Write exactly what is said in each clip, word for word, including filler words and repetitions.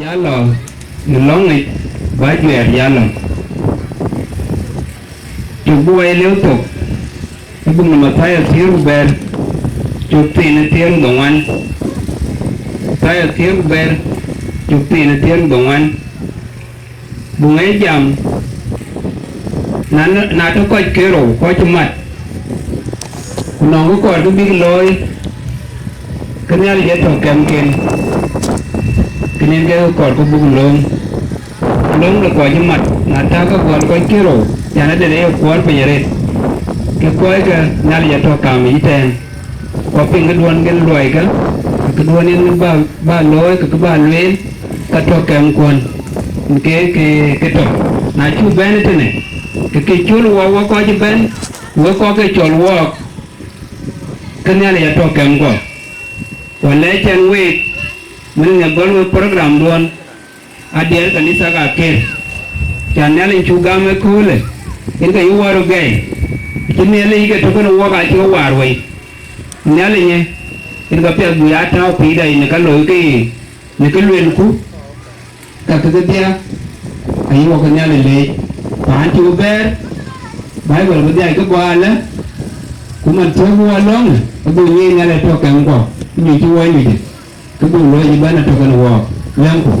Jal lɔ në lɔ̈ŋic, bä juɛɛr jal lɔ. Cuk bï wai lëu thok, ë buk në Mathayo thiëër ku bɛ̈t, cuk thiin ë thiëër ku dhoŋuan. Mathayo thiëër ku bɛ̈t, cuk thiin ë thiëër ku dhoŋuan. Buk ë jam, na, na tɔ kɔc ke rou, kɔc cï mat, ku nɔŋ kë kɔɔr kë bïk looi, ke Nhialic ë tɔ kɛmken, kënë ke kɔɔr kë buk lööŋ. Lööŋ de kɔc cï mat, na tak ke gɔl kɔc ke rou, yan ade ye kuɔɔr piny arëët, ke kɔc ke Nhialic ë tɔ kam ë yïtɛɛn. Ku apiŋ këduɔ̈n ke luɔikë, ke këduɔ̈n yen bä, bä looi, ke kë bä lueel, ka tɔ kɛmkuɔn, ke, ke, ke tɔ. Na cuk bɛ̈n ëtënë, ke ke cɔl wɔɔk, wek kɔc cï bɛ̈n, wek kɔc ke cɔl wɔɔk, ke Nhialic atɔ kɛmkuɔ. Ku alɛc ɛn week, min ŋiɛc gɔl wek programduɔ̈n, adiɛɛr kanitha ka ker, ca Nhialic cuk gam ëköölë, yen ke yï wär ë gɛi, cï Nhialic ke tök kënë wɔɔk acï ke waar wei. Nhialic ë, yen ka piɛth bï ya tääu pïïrda yic në ka looi ke ye, në kë luelku, ka kë kedhia, ayï wɔ ke Nhialic leec. Paan cï we bɛ̈ɛ̈r, Baibul bï dhiac ke bɔ̈ alë, ku man thiɔ̈k wɔ lɔ̈ŋë, ë bï nyiëëc Nhialic tɔ kɛmkuɔ, ku nyuc cï wɔ nyuc, ke buk luɔi cï bɛ̈n atök kën wɔɔk, lɛ̈ŋku.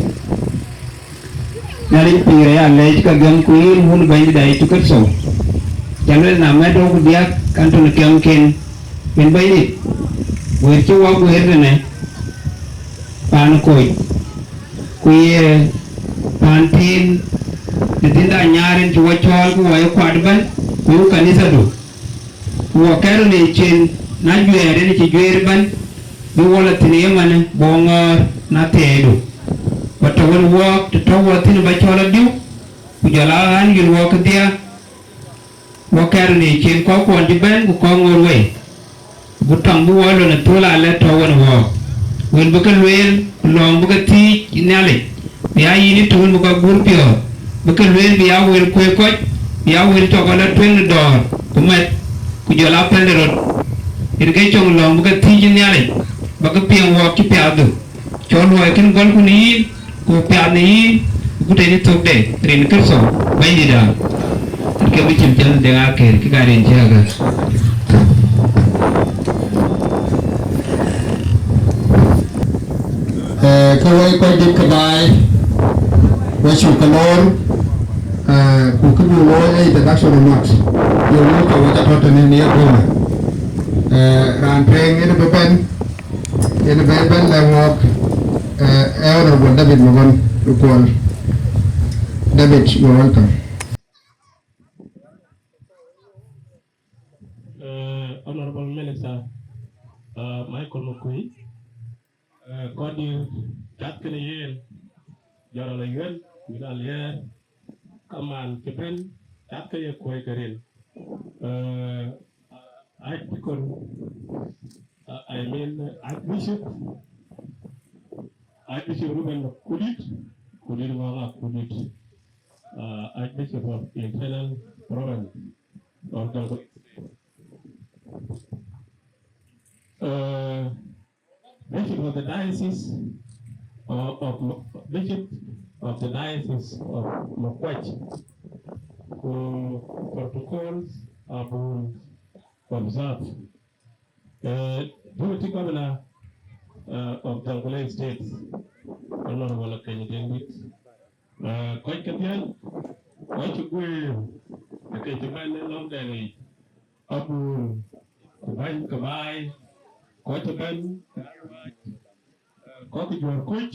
Nhialic pïïr aya lɛc ka gɛm ku yïn wun Bɛ̈nydït Yecu Kërtho. Ca luel na mɛt wɔ ku diäk kan tɔ̈ në kɛmken, yen Bɛ̈nydït, wëër cï wɔ guëër tënë paan ë koc, ku ye paan thiin, në thiënda nyar yen cï wɔ cɔɔl ku wɔ ye kuat ëbɛ̈n, ku yuk kanithadu. Ku wɔ kɛ̈r në cin, na juɛɛr yen cï juëër ëbɛ̈n, bï wɔ lɔ thïn ë yeman, bï wɔ ŋɔ̈ɔ̈r na thiɛɛidu. Wɔ tɔ wën wɔɔk, të tɔ wɔ thïn bä cɔl adiu, ku jɔl aa ɣän yïn wɔ kedhia, wɔ kɛ̈r në cin kɔckuɔn cï bɛ̈n ku kɔc ŋoot wei. Ku tɔŋ bï wɔ lɔ në thöl alɛ tɔ wën wɔɔk. Wën bï ke lueel, ku lɔ̈ŋ bï ke thiic Nhialic, bï aa yïn ë tök wën bï kɔc guur piɔ̈ɔ̈th, bï ke lueel bï aa wël kuëë kɔc, bï aa wël cɔk ala tueŋ në dɔ̈ɔ̈r, ku mɛth, ku jɔl aa pɛ̈l de röt. Yen ke cɔŋ lɔ̈ŋ bï ke thiic Nhialic, ba ke piɛŋ wɔɔk cï piathdu. Cɔl luɔi kën gɔlku në yïn, ku piath në yïn, ku tënë thökde, rin Kërtho, Bɛ̈nydïïtda. Rin ke bï cïn piɛth de ŋa kër, kë ka rin cï ɣäkä. Eh, ke wɛi kɔc dït ke baai, we cuk ke loor, eh, ku kë buk looi ee introduction remarks. Ye wun tɔ wek atɔ tënë në ye köölë. Eh, raan tueŋ yen bï bɛ̈n, yen bï bɛ̈n lɛ̈k wɔɔk, eh, ee Honorable David Magon Lukuɔl. David, you are welcome. Eh, Honorable Minister, eh, Michael Makui, eh, kɔc dït cath kënë yen, jɔl rɔt la yuel, wïn aliɛɛr, kaman cï bɛ̈n, cath ke ye kuɔ̈i ke rin. Eh, Archdeacon, eh, I mean, Archbishop, Archbishop Reuben Kudit, Kudit Ŋɔŋ Akudit, eh, Archbishop of Internal Province, or Jonglei State. The diocese of, of Mo- Bishop of the Diocese of Mokuac, ku protocols are being observed. Uh, Deputy Governor uh, of Jonglei State, Honorable Keny Dengdit, uh, kɔc ke piɛl, kɔc cï guëër, ke cï bɛ̈n ë lɔŋ dɛ̈ŋ yic, abur, ku bäny ke baai, kɔc cï bɛ̈n, kɔc ke juɔ̈ɔ̈r kuc,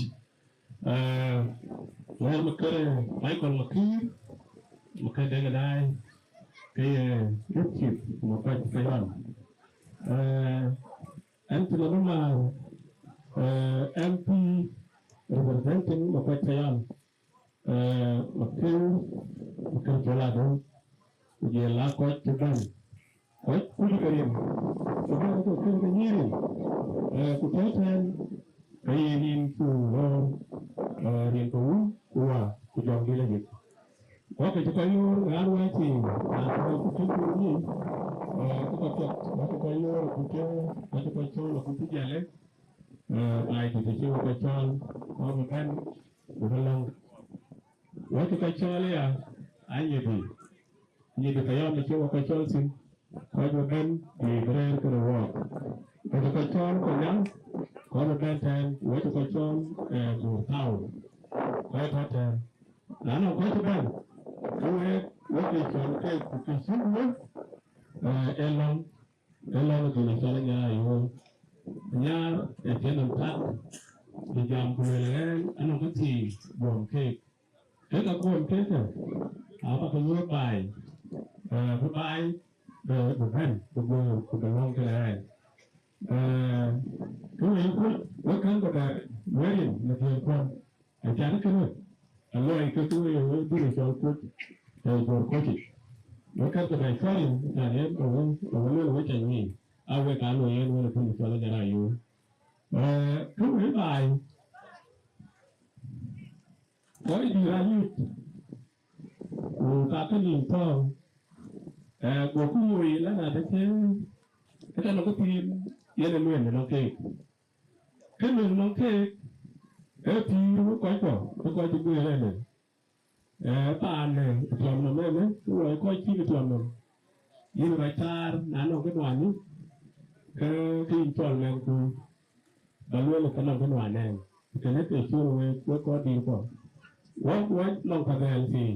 uh, wɛ̈ɛ̈r Makër Michael Makïr, Makër Deŋ Daai, ke ye Youth Chief Makuac Payam. Uh, Anthony Lumar, uh, M P representing Makuac Payam, uh, Makër, Makër Col Adöŋ, ku jɔl a kɔc cï bɛ̈n. Kɔc kuc ke rin, ku bɛ̈n ke kuc ke nyïïr rin, eh, ku tɔ̈ tɛ̈n, ke ye rin ku loor, eh, rin ke wun ku wä ku jɔŋdït ayïk. Kɔc ke cï kɔc loor raan wɛ̈ɛ̈c thii, raan cï kɔc kuc tëk piny yiic, eh, ke kɔc piɛth, kɔc cï kɔc loor akuc tëk, kɔc cï kɔc cɔl akuc tëk jäl, eh, baai dït acï wek kɔc cɔl, kɔc bï bɛ̈n, bï ke lɔ̈ŋ. Wek cï kɔc cɔl aya, anyïdï, nyïdï Payam acï wek kɔc cɔl thïn, kɔc bï bɛ̈n bï bï rëër këde wɔɔk. Wek cï kɔc cɔl Kolnyaŋ, kɔc bï bɛ̈n tɛ̈ɛ̈n, wek cï kɔc cɔl, eh, Bor Town, kɔc tɔ̈ tɛ̈ɛ̈n. Na nɔŋ kɔc cï bɛ̈n, ke wek, wek cï cɔl ke ku ke cï wek, eh, ë lɔ̈ŋ, ë lɔ̈ŋ ë dhil cɔl Anyar Ayuɔ̈ɔ̈l. Anyar ë piɛth nɔm tak, bï jam ku lueel ɣɛn anɔŋ kë thii guɔ̈m keek. Kek ka guɔ̈m keek kë, aba ke nyuɔ̈th baai, eh, bï baai, eh, bï bɛ̈n, bï guöör, ku bï lɔ̈ŋ kënë ɣɛn. Eh, kë wëi kuc, wek kɛ̈n ke bɛ wɛ̈t rin në dhiëëŋkuɔn. Acan kënë, aluɔi ke kë wëi wëi dhil cɔl kuc, eh, Bor kuc yic. Wek kɛ̈n ke bɛ cɔl rin, acan yen ke wëi, ke wëi lueel wek ca nyuc. A wek aa luɔi yen wën ë piny cɔl Anyar Ayuɔ̈ɔ̈l. Eh, kë wëi baai, kɔc dït anyuc, ku ka ke nïïm thɔ̈ɔ̈ŋ, eh, goku woi lɛ̈k adë ke, ke tɛ̈n ë ke thiin yen ë lueel ënɔŋ keek. Kë lueel ënɔŋ keek, ee pïïr wek kɔckuɔ, wek kɔc cï guëër ënë. Eh, paan ë tiɔm nɔm ënë, ke wɔ kɔc cï tiɔm nɔm. Yïn rɔt taar, na nɔŋ kë nuan yïn, ke, ke yïn cɔl mɛnhkui, ba lueel ke nɔŋ kë nuan ɛn. Kënë ke cöl wek, wek kɔc dïïrkuɔ. Wok, wok nɔŋ ka dhɛl thii,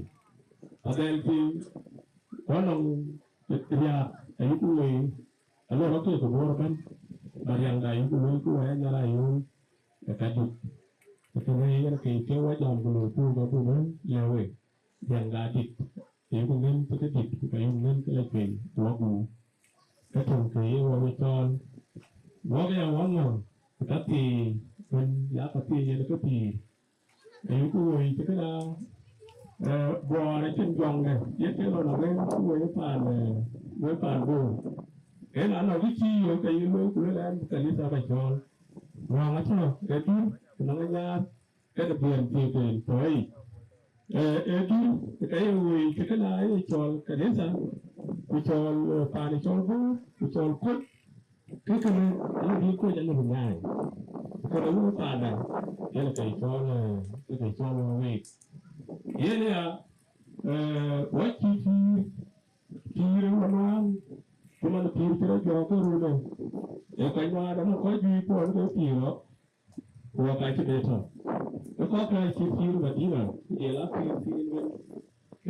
ka dhɛl thii, wok nɔŋ riääk, ayï ku woi, alɔ rɔt ke ku Bor ëbɛ̈n, ba riääkda ayï ku lueel ku wɛ̈ɛ̈c Anyar Ayuɔ̈ɔ̈l ë ka dït. Kënë yen ke cï wɔ jam ku lueel ku ba buk bɛ̈n lɛ̈k wek. Riääkda dït, ayï ku ŋën ke ke dït, ku ka yök ŋën ke la cuëny, ku wɔ guur. Ke töŋ ke ye wɔ we cɔɔl. Wok ya wɔ ŋɔ̈ŋ, ku ka thii, wën ya ka thii yen ke pïïr. Ayï ku woi cï këda, eh, Bor acïn jɔŋde, ye ke lɔ na wek ku woi paan, eh, wek paan Bor. Yen anɔŋ kë cï yök ke yï lueel ku lueel ɛn kanitha ba cɔɔl. Ŋɔ̈ŋ atɔ̈, ee dït, ku nɔŋ Anyar, kenë biɛn thiëëk en tɔ̈ yic. Eh, ee dït, ke ye woi cï këda ye cɔl kanitha, ku cɔl, eh, paan cɔl Bor, ku cɔl kuc, ke kënë, alɔ bï kuc alɔ bï nyaai. Ku kënë wun paanda, yen ke cɔl, eh, ke cɔl wɔ week. Yen ya, eh, wɔ cï pïïr, pïïr ë wɔ nuaan, cï man pïïr cï rɔt jɔɔk ke run ë. Ee kɔc nuaan, ama kɔc juëc kuɔn ke pïïr rɔt. Ku wɔ ka cï be tɔ̈. Ë kɔc ka cï pïïr Madina, ku jɔl a pïïr thiin wën.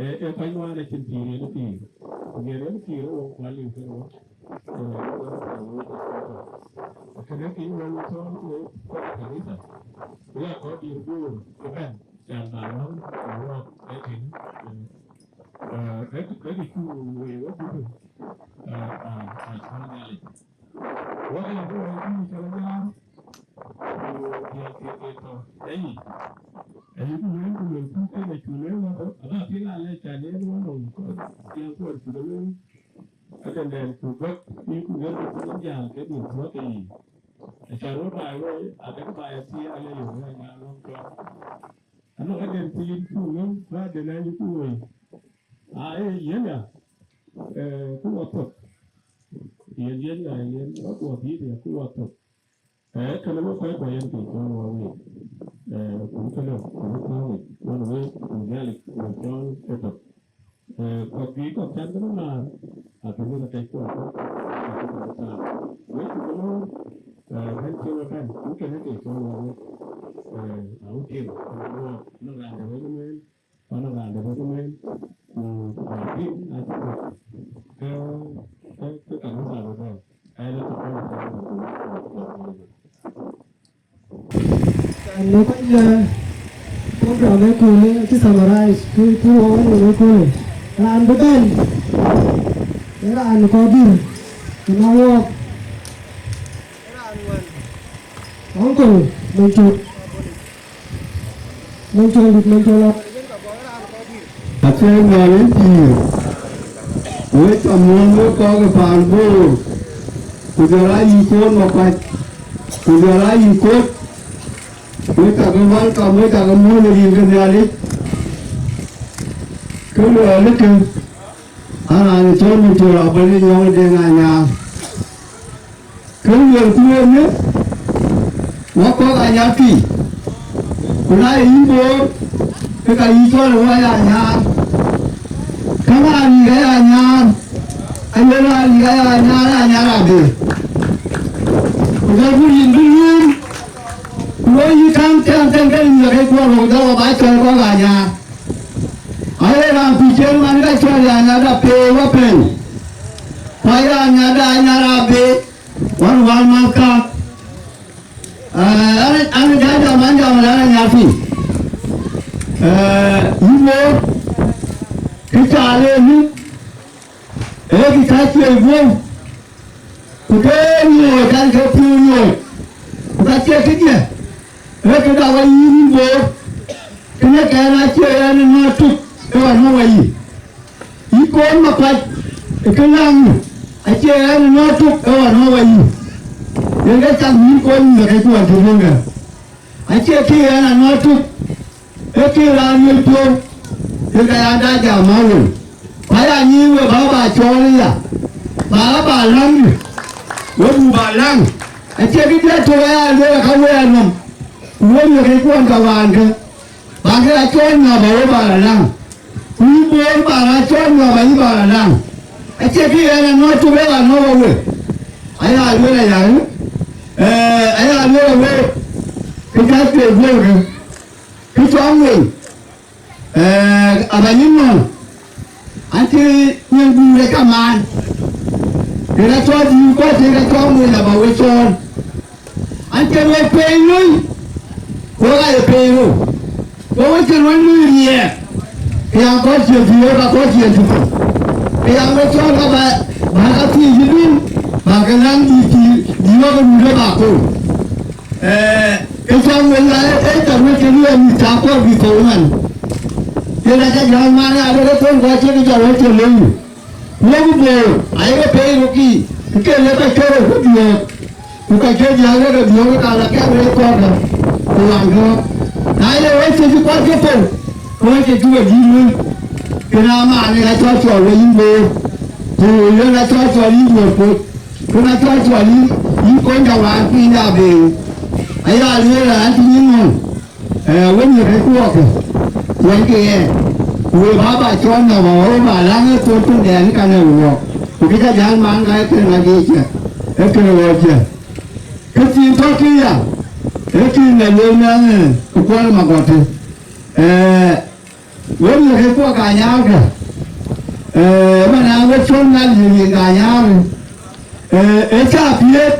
Ee, ee kɔc nuaan acïn pïïr yen pïïr. Ku yen yen pïïr ë wok ku aliu kënë wok. Ku wok ku wok ku wok. Kënë kï wok cɔɔl ku wok kɔc kanitha. Ku ya kɔc dït Bor ëbɛ̈n, can ba lɔ̈ŋ ku wok ë tïŋ. Eh, ë, ë kë cu wëi wok gup. Eh, a, a cɔl Nhialic. Wok ë wok ë cɔl Anyar. Ku diɛl ke ke tɔ̈ ë yic. Ayï ku lueel ku lueel ku ke na cu lueel wɔ, aba piŋ alɛ can yen wɔ nɔm kɔc diɛl kuɔn cu ke lueel. Aden dɛn ku gɔ̈k yï ku lueel ku cïn jal ke dhil thuɔ̈k ë yic. Acan wɔ baai wɔ, adek baai athii alɛ yök wɔ nya lɔ̈ŋ tɔ̈. Anɔŋ aden thiin cu lueel ku aden ayï ku woi. Aa, ee, yen ya, eh, ku wɔ thök. Yen, yen ya, yen wɔ, wɔ dhiëëth ya ku wɔ thök. Ee, kënë bï kɔc kɔc yen ke cɔl wä wek. Ee, ku kënë, ku bï kɔc wek, wän wek, ku Nhialic, ku cɔl ëtök. Ee, kɔc juëc kɔ̈k cän kënë maar, abï wek atɛc kuɔɔth, abï wek atɛc kuɔɔth. Wek ku kënë, ee, bɛ̈n cï wek bɛ̈n, ku kënë ke cɔl wä wek. Ee, awukiën, ku wä, në raan de wek lueel, Ɣɔn raan de bɔ̈ ku mɛn, ku, ku bï piny acï kɔ̈k. Ke, ke, ke kanitha bï bɛ̈n. Ka yen ë tök ë Në kɔc, eh, program ë köölë acï summarize, kë, kë wɔ wën ë köölë. Raan bï bɛ̈n, ë raan kɔ̈k dïr, ku na wɔɔk, ë raan wën, Uncle Mentor. Mentor dït, mentor lɔ. Acie Nhialic pïïr, wek ca muɔ̈n wek kɔc ke paan Bor, ku jɔl aa yï koor Makuac, ku jɔl aa yï Kot, wek ca ke welcome, wek ca ke muɔ̈n ë rin ke Nhialic. Kë luɛɛl ë kë, an, raan ë cɔl Mentor Abɔ̈ Nyɔŋ Deŋ Anyaar. Kë luelku ënë, wɔ kɔc Anyaar pïïr, ku na ye yïn Bor, ke ka yï cɔl ë wɔ ya Anyaar. Käŋ aa lik aya Anyaar, aluel aa lik aya Anyaar, Anyaar abë. Ku jɔl ku yïn bï lueel, ku wɔ yï käŋ tɛ̈n tɛ̈n ke yïn lɔ ke kuɔɔr, ku jɔl wɔ ba cɔl kɔc Anyaar. Aye raan pïïr cï man ka cɔl ya Anyaar da pei wɔ pɛ̈n. Ku aya Anyaar da Anyaar abë. Wän wäl mäthka, eh, an, an, ja jam, an jam, an, an, Anyaar pïïr. Eh, yïn Bor, kë ca le muk, ee kë ca cuɛi guöp, ku ke nyuɔɔc, an, ke piɔ̈u nyuɔɔc, ku ka cie këdiɛ̈, ee këda wɔ yïn Bor, kënë kɛn acie ɣɛn ë nɔ̈k tuk, ke wɔ nɔ̈k wɔ yï. Yï koor Makuac ë kë läŋ, acie ɣɛn ë nɔ̈k tuk, ee wɔ nɔ̈k wɔ yï. Yen ke cak yï koor yï ke cuɔl të duŋ ë. Acie kë ɣɛn a nɔ̈k tuk, ee kë raan ye piɔ̈u, yen ka ya da jam awël. Ku aya nyïïn we ba ba cɔɔl aya, ba ba läŋ, we bu ba läŋ. Acie kë diɛ̈ tök aya lueel ka we anɔm, ku we ye ke kuɔn ka wään kë. Ba ke raan cɔl nyɔɔp ba we ba la läŋ. Ku yï Bor ba raan cɔl nyɔɔp ba yï ba la läŋ. Acie kë ɣɛn a nɔ̈k tuk, ee ba nɔ̈k wɔ we. Aya lueel aya, eh, aya lueel we, kë ca cuɛi guöp kë. Kë cɔl wei, eh, aba yï nɔ̈k. An cï nyin guur ë kamaan, yen acɔl dïït kɔc, yen acɔl wei aba we cɔɔl. An cï wek pei lui, ku wek aye pei rou. Ku wek cï wek lui riɛɛk, ke ya kɔc cï thiëëk, ka kɔc cï thiëëk. Ke ya wek cɔɔl ka ba, ba ka thiëëc yï dun, ba ke läŋ dïït cï, dïït wek run de ba koor. Eh, ke cɔl wek la, eh, eh, cɔl wek ke lui amïth ca kɔɔr bï thou man. Yen aca jäl man, ade ke thou, ku acï ke cɔl wek cï lui. Wok Bor ayeke pei röt kï, ke le ka cɔl ku biöök, ku ka ke diäk le ke biöök ka la kɛ̈k wek kɔ̈k, ku wan gɔ̈k. Na ye wek cï cï kɔc ke thou, ke wek cï cï we dïït wël, ke na man ë ka cɔl cɔl we yïn Bor, ku yen ka cɔl cɔl yïn Bor Kot, ku na cɔl cɔl yïn, yïn kony ka wään piny da beeu. Aya lueel an cï yïn ŋɔ̈ŋ. Eh, wën ye kek kuɔɔk, wën ke ɣɛn, ku we ba ba cɔɔl nɔm, awo ba läŋ ë thok töŋ dɛn ë kan ë wuɔɔk, ku kë ca jäl man ka ë kën ŋa jiëc cä, ë kën ɣɔɔc cä. Kë thiin tɔ̈ kë ya, ë kën ŋa lueel mɛnh ë kuɔl magɔt. Eh, wën ye kek kuɔɔk Anyaar kë, eh, man a we cɔl na liu yen ka Anyaar. Ee, ee cä piɛth,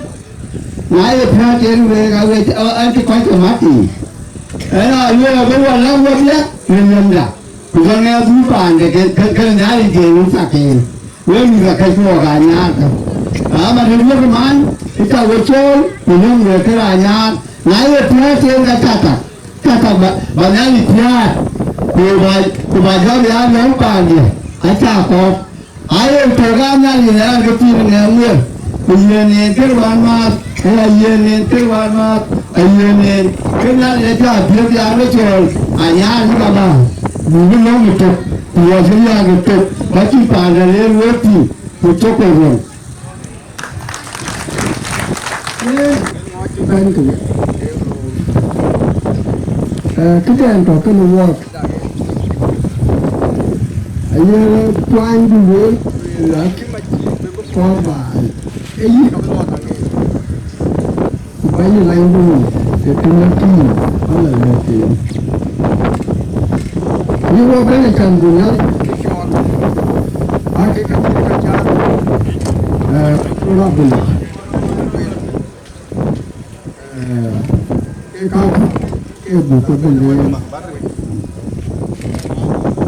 na ye piäät yen wek, a wek, ë, ë cï kɔc ke mat yiic. Ë, na lueel abï wɔ läŋ wek lɛ̈k, në nhiëmda, ku jɔ ŋɛk dhuk paande, ke, ke, ke Nhialic ke nu thak yen. Wek mïth akëc ku wɔ ka Anyaar kä. Ama të wek man, ë cä we cool, ku lëŋ wek kë raan Anyaar. Na ye piäät yen ka cä tak, cä tak ba, ba Nhialic piäät, ku ba, ku ba jɔ ya lɔ̈ŋ paande, acä kɔɔr. Aye tök an, Nhialic ë raan ke pïïr ŋɛɛm wël, ku yen en kër wään maath, ë ayen en kër wään maath, ayen en. Ke Nhialic acä piɔ̈ɔ̈th ya we cɔɔl, Anyaar cï ka bä, buk bï lɔ̈ŋ ë tök, ku wɔ cï riääk ë tök, bä cï paanda ler wek pïïr, ku cök ke ruɔ̈ŋ. Bɛ̈n kë, eh, këdɛn tɔ̈ kënë wɔɔk, aye tuany bï lueel, lueel akï kɔɔr baai, ee yï. Ku bɛ̈ny ë lany dun, ee tënë tïï, ala lɛ̈k piny. Yï wɔ bɛ̈n ë can bï nhial, akï ka cï ka cä, eh, rɔt bï nhial. Eh, ke ka, ke buk ke bï lueel.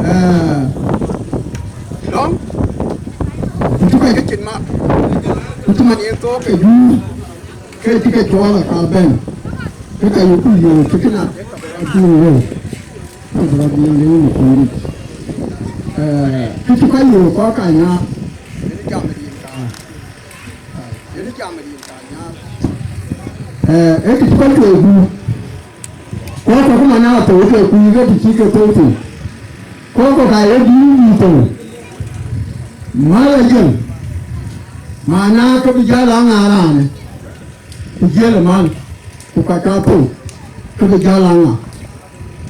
Eh, lɔ̈ŋ, ku cï kɔc ke cin mat, ku cï man yen thook ke juur, ke cï ke cɔɔl aka bɛ̈n, ke ka yökku yöök cï këna, adï wëu, ke bï rɔt yen leec në pïïr yic. Eh, ke cï kɔc yöök kɔc ka nyääk, yen jam ë rin ka. Yen jam rin ka nyääk. Eh, ee kë cï kɔc tueek guur. Kɔc kɔ̈k man aa thou ke kuc ke të cï ke thou thïn. Kɔc kɔ̈k ka ye bï bï thou. Mal ajël. Mana ke bï jäl a ŋa raanë. Ku jiël ë mal. Ku ka ca thou. Ke bï jäl a ŋa.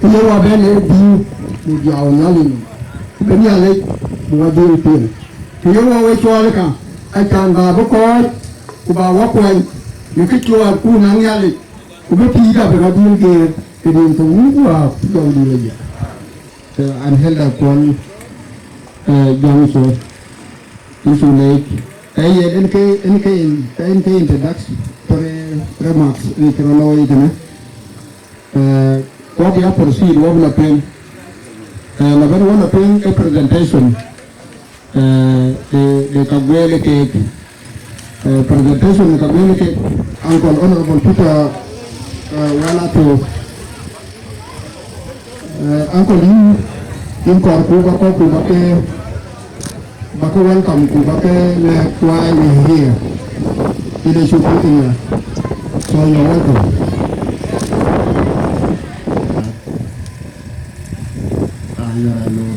Ke ye wa bɛ̈n ë bïïu, bï dhiau Nhialic nɔm, bï Nhialic bï wa dhil piŋ. Ke ye wa we cɔɔl ë ka, acan ba bï kɔɔc, ku ba wa kuany në kë cuɔɔr ku naŋ Nhialic, ku bï pïïrda bï rɔt dhil geer, ke rin thok wun ku waak jɔŋdït aye. Eh, an hɛlda kuɔn, eh, jɔŋ cuɔɔr, in cu leec. Eh, yen en ke, en ke in, en ke introductory remarks, in ke rɔt looi tënë. Eh, wɔ bï ya proceed, wɔ bï la piŋ. Eh, la bɛ̈n wɔ la piŋ ë presentation, eh, de, de ka gueel keek. Eh, presentation de ka gueel keek, Uncle Honorable Peter, eh, Wala Tuok. Eh, Uncle, yïn, yïn kɔɔr ku ba kɔɔr ku ba ke Ba ke welcome ku ba ke lɛ̈k why we here. It is your meeting here. So you're welcome. Ah, yeah, I know.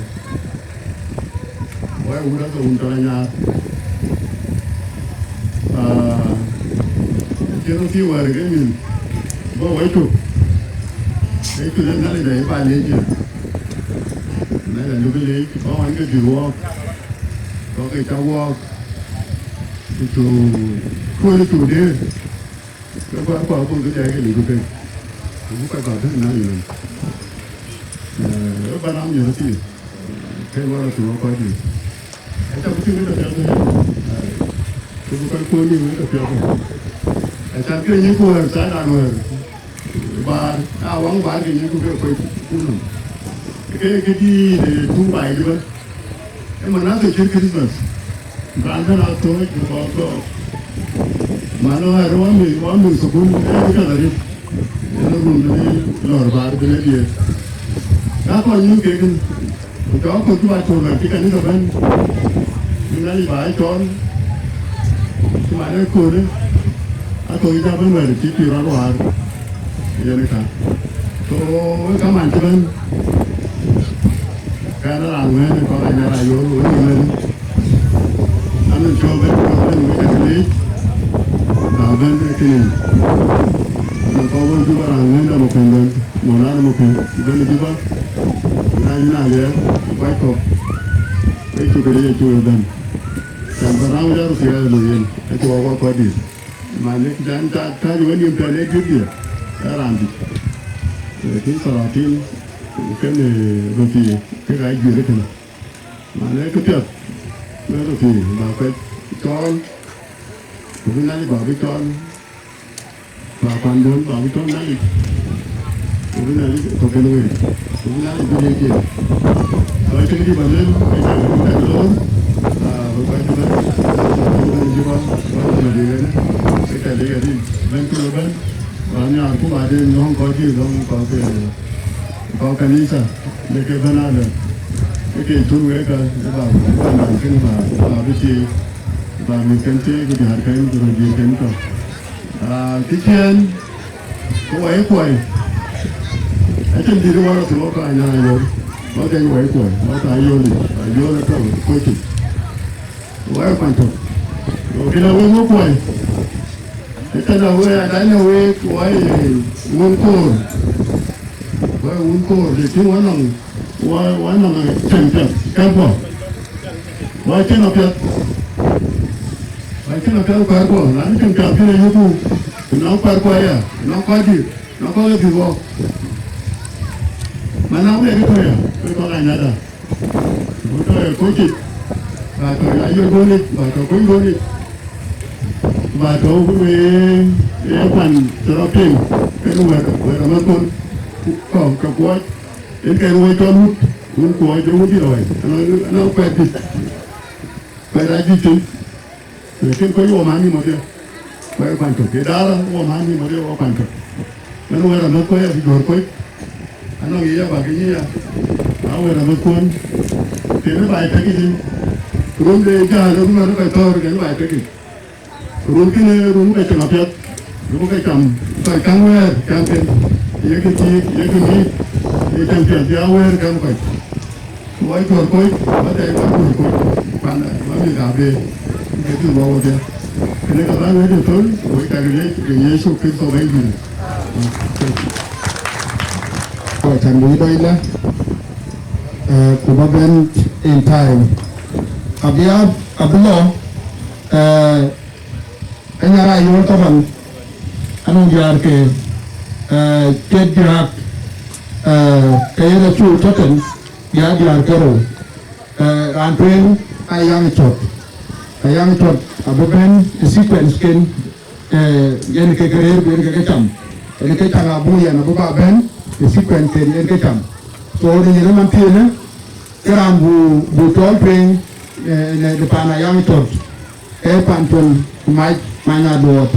Why would I go to Nyar? Ah, you know, see where again. Go away to. Wait to the night, I buy nature. Night, I look at it. Oh, I get you walk. Kɔc ke cä wɔɔk, ku cuk kuöl cuk dëër, ke bä kɔɔr abun kë jai ke lip ke, ku bï kɔc kɔ̈k bɛ̈n naŋ yïn. Ee, bä naŋ yïn röt thïn, ke wä rɔt thïn wä kɔc dït. Aca bï tïŋ ke tɔ piɔ̈ɔ̈th, ku bï kɔc kuöl yïn ke tɔ piɔ̈ɔ̈th. Acan ke nyïn ku wɛ̈ɛ̈r, thadan wɛ̈ɛ̈r. Baar, a waŋ baar ke nyïn ku ke kuec ku nɔm. Ke ke dïït ë tuŋ baai ëbɛ̈n. Ë manathë cït Christmas. Raan bɛ̈n a thööc ku kɔɔr thɔɔk. Man ë ɣɛɛr wä mïth, wä mïth thukul, ee kë tɔ̈ arëët. Yen ë run bï lɔ̈ɔ̈r baar bï lɔ diëër. Ka kɔc nyuc kek. Ku jɔ aköl cï ba cöl wɛ̈t cï kanitha bɛ̈n, cï Nhialic ba ë cɔɔl, cï man ë köölë, aköl cï ja bɛ̈n wɛ̈t cï pïïr rɔt waar, yen ë ka. So, wek kaman cï bɛ̈n, kɛn raan wën ë kɔn anya ra yol, wek ë wën, an, cɔl bɛ̈n, cɔl bɛ̈n, wek ë leec, na bɛ̈n ë kënë. Në kɔc wën cï bä raan wën dɔm ë pɛ̈n bɛ̈n. Maulana Mukui, bɛ̈n ë Juba, na yïn a liɛɛr, ku kɔc kɔ̈k, ke cuk kë ye cuk ë bɛ̈n. Cam bä raan wën röt thiëëk ë loi yen, acï wɔ wɔ kɔc dït. Man ë cän ta, ta jɔ wën yïn pɛ̈n ë dït dië, ë raan dït. Lakin salatin, kën ë röt thiëëk, kek aa juëc ëtënë. Man ë këpiɛth, wën röt thiëëk, ba kɔc cɔɔl, ku bï Nhialic ba bï cɔɔl. Ba pandun ba bï tɔ̈ Nhialic, ku bï Nhialic tɔ̈ kën wëi, ku bï Nhialic bï lec yen. Kɔc tëk dï ba luel, ke cak bï kɔc loor, aa, bï kɔc bï bɛ̈n, bï bɛ̈n Juba, bï bɛ̈n Madiŋ ënë, ke cak dï adï bɛ̈n cï bɛ̈n, ba nhiaar ku ba den lɔ̈ŋ kɔc dï lɔ̈ŋ kɔc ke, kɔc kanitha, lek ke bɛ̈n alë, ke ke cuk wek ka, ba, ba nɔm kën ba, ba bï thiëëc, ba mïth kën thiëëc, ku diäär kën, ku röt diëër kën tɔ̈. Ah, kë ciëën, ke wɔ ye kuɔi. Acïn dït wɔ rɔt thïn wɔ ka nya yol. Wɔ keny wɔ ye kuɔi. Wɔ ka yol, ka yol ë tɔ̈u kuöc. Wɔ ye kuany tök. Go kën a wek wɔ kuɔi. Ke Tënë wek, atënë wek, wɔ ye wun koor. Wɔ ye wun koor, të tïŋ wɔ nɔŋ, wɔ, wɔ nɔŋ cäŋ piɛth, kɛ̈pkɔ. Wɔ cïn apiɛth. Wɔ cïn apiɛth kuarkuɔ, na cïn cäŋ piɛth kënë yöku, nɔŋ kuarkuɔ aya, nɔŋ kɔc dït, nɔŋ kɔc ë dhïth wɔ. Manau wek ë tɔ̈ ya, wek kɔc Anyada. Ku tɔ̈ ë kɔc cït, ba tɔ̈ ya yöl duɔ̈nic, ba tɔ̈ kony duɔ̈nic, ba tɔ̈ ku wee, ee kuan cï rɔt piŋ, kën wɛ̈t, wɛ̈t amathkun, ku kɔ̈k ke kuɔc, en kën wec cɔl wut, wun kuɔc ë wut dït awai, anɔŋ, anɔŋ kuɛth dït, kuɛth aa juëc thïn. Lakin kɔc wɔ man nïm wadhie, kɔc kuany tök, ke daara wɔ man nïm wadhie wɔ kuany tök. Ëmɛn wɛ̈t amathkun ya bï juɔ̈r kɔc, anɔŋ ye ya bak ke nyic ya, a wɛ̈t amathkun, kën baai tek yic, run de jääl, run ë kɔc thɔ̈ɔ̈r, kën baai tek yic. Run kënë, run ke cam apiɛth, run ke cam, kɔc käŋ wɛ̈ɛ̈r, cam piɛth, ye kë thiëëk, ye kë mïïk, ye cam piɛth, bï a wɛ̈ɛ̈r käŋ kɔc. Wɔ juɔ̈r kɔc, wɔ thɛɛr wɔ juɔ̈r kɔc, kuan wɔ mïth abëër, ke dhil wɔ wodhie. Kënë ka bä wɛ̈t ë thöl, wek ka leec, ke Yecu Kërtho Bɛ̈nydït. Kɔc can bï dɔc lɛ, eh, ku bä bɛ̈n in time. Abï a, abï lɔ, eh, Anyar Ayol taban, anɔŋ diäär ke, eh, ke diäk, eh, ke yen acuk tɔ̈ thïn, diäär, diäär ke rou. Eh, raan tueŋ Ayaŋ Cɔt. Ayaŋ Cɔt abï bɛ̈n ë sequence ken, eh, yen ke ke rëër ku yen ke ke cam. Yen ke cam abuk yɛn abï bä bɛ̈n ë sequence ken yen ke cam. So, në yen ëmën thiinë, ke raan bu, bu cɔl tueŋ, eh, në, në paan Ayaŋ Cɔt. Ee Pantuɔl Mac Many Aduɔɔt.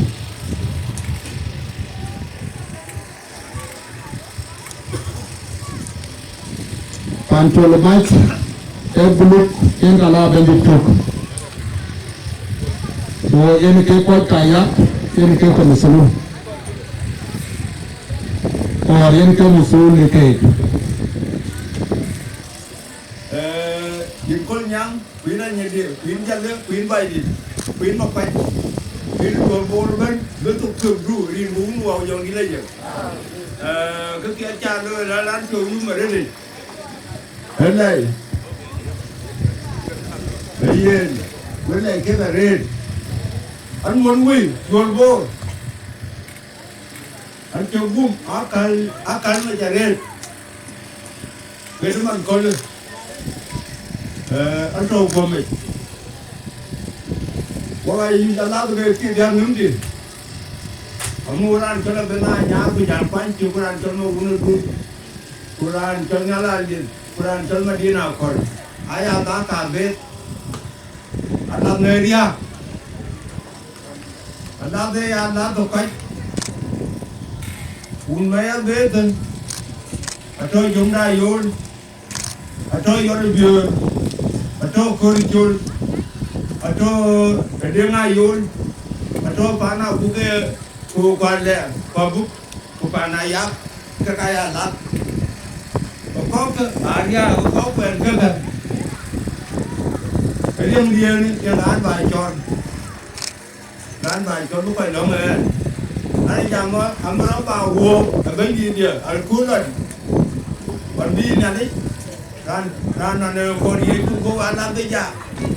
Pantuɔl Mac ee buluk yen ka la bɛ̈n dït tök. So yen ke kɔc ka yak, yen ke kɔc methulu. Or yen ke methulu në keek. Eh, yïn Kolnyaŋ, ku yïn Anyidi, ku yïn Jalë, ku yïn Baidit, ku yïn Makuac, ku yïn Duɔ̈r Bor ëbɛ̈n, bï thok thiökdu, rin ku wun wau jɔŋdït la yiëk. Eh, kë piɛth ca looi raan, raan piɔ̈u yum arëëtic. Ëlɛi. Ee yen, wëlɛi kek arëët. An muɔ̈n wëi, Duɔ̈r Bor. An cök gum, akäl, akäl mec arëët. Kënë man köölë, eh, atɔ̈u guɔ̈mec. Wok aa yic alath ke thiëëk diäk nhïmdï. Amu raan cɔl Abënh Anyaar ku jal kuany cök, ku raan cɔl Mawun Adut, ku raan cɔl Nhial Alieth, ku raan cɔl Madina Akɔ̈l. Aya dhak ka beth. Alath në riääk. Alath ë ya lath ë kɔc. Wun Maya Beth, atɔ̈ Jomda Ayol, atɔ̈ Yɔl Biöör, atɔ̈ Kör Col, atɔ̈ Deŋ Ayol, atɔ̈ Pan Abuk ë ku Kualɛ, ku Abuk, ku Pan Ayak, ke ka ya lath. Ku kɔ̈kkë aa riääk, ku kɔ̈k kuɛɛn kekë. Riɛmdiɛ̈n, riɛm raan bä cɔl. Raan bä cɔl bï kɔc lɔ̈ŋ ë ɣɛn. Raan jam ë, amärɔ bä wuɔ̈ɔ̈k ë Bɛ̈nydïtdiɛ̈, alkul lɔn. Ɣɔn bï Nhialic, raan, raan nɔn ë kɔɔr Yecu guöp alath bï ja,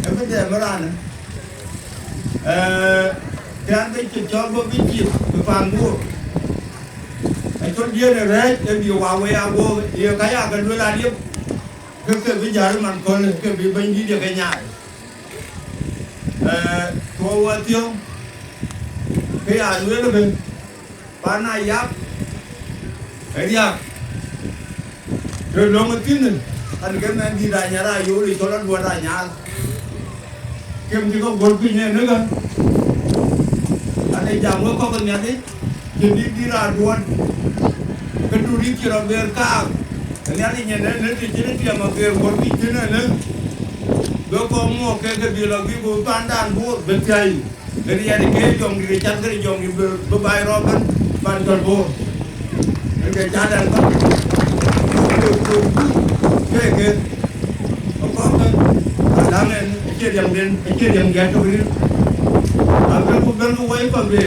ë bï dɛɛm ë raan. Ee, ke an bï cï cɔl bɔ̈ bï cï bï paan guöp. Acɔl diëën ë rɛ̈ɛ̈c ë bï wa wei aguɔ̈ɔ̈k, ye ka ya ke luel aliep, ke ke bï jäl man kööl, ke bï Bɛ̈nydïtdiɛ̈ ke nyaai. Eh, tuɔɔu athiɔ̈ŋ, ke ya lueel ke pan aa yak, ë riääk, të löŋ ë thïn, an, ke mɛn dït Anyar Ayol ë cɔl Aduɔt Anyaar. Kem cï ke guöl piny ënë ke, an, ë jam wek kɔ̈k ë Nhialic, cïn dït dït raan duɔt, ke du dït cï rɔt ber kaak, ë Nhialic nyin ënë të cïn ë tiɛm ageer guöl piny thïn ënë, bï kɔk muɔɔk kek ke dhil lɔ bï ku pandan Bor bï thiäi. Kënë yɛn ke jɔŋdït, ë cath kënë jɔŋdït bï, bï baai rɔt bɛ̈n pan cɔl Bor. Ënë ke cath ɛn kɔc. Ke, ke, ke, ke kɔ̈k ke, alaŋ ɛn, acie riɛmden, acie riɛm diɛt tök rït. Abï ku bɛ̈n ku wai kɔn bï.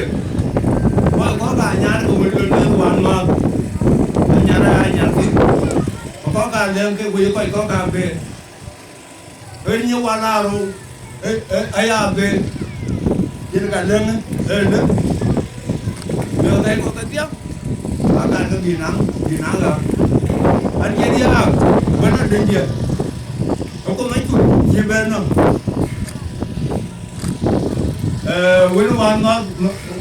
Kɔc kɔ̈k aa nyar ke wël luel ke wan määth, anyar aa nyar thïn. Ku kɔ̈k aa lɛ̈ŋ ke wëi kɔc kɔ̈k aa ber. Ɣer nyï wal aa rou, ë, ë, aya ber. Yen ka lëŋ, ë, lëŋ. Në thɛɛr kɔ̈k kedhie, aka ke bï naŋ, bï naŋ ɣa. An, cie diaak, wën adï diɛ̈. Aku macul cï bɛ̈n nɔm. Ee, wën wan nɔ̈k,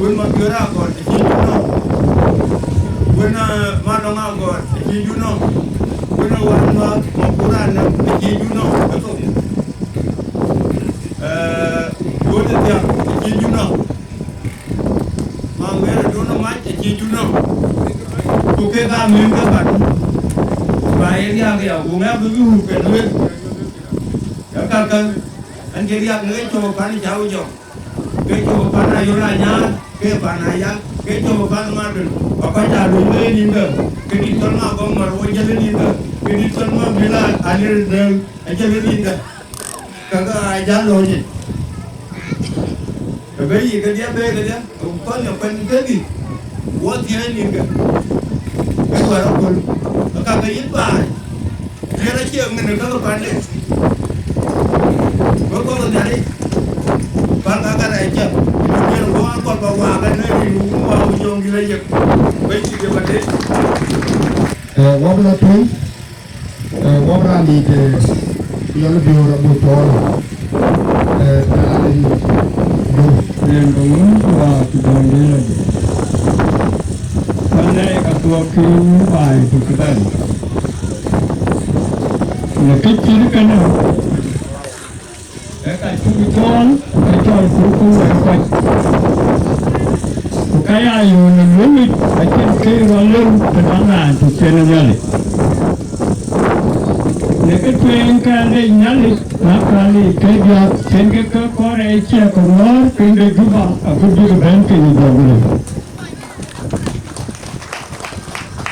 wën Mabiöör Agɔt acï jur nɔm. Wën, ee, Malɔŋ Agɔt acï jur nɔm. Wën wan nɔ̈k Makur Anɛm acï jur nɔm. Ethok. Ee, Duɔ̈t Thiaŋ acï jur nɔm. Maŋ Wëër Aduɔ̈n Mac acï jur nɔm. Ku kek aa mïïm ke pan. Ba ye riääk ya, ku ŋɛk bï bï wut ke lueel. Ë kakë, an, ke riääk në ke cɔk pan Cau Jɔŋ, ke cɔk pan Ayol Anyar, ke pan Ayak, ke cɔk pan Madun, ba kɔc aa luny wëi nïnkë, ke dït cɔl Magɔŋ Mär wo jël nïnkë, ke dït cɔl Mabil Alir Dëŋ ajël nïnkë, kakë aa jäl lɔ̈ɔ̈c yic. Ë bɛ̈i yic kedhie, bɛ̈i kedhie, ku kɔn ë kuɛn kedhie, wo thiëëc nïnkë, ke wär aköl, ke kakë yïn baai. Yen acie ŋën ë käk pande. Wek kɔc Nhialic, pal ka ka rɛɛc cäk. Yen guɔ akɔl ba waak ɛn ë rin wun waak wun jɔŋdït ayek. Wek cï ke ba dec. Ee, wok la tuny, ee, wok raan dït, ee, yɔl biöör abuk cɔɔl. Ee, raan dït, biöör. Yen ke wun waak wun jɔŋdït ayek. Pande ka thuɔk kï baai ku kï bɛ̈n. Në kë cït kënë, ee ka cuk cɔɔl, ka cɔl ku ku wɛ̈ɛ̈r kɔc. Ku ka ya yöön ë luëŋic, acïn kë rɔt lëu të daŋ raan të cïn Nhialic. Në kë tueŋ ka lec Nhialic, na ka lec ke diäk, cïn kë ke kɔɔr ë ciɛk ke ŋɔ̈ɔ̈r piny de Juba, aku bïk bɛ̈n piny ë jɔŋdït.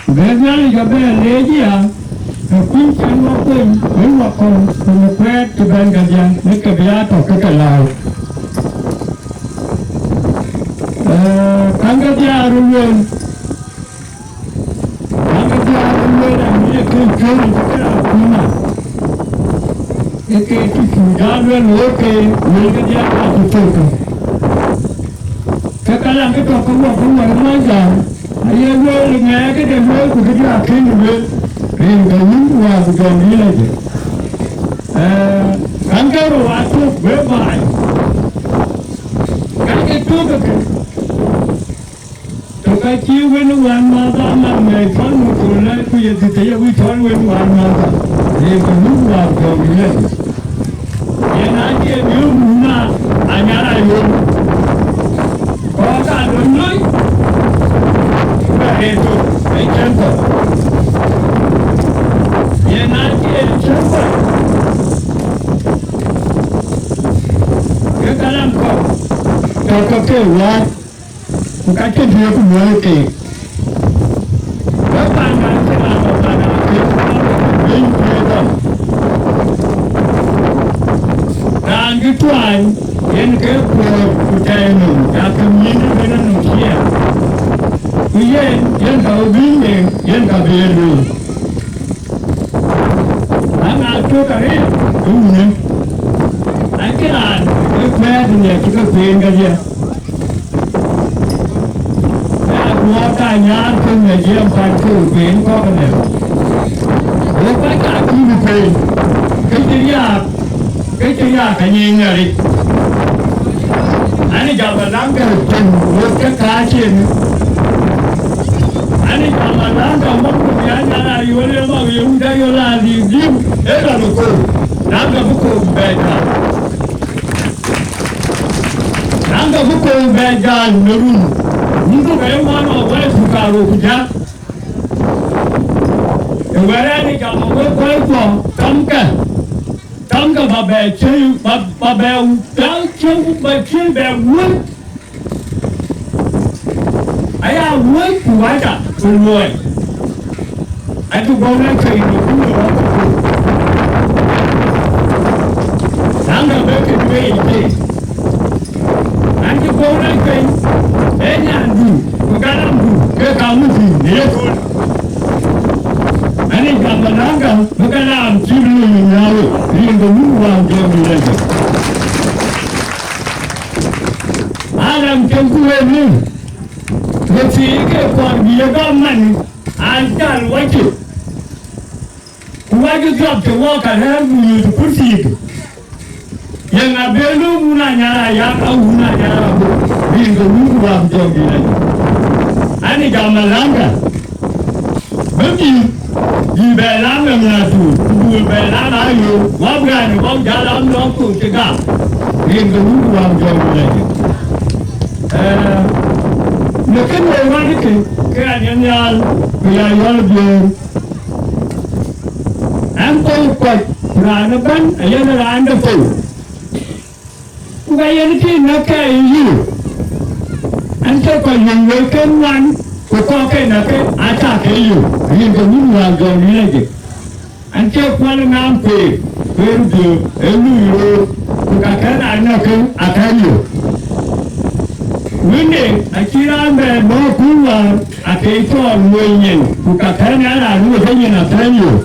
Ku bï Nhialic ke bɛ leec aya, ke kuc cïn wɔ kony, wën wɔ kɔ̈u, ku në kuɛɛt cï bɛ̈n kedhie, në ke bï aa tɔ̈ ke ke lääu. Ee, käŋ kedhie aa röt lueel, käŋ kedhie aa röt lueel, an, ye ke cuëëc cï ke raan kuc na. Ee ke cï cuk jal lueel, okay, lueel kedhie aa cï thök. Ke ka lan ke tɔ̈ ke wɔ, ke wɔ ë Mɔnyjäŋ, aye lueel ŋɛk këde lueel, ku këdï akëc lueel, rin ke wun waak wun jɔŋdït ayek. Ee, käŋ ke rou aa tök wek baai. Ka ke tök ke, tök acï wën wänmäth ama mɛ̈i cɔl Mutulai, ku ye dhïth aye wïc cɔl wën wänmäth, rin ke wun waak wun jɔŋdït ayek. Yen acie miök mum na anyar ayom. Kɔc ka lony lony, ke rëër tök ë cɛn kɔc. Yen acie cɛn kɔc, ke kalan kɔc, tɔ̈ ke ke wäär. Ku ka cïn të yeku luɔ̈i keek. Wek panda cï raan lɔ panda ke piny piɛth dɔm. Raan cï tuany yen ke kuɔɔc ku tɛɛi nöm, jakï mïïn ëbɛ̈n anöm ciɛɛŋ. Ku yen, yen ka bï bïny yen, yen ka bï ye lueel. Aŋa tök arëët ë wunë, acïn raan ë kuɛ̈ɛ̈t nhiɛɛr cï ke kueen kedhie. Ë aduɔɔr ka nyääŋ kën ë jiɛɛm pan ke ku kueen kɔ̈k ënɛ. Go kɔc ka cï ku kueen, ke cï riääk, ke cï riääk ka nyic Nhialic. Ani jam alaŋ ke tïŋ wek ke kääc en. Ani jam alaŋ ke mɔ̈k ku bï anyal ayuɔl ë mɔ̈k ye wut ayuɔl aa dhil dhim ë lɔ në koor. Naŋ ke bï koor bɛ jal. Naŋ ke bï koor bɛ jal në run. Wun du ke ye ŋuan ɔ wɛ̈ɛ̈t ku kaarou ku jäl. Ë wɛ̈ɛ̈r ani jam ë wek kɔc kuɔ kamkë. Kamkë ba bɛ cï, ba, ba bɛ, ba cï, ba cï bɛ wöc. Aya wöc ku wacda ku luɔi. Acï guɔ̈u lɛ̈k piny në kuc ë rɔt. Naŋ dä bɛ kë duëër yic piny. An cï guɔ̈u lɛ̈k piny, ee nyandu, ku Kalamku ke kamuku ne yekun. Ani jam Malanga, bï kalam cï lɔ yïn nyääu, rin ke wun wään jɔŋ dït ajë. Alam cïn ku wël ni, röt thii ke kɔn bï ye gam man, an, jäl wacï. Ku wacï dhiɔp cï wɔ ka rɛ̈ɛ̈r ku yööth kurthii. Yeŋa be lɔ wun Anyar Ayak, a wun Anyar Abuk, rin ke wun ku wään jɔŋ dït ajë. Ani jam Malanga, bï mïth, bï bɛ lam ë miäkduur, ku bï bɛ lam ayö, wä bï raan ë wä jäl lam lɔ̈k thok cï gam, rin ke wun ku wään jɔŋ dït ajë. Ee, në kën wëi wään kë, ke ɣɛn ye nhial, ku ya yɔl biöör. Ɛn thou kɔc, ku raan ëbɛ̈n ayen raan de thou. Ku ka yen kï näk ke yï. Ɛn ke kɔc yöŋ wëi ke ŋuan, ku kɔ̈k ke näk ke acä ke yöŋ, rin ke wun wään jɔŋ dït ajë. Ɛn ke kuɔl ë ŋaam kueer, kueer biöör, ë lui roor, ku ka kɛ̈n raan näk ke akɛ̈n yöŋ. Wënde acï raan bɛ lɔ̈ɔ̈k kuur wäär, ake cɔɔl luöi nyin, ku ka kɛ̈n ë raan wek ke nyin akɛ̈n yöŋ.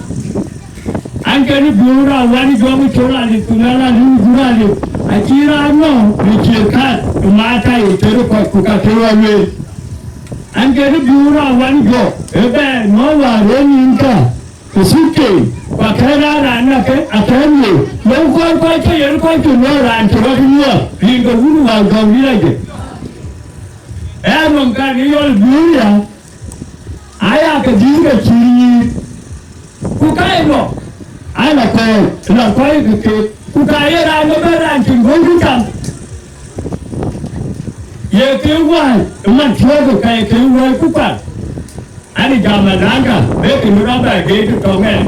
An, kën bï raan wän jɔŋ col alith, ku na raan rin jur alith, acï raan nɔm në ciëër kat, ë maata ye tëër kɔc, ku ka ke wä lueel. An, kën bï raan wän jɔk, ë bɛ nɔm wäär ë nyin ka, ë thuk ke, ku akɛ̈n raan raan na ke, akɛ̈n ye. Lok kɔc kɔc ke yen kɔc ke nɔm raan cï rɔt nyuɔɔth, rin ke wun wään jɔŋ dït ajë. Ë nɔm kan ë yɔl bï ya, aya ke dhil ke cï riir. Ku ka ye lɔ, aa lɔ kɔɔr, lɔ kɔc ke keek. Ku ka ye raan ëbɛ̈n raan cïn guöp cï cam. Ye ke wään, man thiɔ̈k, ka ye ke wään ku kual. Ani jam Malanga, be ke nu rɔt bɛ geet tɔŋ ɛn.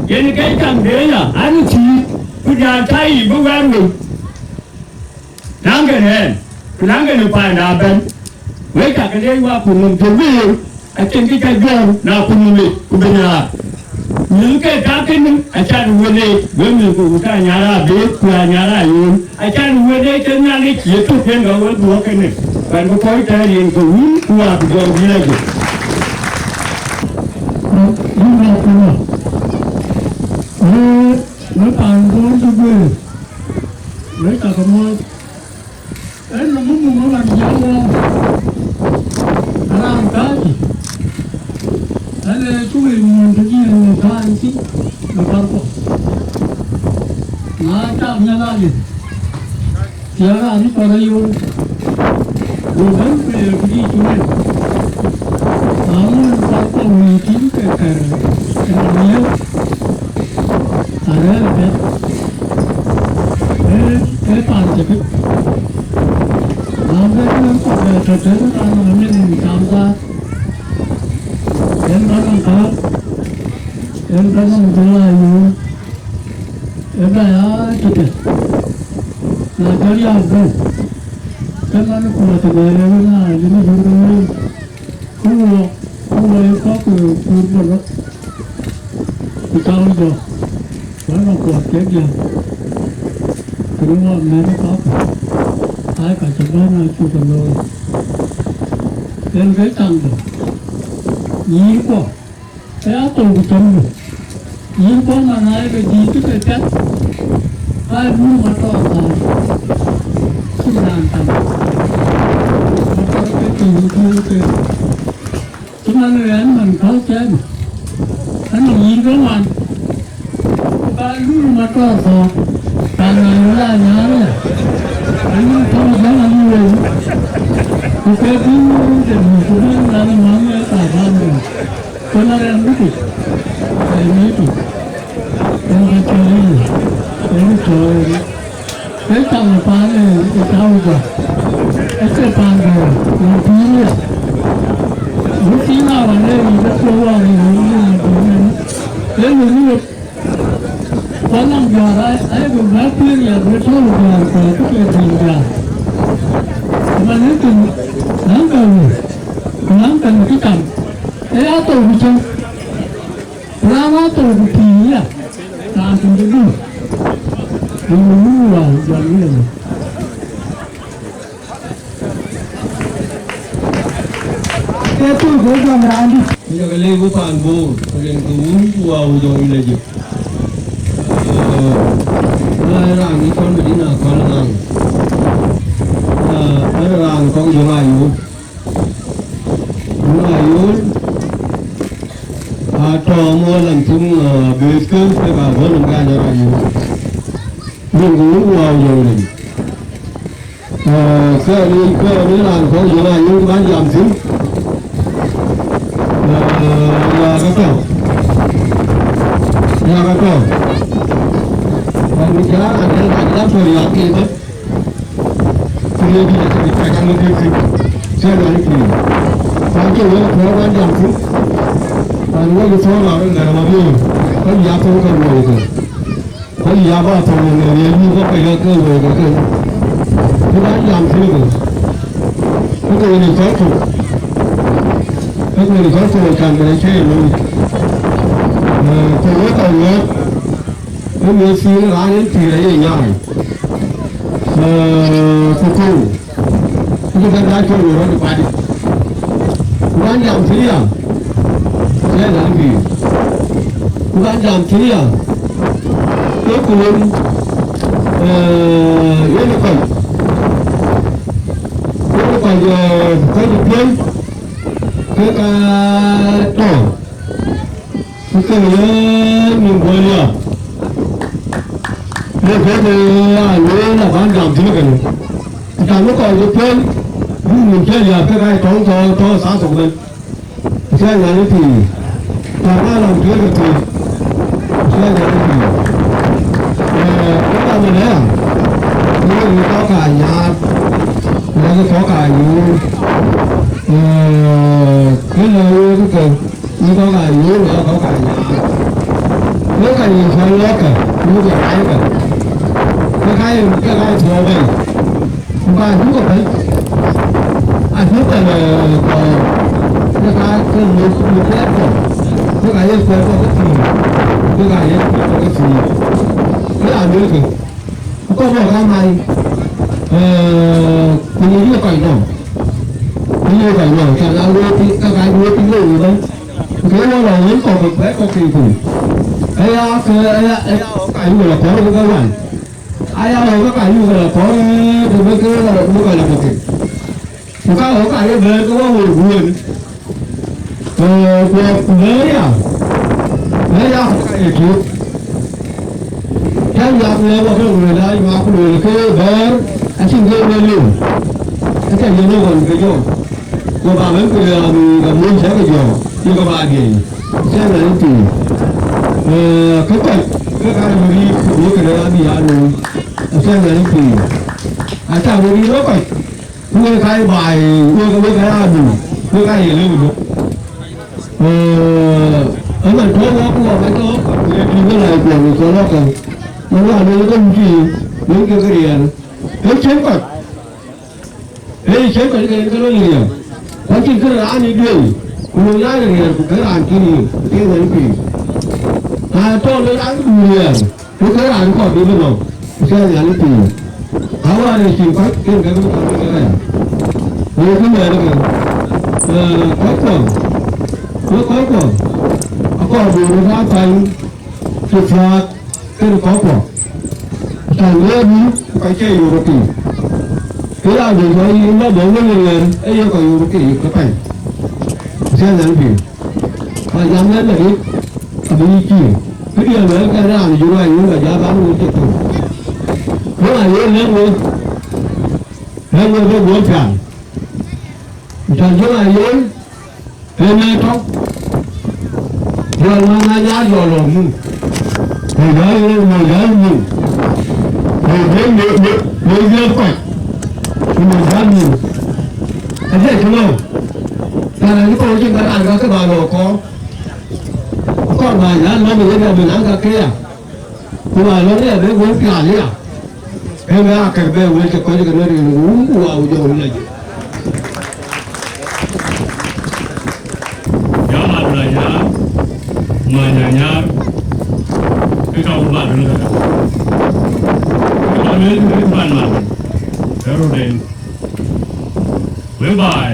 Yen ke cam de ya, ani thiëëc, ku jal ka yï bï wɛ̈ɛ̈r wei. Naŋ kën ɛn, ku naŋ kën paanda ëbɛ̈n. Wek cä ke leec waku nɔm tök wëëu, acïn kë cä jɔ̈ɔ̈r na ku nɔm yic ku bï nyaar. Mïth ke tak kënë, acan wël leec, wek mïth ku ku ka nyar abëëth ku anyar ayööm. Acan wël leec ke Nhialic ye tök yen ka wek duɔ̈k kënë. Kuɛn bï kɔc tɛ̈ɛ̈r yen ke wun ku waku jɔŋ dït ajë. Yïn rɔt ku rɔt. Wek, wek paan duɔ̈ɔ̈r cï guëër. Wek cä ke muɔ̈ɔ̈th. Ënë mumuk ë wan jam wɔ, raan kääcë, ënë cuk ë nyuɔɔn të dïït në kääc thïn në Parkɔ. Na cak Nhialic, thiëëk raan ë kɔn ë yöör, go bɛ̈n ku ye këdï cï wël. Na ŋun Parkɔ wëi tïŋ ke kɛ̈r ë nɔm yiëk, arɛ̈ɛ̈r ë piɛth. Ee, ee paan cï bï. Na bɛ kën kɔ̈k bɛ tɔ̈ tënë raan nɔm ë nyin cam dhaath. Yen bä nɔm kääk, yen bä nɔm jɔl aa yöör. Ee bɛ aa tëtɛ. Na jɔl yak bɛ̈n, ke man kuɔɔth ëbɛ̈n ë wën aa lïm ë yöör ë wëi. Ku wɔ, ku wɔ ye kɔ̈k, eh, kuur bɔ̈ lɔ, ku cam jɔ, wën ë kuɔth kek diäk, kën wɔ mɛ̈n ë kɔ̈k, ai, ka cï bɛ̈n aa cuk ke looi. Yen ke cam dɔ, nyïïr kuɔ, ke ya thou ku cam dɔ. Yïn bɔ̈ man aa ye ke dïït cï ke piɛth, ka ye mur matɔɔr thɔ̈ɔ̈r, cïn raan cam. Matɔɔr ke tïŋ duöör ke. Cï man ɣɛn man kɔ̈u cɛɛn, anɔŋ yïn ke ŋuan. Ku ka ye mur matɔɔr thɔ̈ɔ̈r, ka nɔn wël aa nyääŋ aya. Ayï tɔ̈u jäŋ ayï wëu. Ku ke bï de mïth ku bï nɔn ë ŋɔ̈ŋ ë thaban wëu. Kën arɛɛm bï tïc, rɛɛm bï tïc, en ke cɔl ë ye, en ë cɔɔl en. Ke cam ë paan ë tau jɔ, ë ke paan duɔ̈ɔ̈r, nɔn pïïr ë ya. Wut thïn a wan ë yic ë kuɔ̈u wan ë yic ë yen ë duɔ̈ɔ̈r en, en ë ŋic. Ku anɔŋ jɔ̈ɔ̈r aa, aye bï bɛ̈ɛ̈r pïïr ya bï tɔ̈u jɔ̈ɔ̈r ku abï ke dhil jɔ̈ɔ̈r. Ku man ë thïn, naŋ ke wëu, ku naŋ ke kë cam, ee ya thou ku cam. Raan aa thou ku pïïr ya, raan tïŋ de dum, rin ë wun wään jɔl wël. Ke tuk ke jam raandït. Ku jɔ ke lëk ku paan Bor, ku len ke wun ku wau jɔ yïn ajïk. Ee, na raan ë kɔn Madina kɔn naŋ. Ee, ee raan kɔn jɔ ŋa yöök. Jɔ ŋa yöök. A tɔ̈ mɔ lam thum, ee, beth ke, ke ka bɔ̈ nɔm ka jɔ ŋa yöök. Len ke wun ku wau jɔ yïn ajïk. Ee, kënë, kënë raan kɔ̈k yïn aa yïn bän jam thïn. Ee, ya ka tɔ̈. Ya ka tɔ̈. Bän bï jam, an, an, an, an, tɔ̈ ya ke bä. Kërë bï ya ke bï ka kan bï thïn. Cï ya ni pïïr. Bän ke wek tɔ̈ bän jam thïn. Bän wek tɔ̈ la rëndë ma bï. Bän ya tɔ̈ ka wek. Ku ya ba thɔ̈ŋ në riɛl yï bɔ̈ ke ya ke wëëk ke. Ku ba jam thïn ke. Ku ke wëëk kɔc thok. Ku ke wëëk kɔc thok kan bɛ cï ye looi. Ee, ku wek ka wëëk. Ku wëëk thïn raan en pïïr aye nyaai. Ee, ku thou. Ku bï bɛ̈n dac kɔc wëë rɔt ë padï. Ku bän jam thïn ya, cï ya nyan pïïr. Ku bän jam thïn ya, ke ku wën, ee, yen ë kɔc, yen ë kɔc, ee, kɔc ë piööny, ke ka tɔ̈. Ku ke ye nïm bɔ̈ ya. Në kë ke ya lueel abän jam thïn kënë. Ku cam ë kɔc ë piööny, bï nïm cï ya ke ka tɔ̈u tɔ̈u tɔ̈u thaa thok ëbɛ̈n. Cï ya nyan ë pïïr. Cam ë lam tueek ë pïïr. Cï ya nyan ë pïïr. Ee, ë jam ënë ya. Ku wek kɔc ka nyar. Ku wek kɔc ka nyuur. Ee, kënë wek ke. Yïn kɔc aa yöök, yïn kɔc aa nyaai. Wek ka yï cɔl lɔ̈ɔ̈kkë, yïn ke rackë. Ke ka ye, ke ka ye thuɔɔu bei. Ku ka yïn ke bɛ̈ny. A yïn ke, ee, kɔɔr. Ke ka ke yï, yï kuɛɛt kɔ̈u. Ke ka ye kuɛɛt kɔ̈u ke thïn. Ke ka ye kuɛɛt kɔ̈u ke thïn. Ke ya luelkë. Ku kɔc bɔ̈ ka mai, ee, ku yï yï kɔc nɔm. Ku yï kɔc nɔm, cä na wëëk piny, ka ka wëëk piny lou ëbɛ̈n. Ku ke wɔ lɔ wën kɔ̈k, bɛ̈ɛ̈i kɔ̈k ke kuc. Aya ke, aya, aya ɣɔ̈k ka yuk lɔ kɔ̈r ke ke wal. Aya ɣɔ̈k ka yuk lɔ kɔ̈r, ee, të bï ke lɔ, bï kɔc lɔ kɔ̈k ke. Ku ka ɣɔ̈k ka ye bɛ̈ɛ̈r ke wɔ wël guëën. Ee, ku, ku bɛ̈ɛ̈r ya, bɛ̈ɛ̈r ya ɣɔ̈k ka ye tuök. Cä yak lɛ̈k wɔ ke lueel aa, yak ku lueel ke bɛ̈ɛ̈r acïn ke bɛ lëu. Aca yen ë ɣɔn ke jɔɔk. Ku ba bɛ̈n ku ya mïth, ka mony cä ke jɔɔk, ye ke ba diɛɛny. Acä nyan ë pïïr. Ee, ke kɔc, ke ka yï, yï këde abï ya looi. Acä nyan ë pïïr. Aca wek yï lɔ kɔc. Ku wek ka ye baai, wek, wek ka ye adui, wek ka ye lëu dök. Ee, ëmën tɔ̈u wɔ ku wɔ ka tɔ̈u, ye tïŋ ke lɛc kuɔn ë cɔl lɔ̈kkë. Yen wään wek ke wut yiic, wek ke ke riɛl. Ee cïn kɔc, ee cïn kɔc ke yen ke lɔ riɛl. Ku acïn kë raan ë duëër, ku lɔ ya riɛl, ku ke raan cïn yiic, ku ke wël pïïr. Na tɔ̈u lɔ raan du riɛl. Ku ke raan kɔ̈k bï bï nɔm, ku cä Nhialic pïïr. Awär ë cïn kɔc, kën ke bï kɔc ke rɛɛc. Ku kë mɛɛn ke, ee, kɔckuɔ, ku kɔckuɔ, akɔɔr bï röt aa pany cï thiääk kën kɔckuɔ. Ku cä wëëk bï, ku ka cie yöök pïïr. Ke ya bï jɔ yïn lɔ bɔ̈ wël ë ɣɛn, ee ye kɔc yöök pïïr ke pany. Ku cä Nhialic pïïr. Ka jam ënë dï, abï yï cïï. Këdiɛ̈ luɛɛl ke raan ë Jurua yïn, ka jɔ bä wël cï thök. Jɔŋ Ayool lɛ̈k wek, lɛ̈k wek bï guöör pial. Ku cɔl Jɔŋ Ayool, ee mɛ̈ɛ̈r tɔ̈. Jɔl man na nyaar jɔl lɔ muk. Mɔc jäl, mɔc jäl muk. Mɔc jäl, mɔc, mɔc, mɔc jäl kɔc. Mɔc jäl muk. Acie cï lɔ. Raan acï thou cïn ka raan ka ke bä lɔ kɔɔr. Akɔɔr bä ya lɔ̈m ë yen abï naŋ ka ke ya. Ku bä lɔ̈m ë ya bï wël pial ya. Ëmɛ aa kek bɛ wël cï kɔc ke në rin wun ku wau jɔ wun lɔ jɔ. Ya Madun Anyar, Many Anyar, ke ka wun Madun ka. Ke ka wun Madun. Ero den. Whereby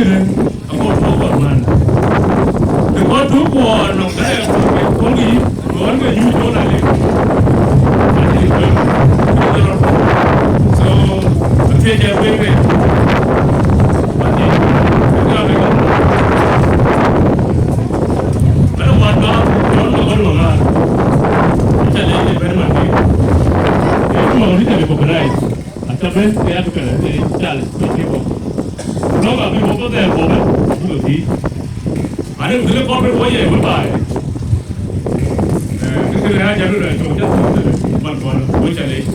kënë, akɔɔr buk kɔɔr man. Të kɔɔr tuk kuɔɔr nɔm kërɛɛc kuɔɔr ke kuɔɔr yic, kuɔɔr ke nyuc kuɔɔr alec. Ati kuɔɔr, kuɔɔr. So, athiec ë piny ke. Ati, kuɔɔr ke. Ënë wan ba, kuɔɔr ke kuɔɔr ŋa. Ita lec ë bɛ̈n man ke. Ë kuɔɔr ita lec recognize. Ata bɛ̈n ke ya ke pɛlɛ, ke cal, ke ke bɔ̈. Lɔ̈k abï bɔ̈ ke dhɛɛr bɔ̈ bɛ̈n, abï ke thïn. Ade ku dhil kɔn bï wɔ ye wël baai. Eh, kë kën ya jam rɛ̈ɛ̈r cök, jam rɛ̈ɛ̈r, man kɔn, wël ca leec.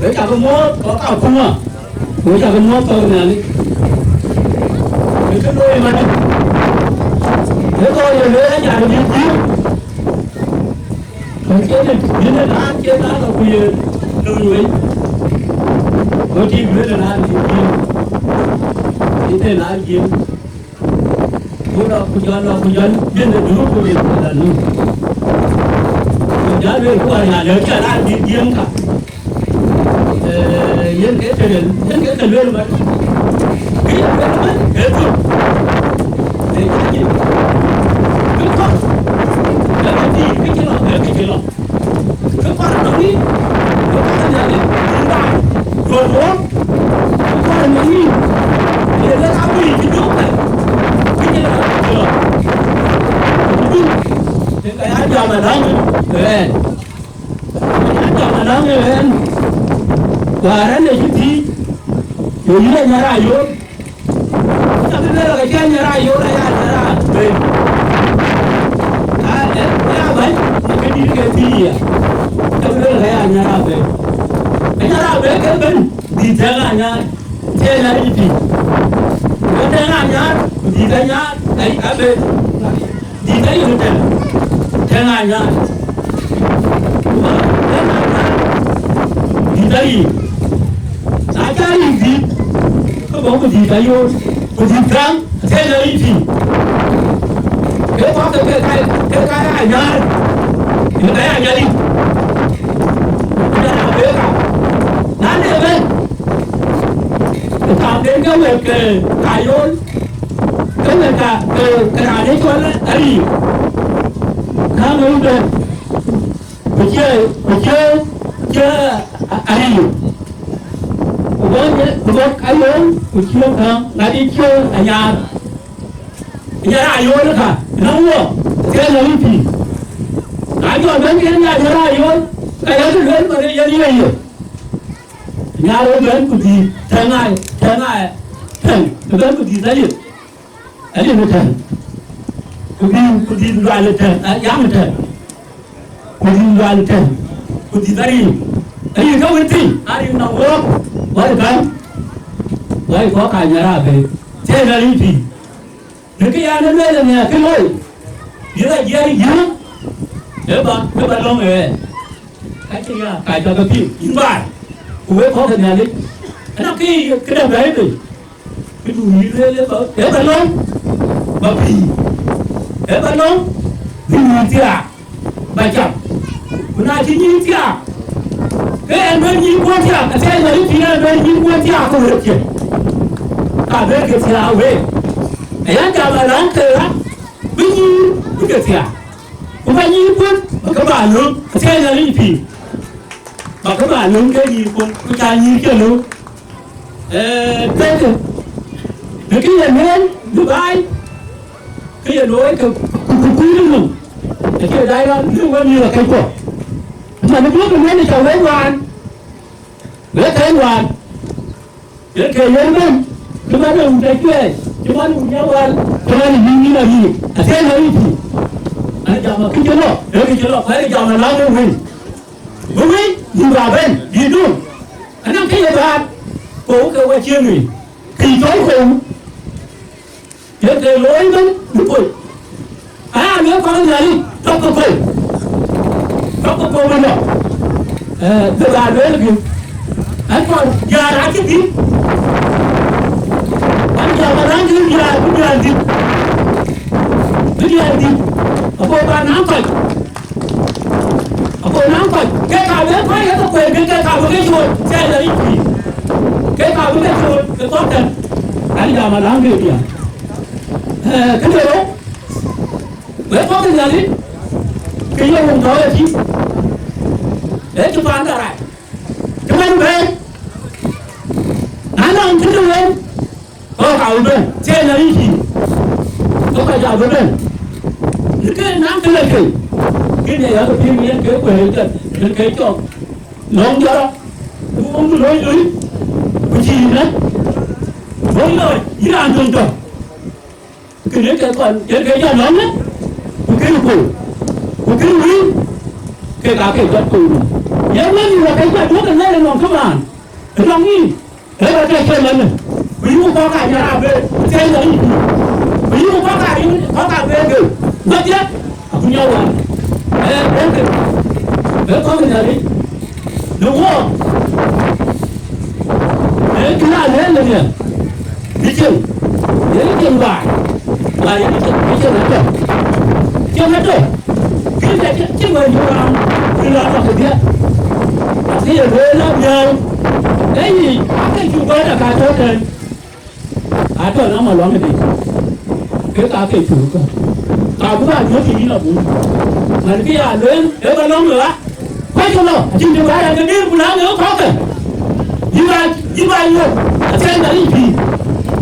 Wek cak muɔ̈ɔ̈th kɔc akuma, wek cak muɔ̈ɔ̈th kɔc Nhialic. Wek kë looi ëmënë, wek kɔc ye lueel an, nyan bï dhil. Kɔc ke dït, bï në raan cie raan lɔ ku ye lööny wei. Go tik lueel raan bï dhil. Bï të raan dhil. Ku lɔ ku jɔl, lɔ ku jɔl, bï në duk ku rin ku la nu. Ku jɔl lueel ku war ya lëu cä raan bï dhiëm ka. Eh, yen ke të luel, yen ke të luel man. Kë ye luel man, ke thök. Ke cä jin. Kë kɔ̈k. Ke kë thii, kë cï lɔ, ke kë cï lɔ. Kë kɔɔr nɔŋ yïn, kë kɔɔr nɔŋ yïn, yïn baai. Duɔ̈r ku wɔk. Aŋ ë ɣɛn, wäär ɣɛn ë cï thiic, ku yïn ë Nyarayol, cä bï lueel ke cï Nyarayol aya Nyarabei. Aa, ë, ë abäny, ë këdït ke thiic ya, cä bï lueel ke ya Nyarabei. Ke Nyarabei ke bɛ̈n, dhil tɛ̈ŋ Anyar, tɛ̈ŋ Anyar ë pïïr. Ku tɛ̈ŋ Anyar, ku dhil Anyar, ai, abɛ̈n. Dhil tɛ̈ yïn tɛ̈n, tɛ̈n Anyar. Ku bä tɛ̈n Anyar, dhil tɛ̈ yïn. Na cä yïn dhil, ke bä ku dhil tɛ̈ yöör, ku dhil tɛ̈n, tɛ̈n Anyar yïn tïŋ. Ke kɔ̈k ke, ke ka, ke ka Anyar, ke ka Anyar yïn. Ku jɔl a bek ka. Na de bɛ̈n, ku kaam den ke wek, ke ka yöör, Kënë ka, ke, ke raan ë cɔl Ariir, ka ŋö bɛ̈n, ku cie, ku cie, cie Ariir. Ku bɔ̈ ye, ku bɔ̈ Ayol, ku cie käŋ, ŋadï cie Anyar. Nyar Ayol ka, na wɔ, ke na wïc pïïr. Na jɔ bɛ̈n ke ya Nyar Ayol, ka ya kë luel man ë yen ye ye. Nyar ë bɛ̈n ku dhil tɛ̈ŋ aa, tɛ̈ŋ aa, tɛ̈ŋ, ë bɛ̈n ku dhil ayeth. Ayï në tɛ̈n, ku dhil, ku dhil lual ë tɛ̈n, a, yam ë tɛ̈n, ku dhil lual ë tɛ̈n, ku dhil ariir. Ariir ka wën thïn, ariir nɔm wok, wal bɛ̈n, wal kɔ̈k ka Nyar abëë, thëën ariir pïïr. Në kë ya në lueel ënë, kë looi, bï rɔt jiɛɛr yïn, ë ba, ë ba lɔ̈ŋ ë ɣɛn. Ka cï ya, ka cä ke piŋ, yïn baai, ku wek kɔ̈k ë Nhialic. Ënɔŋ kë, këdäŋ bɛ̈ɛ̈i bei. Këdu yï lueel ë ba, ë ba lɔ̈ŋ, ba pïïr, ë ba lɔ̈ŋ, bï nyïïn thiaak, ba cam. Ku na cï nyïïn thiaak, ke ɣɛn bɛ̈n nyïïn kuɔ̈n thiaak, athiɛɛi Nhialic pïïr ɣɛn bɛ̈n nyïïn kuɔ̈n thiaak ke wëëtkiɛ̈. Ka bɛ̈n ke thiaak week. Ayan jam alaŋ ke ɣa, bï nyïïn, bï ke thiaak. Ku ba nyïïn kuɔ̈n, ba ke ba lööm, athiɛɛi Nhialic pïïr. Ba ke ba lööm ke nyïïn kuɔ̈n, ku ca nyïïn ke lööm. Ee, tëkë, në kë ye lueel, në baai, kë ye looi ke ku, ku, ku kuur nɔm, acï daai rɔt, në wek mïth akëckuɔ. Man duökï lueel cä wek waan, wek kɛ̈n waan, wek ke yen bɛ̈n, cï man ë wut acuɛɛi, cï man wut ya wal, cï man ë yïn yïn ayï, athiɛɛi Nhialic pïïr. An jam akëc lɔ, ee këc lɔ, ku an jam alaŋ ë wëi. Bï wëi, bï ba bɛ̈n, bï döŋ. Anɔŋ kë ye bäär, ku ke wa cieŋ wëi, kë cɔl ku. Ye ke looi ëbɛ̈n bï kony. Aya, lueel kɔc Nhialic, tɔ̈ ke kony. Tɔ̈ ke kony ënɔ. Ee, bï ba lueel kï. An kɔc diäär acï dhïc. An jam araŋ kï diäär, bï diäär dhïc. Bï diäär dhïc. Ago ba naŋ kɔc. Ago naŋ kɔc, ke ka bï kɔc ye ke kueer, ke ka bï ke cool, thiɛɛi Nhialic pïïr. Ke ka bï ke cool, ke kɔc tɛ̈n. An jam alaŋ ke diäär. Ee, këde rou, wek kɔc Nhialic, ke ye wun tɔ̈ ëtï, ee cï panda rac, cï man bɛ̈ɛ̈i, na nɔŋ këde wën, kɔc ka bï bɛ̈n, thiɛɛi Nhialic pïïr, ke kɔc ka bï bɛ̈n. Në ke naŋ këde ke, këde ya ke piŋ yen ke kueer ëtɛ̈n, yen ke cɔk, lɔ̈ŋ jɔrɔ, ku wun ku loi loi, ku cïï nɛ̈k, loi loi, yïn raan töŋ tɔ̈. Kënë ke kɔn, ke ke jɔ lɔ̈ŋ, ku kën ku, ku kën wïïr, ke ka ke jɔt ku. Yen wën wä ke jɔ duɔ̈k ënë ënɔŋ këman, ënɔŋ yïn, ë rɔt ke cï lɔ̈ŋ. Ku yï ku kɔ̈k aa nyar abëë, thɛɛr lɔ yï. Ku yï ku kɔ̈k aa riŋ, kɔ̈k aa bɛ̈ɛ̈r ke. Wäthia, aku nyɔk wan. Ee, ee ke, ee kɔ̈k ë Nhialic. Në wɔ, ee kë na lɛ̈ɛ̈r në nhial, bï cieŋ, yen cieŋ baai, baai yen cieŋ, bï cieŋ atɔ̈. Cieŋ atɔ̈, kë cä cieŋ, cieŋ wën yöök raan, bï raan lɔ kedhie. Akë ye lueel ë nhial, ee yic, akë cuk bä dɛ ka tɔ̈ tɛ̈n. Atɔ̈ nɔm aluaŋ ëdï, ke ka ke cuk kä. Ka bï bä nyuɔ̈th yïn abun. Man kë ya lueel, ee ba lɔ̈ŋ ë ɣa. Kuac ke lɔ, acïn të bä rɛ̈k ke dïïr ku laŋ ë kɔ̈kkë. Yï ba, yï ba nyuɔ̈th, athiɛɛn Nhialic pïïr.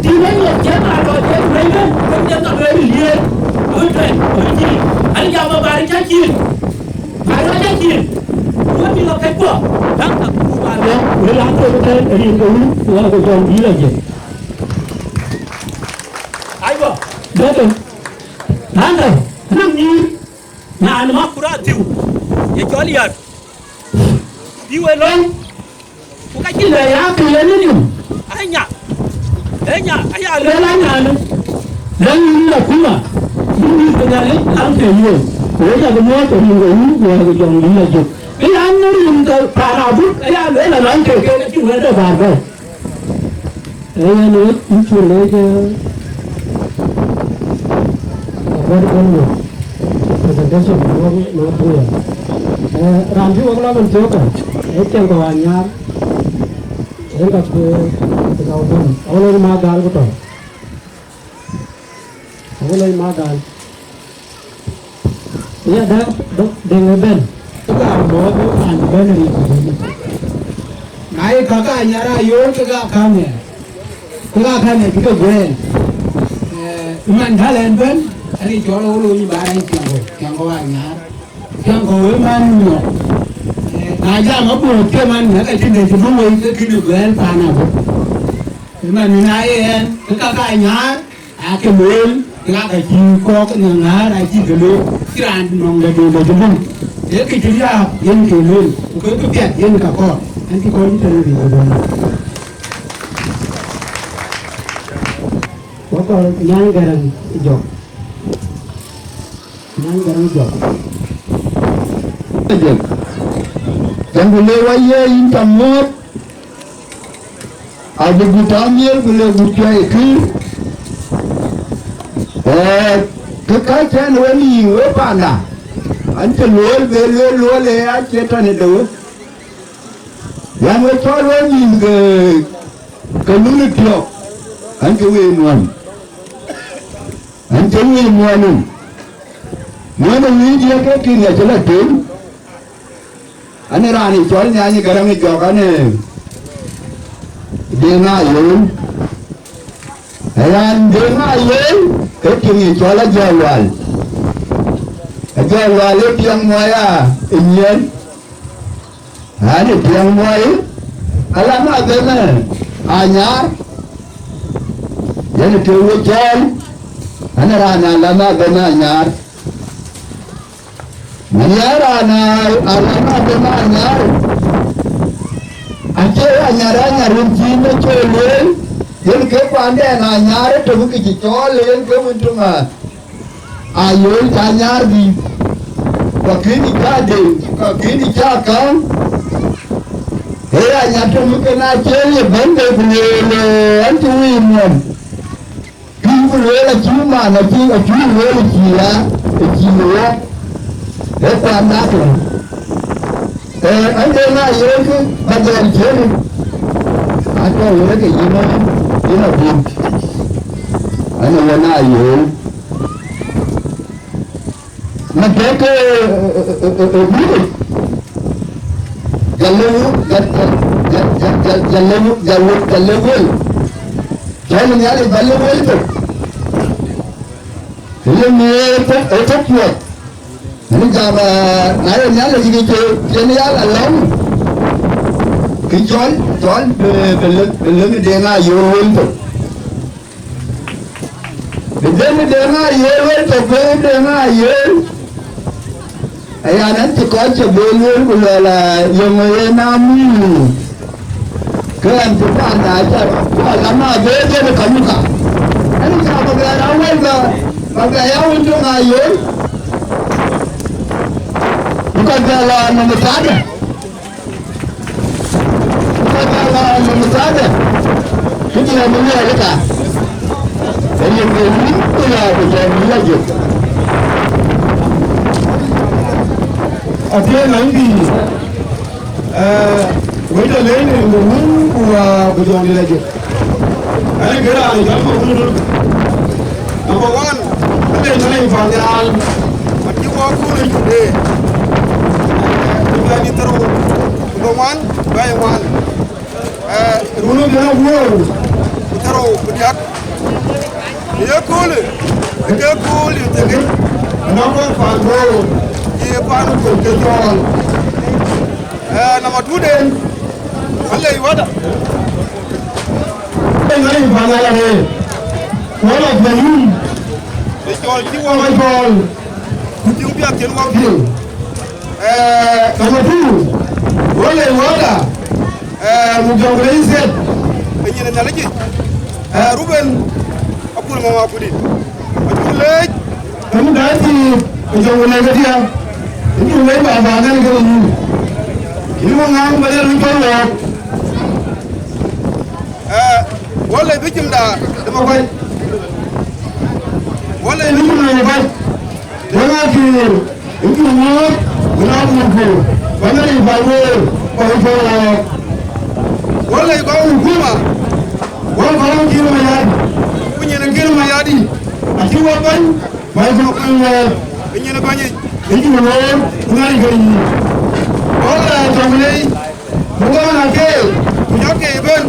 Tïŋ wën nyuɔ̈th cï ba lɔ cï wëi bɛ̈n, wën cï ba lueel ë liëër. Wën tuɛny, wën cï, an jam ba bär cä cin. Bär cä cin. Wën bï lɔ Kuɔ, daŋ ka ku ba lɔ, wël an thok tɛ̈n rin ke wun, ku ɣɔn ku jɔŋ dïït la jël. Aywa, dɔkë, daŋ ka, anɔŋ nyïïr, nyan Makura thiu, ye cɔl Yar. Bï we lɔ, ku ka cï lɔ ya kë ye nï nïm. Anya, anya, aya lɔ la nyan. Lɔ yïn la kuma, bï mïth ke Nhialic, an ke yuöör. Ku we cä ke muɔɔc, ku rin ke wun, ku ɣɔn ku jɔŋ dïït la jël. Kë yan rin ke paan abuk, aya lɔ la nyan ke, ke cï wël de bäär bɛ̈ɛ̈i. Ee, yen wek yïn cuk leec, ee, wɛ̈t ëbɛ̈n wek presentation wek, wek Buya. Ee, raan cï wek lɔ bɛ̈n thiɔ̈k, ee, Tiɛŋkɔ̈u Anyaar, ee, ka kueer, ee, ka wëu, awëu lec ma gal ku tɔ̈. Awëu lec ma gal. Ya da, da, deŋ ëbɛ̈n. Ka mɔ̈ɔ̈th raan bɛ̈n rin ku bɛ̈n. Na ye ka ka Anyaar Ayol ke ka kaŋ ë, ke ka kaŋ ë bï ke guɛɛl. Ee, man dhal ɛn bɛ̈n, ani cɔl Ɣolo nyi ba rɛ̈ny Tiɛŋkɔ̈u, Tiɛŋkɔ̈u Anyaar. Tiɛŋkɔ̈u ë man nyɔk. Ee, na jam abuɔɔth ke man, na ka cïn dee cï bï woi ke kïn ë guɛɛl paan abuk. Ëmën na ye ɛn, ke ka ka Anyaar, aake lueel, ke ka ka cï kɔ̈k në ŋäär acï ke lueel, cï raan nɔŋ dɛ̈t de dɛ̈t bum. Ee kë cï riääk yen ke lueel, ku ke këpiɛth yen ka kɔɔr, ɛn cï kɔn cï tënë riëëc ëbɛ̈n. Wakɔɔr Nyan Gäräŋ Jɔk. Nyan Gäräŋ Jɔk. Jɔk. Jɔk, ku le wa ye yïn cam muɔ̈ɔ̈th. Abï gut amiël ku le gut cuai kï. Ee, kë ka cɛn we nïïm we panda, an, cï lueel be lueel lueel, ee, acie tɔ̈ në de we. Yan we cɔl we nïïm ke, ke lun ë tiɔk, an, cï we nuɔn. An, cï we nuɔn. Nuɔn ë wic ye ke kïn acï la tem. An, raan ë cɔl Nyan Gäräŋ Jɔk, an, ee Deŋ Ayol. Raan Deŋ Ayol, ee tiŋ ë cɔl Ajɔl Wal. Ajɔl Wal ee tiɛŋ muɔɔi aa ë nyiɛɛn. An, ee tiɛŋ muɔɔi, alam abɛ̈n ë Anyaar. Yen ë tëë we cɔɔl, an, raan alam abɛ̈n ë Anyaar. Mɛn ya raan a, a raan a bɛ̈n Anyaar. Acie Anyaar, Anyaar wën cï në cɔl lueel, yen ke kuandɛn Anyaar ë tök kë cï cɔɔl, yen ke wën töŋ a, Ayol cä Anyaar dhïth. Ku akënë cä Deŋ, ku akënë cä käŋ. Ee Anyaar tök kën acï ye bɛ̈n de ku lueel, ee, an cï wïc muɔ̈n. Bï ku lueel acï man, acï, acï lueel acï ya, acï wok, ee kuan dak lɔ. Ee, an de na yek ba jɔl ciëëŋ, atɔ̈ wek ke yïn, yïn abun. An ë wën a yööl. Matek, ee, ee, ee, ee, ee, bï, jal lëu, jal, jal, jal, jal, jal lëu, jal wek, jal lëu wël. Cɔl Nhialic ba lëu wël tök. Lëu ee tök, ee tök puɔth. Ani jam, ee, na ye Nhialic kï cï, cïn ya la lɔ̈ŋ. Kï cɔl, cɔl, bï, bï lëu, bï lëu de na yööl wël tök. Bï Deŋ, Deŋ Ayol wël tök, bï Deŋ Ayol. Aya, an cï kɔc cï bï lueel ku luɛɛl, aa, yöŋ ë yen amïï. Ke ɣɛn cï panda cä rɔt, ku alam abëë jël ë kanyuka. Ɛn cä bä bɛ raan wɛl bä, bä bɛ ya wën töŋ Ayol. Ku ka bɛ lɔ në mïthadë. Ku ka bɛ lɔ në mïthadë. Kë diɛɛr bï luɛɛl ë ka. Ë yen ke wïc ku ya ku jɔŋ yï la jël. Athiëëŋ anybï, ee, wëc alëny në wun ku, aa, ku jɔŋ dït ajël. Ɛn ke raan ë cɔl Magun Dut. Number one, alëny alëny pan nhial. Wan cï wɔ kun ë cuk de. Ee, cuk de ni thërou. Number one, bɛ̈ɛ̈i wan. Ee, run ë gën awuɔ̈ɔ̈r, ku thërou, ku diäk. Ye köölë, ke kööl ye thëkë, anɔŋ kɔc paan Bor, ye paan Bor ke cɔɔl. Eh, nama tuden, wala iwada. Ngai bana la re. Wala bayum. Ë cɔl cï wɔ kɔc cɔl. Ku cï piath cïn wɔ piŋ. Eh, nama tu. Wala iwada. Eh, mu jɔŋ rɛy thieth. Ë nyin ë Nhialic. Eh, Ruben, akut ŋɔŋ akudït. Acuk leec. Kamu daai thiik, ë jɔŋ wël ë kedhie. Ë jɔŋ wël baba ŋɛn ke yïn. Yïn wä ŋaŋ ba lɛl wïc kɔn wɔɔk. Eh, wala bï cïmda de ma kɔc. Wala bï cïmda de ma kɔc. Wala kï. Ëcï wuɔɔk, ku na muk ku, ku na rin päl wëër, ku ë cɔl wɔɔk. Wala ë kɔc hukuma, wala kɔc Kiir Mayardit, ku nyin Kiir Mayardit, acï wɔ bɛ̈ny, ku ë kɔc kuëëŋ wëër, ë nyin bɛ̈ny yic, ëcï wuɔɔk, ku na rin ke yï. Wala ë tɔŋ lei, ku ɣɔn akeek, ku jɔ keek ëbën,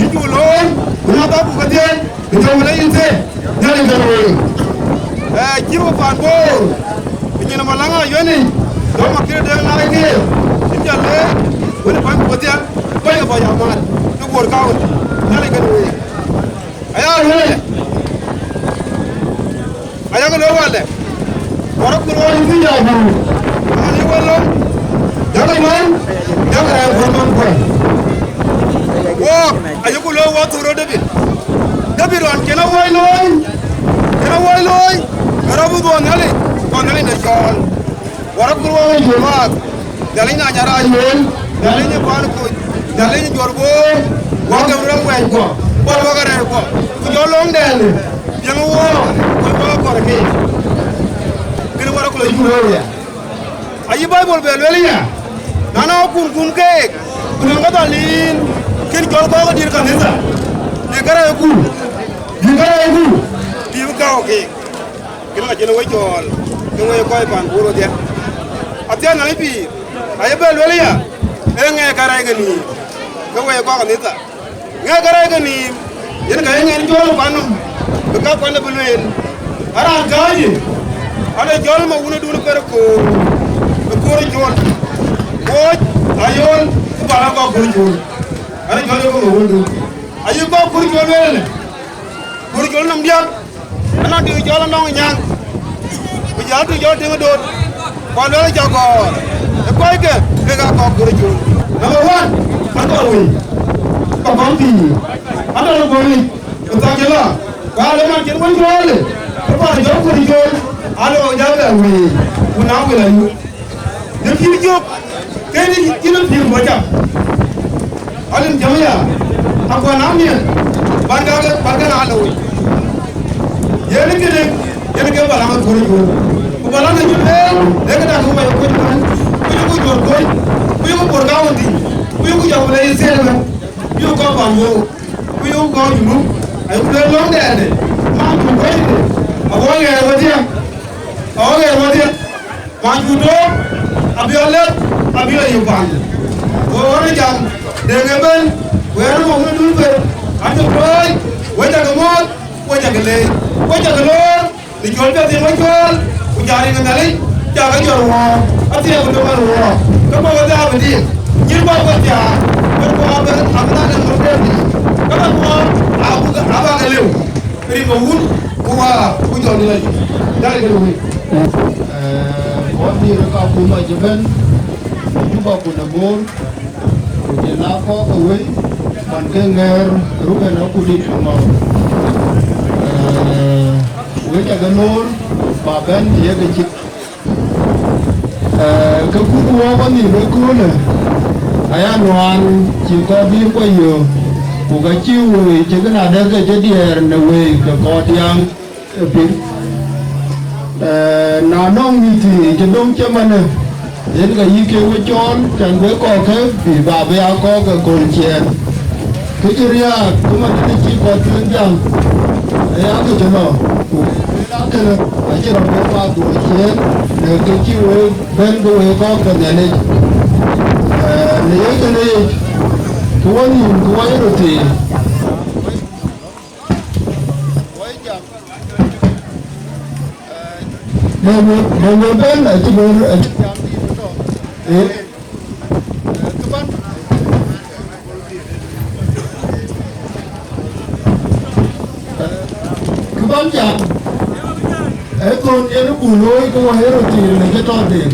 ëcï looi, ku na bäk ku kedhie, Ë tɔŋ lɔ yïn thëë, Nhialic gäm wei. Eh, cï röt paan Bor, ë nyin ë Malaŋ Ayuɛn yic, dɔm akï dɛ̈ŋ laai keek, cïn jɔ leec, wën ë bäny ku bɔ̈ dhial, bäny ë bɔ̈ ya mat, në Bor County, Nhialic gäm wei. Aya lueel, aya lueel wälë, wärä ku rɔɔc thïn ya bur, wälë wä lɔ̈ŋ, jakë man, jakë rɛɛk kuɔn man kuɔn. Wɔɔk, ayuku looi wɔ thurö David. David ɣɔn cïn awuɔ̈c looi, cïn awuɔ̈c looi, ke rɔt bï dhuɔɔk Nhialic, ku Nhialic de cɔɔl. Wärä ku rɔɔc Jumaat, Nhialic na nyaraac wël, Nhialic ë kuan kuc, Nhialic ë juɔ̈r boor, wä ke rɔt wɛɛc guɔ, bɔl wä ke rɛɛc guɔ, ku jɔ lɔŋdɛn, piɛŋ wɔɔk, ku wä kɔr keek. Kën wärä ku lɔ yï looi ya. Ayï Baibul bɛ lueel aya, na nɔŋ kun kum keek, ku nɔŋ ke dhal liin, kën cɔl kɔ̈k ë dït kanitha, bï kärɛcku, bï kärɛcku, bï bï gäu keek. Kën ka cïn wec cɔɔl, ke wec kɔc pan Bor wedhie. Athiɛɛn Nhialic pïïr, ayï bɛ lueel aya, ee ŋɛk kärɛc ke nïïm, ke wec kɔ̈k kanitha. Ŋɛk kärɛc ke nïïm, yen ka ye ŋɛn cɔɔl ë kuan nɔm, bï ka kuan dɛ bï lueel. Araan kääc, ade jɔl ma wun ë dun ë per koor, ë koor ë col. Wooc, ayol, ku bä la kɔk koor ë col. Ade jɔl yök ma wun ë dun. Ayï kɔk koor ë col lueel ëlë, koor ë col nɔm diäk. Anɔŋ dïït cɔl anɔŋ nyaŋ, ku jɔ dïït cɔl tiŋ ë dot, ku aluel cä gɔ̈ɔ̈r ë kɔckë, kek aa kɔk Guricol. Number one, akɔr wei, kɔk kɔŋ pïïr, adɔl ë gɔ̈ɔ̈r yic, ku thak cï lɔ, ku alë man cïn wën cuɔɔlë, ku pan jɔl Guricol, alë wɔ jal bɛ wei, ku na wël ayuk. Në pïïr jök, kënë cïn pïïr bɔ̈ cam. Alim jam ya, akuan amiɛt, ban ka, ban ka na looi. Yen kënë, yen ke balaŋ akööl akööl. Ku balaŋ acï bɛ̈ɛ̈r, ee këda ku ba ye kuc man, ku yeku jɔl kuc, ku yeku Bor County, ku yeku jɔl ku le yï thiëël ëmën, ku yeku kɔc Bambu, ku yeku kɔc Junub, ayeku le lɔ̈ŋdɛɛrde, man ku kuɔcde, awɔ ɣɛɛr wedhie, awɔ ɣɛɛr wedhie. Pan ku tɔ̈, abï alɛ̈th, abï la yök paande. Go ɣɔn ë jam, deŋ ëbën, wɛ̈ɛ̈r ë ɣɔn ë dun bër, an, cï kuɔɔc, wek cakë muɔ̈ɔ̈th, wek cakë leec, wek cakë loor, në cɔl piɛth yen wek cɔɔl, ku jɔ riŋ ë Nhialic, jakë jɔt wɔɔk, athiɛɛk ku döŋ ɣɛn wɔɔk, ke bɔ̈ wedhie abï diik, nyïïr bɔ̈ wedhie, wek ku abï, abï la dɛ̈t ŋɔ̈th dɛ̈t diik, ke bɔ̈ wɔɔk, abï, abä ke lëu. Rin ke wun, ku waa, ku jɔl dït la yï. Jal ke wun. Eh, kɔc dït ka kum acï bɛ̈n, Juba ku në Bor, ku jël na kɔ̈k ke wëi, man ke ŋɛɛr Ruben akudït ku ŋɔ̈ɔ̈r. Eh, wek cakë loor, ba bɛ̈n ye ke cït. Eh, ke kuth wɔɔk ɣɔn nhïïm ëköölë, aya nuaan cï kɔc dïïr kuɔ yöök, ku ka cï wëi cï kën adɛ̈k ke cï diɛɛr në wëi ke kɔc diaaŋ ë pïr. Eh, na nɔŋ mïth cï döŋ cïmënë, yen ka yï kek we cɔɔl, can wek kɔ̈kkë bï ba bï aa kɔ̈k ë kööl ciɛɛn. Kë cï riääk, cïmën të cï kɔc piŋ jam, aya kë cï lɔ, ku kënë acï rɔt bï path dhuɔ̈k ciëën, në kë cï wek bɛ̈n ke wek kɔ̈k ke Nhialic. Eh, në ye kënë yic, ku wɔ nhïïm, ku wɔ ye röt thiin. Dɛ̈ wek, dɛ̈ wek bɛ̈n acï bɛ̈n, acï jam dït tɔ̈. Eh, Jam, ee thon yen ku looi ku wɔ ë röt tiir në cï tɔ̈ den.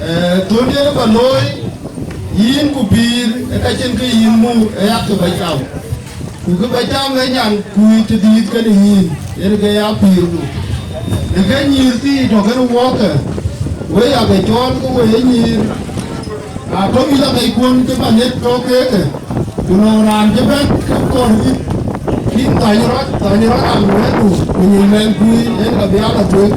Ee, thon yen ba looi, yïn ku pïïr, ee ka cïn kë yïn muk, ee yak kë ba cam. Ku kë ba cam ee nyan kuc të dïït kenë yïn, yen ke ya pïïrdu. Në ke nyïïr thii tɔ̈ kenë wɔɔkë, we ya ke cɔɔl ke we ye nyïïr. Na tɔ̈ mïth akɛckuɔn cï bä ŋiɛc tɔ̈ keek, ku nɔŋ raan cï bɛ̈n ke kɔɔr yïth, yïn thany rɔt, thany rɔt raan wɛ̈ɛ̈tdu, ku nyin mɛnhkui, yen ka bï aa lɔ tueŋ.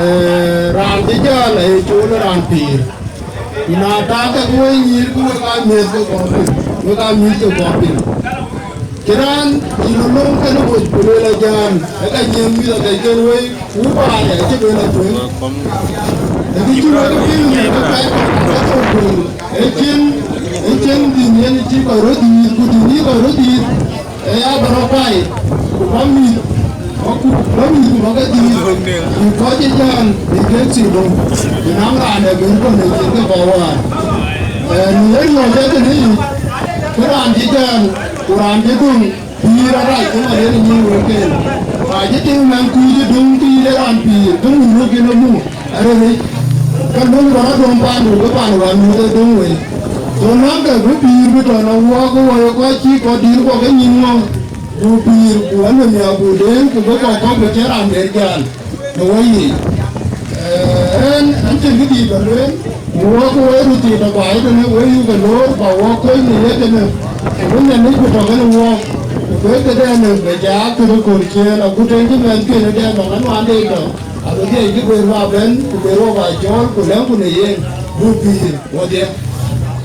Ee, raan cï jäl aye cool raan pïïr. Ku na taak ke wek nyïïr, ku wek aa miɛ̈th ke kɔɔr piny, wek aa mïth ke kɔɔr piny. Cï raan cï lɔ löŋ kenë moc, ku lueel ajään, ee ka nyiëëŋ mïth akɛcken wei, ku baai acï lueel atueŋ. Ee kë cï wek piŋ në kë pɛ̈c, ee cïn, ee cïn dhïn yen cï kɔc röt dhiith, ku dhïn yï kɔc röt dhiith, ee ya bä rɔt kuai, ku bä mïth, bä ku, bä mïth ku bä ke dhiith, bï kɔc ë jään, bï kek thii dom, bï naŋ raan ee ben kɔn ë cïn ke kɔc waar. Ee, në yen ŋɔ̈ɔ̈th ee kënë yic, kë raan cï jään, ku raan cï döŋ, pïïr arac cï man yen nyin wek ken. Ka cï tïŋ mɛnhkui cï döŋ pïïr ë raan pïïr, döŋ wun wek yen ë muk arëëric. Ka löŋ bä rɔt döŋ paandu, bï paan wän muk ë döŋ wei. Go näŋ ke bï pïïr bï tɔ̈ në wuɔɔk, ke wɔ ye kɔc cï kɔc dïïr kuɔ ke nyin ŋɔ̈ŋ, ku pïïr, ku anhemia, ku deen, ku bï kɔc kɔ̈k bï cïn raan ber jal në wɔ yiic. Ee, ɛn, ɛn cïn kë dïït bä lueel, ku wɔ ke wɔ röt thii tɔ̈ baai tënë, wek yuk ke loor, ba wɔ kony në ye tënë, ku bï Nhialic ku tɔ̈ kenë wɔ, ku bï këdɛn ë bɛ jaa kënë kööl ciëën, agut en cï mɛnhken ëdɛn nɔm anuaande tɔ̈, abï dhiɛc kï ber bä bɛ̈n, ku ber wɔ bä cɔɔl, ku lɛ̈ŋku në yen, buk pïïr wɔdhie.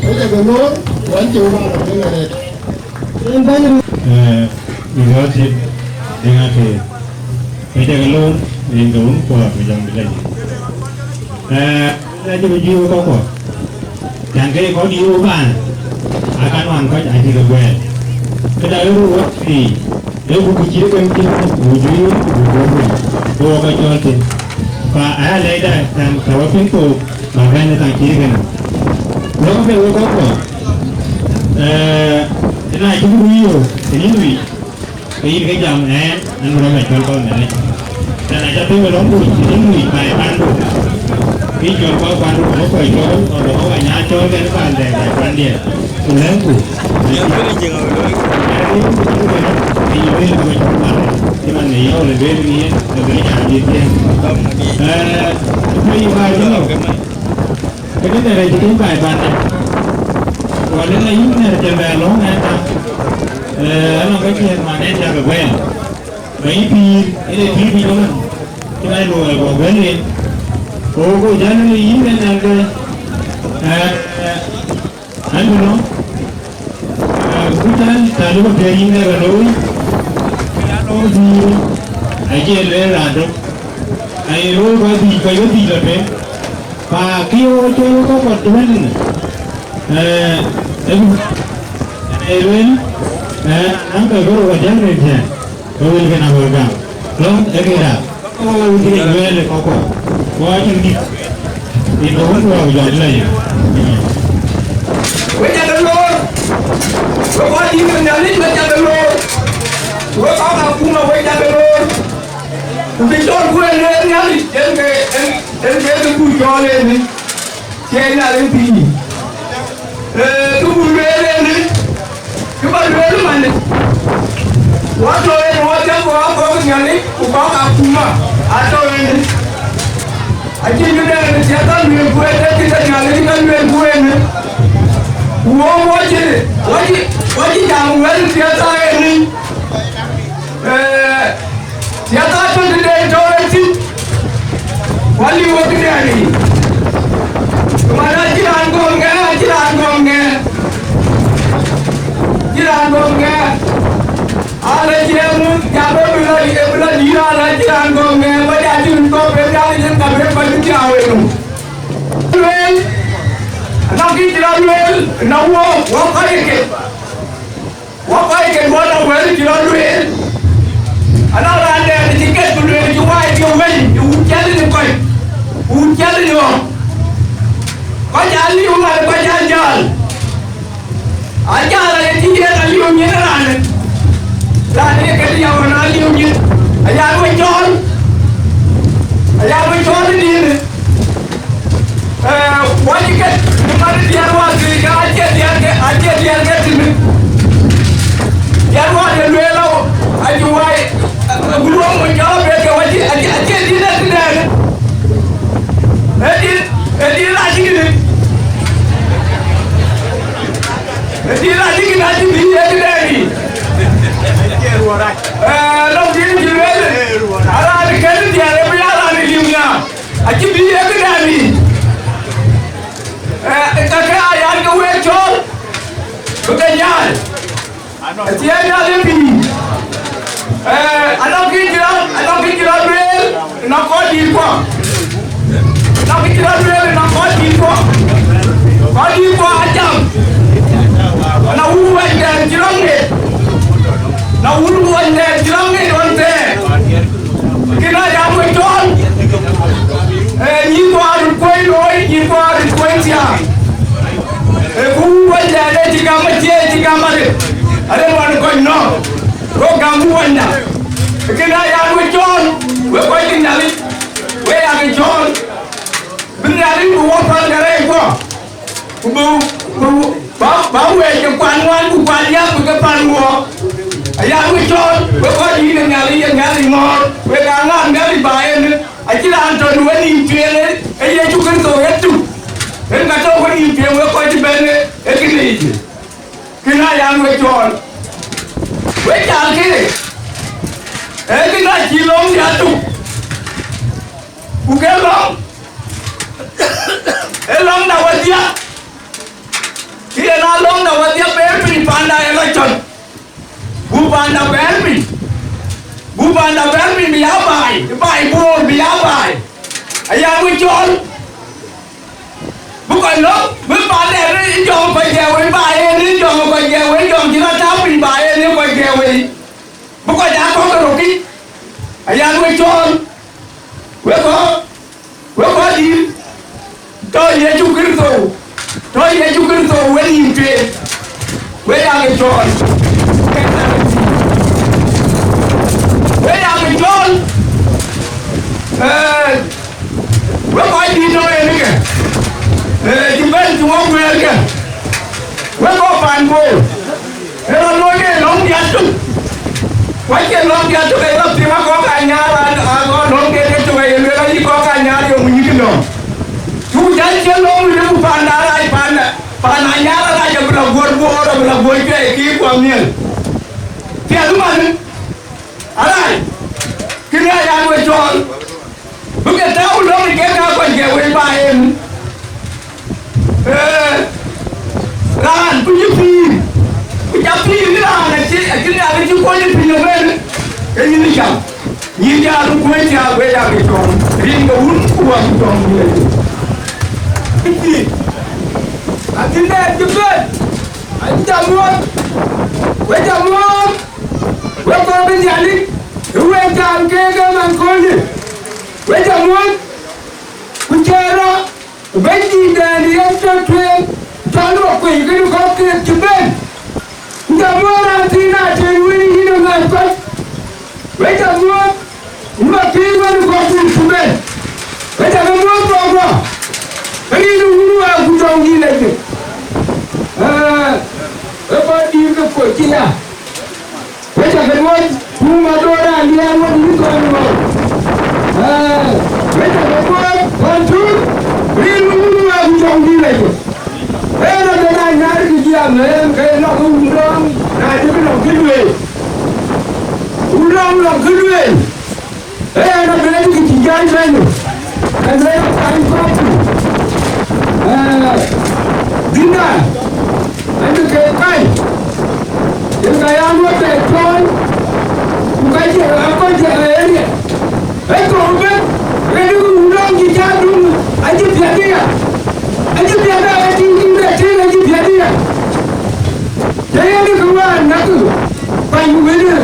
Wek ca ke loor, ku ɛn cï wek bä lɔ piŋ arëët. Ee, yïn rɔt cït, dïŋ akëër. Ke cä ke loor, rin ke wun kuɔɔr, ku jɔŋ bï lec. Ee, na cï bï juëc wek kɔ̈k kuɔ. Cän ke kɔc dïït wek baan, aa ka nuan kɔc acï ke guɛɛl. Këda ë röt wek pïïr, ee buk cït kën cït, ku juëc wek, ku buk wek, ku wek ke cɔl thïn. Ka aya lɛcda, cän ka wek piŋ thook, ba bɛ̈n ë thaŋ cït kënë. Lɔ̈k ke wek kɔ̈k kuɔ. Ee, ëna cï bï rui yöök, ë yïn wïc. Ke yïn ke jam ɛn, ɛn rɔt bɛ cɔl kɔn mɛnɛ. Ɛn a ca piŋ lɔŋ ku cïn mui bai pandu. Ki cɔl kɔn pandu, ku kɔc cɔl, ku lɔ kɔc nya cɔl kɛn pan dɛ bai pandiɛ. Ku lɛ̈ŋku. Yïn bï lɔ cɔl pan. Cï man ne yɔu le bel ni yen, le bel jam di tiɛn. Ee, ku yïn ba jɔl. Kënë nɛ̈r acï keny baai panda. Wal ënë yïn nɛ̈r cïn bɛ lɔ̈ŋ ɛn thaŋ. Ee, anɔŋ ka ciɛɛŋ man ɛn cak ë guɛɛl. Ba yï pïïr, ënë pïïr bï jɔŋ ɛn. Cï man luɔi guɔ guɛ̈l yen. Ku, ku jäl ënë yïn ɛn nɛ̈r ke, ee, ɛn bï lɔ̈ŋ. Ku cän, cän lɔ piɛth yïn ë rɔt looi, ë rɔt looi, acie lueel raan tök. Aye looi kɔc dhïc, kɔc ke dhïc lɔ tueŋ. Ka kï ɣöö cɔl kɔc kɔ̈k tueŋ, ee, ee, ee lueel, ee, nɔm kɔc kɔ̈k röt kɔc jäl rëër thiɛɛn. Ke wël kën abä gam. Lɔ̈ŋ ë këda. Ke wël kën lueel ë kɔ̈k kɔ̈k. Ku acïn dït. Ë ke wun ku jɔt lɛc. Wek cä ke loor. Wek kɔc dït ke Nhialic, wek cä ke loor. Wek kɔc akuma, wek cä ke loor. Ku kë cɔl ku en lueel Nhialic, en ke, en, en ke kë ku cɔɔl en. Cie Nhialic pïïr. Ee, kë buk lueel ënë, kë bä lueel man, wɔ tɔ̈ ënë, wɔ jam, wɔ kɔ̈k Nhialic, ku kɔ̈k akuma, atɔ̈ ënë. Acïn këdɛn ë thiäk ka lueel ku ënë, këde Nhialic ka lueel ku ënë. Ku wɔ, wɔ cï, wɔ cï, wɔ cï jam wɛ̈t thiäk ka ënë. Ee, ya ka tɔ̈ tëde tɔ̈ ë thïn, wä liu ë këdɛn yic. Ku man acï raan gɔm ŋɛk, acï raan gɔm ŋɛk, acï raan gɔm ŋɛk. Ala ciɛɛŋ, ya bï bï lɔ, ë bï lɔ dïïr, ala cï raan gɔm ŋɛk, wä ya cï run kɔ̈k ben ya yen ka ben kɔc bï thiaau ë nu. Lueel, anɔŋ kë cï rɔt lueel, na wɔ, wɔ kɔc ë ke. Wɔ kɔc ke duɔ̈n awël cï rɔt lueel, anɔŋ raan dɛ̈ cï ket ku lueel cï waai cï wël, ë wun cäl në kɔc, wun cäl në ɣɔ̈k. Kɔc aa liu ŋäth, kɔc aa jäl. Aa jäl aye cï yen aliu nyin raanë. Raan ee këde ya wën aa liu nyith, ayan we cɔɔl, ayan we cɔɔl ë dinë. Eh, wacï ke, cï man diɛɛr wäär thiëëc, ka acie diɛɛr ke, acie diɛɛr ke tïnë. Diɛɛr wäär ye lueel, acï wai, eh, guluɔm mony cɔl abëk ke wacï, acie, acie dinë ë tëdɛn. Ë dinë, ë dinë acï këdï. Ë dinë acï këdï, acï bï ye tëdɛn yic. Eh, lɔ̈ŋ dinë cï lueel, araan kën diɛɛr ë bï ya raan ë liu nhiaar. Acï bï ye këdɛn yic. Eh, kakë aa yan ke wek cɔɔl, bï ke nyaai. Acie nyaai ë pïïr. Eh, anɔŋ kë cï rɔt, anɔŋ kë cï rɔt lueel, nɔŋ kɔc dït kuɔ. Anɔŋ kë cï rɔt lueel, nɔŋ kɔc dït kuɔ. Kɔc dït kuɔ ajam. Na wun wɛ̈tdɛn cï rɔt ŋet. Na wun wɛ̈tdɛn cï rɔt ŋet ɣɔn thɛɛr. Kënë aya we cɔɔl, eh, nyïïn kɔɔr röt kuɔ̈c looi, nyïïn kɔɔr röt kuɔ̈c thiaak. Eh, ku wun wɛ̈tdɛn ë cï gam acie, cï gam arëët, arëët wan kɔc nɔ̈k, röt gam wun wɛ̈tda. Kënë aya we cɔɔl, we kɔc ke Nhialic, we ya ke cɔɔl, bï Nhialic bï wɔ päl ke rɛɛc guɔ. Ku bï, bï, bä, bä wɛɛc ke kuan ŋuan ku kuan yäth bï ke pan wuɔɔk. Aya we cɔɔl, we kɔc yïn ë Nhialic, ye Nhialic ŋɔ̈ɔ̈r, wek aa ŋaar Nhialic bä en, acïn raan tɔ̈ në wenïïm tueŋ, ee Yecu Kërtho ë tuk. En ka tɔ̈ wenïïm tueŋ, wek kɔc cï bɛ̈n ë, ë kënë yic. Kënë aya we cɔɔl. We cal ke, ee kënë acï lɔ̈ŋ ya tuk. Ku ke lɔ̈ŋ, ee lɔ̈ŋda wedhia. Kë yen aa lɔ̈ŋda wedhia bɛ̈ɛ̈r piny panda ë lɔ cɔl. Buk panda bɛ̈ɛ̈r piny. Buk panda bɛ̈ɛ̈r piny bï ya baai, baai Bor bï ya baai. Aya we cɔɔl. Bï kɔc lɔ̈ŋ, bï panda ë jɔŋ kɔc gɛɛk wei baai ë jɔŋ kɔc gɛɛk wei, jɔŋ cï rɔt tääu piny baai ë kɔc gɛɛk wei. Bï kɔc aa kɔ̈k ke röt kic. Aya we cɔɔl. Wek kɔc, wek kɔc dït, tɔ̈ Yecu Kërtho, tɔ̈ Yecu Kërtho wenïïm tueŋ, we ya ke cɔɔl, we ya ke cɔɔl, eh, wek kɔc dït tɔ̈ en ke, eh, cï bɛ̈n cï wɔ guɛɛr ke, wek kɔc pan Bor. Ë rɔt looi ke lɔ̈ŋ diäk tök. Ku acie lɔ̈ŋ diäk tök, ë rɔt piŋ akɔ̈k anyaar, an, an, an, lɔ̈ŋ diäk tök, ë lueel ayï kɔ̈k anyaar, yöŋ yïk lɔ̈ŋ. Cuk jäl cïn lɔ̈ŋ wïc ku panda arac, panda, panda anyaar arac abï lɔ guöt Bor, abï lɔ guöt juɛc kï kuɔm nhiël. Piɛth man, arac, kënë aya we cɔɔl. Bï ke tääu lɔ̈ŋ ë kek aa kɔc gɛɛk wei baai en. Ee, raan ku cï pïïr, ku ca pïïr ë raan acï, acï Nhialic cï kuɔny ë piny ëbɛ̈n, ke yïn cam. Nyïïn diäär kuöc thiaak wek aa ke cɔɔl, rin ke wun ku wä ku cɔɔl ku lec. Kë cï, acïn dɛɛt cï bɛ̈n, acï jam muɔ̈ɔ̈th, wek jam muɔ̈ɔ̈th, wek kɔɔr bï Nhialic, ë wek jam keek ë man köölë. Wek jam muɔ̈ɔ̈th, ku cïï rɔt, ku Bɛ̈nydïtdɛn yen tɔ̈ tueŋ, cɔl wɔ kuec kënë kɔ̈k keek cï bɛ̈n. Ku jam muɔ̈ɔ̈th raan thïn aa tëën wën yïn ë ŋäc kɔc. Wek jam muɔ̈ɔ̈th, wën ë pïïr wën ë kɔc thïn cï bɛ̈n. Wek jam muɔ̈ɔ̈th kɔ̈k wɔ, ke yïn ë wun wä ku tɔŋ yïn ë jëk. Ee, wek kɔc dïïr ke kuöc cï ya. Wek ca ke luɔc, ku Madoda aliɛɛr wek yï kɔn luɔc. Ee, wek ca ke luɔc, kɔn tun, rin wun wek jɔŋ dït lɔ yök. Ee, na ben a nyar kë jiɛɛm, ee, ke lɔ ke wun rɔŋ, na cï bï lɔ kë lueel. Wun rɔŋ lɔ kë lueel. Ee, na ben a cï kë cï jai bɛ̈ny. Ka lueel a kuany kɔ̈k. Ee, dhïnda. Ënë ke kai, yen ka ya luɔi bɛ cɔɔl, ku ka jɛ, a kɔc jɛ area. Ë kɔ̈u bɛ̈n, rin ku wun rɔŋ cï cä dum, acï piɛth aya. Acï piɛth aya, ë tïŋ tïŋ bɛ tïŋ, acï piɛth aya. Të yen kë wään näk, kuany wënë,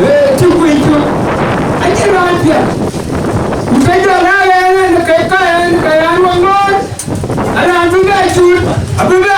ee, cï kuec cök. Acïn raan piɛth. Ku ke jɔ na ɣɛɛr ënë ke kai, ënë ke raan wä ŋoot. Raan bï bɛ cut, abï bɛ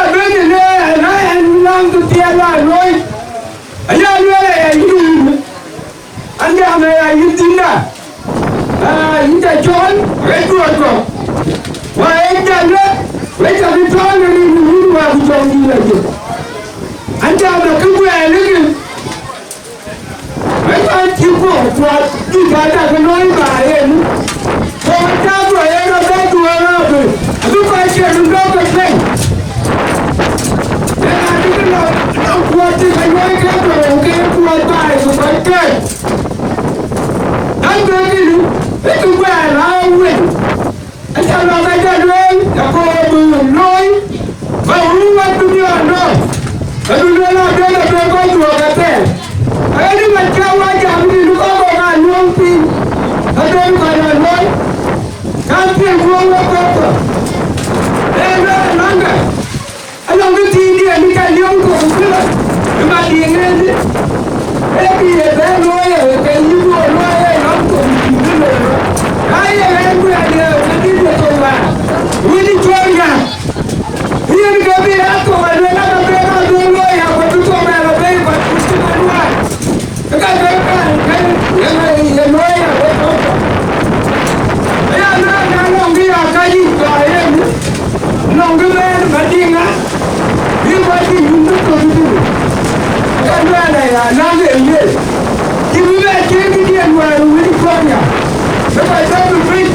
Adu luel abël abël kɔc duɔ̈k athɛɛr. Ayï mat cä wa jam në kɔc kɔ̈k aa luɔ̈ŋ piny. Abël kɔc aa luɔ̈i. Ka piɛŋ duɔ̈ŋ wek kɔ̈k kɔ̈k. Ee luel anɔŋkë. Anɔŋ kë thiindiɛ̈ bï ca liɔ̈ŋ kɔ̈k ku piɔ̈ɔ̈th. Ë ma diëŋ en. Ee bï ye bɛ̈n luɔ̈i ë ke yï duɔ̈ɔ̈r luɔ̈i ë nɔm kɔ̈k ku cïï bï lueel rɔt. Ka ye ɣɛn ku ya diëër ke dït ye thok waar. Wël cɔl nyan. Yen ke bï raan tök aluel aka bï raan duɔ̈n luɔi ya, ku bï tök bɛ lɔ bei, ku cï man luaai. Ë ka ke kan ke yen ë ye luɔi ya, ku tök. Aya luel na nɔŋ bï ya ka yic tɔ yen, nɔŋ bï bɛ̈n Madiŋ a, bï kɔc cï yum bï tök bï tök. Ë ka luel aya na le ye. Cï bï bɛ cï bï diɛn wɛɛr wïc kɔn ya. Ë ka jɔ bï piny.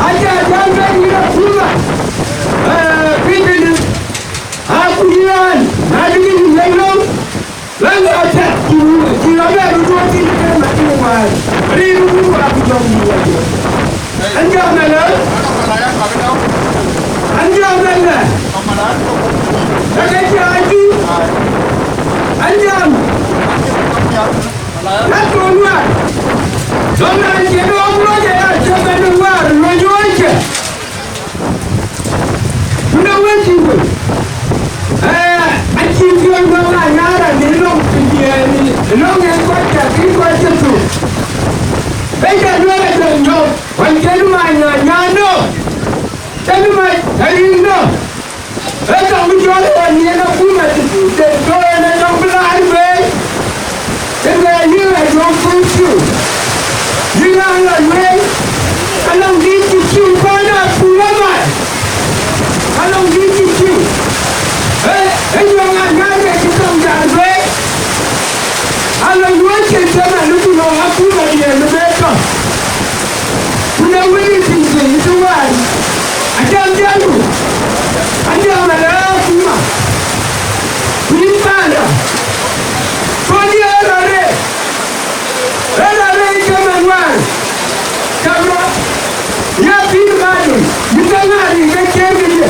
Aca jam bɛ̈n yïn akuma. Ee, piny tënë, akuc raan, na dï kï yï lëŋ lɔ̈ŋ, lëŋ apiɛth, cï, cï rɔt bɛ röt duɔ̈ɔ̈r thïn ke Madiŋ wäär, rin wun wäär ku jɔŋ yï wɛ̈t. An jam ëlä, an jam ëlä, ka ke cä jï, an jam, na thon wäär, dɔm raan cie dɔm luɔc aya, cä bɛ̈n wäär, luɔc wëëcë. Ku na wën cï wël, ee, acïn piɔ̈n bä ŋa nyaar an, ë lɔŋ cï diɛɛr, ë lɔŋ en kɔc cä kï kɔc cï thök. Ë cä lueel ë jɔl nyɔk, wën cïn ma nya nyan nɔ, cïn ma rin nɔ. Ë tɔŋ bï jɔl ɣɔn yen akuma de tɔ̈ en ë tɔŋ bï laar bɛ̈ɛ̈i. Ëmɛ yïn a jɔŋ kuc piu, yïn a lɔ lueel, alɔŋ dït cï piu kɔn a pur amat, alɔŋ dït cï piu. Ë, ë nyɔŋ a nyar ke cï tɔŋ jar bɛ̈ɛ̈i, alɔ lueel cïn tëmɛn ku nɔŋ akuma diɛɛr në bɛ̈ɛ̈i tɔŋ. Ku na wën ë tïŋ piny të wään, ajam jam ku, ajam ala akuma. Ku yïn panda, kɔn ye rɔt re, rɔt re ke man wään, cam rɔt, ya pïïr madun, yïn ke ŋaar yïn ke ciëër ke ye.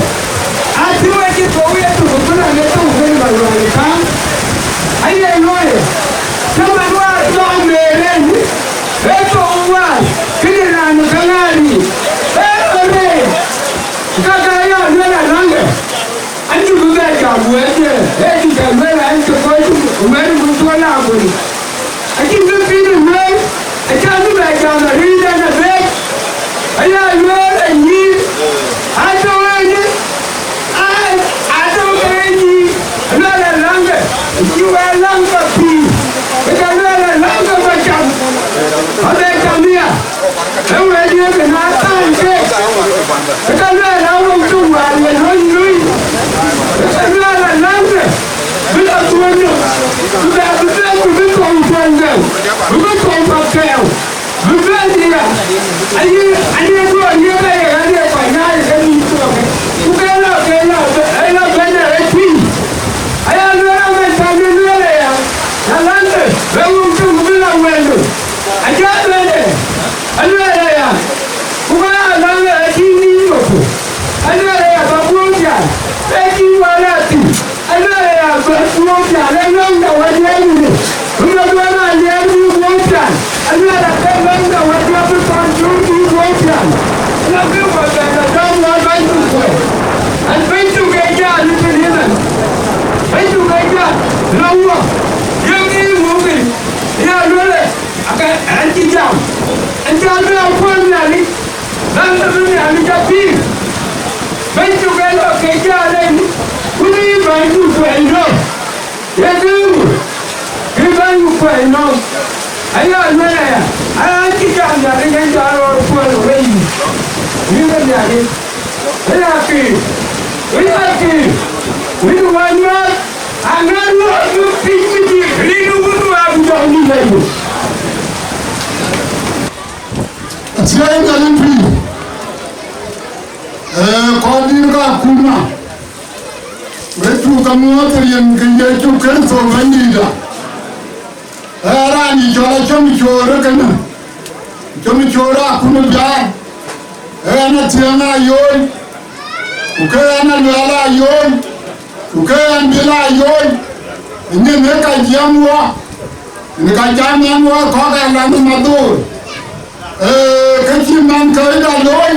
Acï wek cï thou ye thou, ku na le thou ke man wään ë kaŋ. Aye luɔi, ke man wään cɔl Meerë. Ee thou wäär, kënë raan ë käŋ aa riëëc, ee rɔt rëër, ka ka ya lueel alaŋkë. Acï bï bɛ jam wɛ̈ɛ̈tde, ee cï jam lueel an, cï kɔc wɛ̈ɛ̈t muk tuɔl aa bɔ̈. Acï bï pïïr lueel, acä bï bɛ jam arïït ɛn abëëc. Aya lueel anyïïn, atɔ̈ ënë, aa, atɔ̈ ke ye nyïïn, luɛl alaŋkë, cï wɛ̈ɛ̈t läŋ ke pïïr, ke luɛl alaŋkë bä cam, abɛ cam ya, ë wɛ̈ɛ̈t ye ke na thaany keek, ke luɛl awäny cï wäär ye luɔny luui, ke luɛl alaŋkë, bï lɔ thuɔɔu nɔm, bï bɛ bï bɛ ku bï thou thuɔŋ kɛ̈u, bï bï thou bä kɛ̈u. Bï bɛ̈n ya, ayï, ayï duɔ̈ɔ̈r ye bɛ ye ɣɛn ye kɔc nyaai ke mïth thok, ku ke lɔ, ke lɔ, ke lɔ bɛ̈n ë rɛ̈c piny. Aya lueel amɛn cam de lueel aya, na lan de, bɛ wun cï ku bï lɔ wɛ̈ndu. Aca bɛ̈n de, alueel aya, ku bä ya lɔ ë tïŋ nïïm ku, alueel aya bä guöör pial, ë tïŋ wään ë thïn. Aluɛɛl aya bä guöör pial ë lɔ̈ŋda wädiɛ̈ yïnë, bï bä duɔ̈n aliɛɛr bï guöör pial. Aluɛɛl ake lɔ̈ŋda wädiɛ̈ bï kɔn cuur bï guöör pial. Ëlä bï wä bɛ lɔ dɔm wä bɛ̈ny du kuɛ̈i. An bɛ̈ny du ke jal ë tënë ëmɛn. Bɛ̈ny du ke jal lɔ wä. Yöŋ yï wöŋ yic. Ya luelë, ake ɛn cï jam. Ɛn cä luɛɛl kuöl Nhialic. Bäny de bï Nhialic apïïr. Bɛ̈ny cuk ë lɔ ke jal en, wun yï bäny ku kuɛɛny nɔm. Ye kë ŋu? Kë bäny ku kuɛɛny nɔm. Aya lueel aya, aya cï jam Nhialic en jɔ rɔɔr kuɛɛl wei. Wïn ke Nhialic. Aya kï. Wïn akï. Wïn wä nyuɔɔth. Aŋär wä bï piny bï jik. Rin wun wä bï jɔŋ dït lɛc. Acie Nhialic pïïr, ee, kɔc dït ka akuma, we cuk ke muɔ̈ɔ̈th ë yen ke Yecu Kërtho Bɛ̈nydïïtda. Ee, raan yï cɔl acɔm coor ë kënë, cɔm coor akuma biaar, ee, ɛn Athiɛŋ Ayol, ku ke ɛn Aluɛɛl Ayol, ku ke ɛn Bil Ayol, Nyin ë ka jiɛɛm wɔ, nyin ë ka jam ɛn wɔ kɔ̈k ë lan ë madhor. Ee, kë cï man kë ëda looi,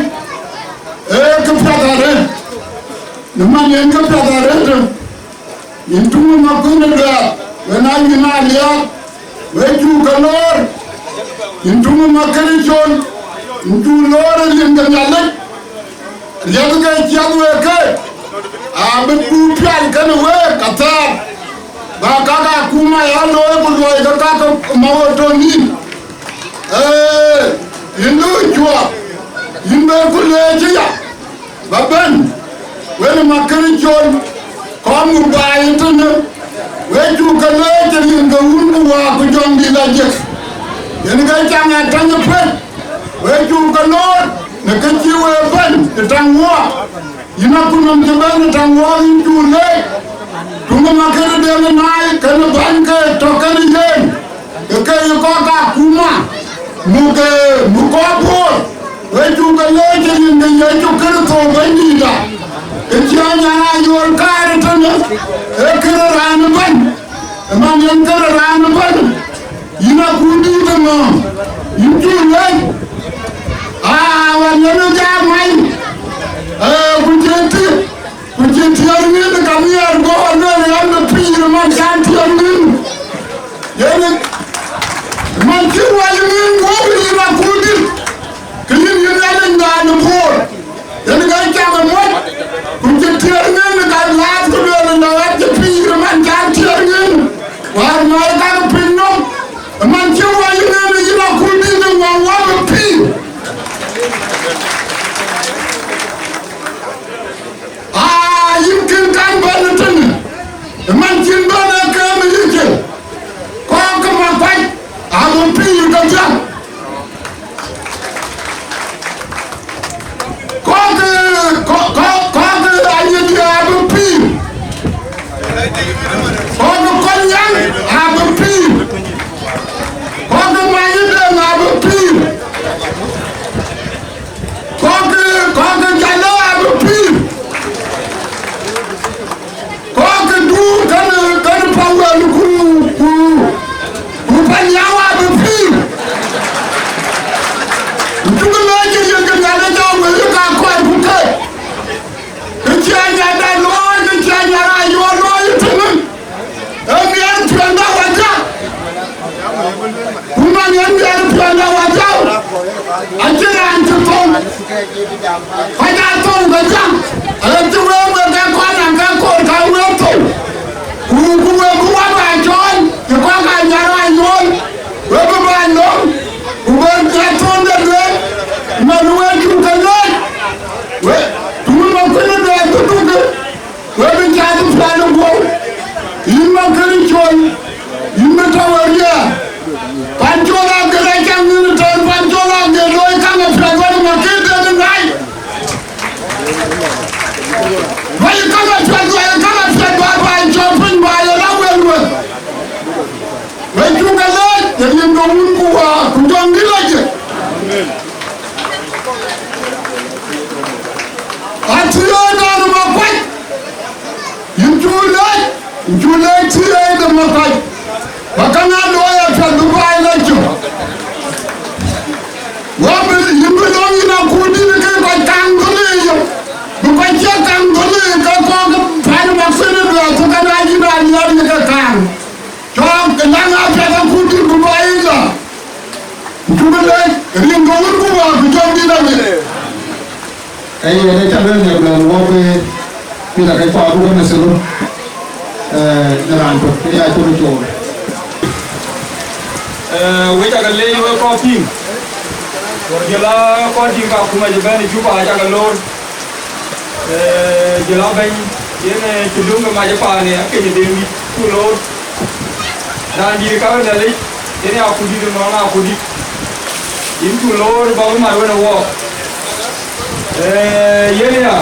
ee, kë piath arëët. Në man yen kë piath arëët, yïn tuŋ ë makuën ë duɛɛr, wën aa yïn aa liääp, wek cuk ke loor. Yïn tuŋ ë makën ë col, yïn cuk loor ë rin ke Nhialic. Riɛ̈k ke ciɛth wek ke, abï buk pial kënë week athɛɛr, bä kak akuma ya looi ku luɔi ke kak mawë tɔ nïïm. Ee, yïn du cuɔɔk, yïn bɛ ku leec ëya, bä bɛ̈n, wën ë makën ë col, kɔn muk baai ëtënë, wek cuk ke leec ë rin ke Wun ku Wät ku Jɔŋdït Lajik. Yen ke caŋ ë tɛ̈ny ë pek, wek cuk ke loor në kë cï wek bɛ̈n ë taŋ wuɔɔk. Yïn akutnɔm cï bɛ̈n ë taŋ wuɔɔk, yïn cuk leec. Tuŋ ë makën ë Deŋ ë Naai kënë bäny ke tɔ kënë yen, ke ke ye kɔc akuma, muk, muk kɔc Bor, wek cuk ke leec ë rin ke Yecu Kërtho Bɛ̈nydïïtda. Kë cï Anyaŋ Ayol kaar ëtënë, ee kërë raan ëbɛ̈n, ë man yen kërë raan ëbɛ̈n. Yïn akutdït ëŋö, yïn cuk leec. Aa, wën yen ë jam many, ee, ku cïn tï, ku cïn tiɛɛr ŋïn, ka nhiɛɛr guɔ wä lueel an, bï pïïr man cän tiɛɛr ŋïn. Yen man cï wai ŋïn guɔ bï yïn akutdït, ke yïn yïn Nhialic naan ë Bor. Yen ka cam ë muɔc, ku cï tiɛɛr ŋïn ka laath ku lueel ënɔ ɣɛn cï pïïr man cän tiɛɛr ŋïn. Wäär nɔɔi ka ke piny nɔm, man cï wai ŋïn yïn akutdït ë ŋɔ̈ŋ wä bï pïïr. Aa, yïn kën kan bɛ̈n ëtënë, ë man cïn bɛ̈n ë këm ë yïcë, kɔɔk ke Makuac abï pïïr ke thiäk. Kɔɔk, kɔɔk, kɔɔk, kɔɔk Anyidi abï pïïr. Kɔɔk Kɔnyaŋ abï pïïr. Kɔɔk Manydeŋ abï pïïr. Kɔɔk, kɔɔk Jalë abï pïïr. Kɔɔk Duur kënë, kënë Pawel ku, ku, ku Panyawa abï pïïr. Ku cuk leec ë rin ke Nhialic aa wël ka kɔc ku keek. Kë cï Anyaŋ da looi, kë cï Anyaŋ Ayol looi ëtënë, ee miɛt piɔ̈nda wä jak. Ku man yen miɛt piɔ̈nda wä jak, acïn raan cï thou. Kɔc aa thou ke jam, aɣet cï wek, wek ke kɔn an, ke kor ka wek thou. Ku, ku wek bï wä bä cɔɔl, cï kɔc ka nyar Ayol, wek bï bä nöm, ku bï ya thonde lueel, man wek cuk ke leec. Wek, tuŋ ë makuën ë duɛɛr ku dukë, wek bï cath ë pial ë guɔ̈u, yïn makën ë col, yïn bï tɔ we riɛɛr. Pancol agël acaŋ yïn tɛ̈n, Pancol agël looi käŋ apiɛth wën ë makëëtden ë Naai. Wai käŋ apiɛth, wai käŋ apiɛth, bä Pancol piny bä ye la wel weth. Wek cuk ke leec, ye rin ke Wun ku Wät ku Jɔŋdït Lajik. Athiëëc nɔn ë Makuac, yïn cuk leec, yïn cuk leec thiëëc de Makuac, bä käŋ aa looi apiɛth bï baai la cök. Wä bï, yïn bï lɔ̈ŋ yïn akutdït ke kɔc kaŋ dhöl ë yök, bï kɔc ciɛk kaŋ dhöl ë ke kɔɔk paan ë makuën ë duɛɛr thok, ka na yïn aa liääp ye ke kaŋ. Cɔk, ke läŋ apiɛth akutdït bï baai la. Ku cuk leec, rin ke Wun ku Wät ku Jɔŋdït Lajik. Ee yen ë cä lueel nhiɛk lɔn wok, ee, pïïr akëc kua buk ë methelo, ee, në raan tök, ee, ya cök ë cool. Ee, wek cä ke leec wek kɔc piŋ. Jɔl a kɔc tïŋ ka kumä cï bɛ̈n ë Juba acä ke loor. Ee, jɔl a bɛ̈ny, yen, ee, cï döŋ ke mac ë paan ë akëc ë Deŋdït ku loor. Raan dït ka Nhialic, yen ë akutdït ënɔɔnë akutdït. Yïn cuk loor bä bï mat wën ë wɔɔk. Ee, yen ya,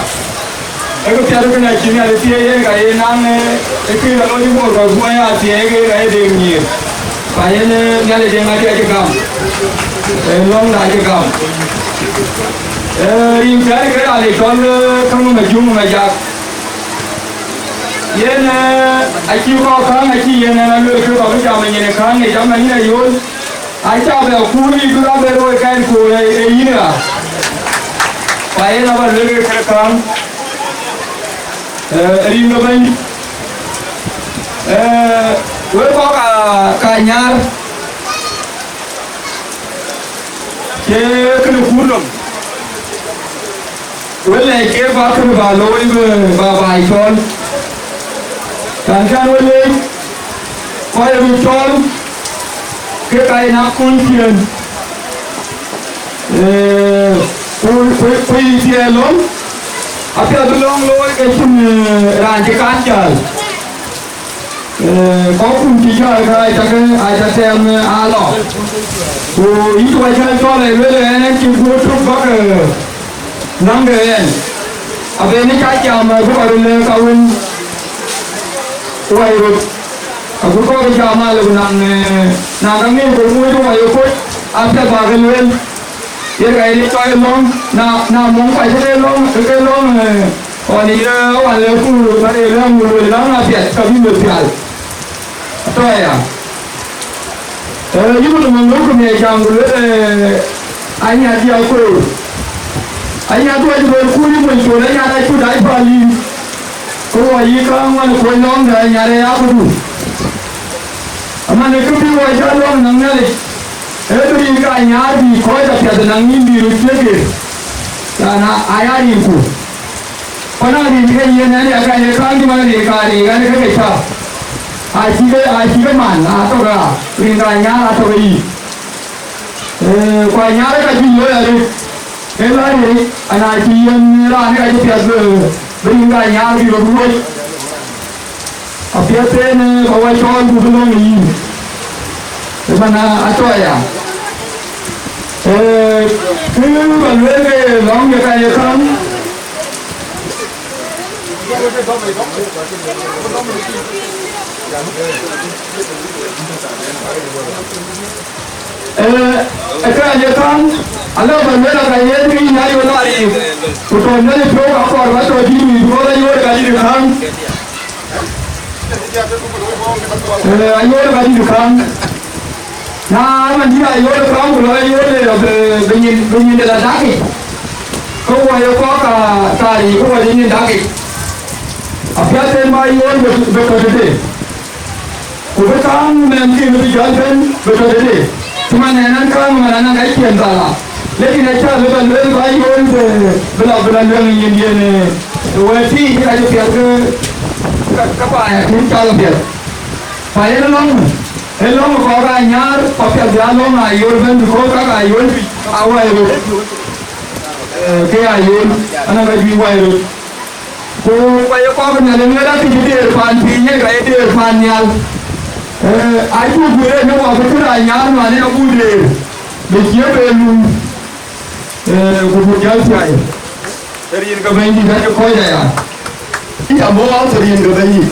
ee kë piath kënë acï Nhialic thiëëc yen ka ye naŋ, ee, ee kë lɔ looi Bor kɔc kuɔny aa thiëëc ke ka ye Deŋ nyiëër. Ka yen, ee, Nhialic Deŋ acie acï gam. Ee, lɔ̈ŋda acï gam. Ee, rin piath ke raan le cɔl, ee, käŋ ë Majuŋ ë Majak. Yen, eh, acï kɔc käŋ, acï yen ɛn aluel ke kɔc bï jam ë nyin ë käŋ, ë jam ë yïn Ayol. Aca bɛ kuur yï bï rɔt bɛ röör kɛn koor ë, ë yïn ɣa. Ku yen aba luel ke kërë käŋ, eh, rin ke bɛ̈ny. Eh, wek kɔc ka, ka nyar. Cie kënë kuur nɔm. Wek lɛc ke bä kënë bä looi bï bä baai cɔl. Kan kan wek leec, kɔc röt cɔl, ke ka yen akɔn ciëën. Eh, ku, ku, ku yï thiɛɛr lɔ̈ŋ, apiɛth bï lɔ̈ŋ looi ke cïn, eh, raan cï kan jäl. Eh, kɔ̈kkun cï jäl ka aca ke, aca tɛm, eh, aa lɔ. Ku yï tuɔc jäl cɔl ë lueel ë ɛn cï guöör tök bäk, eh, naŋ de ɛn. Abënë ca jam, eh, bï kɔc röt lëk ka wën wai röt. Agut kɔc ke jam aa lëk naŋ, eh, naŋ ka ŋic ku muc wai ë kuc, apiɛth bä ke lueel. Ye ka ye cɔl lɔ̈ŋ, na, na mɔ̈ŋ ka ye lɔ̈ŋ, ke lɔ̈ŋ, eh, ɣɔn ye wan le ku, ka ye lɔ̈ŋ ku luel lɔ̈ŋ apiɛth, ka bï luel pial. Atɔ̈ aya. Eh, yï ku mɔ̈ŋ ku miɛc jam ku luel, eh, anya dia koor. Anya duɔc luel ku yï mony col, anya da cu dac pal yïn. Ku wɔ yï ka ŋuan kuɔny lɔ̈ŋ de anya de ya ku du. Aman, ë kë bï wɔ jɔ lɔ̈ŋ naŋ Nhialic, ee bï rin ka nyar bï kɔc apiɛth naŋ yïn bï röt thiëëk. Raan aa, aya rin ku. Pan aa rin ke yen ɛn ya ka ye kääŋ cï man rin ka rin ɛn ke ke cä. Acï ke, acï ke man, atɔ̈ ke aa, rin ka nyar atɔ̈ ke yï. Eh, ku anyar ka cï looi arëët. Ee la ye, ana cï yen raan ka cï piɛth bï, bï rin ka nyar bï röt ruöc. Apiɛth en, eh, ka wa cɔɔl ku bï lɔ̈ŋ ë yïn. Ëmën atɔ̈ aya. Eh, kë ba lueel ke lɔ̈ŋ ye ka ye käŋ. Eh, ë kë ye käŋ, alë ba lueel ka yen ke yïn ayo lɔ ariik. Ku tɔ̈ Nhialic piɔ̈u ka kɔɔr ba tɔ̈ dït, because ayoor ka dït käŋ. Eh, ayoor ka dït käŋ. Na man dït ayoor käŋ, ku lɔ ayoor de lɔ bï, bï nyin, bï nyin de la dakic. Ke wɔ ye kɔc ka, ka ri, ke wɔ ye nyin dakic. Apiɛth en ba ayoor bï, bï tɔ̈ tëde. Ku bï käŋ mɛnhkï bï jɔl bɛ̈n bï tɔ̈ tëde. Cï man ɛn an, käŋ man an, an ka cïn dhal a. Lekin acä lë ba lueel ba yööl bï, bï la, bï la luɛŋ ë nyin yen, eh, wɛ̈t tïï cï ka cï piɛth ke, ke, ke baai akën cä ke piɛth. Ku yen lɔ̈ŋ, ë lɔ̈ŋ kɔɔr aa nyar, ku apiɛth bï a lɔ̈ŋ aa yööl bɛ̈n, because ka ka yööl juëc aa wai röt. Eh, ke aa yööl, anɔŋ ka juëc wai röt. Ku ka ye kɔɔr Nhialic ŋɛ̈t akëc deer paan piny, ye ka ye deer paan nhial. Eh, acuk guiir ë në wɔ bï kërac nyar man ë agut deer, bï cie be luui, eh, ku buk jäl thiai. Ë rin ke Bɛ̈nydït acï kɔc aya. Ë ya bɔ̈ ë rin ke Bɛ̈nydït.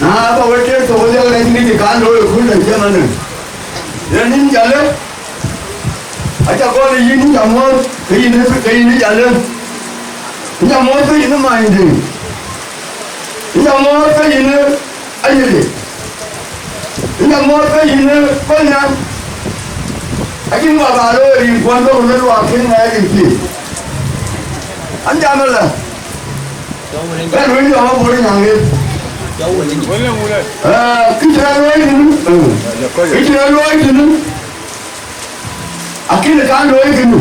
Na ba wek ke thok ë dhial ka cïn kë cï kan looi ë kööl de cï ëmënë. Yen yïn Jalë, aca gɔl ë yïn, yïn ca muɔ̈ɔ̈th ke yïn, ke yïn Jalë. Yïn ca muɔ̈ɔ̈th ke yïn ë Manydiŋ. Yïn ca muɔ̈ɔ̈th ke yïn ë Ayïdï. Yïn ca muɔ̈ɔ̈th ke yïn ë Kolnyaŋ. Acïn baba looi rin kuɔn bɔ̈ ku luel wakï ŋɛɛc rin pïïr. An jam ëlä. Bɛ̈n wël yɔ̈ɔ̈k abɔ̈ rin aŋet. Eh, kë cï rɔt looi tënë, eh, kë cï rɔt looi tënë. Akënë kan looi kënë.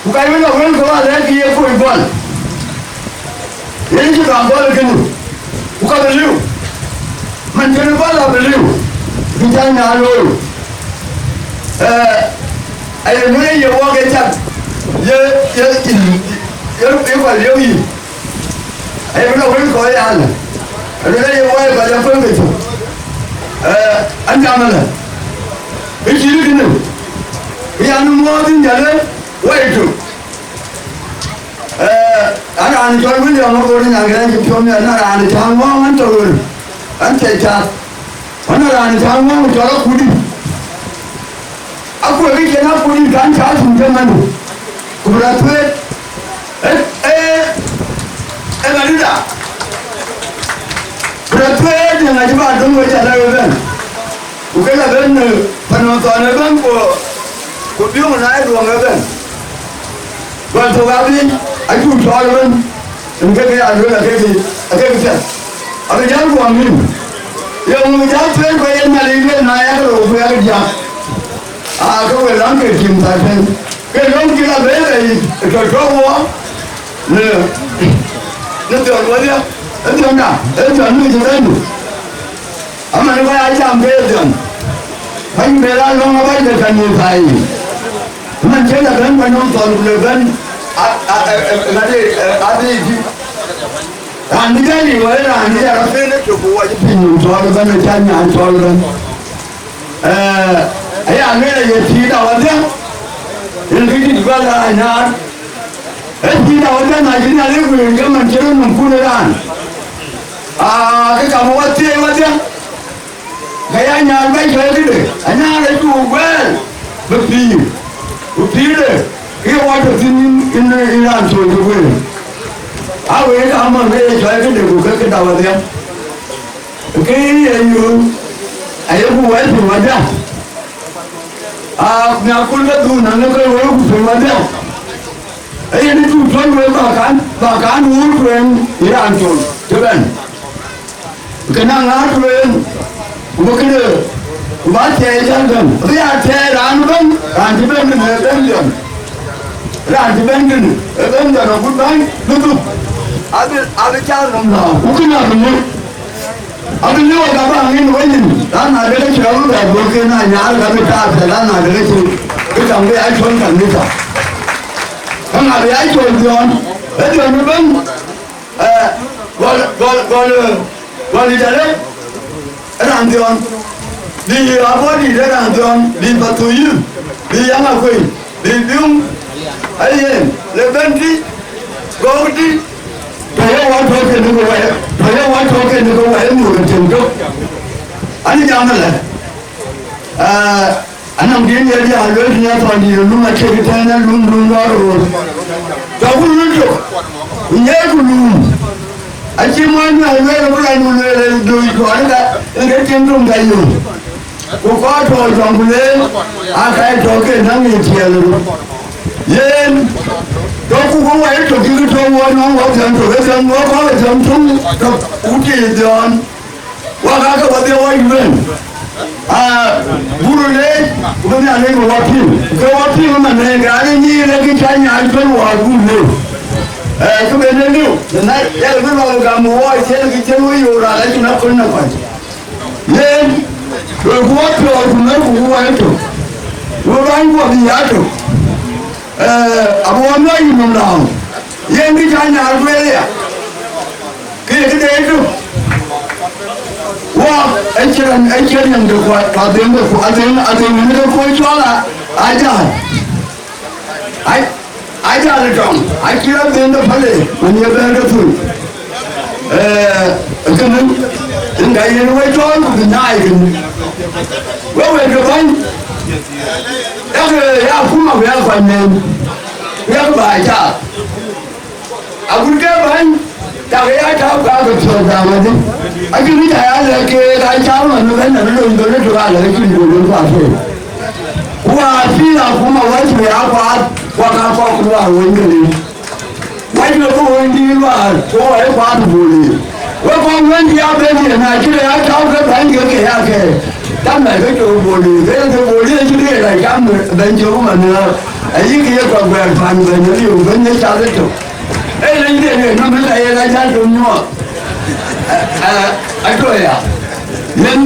Ku ka wën a wël kɔ̈u alɛ̈k ye kuöc gɔl. Yen cï ka gɔl kënë. Ku ka bï liu. Man cïn gɔl abï liu. Bï jal nyaal looi. Eh, aye lueel ye wɔk ye cak. Ye, ye, ye, ye kɔc lieu yï. Aye bï lɔ wël kɔc yal. Aluel aye wai kɔc akuën ke cök. Eh, an jam ëlä. Bï cït kënë. Bï an muɔɔth yïn Jalë wai tök. Eh, an raan cɔl William Agoor Nyankërɛɛc cï piɔ̈u miɛt, an raan cä ŋɔ̈ɔ̈ŋ an tɔ ɣöl. An cɛ cath. Ɣɔn raan cä ŋɔ̈ɔ̈ŋ cɔl Akutdït. Akuëk kë cïn Akutdït kan cä thum cï man, ku bï rɔt thuëët. Ee, ee, Ë Madïda, ku rɔt thuëëc ë ŋac bä döŋ wec alë ëbɛ̈n. Ku ke lɔ bɛ̈n, eh, pan ë thɔn ëbɛ̈n, ku, ku biöŋ na ë duɔŋ ëbɛ̈n. Gɔl thok abï, acuk cɔɔl ëbɛ̈n, ën ke ke ya lueel akekï, akekï piɛth. Abï jäl guɔm nïm. Yeŋö jäl thuëëc, ku yen Nhialic lueel na yak rou ku yak diäk. Aa, ke we läŋ ke tim thaar tën. Ke lɔ̈ŋ cï la bɛ̈ɛ̈i bei, ë tɔ̈ tɔ̈u wɔ, në, në dhiɔl wodhie, ë dhiɔnda, ë dhiɔn nu cï bɛ̈n nu. Aman kɔc aa jam ke ye dhiɔn. Bäny bɛ la lɔ̈ŋ abac de kanitha yic. Man cï la bɛ̈n bä nɔm thɔn ku le bɛ̈n, a, a, a, a, ŋadï, a, adhil dï. Raan bï jal yic wala raan bï jal rɔt pen ë tök ku wɔ cï piny nɔm thɔn bɛ̈n ë cä nyan thɔn bɛ̈n. Eh, aya lueel aye pïïrda wadhiɛ, yen kë cï gɔl raan nyar. Ee pïïrda wadhiɛ na cï Nhialic guëër ke man cï rɔt nɔm kun ë raan. Aa, ke kam wadhiɛ wadhiɛ, ke ya nyar bɛ cɔl këde, anyar acuk guɛɛl bï pïïr. Ku pïïrde, ke ye wa tɔ thïn ë, ë, ë raan col ke guëër. A wek amɔn ke ye cɔl këde ku ke këda wadhiɛ. Ke ye yöök, ayeku wɛl piny wadhiɛ. Aa, miäk kun ke dhuk nɔn ke wëëu ku piny wadhiɛ. Ee yen ë tuk tuɔ̈c wek bä kan, bä kan wuur tueŋ ë raan col cï bɛ̈n. Ke na ŋaar tueŋ, ku bï këde, ku bä thiɛɛi jäl bɛ̈n. Abï ya thiɛɛi raan ëbɛ̈n, raan cï bɛ̈n në bɛ̈n dhiɔn. Raan cï bɛ̈n kënë, ë bɛ̈n dhiɔn agut bäny bï dhuk. Abï, abï cath nɔm lääu, ku kënë abï lëu. Abï liu aka bä ŋic wec nïn, raan na dek cï rɔt bɛ bɔ̈ ke na nyar ka bï taar thɛl, raan na dek cï bï kaŋ bï ya col kanitha. Ka ŋa bï ya col dhiɔn, ë dhiɔn ëbɛ̈n, eh, gɔl, gɔl, gɔl, eh, gɔl yic arëët, ë raan dhiɔn, bï abɔ̈ dït ë raan dhiɔn, bï Pathuyïth, bï Yaŋ Akuei, bï biöŋ, ayen, le bɛ̈n tïc, gɔ̈k tïc, tɔ̈ ye wa tɔ̈ kënë ke wɛ̈ɛ̈r, tɔ̈ ye wa tɔ̈ kënë ke wɛ̈ɛ̈r muk ë tim tök. Ani jam ëlë, aa, anɔŋ diën ye diaal lueel tënë athɔn dïït ë lum acie kë tɛ̈ɛ̈n, ë lum, lum lɔ roor. Tɔ̈ ku lum tök, ku nyeeku lum. Acï muɔny Nhialic lueel, ku raan nu lueel, ë dööc kɔɔr ë ka, ë ke tim töŋ ka yöŋ. Ku kɔc tɔ̈ jɔŋ ku leer, aa ka tɔ̈ ke näŋ ë tiɛɛl röt. Yen, tɔ̈ ku ku wɛ̈ɛ̈r tök cï ke tɔ̈ wɔ nɔŋ wɔ thiäŋ tök, ë thiäŋ wɔ kɔ̈k ë thiäŋ töŋ tök, ku tiit dhiɔn. Wak aake wadhiɛ wɔ yuɛn. Aa, buru leec, ku bï Nhialic bï wɔ piŋ. Ke wɔ piŋ ëmɛn, ë raan ë nyiin ë kë cä nyaai cuɛl wɔ buru leec. Ee, kë ben ë liu, na, yak bï lɔ gam wɔ, cïn kë cïn wɔ yoor raan acïn akön në kɔc. Yen, we ku wɔ piɔ̈ɔ̈th ku mɛ̈r ku ku wɔ etök. We bäny guɔ bï ya tök. Eh, abï wɔ miɔɔc yï nɔm lääu. Yen kë cä nyaar guëër ya. Kë ye këde etök. Wɔ, ë cï rɛn, ë cï riɛŋde ku, ku adheŋde ku, adheŋ, adheŋ wën ke kuɔc cɔl a, ajäl. Ai, ajäl tɔŋ, acï rɔt ben de päl, man ye bɛ̈ɛ̈r ke thöl. Eh, kënë, yen ka yen we cɔɔl ku bï nyaai kënë. We wek ke bäny, yak, ya akuma ku ya kuany nɛn, ku yak bä cath. Agut ke bäny, tak ya tääu ka ke piɔ̈ɔ̈th gam adï. Acïn kë ca ya lɛ̈k keek, aa cam ëmɛn ëbɛ̈n, abï lony bɛ̈n ëtök alɛ̈k acïn bol wën kuath keek. Ku wäär pïïr akuma wäc bï ya kuaath, ku aka kɔk luaar wëny kënë. Wäc bï bï wëny dïït luaar, ku wɔ ye kuaath bol yiic. Wek kɔn wëny bï ya bɛ̈n yen, na cï ya tääu ke bäny ke ke ya kɛ̈ɛ̈k. Cam lɛ̈k ke cök bol yiic, ke ke bol yiic acï ke la cam bɛ̈ny cök ëmɛn, ayï ke ye kɔc guɛɛr paan bɛ̈ny aliu, bɛ̈ny ë cath ëtök. Ee, leny de yen nɔm ë ka yen ajäl dom nyuɔɔth. Ë, ë, atuɔɔc ya. Yen,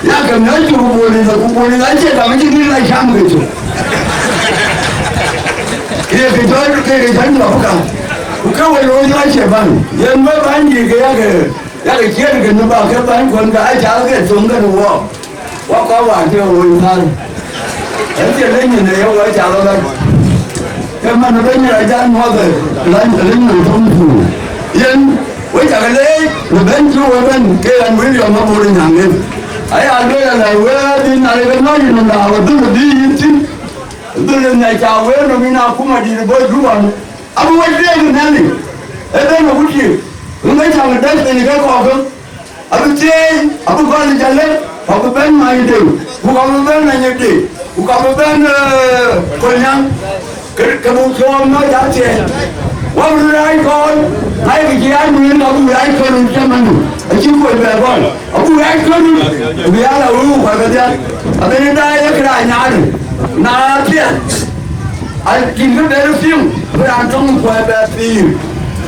ya ke miɔɔc cök ku bol yiic, ku bol yiic acie gam acï dït la cam ke cök. Ke ke jɔl, ke ke jɔl nyuɔɔth ka. Ku ke we looi jɔl acie baŋ. Yen bä bäny dïït ke ya ke, ya ke ciëër ke nu ba ke bäny kuɔn ka acath ke thöŋ ke nu wɔ. Wɔ kɔc wään cï ɣööc thar, ë cï lëny nyin ë ye wɔ cath ëbɛ̈n. Ke man ë bɛ̈ny rɔt jal nyuɔɔth ë lany, lëny nɔm thum thum. Yen, we cak leec, në bɛ̈n cï we bɛ̈n, ke ɣɛn William Abur Nyaŋ en. Aya lueel ala wëë adhil na rek ë nɔc yïn nɔm daau, adhil bï yïn thïn. Dhil ë ŋiɛc ca wëë nɔm yïn akuma dït bɔ̈ Juba. Abï wec leec në Nhialic, ë bɛ̈n agut cï. Ŋö cä dɛ̈t piny ke kɔ̈k? Abï thiëëc, abï gɔl ë Jalë, ku abï bɛ̈n Manydeŋ, ku ka bï bɛ̈n Anyidi, ku ka bï bɛ̈n, eh, Kolnyaŋ, ke, ke buk thuɔɔu mɔc athiɛɛi. Wä bï rac kɔɔr, ayek cï an, wël abuk rac kɔɔr cï mandu, acï kuɔc bɛ gɔl. Abuk rac kɔɔr, bï ya la wëu kuɔc kedhie. Abï daai ye kërac nyaarë, na piɛth. Ai, tïŋ kë bɛ̈ɛ̈r piŋ, bï raan töŋ kuɔɔc bɛ pïïr.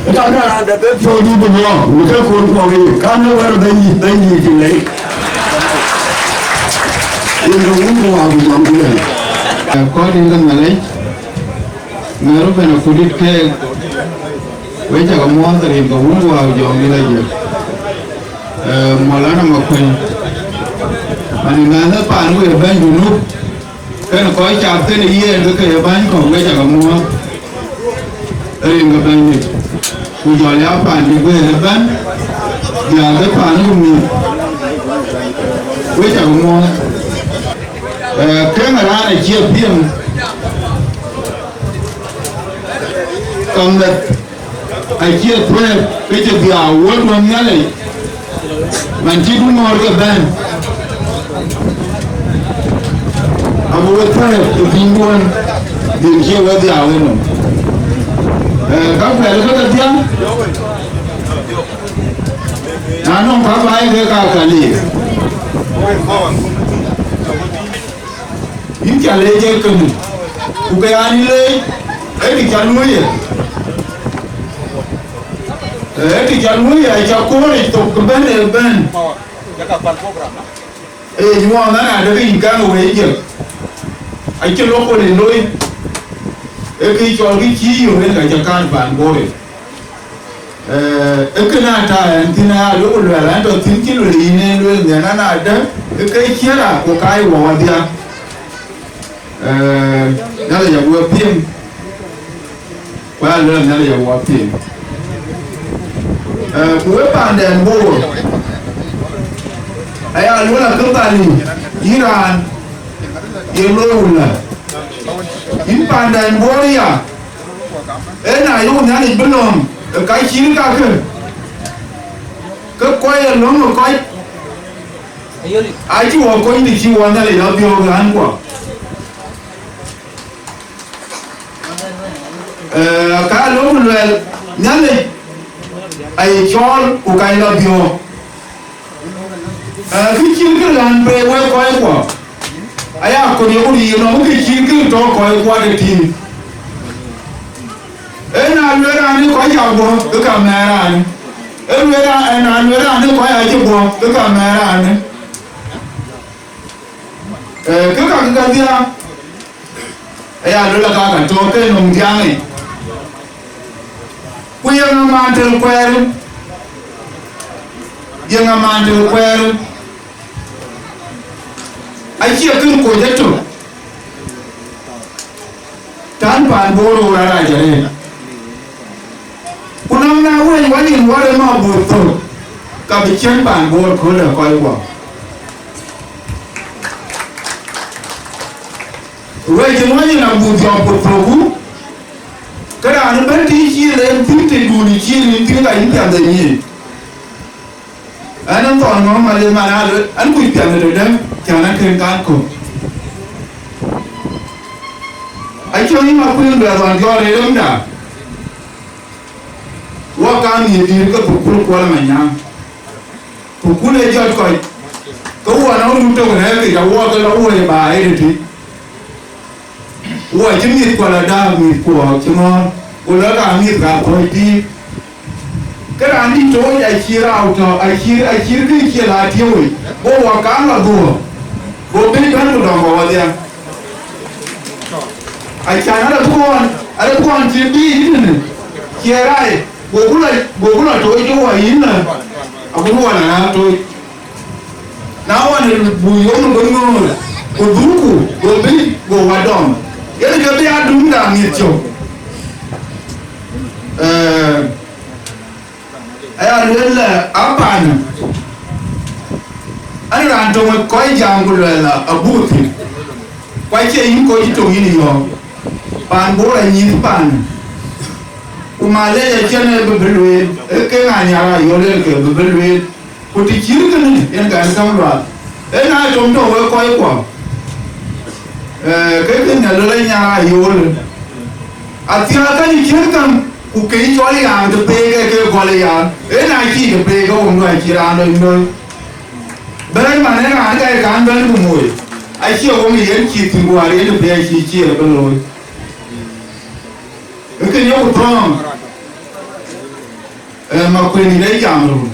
Ëtɔ̈ në raan dɛ bï piɔ̈u dït bï luɔk, ku ke kuɔɔn kuɔɔk yic, ka në wɛ̈ɛ̈r bɛ̈ny yic, bɛ̈ny yic cï lɛc. Yen ke wun ku waak ku jɔŋ ku lɛ̈ŋ. Kɔc rin ke Nhialic, mɛ̈r bɛ̈n akutdït keek, wek cä ke muɔɔth rin ke wun ku waak ku jɔŋ dït aye. Eh, Maulana Makuëny, mani mɛnh ë paan wek bɛ̈ny Junub, Kën kɔc cath kënë yen ke ke ye bäny kɔ̈k, wek cä ke muɔɔth rin ke Bɛ̈nydït, ku jɔl ya paandït guëër ëbɛ̈n, diäär ke paan ku mïth, wek cä ke muɔɔth. Eh, keŋ raan acie piŋ, kaŋ dɛ̈t. Acie thuëëk ke cï dhiau Wuöördun Nhialic, man cï duŋɔɔr ke bɛ̈n, abï we thuëëk ë pinyduön, bï cie we dhiau ënɔm. Eh, ka kuɛl ke kedhie, na nɔŋ ka baai ke ka ka lik. Yïn cä leec ee kënë, ku ke an, yïn leec, ee kë cä luöi ye. Ee kë cä luöi ye, acä kööric thok kë bɛ̈n ee bɛ̈n. Ee nyuɔɔth ɛn adekï yïn kaŋ wëi jël. Acï lok kol ë loi, ee kë cɔl kë cï yök en ka cä kan pan Bor. Eh, ee kënë ata ɛn thïn aya, duökï luɛɛl ɛn tɔ thïn cï luel yïn en lueel nhiɛn ɛn adë, ee ke ciëra ku kaai wɔ wadhia. Eh, Nhialic aguɔ piŋ, ku aya lueel Nhialic aguɔ piŋ. Eh, ku we paandɛn Bor, aya lueel akë bali yïn raan ye looi wula. Yïn paandɛn Bor ya, ee na yök Nhialic bï lɔ̈ŋ ë ka cït kakë, ke kɔc ë lɔ̈ŋ ë kɔc acï wɔ kony të cï wɔ Nhialic lɔ biɔ̈ɔ̈k ɣän kuɔ. Eh, ka lok luɛl Nhialic aye cɔɔl ku ka lɔ biɔ̈ɔ̈k. Eh, kë cïn kë ɣän bei wek kɔc kuɔ, aya kony ye ku riir nɔm kë cïn kë tɔ kɔc kuɔ tëtïï. Ee na lueel raan ë kɔc cä guɔ, ke ka mɛɛr raan. Ee lueel raan, ee na lueel raan ë kɔc acï guɔ, ke ka mɛɛr raan. Eh, ke ka ke ka dhiaak, aya lueel aka ka tɔ ke nɔm diaŋic. Ku yeŋa man tël kuɛɛr, yeŋa man tël kuɛɛr, acie kën koc etök. Tän paan Bor ɣöör arac arëët. Ku nɔm na wëny wanyïn wär ë ma buth thök, ka bï ciën paan Bor kööl ë kɔc guɔ. Wëc wanyïn abuth jɔk ku thöku, ke raan ëbɛ̈n tïï cï rem thïn tëdun cï rem thïn ka yïn piɛth ë nyin. Ɛn ë thɔn ŋɔ̈ŋ malë man aa luel, ɛn kuc piɛth ë tëdë, cän akën kan kök. Acï yïn akuën bɛ dhɔn jɔl ë remda, wɔ kam ye dïïr ke thukul Kuɔl Manyaŋ. Thukul ë jɔt kɔc, ke wɔ nɔŋ run tök rɛ̈ɛ̈r kec, awɔ ke lɔ wëë baai ë tëtï. Wɔ cï mïth kuɔl ada, mïth kuɔɔk cï ŋɔ̈ɔ̈r, ku lɔ ka mïth ka thɔ̈c dïït. Ke raan dït tooc acï rau tɔ, acï, acï kë cie la tiëëu yic, go wɔ kaŋ lɔ dhuɔ̈ɔ̈r, go bï bɛ̈n ku dɔm bä wadhia. Acan arë thuɔɔn, arë thuɔɔn cï bï yïn tënë, cie rac, goku lɔ, goku lɔ tooc ke wɔ yïn lɔ, agut wɔ lɔ raan tooc. Na wën, buk yom në bï ŋööl, ku dhukku, go bï, go wa dɔm. Yen ke bï adum da mïth cök. Eh, aya lueel, eh, apanë, an raan töŋ ë kɔc jam ku luɛɛl, eh, abuuthi. Ku acie yïn kɔc cï töŋ yïn yɔ̈ɔ̈k. Paan Bor anyïth panë. Ku malec acïn ë bï bï lueel, ee ke ŋa Nyar Ayol en ke bï bï lueel. Ku të cït kënë yen kan käŋ luath. Ee na tom tɔ̈ wek kɔc kuɔ, ee, ke kën ë lël ë Nyar Ayol. Athiääk kɛn cïn käŋ, ku ke cɔl yam të peek ee ke gɔl ë yam. Ee na cï të peek, ke wun duɔ̈n cï raan lony lony. Bɛ̈ɛ̈i man ë raan ka ye kan bɛ̈n ku moi. Acie wun yen cï thïn, ku ariëc të peek cï cï ë bï looi. Ee kën yok thɔ̈ɔ̈ŋ. Ee, ma kuën ë jam run.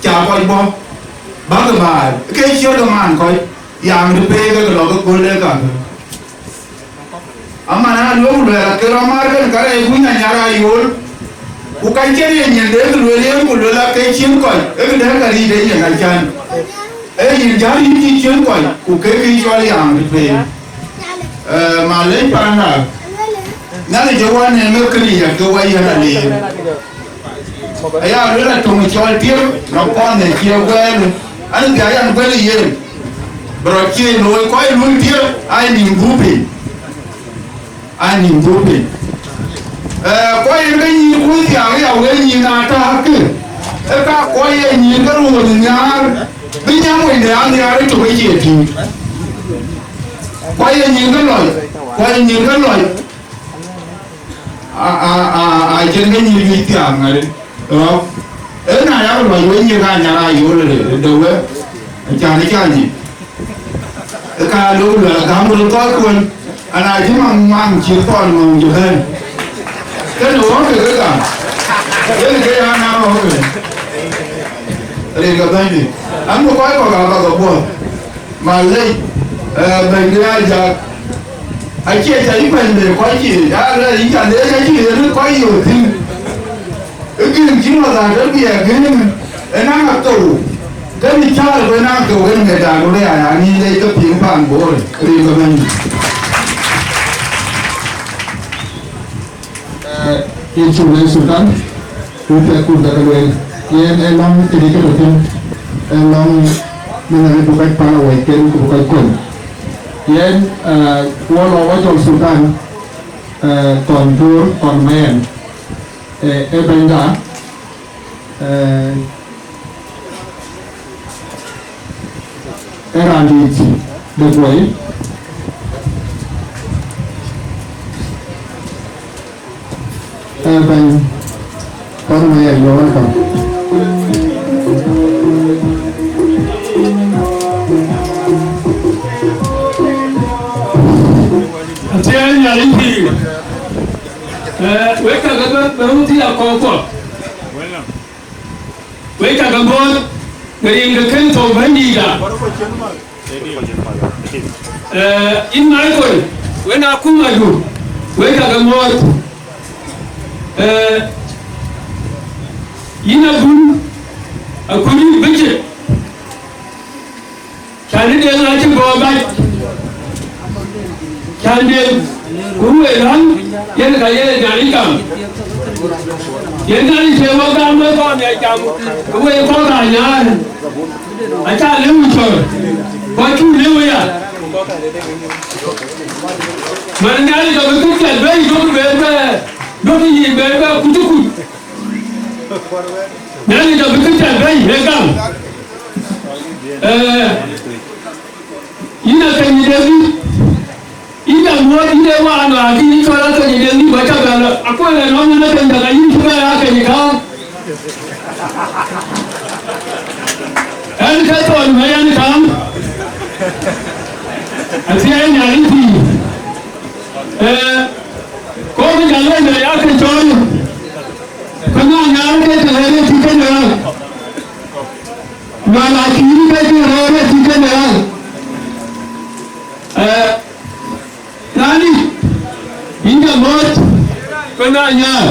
Ca kɔc bɔ̈, bäk baai, ke ciöt ë man kɔc, yam të peek ke lɔ ke kööl ë kakë. Aman aa lueel luɛɛl, ke rɔt maar kën, ka rɛɛc kuc na Nyar Ayol, ku ka cïn ye nyin de kë lueel yen, ku lueel ake cïn kɔc, ee këdɛ̈ŋ ka ric de nyin acan. Ee yïn jäl yïn cï cïn kɔc, ku ke kë cɔl yam të peek. Ee, malec panda. Nhialic ë wän ë ŋëk kënë yɛn ke wä yɛn aleer. Aya luel atöŋ cɔl tiëm, nɔm kɔn ë cie guɛɛl. An, bï ayan guɛl ë yen. Bï rɔt cie looi kɔc luöi tiëm, ai nïm gup piny. Ai nïm gup piny. Ee, kɔc yen ke nyïïn kuc thiaak, ya wël nyïïn aa tääk kë. Ee ka kɔc ye nyïïn ke ruöön nhiaar, bï nyam wënde aa nhiaar ë tök ë cie tïŋ. Kɔc ye nyïïn ke lɔc, kɔc ye nyïïn ke lɔc. A, a, a, a cïn ke nyïïn juëc thiaak ŋäri. Rɔ̈k. Ee na yak lɔc wek nyïïr ka Nyar Ayol de, de we. Acan, acan nyïïn. Ee ka lok luɛl gam röt kɔc kuön. Ana cï maŋ maŋ cï thɔn maŋ jɔ bɛ̈n. Kënë wok ke ke gam. Yen ke ya na wok ke. Rin ke bɛ̈nydï. An, ku kɔc kɔ̈k aa bä ke buɔth. Malec, ee, bɛ̈ny de Ajak. Acie ca yï bɛ̈ny de kɔc cie, ya rɛɛr yï ca leec acï yen kɔc yök thïn. Ë gïn cï mɔ̈th aa tɔ biɛɛk gënë, ë naŋ athou. Gënë cäär ku ë naŋ athou gënë ŋɛ̈t dan wën aya, ŋic leec ke piŋ paan Bor, rin ke bɛ̈ny. Ee, yïn cuk leec Sultan, ku piɛth kun bɛ ke lueel. Yen ee lɔ̈ŋ këdï ke tɔ thïn, ee lɔ̈ŋ në Nhialic bï kɔc päl awɛ̈cken ku bï kɔc kony. Yen, ee, wɔ lɔ wɔ cɔl Sultan, ee, Thɔn Bor, Thɔn Mayɛn, ee, ee bɛ̈nyda, ee, Ee raan dït de Kuɔi. Ee bɛ̈ny, Thɔn Mayɛn, you're welcome. Athiɛɛi Nhialic pïïr. Ee, wek kakë bä, bä röt ya kɔ̈k kuɔ. Wek kakë bɔ̈ɔ̈th, ke rin ke kën thou Bɛ̈nydïïtda. Ee, yïn Michael, wën akumadu, wek kakë mɔ̈ɔ̈th. Ee, yïn Abun, akut yïn Bishop. Cän ë Deŋ acï bɔ̈ bac, cän Deŋ, ku wëë rɔ̈l, yen ka ye Nhialic gam. Yen Nhialic cie wɔ gam wek kɔn ë jam, ku wek kɔn ka nyääŋ. Aca lëu cɔl, ku acuk lëu ya. Man Nhialic abï kë cä bɛ̈i, duökï bɛ bɛ, duökï yiic bɛ bɛ kuc kuc. Nhialic abï kë cä bɛ̈i ë gam. Ee, yïn Akeny Deŋ, yïn jam muɔ̈ɔ̈th, yïn ee wään, akï yïn cɔl Akeny Deŋ, bä cä bɛ lɔ, akuël ë nɔm yïn Akeny Deŋ, ayïn cï bɛ Akeny Kääŋ. Ɛn ke thon me yɛn kam. Athiɛɛi Nhialic pïïr. Ee, kɔc bï jal lɛc ya ke cɔl. Ke na nyar ke ke lɛ̈k ë tik kënë ɣa. Lual akïïm ke ke lɛ̈k ë tik kënë ɣa. Ee, rani, yïn jam muɔ̈ɔ̈th, ke na nyar.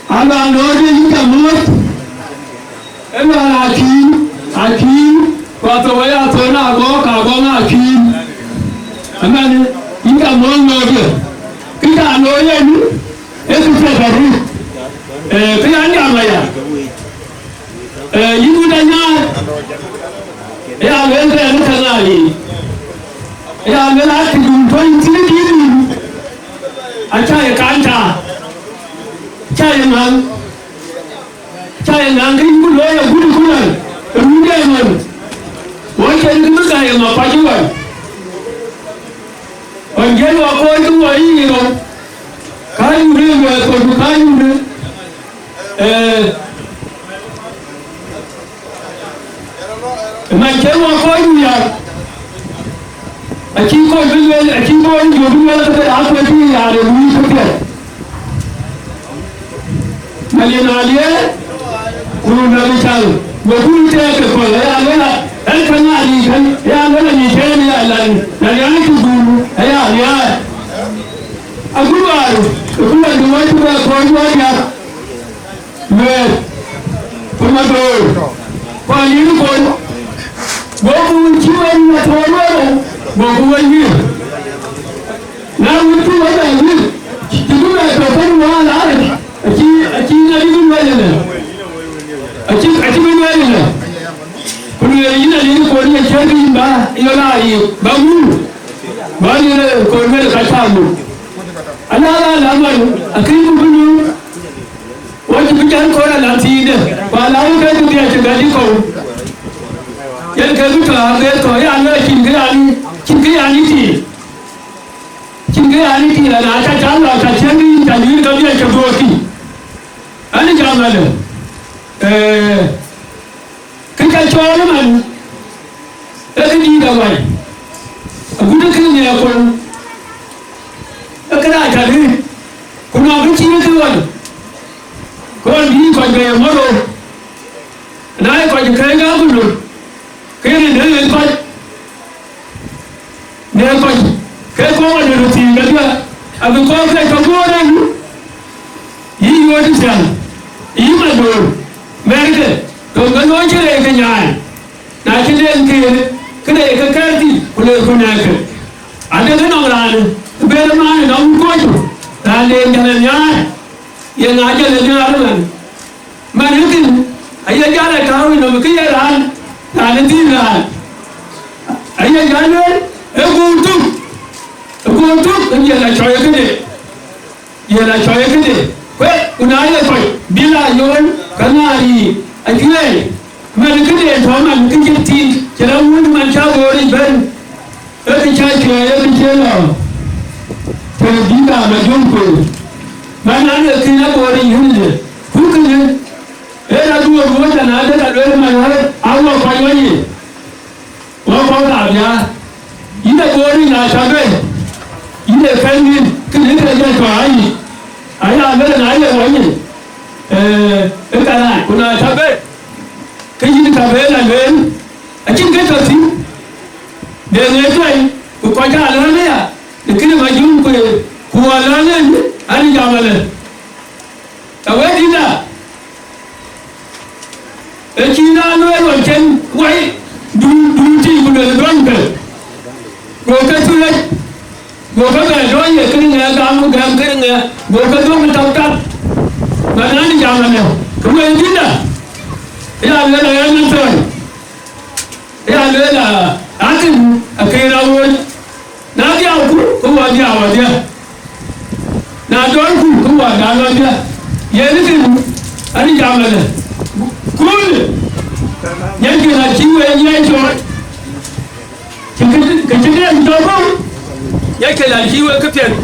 Ala nɔɔdë yïn jam muɔ̈ɔ̈th. Ëmɛn akïïm, akïïm, ku athou aya thou na gɔ̈k, agɔ̈k akïïm. Ëmɛn yïn ka muɔ̈ɔ̈th nɔɔkë. Kë ca looi yen, ee kë piɛth arëët. Ee, kë ya jam aya. Ee, yïn wut anyaar. Aya lueel kë ɛn ë käŋ aa yiic. Aya lueel aa tï dum tuɔny thïn ë dïït nïïm. Acä ye kan ta, acä ye ŋaŋ, acä ye ŋaŋ ke yïn ku looi agut ë ku lɔn ë run de ëmën. Wɔ cïn kë bï gäi ë mapac ë ɣɔn. Ɣɔn jiël wɔ kooi ke wɔ yï rou, ka yum de luɛɛl kɔc ku ka yum de, ee, man cï wɔ kɔc du ya, acï kɔc bï lueel, acï kɔc jɔ bï lueel ke aa kuɛth yï raan ë luui këpiɛth. Na yen aliɛɛr, ku run dɔ̈k ë cal, goku tɛɛk ke kɔc, aya lueel, ɛn ka ŋa lik, aya lueel, aŋic ɛn aya lan, na liaŋ cï guur, aya liaar. Agut waar, ë ku lɔ dï wɔ cï bɛ kɔc wɔ diäk. Lueel, ku Madoor, ku Ayïr Kony, goku cï wek ŋa thɔɔr wek, goku wek wiir. Na wut cï wek bɛ wiir, cï bï bɛ tɔ kën wäär arëët, acï, acï ŋa cï bï lueel ëlë, acï, acï bï lueel ëlë. Ku lueel yïn Ayïr Kony ye cïï yïn ba yɔl aa yiëk, ba wun, ba yïn Kony wek ka cä muk. Ala, ala, ala man, akëc ku bï nyuur. Wɔ cï bï jal kɔɔr alam thiinde, ku alam ke bï dhiɛl cï gäi kɔ̈u. Yen ke bï tɔ ageer kɔ̈u, ya lɔ cïn kë yani, cïn kë yani tiil. Cïn kë yani tiil, ana ca ca lɔ ca cieŋ yïn ca nyuur ke dhiɛl cï dhuɔɔk tï. Ani jam alë, ee, kë ca cɔɔl ëmën, ee kë dïït awai, agut ë kë ŋɛɛr kɔn, ee kë rac ca dïït, ku nɔŋ kë cïï kë ɣɔn, kɔn bï kɔc bɛ ye mɔ̈rou, na ye kɔc kɛ̈ɛ̈c aa ku nöt, ke yen ë dëŋ yen kɔc. Në kɔc ke kɔɔr në röt thïn kedhie, abï kɔɔr ke tɔ guöör en, yï yuöt thiäŋ, yï Madoor, mɛ̈rkë, tɔ ke looi cï rɛɛc ke nyaai, na cï den kënë, këde ke kɛ̈ɛ̈r thïn, ku le ku nɛ̈ɛ̈kë. Adekë nɔm raan ë ben ë man ë nɔm kuöc, raan de jäl ë nhiaar, ye ŋa jäl ë nhiaar ëmɛn? Man ë kën, aye jal a tääu ë nɔm kë ye raan, raan ë dhil raan. Aye jal lueel, ë guur tök, ë guur tök, ë jël a cɔɔi këde, jël a cɔɔi këde. Kuek, ku na ye kɔc, bï la yool, ka ŋaar yiic, acuɛɛi. Man këde tɔ man kë cï thïn, cï la wun man cä goor yic bɛ̈n. Ee kë cä cuɛɛi ee kë cie lɔ, të bï kaam a jɔŋ kueer, man an, ee kën aboor ë yïn ëdë. Ku kënë, ee rɔt duöör wööc, anadë ka lueel man ɣɔ̈ɔ̈r, a wɔ kɔc wɔ ye, wɔ kɔc ka biaar. Yïn aboor ë na cä bɛ̈n, yïn ee kɛ̈n yïn, kënë kë jɔl tɔ aa yic, aya lueel na ye wɔ ye, ee, ë ka rac, ku na cä bɛ̈n, ke yïn ka bɛ̈n a lueel, acïn kë tɔ thïn. De ŋɛɛc tuany, ku kɔc aa lɔ̈ɔ̈ny aya, lakini ma jum ku, ku alɔ̈ɔ̈ny en, an jam alë. Ka wek dïtda, ë cï na lueel ɣɔn cen wai, du, du tïŋ ku luel duɔ̈nkë. Go ke thuëëc, go ke bɛ dɔ̈ɔ̈ny ye kënë ŋɛɛk gam ku gɛ̈m kënë ŋɛɛk, go ke dhuɔ̈k tap tap. Ba naan jam alë, ke wek dïtda, ya lueel ayɛn man thɔ̈ɔ̈ny. Ya lueel a, akën, akën awööc. Na dhiau ku, ke wɔ dhiau adhia. Na dɔl ku, ke wɔ dal adhia. Yen kën, ani jam alë. Kun, nyan kën a cï wee nyiɛɛi cɔɔl. Cï kë, kë cï dɛm tɔ bɔ̈. Nyan kën a cï wee këpiɛth.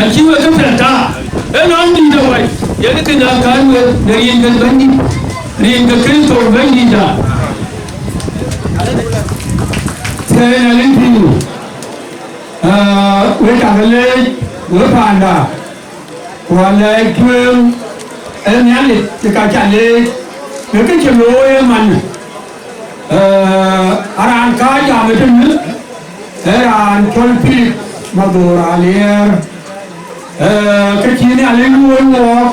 Acï wek ke piɛth tääu, ënɔɔnë dït awai, yen kën aa kään wek në rin ke Bɛ̈nydït, rin ke Kërtho Bɛ̈nydït aa. Thɛɛr ë rin piny, aa, wek cä ke leec, wek paanda, ku alɛɛc tueŋ ë Nhialic cï ka cä leec, në kë cï looi ëmën. Ee, araan ka jam ëtënë, ee raan cɔl Pilip Madhor Aliɛɛr. Ee, kë cï Nhialic luöi wɔɔk,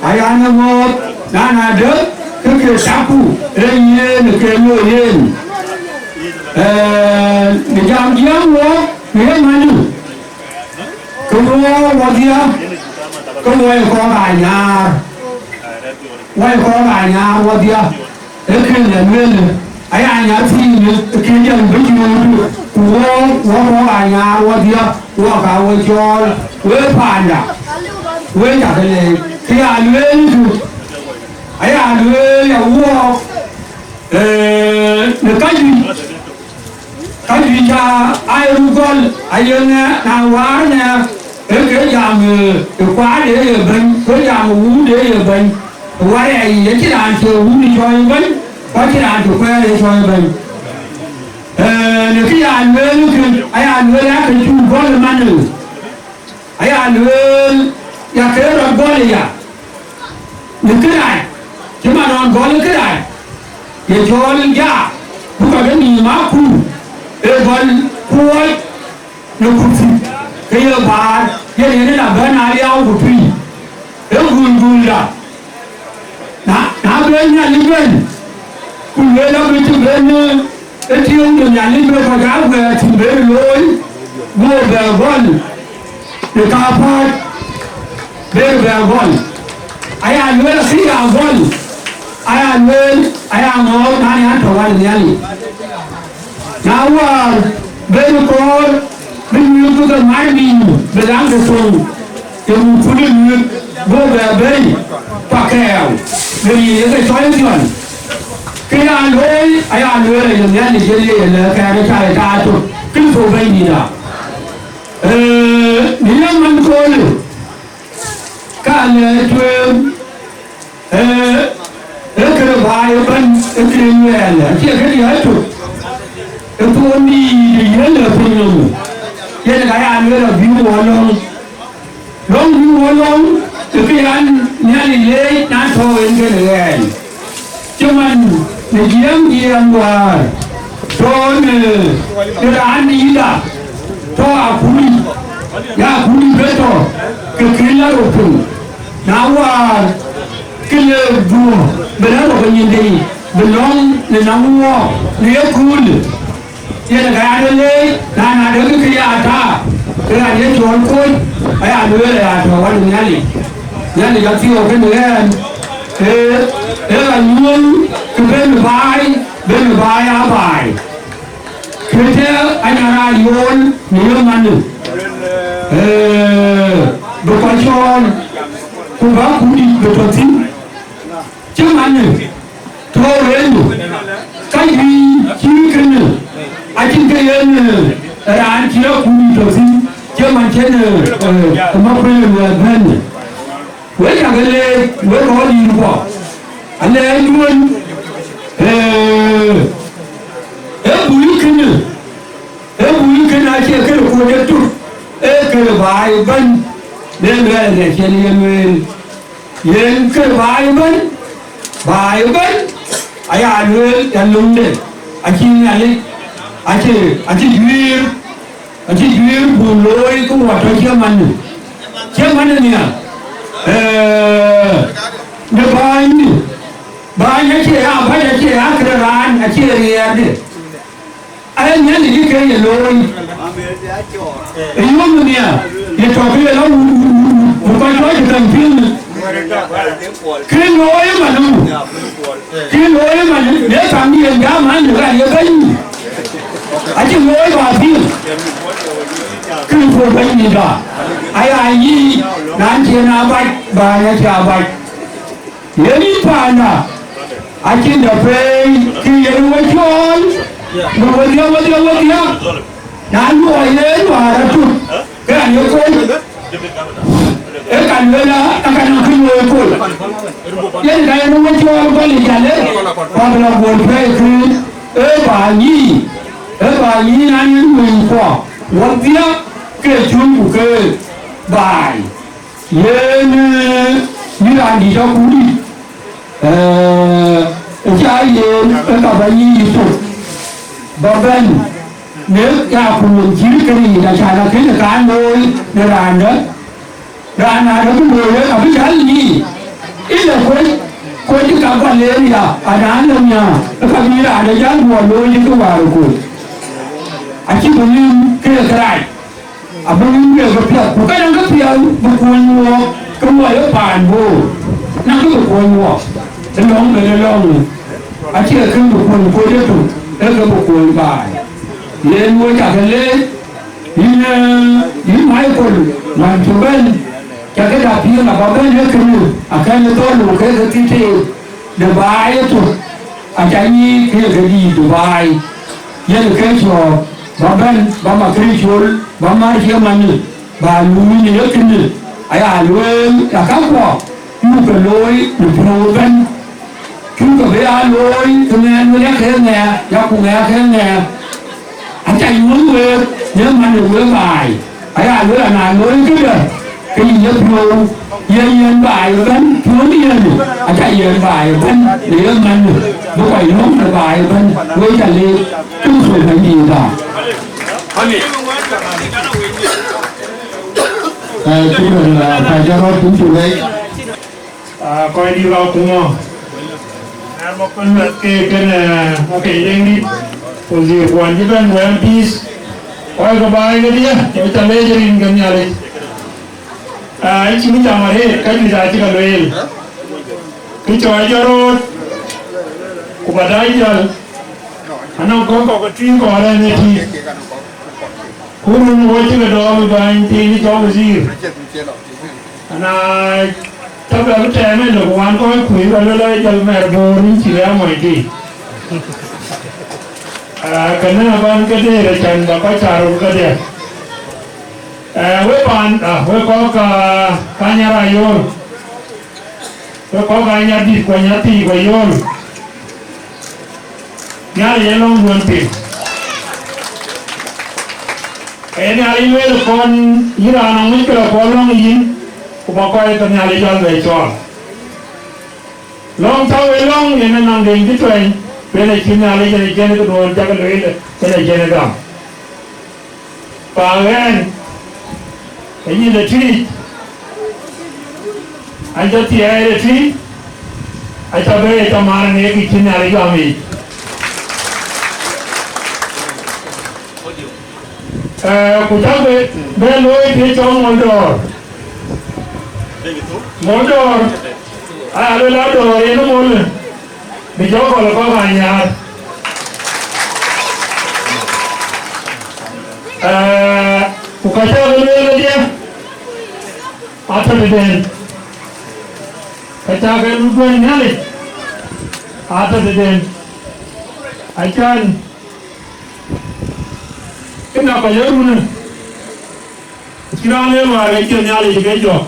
ayan ë ŋɔ̈ɔ̈th, na nadë, ke ke taku, ee yen, ke looi yen. Ee, në jam jiɛɛm wɔɔk, në ye mändu, ke wɔɔk wɔdhia, ke wɔɔk ë kɔɔr anyaar. Wɔɔk ë kɔɔr anyaar wɔdhia. Ee kënë ya lueel, aya nyaar thiinë, ee kënë ya bï yööt. Ku wɔ, wɔ kɔ̈k aa nyaar wɔdhiɛ, wɔ ka wɔ cɔɔl, wek paanda, wek cak leec. Kë ya lueel kë, aya lueel ya wuɔɔk, ee, në ka juëc, ka juëc ca aa röt gɔl, aye ŋɛk, na wäär ŋɛk, ee ke jam, ee, ë kuaarde ye bɛ̈ny, ke jam ë wunde ye bɛ̈ny. Wär aya yic, acïn raan cie wun ë cɔɔl bɛ̈ny, ku acïn raan cie kuɛɛr ë cɔɔl bɛ̈ny. Ee, në kë ya lueel kë, aya lueel ya ke cuk gɔl ë man ë. Aya lueel ya ke rɔt gɔl ë ya. Në kërac, cï man nɔn gɔl ë kërac, ye cɔɔl ja, bï kɔc ë nïïm aa kur, ee gɔl kuɔɔc në kurthi, ke ye baar, yen yen la bɛ̈n aa liaau ku tui, ee gul gulda. Na, na bɛ̈n Nhialic bɛ̈n, ku lueel abï cï bɛ̈n, ee tiöŋ de Nhialic bï kɔc aa guɛɛr thïn bï looi, guɔ bɛ gɔl në kapäc, bï bɛ gɔl. Aya lueel akë ya gɔl, aya lueel, aya ŋɔɔk, na nya tɔ̈ wal Nhialic. Na wäär bɛ̈ny kɔɔr bï nyuc bï ke mat nïïm bï laŋ ke thoŋ, ke muk kut ë nyuc, go bɛ bɛ̈ny pakɛɛu, bï riëëc ke cɔl Dhiɔn. Kë ya looi aya lueel aye Nhialic yen ye lɛ̈k kɛɛr ë ca ye taar tök, Kërtho Bɛ̈nydïïtda. Ee, në ye man köölë, ka lɛ̈k tueŋ, Ee, ee këde baai ëbɛ̈n, ee këde luɛɛl, acie këde ya tök. Ee thon dïït ë yiëël ë piny nɔm. Yen ka ya lueel abï wɔ lɔ̈ŋ. Lɔ̈ŋ bï wɔ lɔ̈ŋ, ee kë yan Nhialic leec na tɔ̈u en kënë ɣɛɛn. Cï man në jiɛɛm jiɛɛm wäär, tɔ̈ në, në raan dïïtda, tɔ̈ akut, ya akut ke tɔ̈, ke kën la rɔt piny. Na wäär, ke le dhuɔ̈k, bï la rɔt ke nyin dei, bï lɔ̈ŋ në naŋ wuɔɔk, në ye kuul. Yen ka ya de leec, na, na de kë ya ta, ke ya ye cɔl kuc, aya lueel aya tɔ̈ wal Nhialic. Nhialic athiɔ̈k kënë ɣɛɛn, ee, ee ka nyuɔ̈l, ke bɛ̈n baai, bɛ̈n baai aa baai. Këtë anyaŋ aa yööl në ye manë, ee, bï kɔc cɔɔl, ku bä kut dït bï tɔ̈ thïn. Cï manë tɔ̈u ëndu, ka juëc cï kënë, acïn kë yen, ee, raan cï akut dït tɔ̈ thïn, cï man cïn, ee, ee, ë makuëëny ë bɛ̈n. Wek cak leec, wek kɔc dïït kuɔ, alɛɛcduön, ee, ee bui kënë, ee bui kënë acie këde kuɔ̈c ëtök, ee këde baai ëbɛ̈n, le luɛɛl ë cïn ye lueel, yen këde baai ëbɛ̈n, baai ëbɛ̈n, aya lueel ya löŋde, acï Nhialic, acï, acï juiir. Acï juiir buk looi ke wɔ tɔ̈ cï manë, cï manë nhial, ee, në bäny, bäny acie ya bäny, acie ya këde raan, acie riɛɛrde. Aya Nhialic ke ye looi. Ë yom nhial, ye tɔ̈ ke ye la wut, wut, wut, wut, ku kɔc tɔ̈ cï käŋ piŋ. Kë looi ëmënë, kë looi ëmënë, le käŋ yen jam an, raan ye bɛ̈ny. Acï looi bä piŋ. Kërtho Bɛ̈nydïïtda. Aya yic, raan cïn abac, bäny acï abac. Yen yïn paanda, acïn dɛ pei, kë yen we cɔɔl, në wedhia, wedhia, wedhia. Na luɔi yen wäär atut, ke raan ye kony. Ee ka lueel ë ka nɔŋ kë looi kol. Yen ka yen we cɔɔl gɔl ë jal, ee, bä bï lɔ guöl pɛɛi kë, ee bä nyïïn, ee bä nyïïn an, yen wëi kuɔ, wädhia ke cul ku ke baai. Yen, ee, yïn raan dït akut dït. Ee, ë ca yen ë ka bä nyïïn yï thok, bä bɛ̈n në ya kuöŋ cït këric, acan akëc ë kan looi në raan dɛ̈. Raan na dɛ̈ bï looi, abï jäl nyïïn. Ëlë kuec, kuec ë ka gɔl en ya, anaan lɔ nhiaar, ë ka bï raan dɛ̈ jäl guɔ looi cït kë wäär ë kuöc. Acï bï lim ke ye kërac. Abï wun wek ke piɛth, ku ka nɔŋ kë piɛth bï kuöny wuɔɔk, ke wɔ ye paan Bor, nɔŋ kë bï kuöny wuɔɔk, ë lɔ̈ŋ ben ë lɔ̈ŋ, acie kë bï kuöny kuöc ëtök, ee kë bï kuöny baai. Yen wek ca ke leec, yïn, ee, yïn Michael, man cï bɛ̈n, ca ke da piŋ aba bɛ̈n ë kënë, akɛ̈n ë dhɔ̈l wok ke ke thïn tëë de baai ëtök, aca nyic ke ke dïït de baai. Yen ke cɔɔk, ba bɛ̈n, ba ma këricol, ba mar cï ëmanë, ba luui në ye kënë, aya lueel, ya kakuɔ, cuk ke looi në piɔ̈u ëbɛ̈n. Cuk ke bï aa looi, ke ŋɛɛn wën ya ke ŋɛɛr, ya ku ŋɛɛr ke ŋɛɛr. Aca nyuɔ̈th week, në man ë wek baai. Aya lueel, ana looi këdë, ke yïn ye piɔ̈u, ye yiɛ̈n baai ëbɛ̈n, piɔ̈u yen, aca yiɛ̈n baai ëbɛ̈n, në ye man, bï kɔc nɔ̈k në baai ëbɛ̈n, wek ca leec, cuk thok bɛ̈nydït ëbɛ̈n. Ee, cï bɛ̈n, aa, ka jɔt rɔt, cuk leec. Aa, kɔc dït rɔt kumɔ. Ŋɛɛr bä kɔn mɛth ke kën, ee, akëc deŋ dït. Ku dhiëëth kuɔn cï bɛ̈n wɛ̈ɛ̈m pïïth. Kɔc ke baai kedhie, ke ca leec rin ke Nhialic. Aa, cïn jam arëët, ka juëc acï ke lueel. Kë cɔɔc jɔt röt, ku ba dac jäl. Anɔŋ kɔ̈k kɔ̈k ë tïŋ kɔɔr ɛn ë tïŋ. Ku run wo cï ke dɔɔk ë bäny thiin cɔk ë dhïïr. Ana cä bɛ bï tɛɛm ë lok wan kɔc kuc rɔt lɔ jɔl mɛr boor yïn cï rɛ̈ɛ̈r mɔc tï. Aa, kënë abän ke dëër acan ba kɔc car röt kedhie. Ee, wek paan, aa, wek kɔ̈k, aa, ka nyar ayol. Wek kɔ̈k ka nyar dït ku nyar thii ku yol. Nhialic ë lɔ̈ŋ duön piŋ. Ee Nhialic lueel kɔn yïn raan aŋuc kë la kɔn lɔ̈ŋ yïn, ku ba kɔc ke Nhialic jɔl bɛ cɔɔl. Lɔ̈ŋ tɔ̈u ë lɔ̈ŋ yen ë naŋ den cï tuɛny, ku yen acï Nhialic yen ë cïn këduön cak lueel, yen ë cïn ë gam. Pa ɣɛn, ke nyin de tïc, an, cä thiɛɛi de tïc, acä bɛ̈ɛ̈i, acä mar në kë cï Nhialic gam yic. Ee, ku cä bɛ, bɛ looi të cɔl mol dɔɔr. Mol dɔɔr, aa, luel adɔɔr yen mol, bï jɔ kɔl kɔ̈k anyar. Ee, ku ka cä ke lueel kedhie, atɔ̈ tëden. Ka cä ke lueel Nhialic, atɔ̈ tëden. Acan, kë na kɔc ë runë, cï raan ë luaar ke cïn Nhialic ke jɔk.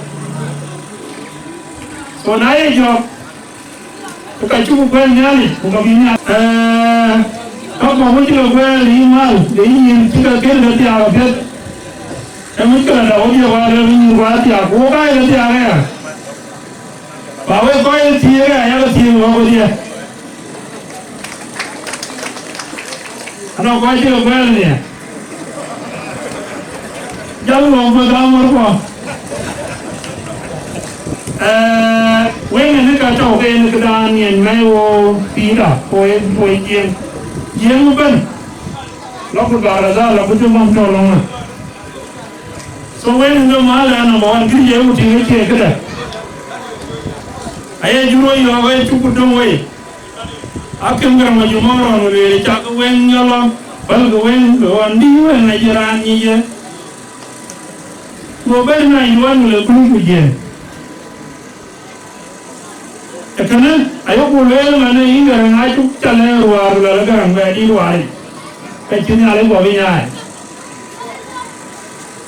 Ku na ye jɔk, ke ka cuk kuɛɛn Nhialic, ku ka bï Nhialic. Ee, ka kɔ̈k wën cï ke kuɛɛn yï mal, de yï nyïïr cï ke kën ke thiaak apiɛth. Ee mïc këlä da wën ye wäär rɛ̈ɛ̈r yïn wäär thiaak, ku wok aa ye ke thiaak aya. Ba wek kɔc ë thiëëk aya, yak thiëëk wok wedhie. Anɔŋ kɔc cï ke kuɛɛn nhial. Jɔl ŋɔ̈k bï gam wärkuɔ. Ee, wëŋ ënë ka tɔ̈u ke yen këdan yen mɛi wo Pïtɛr, ku ë, ku ë Jiëŋ. Jiëŋ ëbɛ̈n, lɔ ku Baradha, lɔ ku Jumam tɔ̈u lɔŋë. So wëŋ ënë mal ë number one, kë ye ku tïŋ ë cie këdë. Aye jur wei yɔ̈ɔ̈k ë cuk ku döŋ wei. Akïm Garaŋ Majur Maŋ Rɔ̈ɔ̈n lueel, cak wëŋ yɔlɔ, bälkï wëŋ, bï ɣɔn dïït wëŋ acï raan nyic ye. Go bɛ̈n na yï wan, le kuluc ku jiëën. Ee kënë, ayeku lueel manë, yïn Garaŋ acuk ca lɛɛr ruaar, ku luɛl Garaŋ bɛ dïït ruaar yic, ka cï Nhialic guɔ bï nyaai.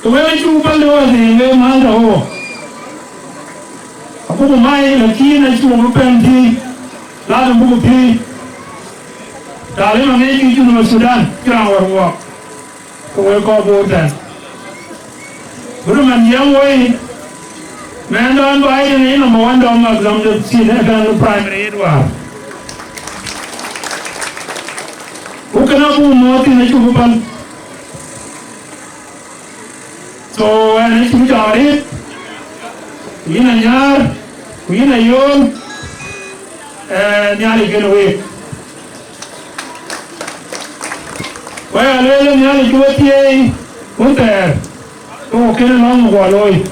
Ku wek acuk päl de ɣɔn thiin, wek määl tɔ̈ ɣo. Abuku mai, lakin acuk bï pɛn thiëëc, lazim buku thiëëc. Taalim aŋic kï Junub Sudan, cï raan wär wuɔɔk, ke wek kɔc Bor tɛ̈n. Bï röt man jiɛɛm woi, mɛɛn dɔn Biden ë number one dɔm exam de cïn ë kɛn primary ë duaar. Ku kënë abuk mɔ̈ɔ̈th thïn acuk bï päl. So, ɛn ë cuk jɔ arëët, ku yïn Anyar, ku yïn Ayol, ee, Nhialic kën week. Ku aya lueel Nhialic cï we thieei wën thɛɛr, ke wo kënë lɔ̈ŋ guɔ looi.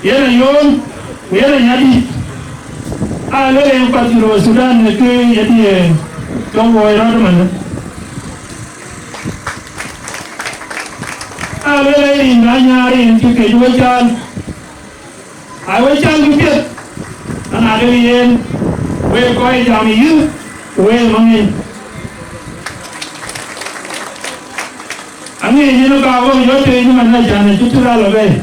Yen Ayol, ku yen Anyadït, aa lueel en kuat Junub Sudan në kë ye diëër. Cɔk woi rɔt ëmënë. Aa luel ë rin bä nyar rin cï kec we cɔl. Aa we cɔl kë piɛth. Ëna dek yen, wek kɔc jam yï, ku wek maŋic. Aŋic yïn ka wok jɔ tëëc man na can acï tïr alɔ bei.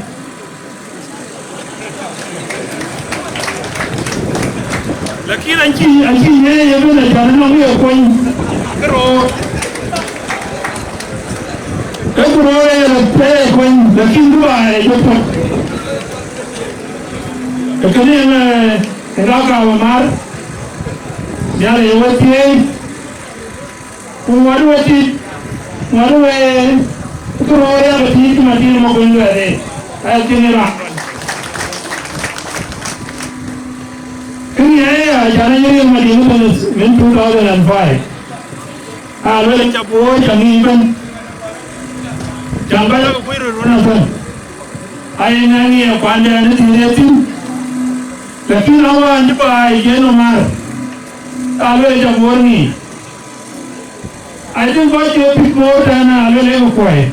Lakin acï, acï ye ye bën acan nɔŋ ye kuɔny. Këroo. Ke këroo ye la pe ye kuɔny, lakin du ba ye jɔ puɔt. Ke kënë yen, eh, ë ka ka we mar. Nhial ye we thiëëc. Ku ŋuɔt we tit, ŋuɔt we këroo riak ë tit, cï Madïn mɔk en luɛɛl ë, aa cïn ë raan. Kë ŋiɛc aya, can ë riëëc Madïn ëbɛ̈n min two thousand and five. Aa luel ca boor ca ŋic ëbɛ̈n. Can bä yak kuc röt wën athën. Aye ŋɛk ŋiɛc kuandɛn ë thïn ë thïn. Lakin awään cï baai yen ë mar. Aa luel ca boor ŋic. I think kɔc ke pïk moor tɛ̈n, aa luel ë ke kuɔi.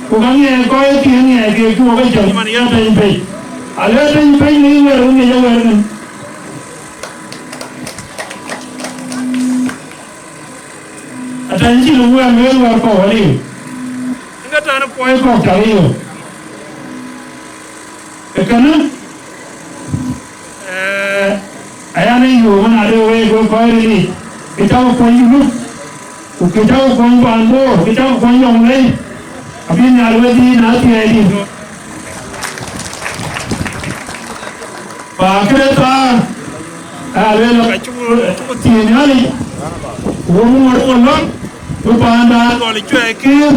Ku ka ŋiɛc kɔc ke ŋiɛc ke cuɔ ke cɔl man ya tɛ̈ny pec. Aa luel tɛ̈ny pec në yïn wɛ̈ɛ̈r wën ŋic awɛ̈ɛ̈r ŋën. Atɛ̈ny cïn wɛ̈ɛ̈r lueel wɛ̈ɛ̈r kɔ̈u aliu. Ŋa tɛ̈n kuɔi kɔ̈k tɔ̈ yök. Ë kënë, eh, aya në yöök ëmën ade wek, wek kɔc ril yic, kë cäk kuɔny Junub, ku kë cäk kuɔny paan Bor, kë cäk kuɔny Jonglei, abï Nhial wedhie na thiɛɛi dït. Pa këde thaar, aya lueel ka cuk, cuk thiëëc Nhialic, ku wok ŋuɔt ŋuɔt lɔ̈k, bï paanda gɔl cuɛɛi kër,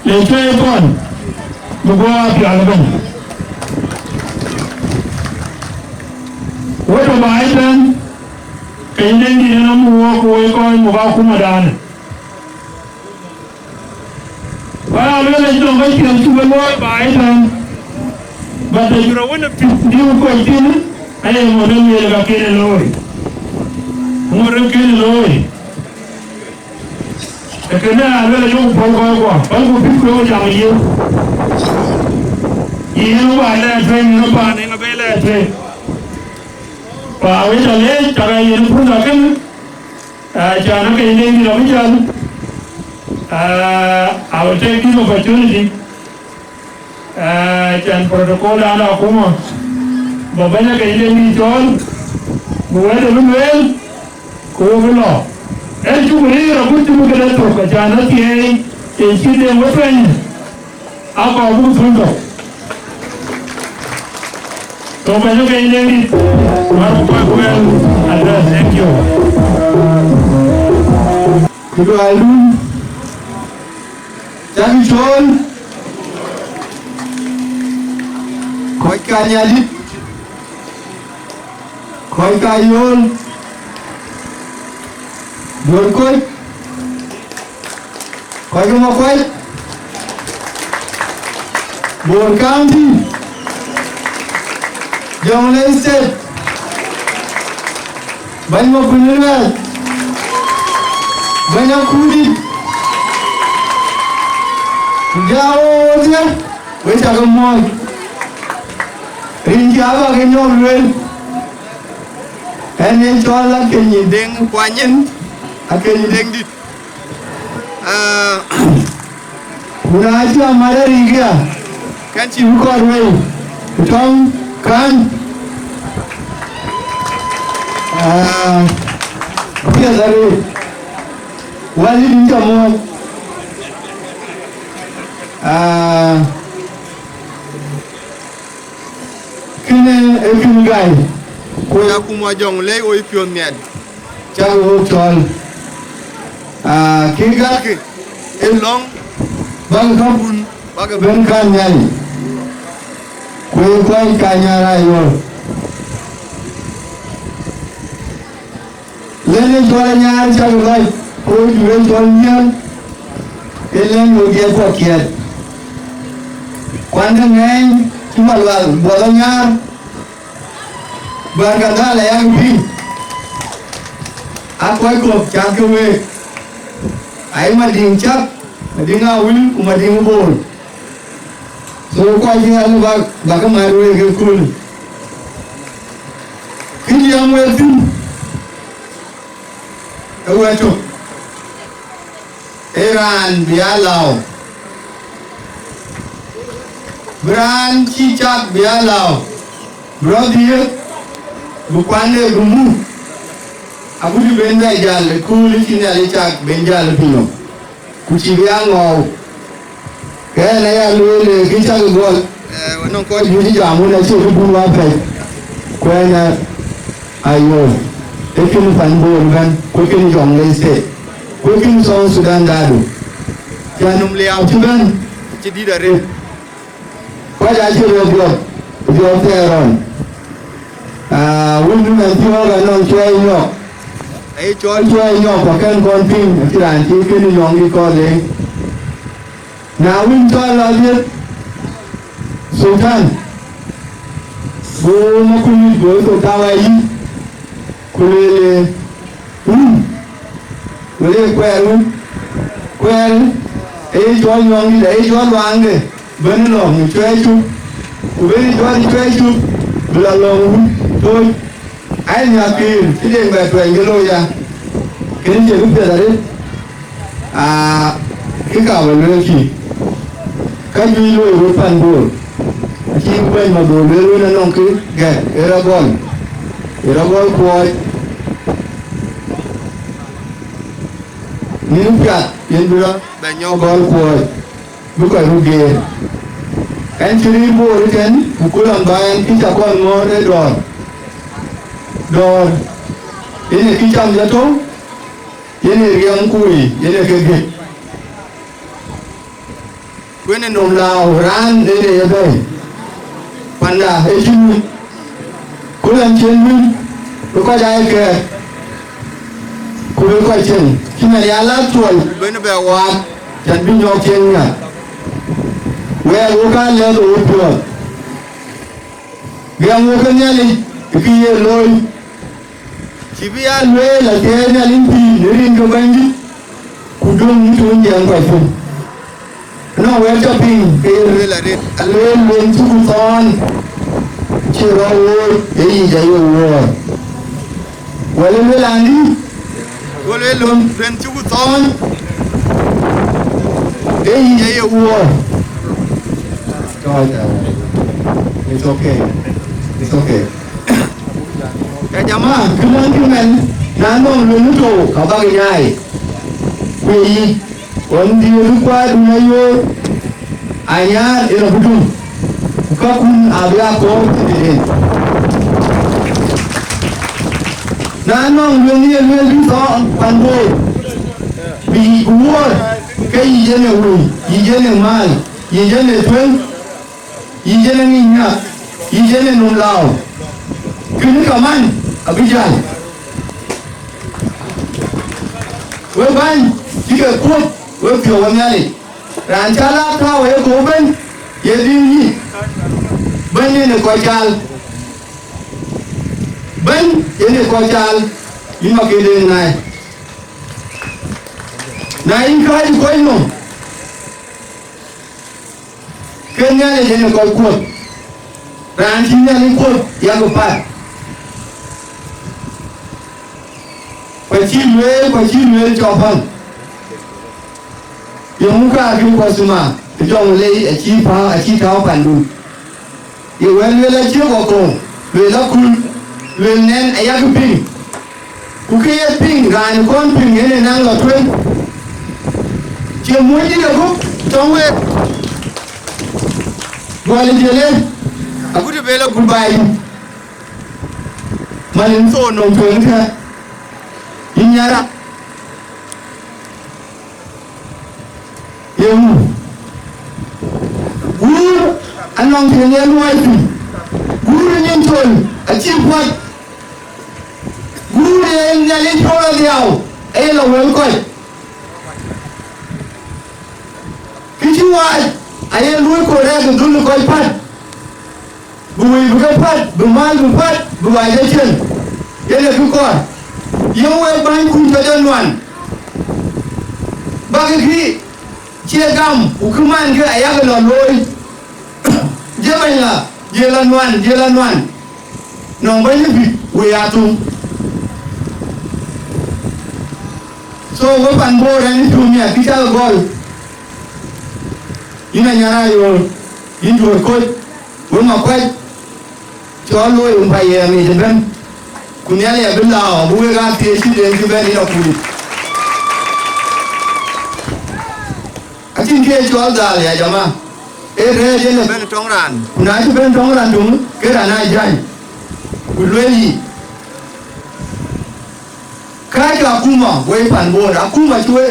le cuɛɛi thɔn, bï guɔ apial ëbɛ̈n. Wek tɔ̈ baai tɛ̈n, ke yïn en dït en amuk wok, ku wek kɔc muk akumadan. Ba ya lueel acï nɔm ka ciɛɛŋ cï we luɔi baai tɛ̈n, but the jurɔ wën ë pïth bï we kɔc thïn, aye ŋot en lueel ka kën ë looi. Ŋot en kën ë looi. Ee kënë aa luel ayok pɔ̈l kɔckuɔ, pälku pïthku ë jam ë yiëu. Yïn ë wä lɛɛr tueŋ, yïn ë paan ë ŋa bei lɛɛr tueŋ. Ku awëc alɛɛc, cak aa yen purtha kënë, aa, can ake yen dït abï jäl. Aa, I will take this opportunity. Aa, can protocol dan akuma, bä bɛ̈ny ake yïn dït cɔɔl, bï wɛ̈t ë bï lueel, ku wo bï lɔ. Ë cuk rëër agut cï bï këde thök, acan athiɛɛi, ë cït de wä tuɛny, akɔɔr buk thöl thök. So bɛ̈ny ake yïn dït, wär ku kɔc ku wɛ̈l address, thank you. Ku dualdun, cäkï cɔɔl, kɔc ka Nhialic, kɔc ka yööl, duöl kɔc, kɔc ke Makuac, Bor County, Jonglei State, bɛ̈ny Makuëny Luɛɛth, bɛ̈ny Akurdït, ku jɔ ɣööt ɣer, we cä ke muɔ̈ɔ̈c. Rin cï abä ke nyɔk lueel, ɛn ye cɔl Akeny Deŋ Kuany, ɛn Akeny Deŋ dït. Aa, ku na cï amat arïk ya, kɛn cï bï kɔɔr wei, ku tɔŋ kän. Aa, apiɛth arëët, Wäl yï dï jɔ muɔ̈ɔ̈c. Aa, kënë ee kën gäi, ku ya kum wa Jonglei wo yï piɔ̈ɔ̈th miɛt, cä wo cɔl. Aa, kë gäkï ë lɔ̈ŋ bäkï käkun bäkï bɛ̈n kän Nhialic, ku ë kuany ka nyar ayuɔl. Lɛ̈n ë cɔl Anyaar cäk lɔc, ku jur ë cɔl Nhial, ë lɛ̈n wek diɛt kɔ̈k kiɛt. Kuan ke ŋɛɛny cï Malual buɔth Anyaar, Barkadhal ayak piŋ, a kɔc kɔ̈k cath ke week, ayï Madiŋ Cak, Madiŋ Awil ku Madiŋ Bor. So kɔc cï ɣɛn bak, bak ke mat week ëkööl. Kë jiɛɛm wek thïn, ë wɛ̈t tök. Ee raan bï aa lääu, bï raan cï cak bï aa lääu, bï rɔt dhiëëth, bï kuande bï muk, agut bï ben bɛ jäl ë kööl cï Nhialic cak ben jäl ë piny nɔm, ku cï bï aa ŋɔɔu. Ke ɣɛn aya lueel, ee, kë cak gɔl, ee, wën nɔŋ kɔc juëc jam wën acï kë bun wapɛ̈c, ku ɣɛn a, ayuɔ̈ɔ̈th, ee kënë pan Bor ëbɛ̈n, ku ee kënë Jonglei State, ku ee kënë South Sudan daadu. Cän nɔm liaau cï bɛ̈n, cï dït arëët. Kɔc acï röt dhiɔp, dhiɔp thɛɛr ɣɔn. Aa, wun nu mɛn thiɔ̈ɔ̈k anɔŋ cuɛɛi nyɔk. Ee cɔl cuɛɛi nyɔk, ku kɛn kɔn piŋ, acï raan cï kënë nyɔŋ dï kɔn leec. Na wën cɔl lɔ dhiëth Sultan, go Makulic go thok thawa yic, ku lueel, ee, wun, wël ee kuɛɛr wun, kuɛɛr, ee cɔl nyɔŋdït, ee cɔl luaŋde, bɛ̈n lɔ̈ŋ ë cuɛɛi cuk, ku bɛ̈n cɔl ë cuɛɛi cuk, bï lɔ lɔ̈ŋ wun tooc. Ai, nhiakiir cï deŋ bɛ tuɛny ke looi ya, kën cie bï piɛth arëët. Aa, kë ka bä lueel kï, ka juëc looi röt pan Bor, acï kuɛny ma bï lueel wën anɔŋ kë gɛ̈t ë rɔt gɔl, ë rɔt gɔl kuɔɔc. Nïn piath yen bï rɔt bɛ nyɔk gɔl kuɔɔc, bï kɔc röt geer. Ɛn cï rïïr Bor ëtɛ̈n, ku kul ɣɔn bä ɛn kï ca kɔn ŋɔ̈ɔ̈r ë dɔ̈ɔ̈r. Dɔ̈ɔ̈r, yen ee kï cam jɔ tɔ̈u, yen ee riɛm ku wëi, yen ee ke gëk. Ku yen ee nɔm lääu raan yen ee ye bɛ̈ɛ̈i. Panda ee cïn wïc. Ku lɛn cïn wïc, bï kɔc aa ye kɛɛr, ku bï kɔc cieŋ, cï mɛn ya la thuɔl, bɛ̈n bɛ waak, cän bï nyɔk cieŋ nhial. Wɛɛr wok aa lɛ̈th ë wopiɔ̈ɔ̈th. Gɛm wok ke Nhialic ë kë ye looi. Cï bï aa lueel athiɛɛi Nhialic pïïr në rin ke Bɛ̈nydït, ku döŋ në tuny jiɛɛm kɔc piny. Nɔŋ wɛ̈t cä piŋ ke ye lueel arëët, alueel lueŋ cï ku thɔ̈ɔ̈n, cï rɔt wööc ë yic aye wuɔɔr. Wɛ̈t ë lueel andï? Go lueel lueŋ, lueŋ cï ku thɔ̈ɔ̈n, ë yic aye wuɔɔr. It's okay. It's okay. Ya jama, kë lɔn kë mɛn, na nɔŋ lueŋ tɔ̈u, ka bäk nyaai. Ku ye yic, ɣɔn dhiëëth kuaadun ayoor, anyaar ë rɔt bï dum, ku kakun abï aa kɔɔr cï tëden. Na nɔŋ lueŋ ye lueel bï thɔɔn pan Bor, bï yic ku wuɔɔr, ke yic en ë wëi, yic en ë mal, yic en ë tueŋ, yic en ë ŋic nyak, yic en ë nöm lääu. Kënë ka man abï jäl. Wek bäny cï ke kuöth, wek piɔ̈u wek Nhialic. Raan cä laak tääu ë kɔ̈u ëbɛ̈n, ye dhil yic. Bɛ̈ny yen ë kɔc caal. Bɛ̈ny yen ë kɔc caal, yïn ma këden naai. Na yïn kääc ë kɔc nɔm, ke Nhialic yen ë kɔc kuöth. Raan cï Nhialic kuöth yak pat. Ku acï lueel, ku acï lueel cɔk päl. Yeŋö kaarkï kuɔth thïn ma, ë jɔŋ lei acï pä-, acï tääu pandun. Ye wɛ̈t lueel acie kɔ̈k kɔ̈u, lueel akul, lueel nɛn ayak piŋ. Ku kë ye piŋ, raan kɔn piŋ yen ë naŋ lɔ tueŋ. Cie muɔ̈cdït agup tɔŋ week. Gɔl ë jël en, agut ë bel agut baai. Man yen thon nɔm tueŋ kë, yïn nyara. Yeŋö? Guur anɔŋ kë ye luɔi thïn. Guur ë nyin thol acï puɔ̈t. Guur ë Nhialic rɔt adhiau aye lɔ wël kɔc. Kë cï waac aye luöi korɛɛk ë dhöl ë kɔc päl. Wei bï ke päl, bï mal bï päl, bï wac acïn. Yen e kë kɔɔr. Yen wek bäny kun tɔ jɔ nuan. Bäk kï cie gam, ku kë man kë ayak lɔ looi. Je bɛ̈ny la, je la nuan, je la nuan. Nɔŋ bɛ̈ny bï wei athum. So, we pan Bor ɛn ë piɔ̈u miɛt, kë cak gɔl. Yïn Anyar Ayol, yïn Duɔ̈r Koc, we Makuac, cɔl looi rum pa yɛɛm yic ëbɛ̈n. Ku Nhialic abï lääu, abï wek aa thiëëc cï den cï bɛ̈n yïn akut. Acïn kë ye cɔl dhal ya jama. Ee rɛ̈ɛ̈c yen ëbɛ̈n tɔŋ raan. Ku na cï bɛ̈n tɔŋ raan töŋ, ke raan aa jäny. Ku lueel yic. Kääc akuma wei pan Bor, akuma cï we,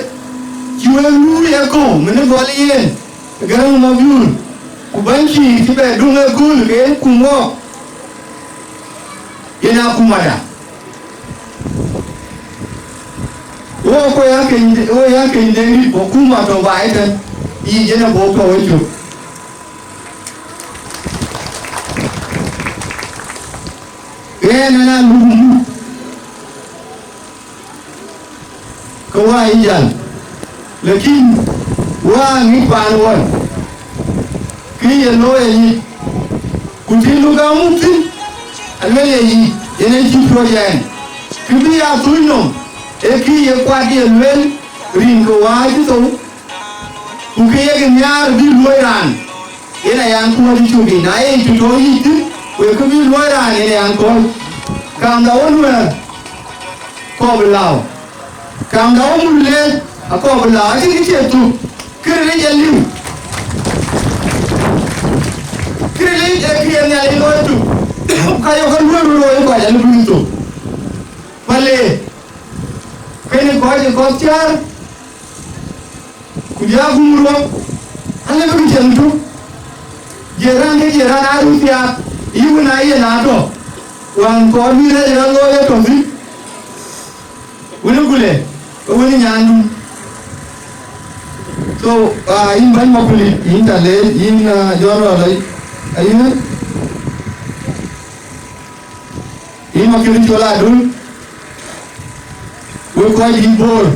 cï we luui ë kɔ̈u, mënë gɔl yen, Garaŋ Mabiör, ku bäny cï cï bɛ duŋ ë kööl ke yen kum wɔɔk, yen akumada. Wo kɔc ya keny, wo ya keny Deŋ dït, ku akuma tɔ baai ëtɛ̈n, yic yen abɔ̈ tɔ wecök. Ɣɛn ëna luk muk. Ke wä yï jäl, lakin wä ŋic paan ɣɔn, kë ye looi ayic, ku të luk amuk thïn, aluel ye yic, yen acï piɔ̈ɔ̈c ɛn. Kë bï ya thuc nɔm, ee kë ye kuat ye lueel, rin ke wä cï thou, ku kë yek nhiaar bï luɔ̈i raan, yen ayan kuɔ̈ɔ̈c cuk yic. Na ye të tɔ̈ yic thïn, wek kë bï luɔ̈i raan, yen ayan kuɔ̈ɔ̈c. Kaamda wä Nuɛɛr, kɔɔr bï lääu. Kaamda wä Murle, akɔɔr bï lääu. Acïn kë cie thuk. Kërilic aliu. Kërilic ee kë ye Nhialic looi thuk. Ka yok ke luɔ̈i röt looi kɔc, alë bï thuk. Pale, kënë kɔc ë kɔ̈th cäär, ku jɔ agum ruɔ̈k, alë bï cieŋ tuk. Jiran ke jiran aa röt thiaak, yï wën aa yen aa tɔ. Wään kɔɔr bï rɛc rɔt looi ë tɔ thïn. Wën ë Gule, ke wën ë nyaandu. So, ah, yïn bäny Makulit, yïn ca leec, yïn, ah, John Rɔl, ayï, ayï, yïn Makulit Col Adul, wek kɔc dït Bor,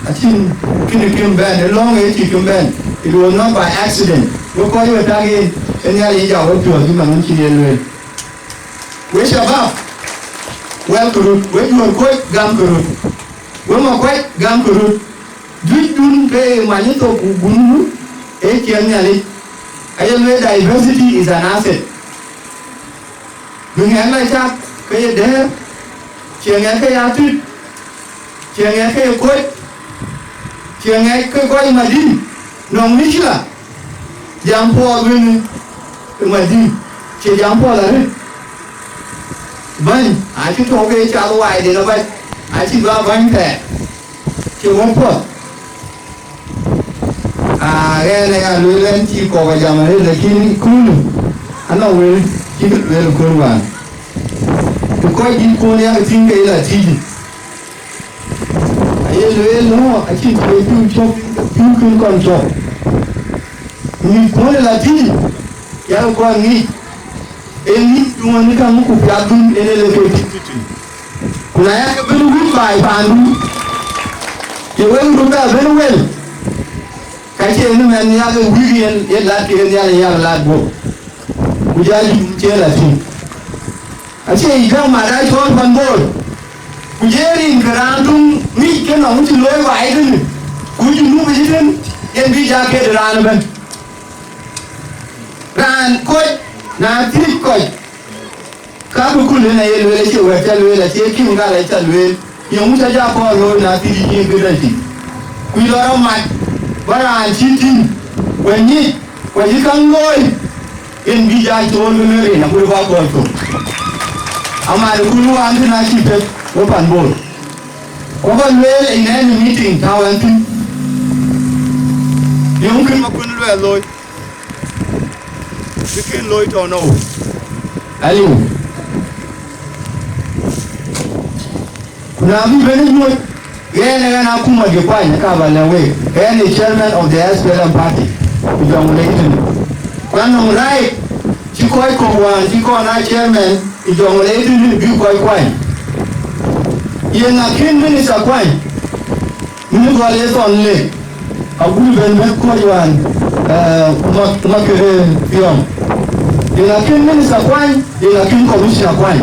acïn kënë kën bɛ̈n, ë lɔ̈ŋ ë cï kën bɛ̈n. It was not by accident. Wek kɔc we tak yen, ë Nhialic ja wek piɔ̈ɔ̈th, cï man wën cï ye lueel. Wek shabab, wɛlkë röt, wek Duɔ̈r Koc, gamkë röt. Wek Makuac, gamkë röt. Juëcdun ke ye many thok ku gundu, ee ciɛɛŋ Nhialic. Aye lueel diversity is an asset. Bï ŋɛk la cak ke ye dɛ̈ɛ̈r, cie ŋɛk ke ye atït, cie ŋɛk ke ye koc, cie ŋɛk ke kɔc madï, nɔŋ mïcla, jam puɔth wënë ë madï, cie jam puɔth arëët. Bäny, acï tɔ̈u ke cath waai den abac, acï bä bäny thɛɛr, cie wën puɔth. Ah, ɣɛn aya lueel ɛn cï kɔk ajam arëët, lakin kulu anɔŋ wël cï ke lueel kööl wään. Ku kɔc dït kuɔn yak tïŋ ke la tïc. Aye lueel nɔ, acïn kë piu cök, piu kën kɔn cök. Ŋic kuɔn la tïc, yak kɔn ŋic. Ee ŋic duɔ̈n ë käŋ ku piathdu en e le ke tïŋ tïtï. Ku na yak bɛ̈n wïc baai paandu, ye wek röt bɛ bɛ̈n wel, ka cie ni mɛn yak wïk yen, yen lat ke yen Nhialic yak lat guöp. Ku jɔ Junub cie la tïŋ. Acie yic gäm mat aa cɔɔl pan Bor. Ku jɔ rin ke raan töŋ ŋic ke nɔŋ cï looi baai tënë. Ku Junub ë cï tën, yen bï jɔ ket raan ëbɛ̈n. Raan kɔc, na thiëc kɔc, ka bï kul yen aye lueel, acie wɛ̈t ca lueel, acie kim gal aca lueel, yeŋu ca ja kɔɔr looi na thiëc cï kë dɛ̈ tïŋ. Ku lɔ rɔt mat, bä raan cï tïŋ, ku nyic, ku acï käŋ looi, yen bï ja cool bï lueel rin agut bä kɔɔr thok. Amat ë kul wään thïn acï peth, we pan Bor. Ku bä lueel in any meeting tääu ɛn thïn. Yeŋu kën Makuën luɛɛl looi. Bï kën looi tɔ̈ nou? Aliu. Ku na bï ben ë nyuöth, ɣɛn ë ɣɛn akuma dï kuany ë ka bä lɛ̈k week. Ɣɛn ë chairman of the S P L M party. Ku jɔŋ lec tënë. Ku anɔŋ right Cï kɔc kɔ̈k wään cï kɔn aa chairman ë Jonglei tënë bï kɔc kuany. Yeŋa kën minister kuany? Mïn gɔl ye thɔn lek, agut bɛ̈n bɛ̈n kɔc wään, eh, ma, ma kërë piɔ̈ɔ̈ŋ. Yeŋa kën minister kuany, yeŋa kën commissioner kuany,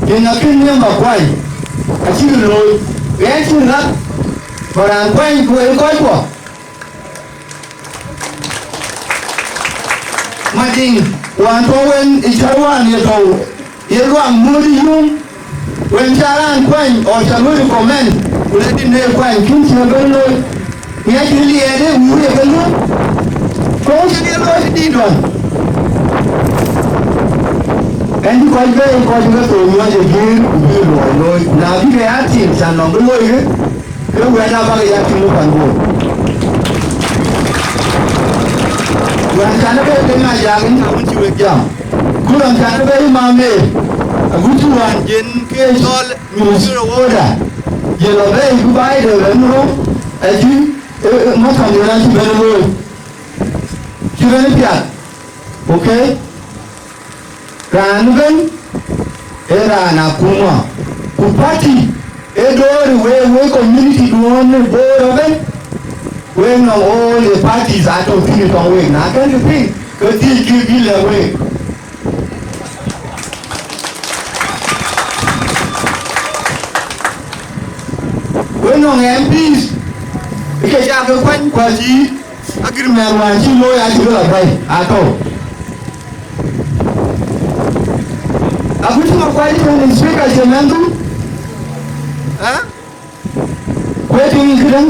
yeŋa kën member kuany? Acïk looi, ɣɛn cïn ŋak, ba raan kuany ku en kɔc kuɔ. Madiŋ, wään tɔ̈ wën ë cär wään ye tɔ̈u, ye luaŋ muɔ̈ɔ̈t ë yum, wën cä raan kuany, ɣɔn cä luɔ̈i recommend, ku le dït në kuany, kën cï ëbɛ̈n looi, ŋiɛc cï liɛɛt ë wïu ye ke luɔ̈i, ku ŋö cï ye looi dït ɣɔn? Ɛn cï kɔc bɛ̈ɛ̈i, kɔc ke thou nyuɔɔc ë guiir, ku bï luɔi looi, ku na bï ke ya tim, cä nɔm bï looi ke, ke wɛ̈ɛ̈t abäk ya tïŋ ë pan Bor. Wään cän ë bɛ̈ɛ̈i ke ŋa jak en ka wën cï wek jam. Ku rɔn cän ë bɛ̈ɛ̈i mamë, agut cï wään jen ke cɔl minister of order, jen lɔ bɛ̈ɛ̈i bï baai de rɛn rou, acï, ë, ë, makam yen acï bɛ̈n looi. Cï bɛ̈n piath. Okay? Raan ëbɛ̈n ee raan akuma, ku party ee door ë wek, wek community duɔ̈ɔ̈n ë Bor ëbɛ̈n. Wek nɔŋ all the parties atɔ̈ thïn ë tɔŋ wek, na kɛ̈nkï piŋ, ke thiëckï bï lɛ̈k wek. Wek nɔŋ M Ps, ë ke cak ke kuany, ku acï agreement wään cï looi acï ke lɔ bɛ̈i atɔ̈u. Agut cï Makuac tënë speaker cï mɛnhdu, ë? Ku ee tïŋ këdäŋ,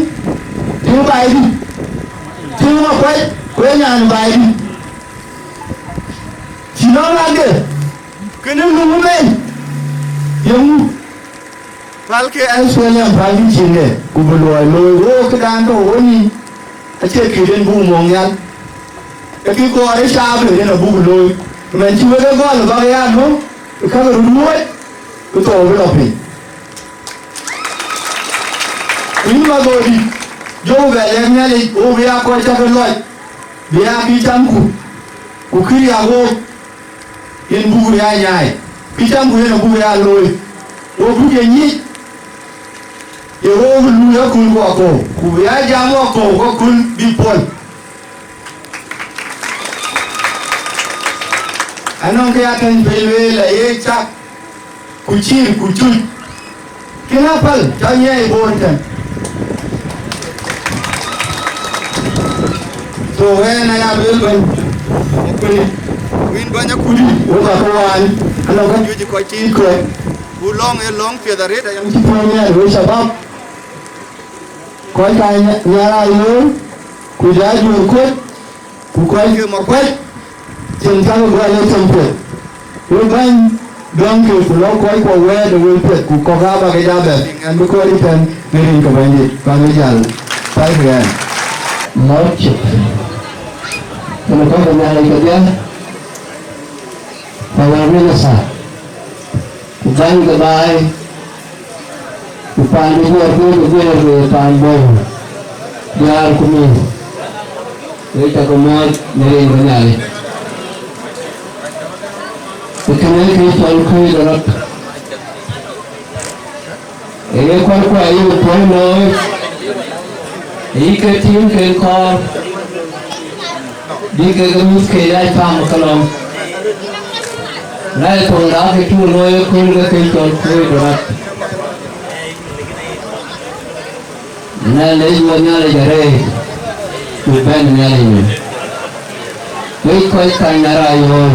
tïŋ Baidït, tïŋ Makuac, ku ee nyan Baidït. Cï nɔm lakde, kënë luŋ ëmën, yeŋu? Pälkï S P L M, pälkï cin de, ku bï luɔi looi, wo këdan tɔ̈ wo nïïm, acie kït en buk mɔ̈k nhial. Ee kï kɔɔr ë caap ë yen abuk looi. Mɛn cï wek e gɔl bäk ya nöm, ë käk röt luɔ̈ɔ̈c, ë thou bï lɔ piny. Ku yïn Madhodït, jɔku bɛ lɛ̈k Nhialic, wo bï ya kɔc cä ke lɔc, bï ya kï camku, ku kï riak wook, yen buk ya nyaai. Kï camku yen abuk ya looi, wo buk ye nyic, ye wook luui aköl ku akɔ̈u, ku bï ya jam akɔ̈u ku aköl bï pɔ̈l. Anɔŋ kë ya tɛ̈ny pei lueel, aye cak, ku cïïr, ku cuc. Kën apäl, cä nyiɛɛi Bor tɛ̈n. So, ɣɛn aya lueel bɛ̈ny, wïn bäny akut, wok aa ke waan, anɔŋ ka juëc kɔc tiit kɔc. Ku lɔ̈ŋ ee lɔ̈ŋ piɛth arëët aya. Cï piɔ̈u nhial, wek shabab. Kɔc ka Nya-, Nyar Ayoor, ku jɔ Ajuɔ̈r Kuɔt, ku kɔc ke Makuac, cïn käŋ gɔl ë cïn piɛth. Wek bäny dɔ̈ŋkï, ku lɔ̈k kɔc kuɔ wɛ̈ɛ̈t ë wël piɛth, ku kɔ̈k aa bäk ë ja bɛ̈n, ɛn bï kɔɔr ëtɛ̈n në rin ke Bɛ̈nydït, bäk ë jäl. Thank you, ɛn. Lɔ̈ɔ̈c, kënë kɔc ke Nhialic kedhie, ku wɛ̈ɛ̈t minister, ku bäny ke baai, ku paan de Ajuɔ̈r Kuɔt, ku guiëër ke paan Bor, diäär ku mïth, wek cä ke muɔɔc në rin ke Nhialic. Ee kënë kë cɔl kuëëc de rɔt. Ee ye kuarkuɔ ayï puɔ̈u looi, ayï ke tiiŋ ken kɔɔr, bï kek mïthke ya cam ë kelɔ̈m. Na ye thoŋda ke cuk looi ëkööl ke kë cɔl kuëëc de rɔt. Nhialic wɔ Nhialic arëët, ku bɛ̈n Nhialic nyin. Wek kɔc ka Nyar Ayoor,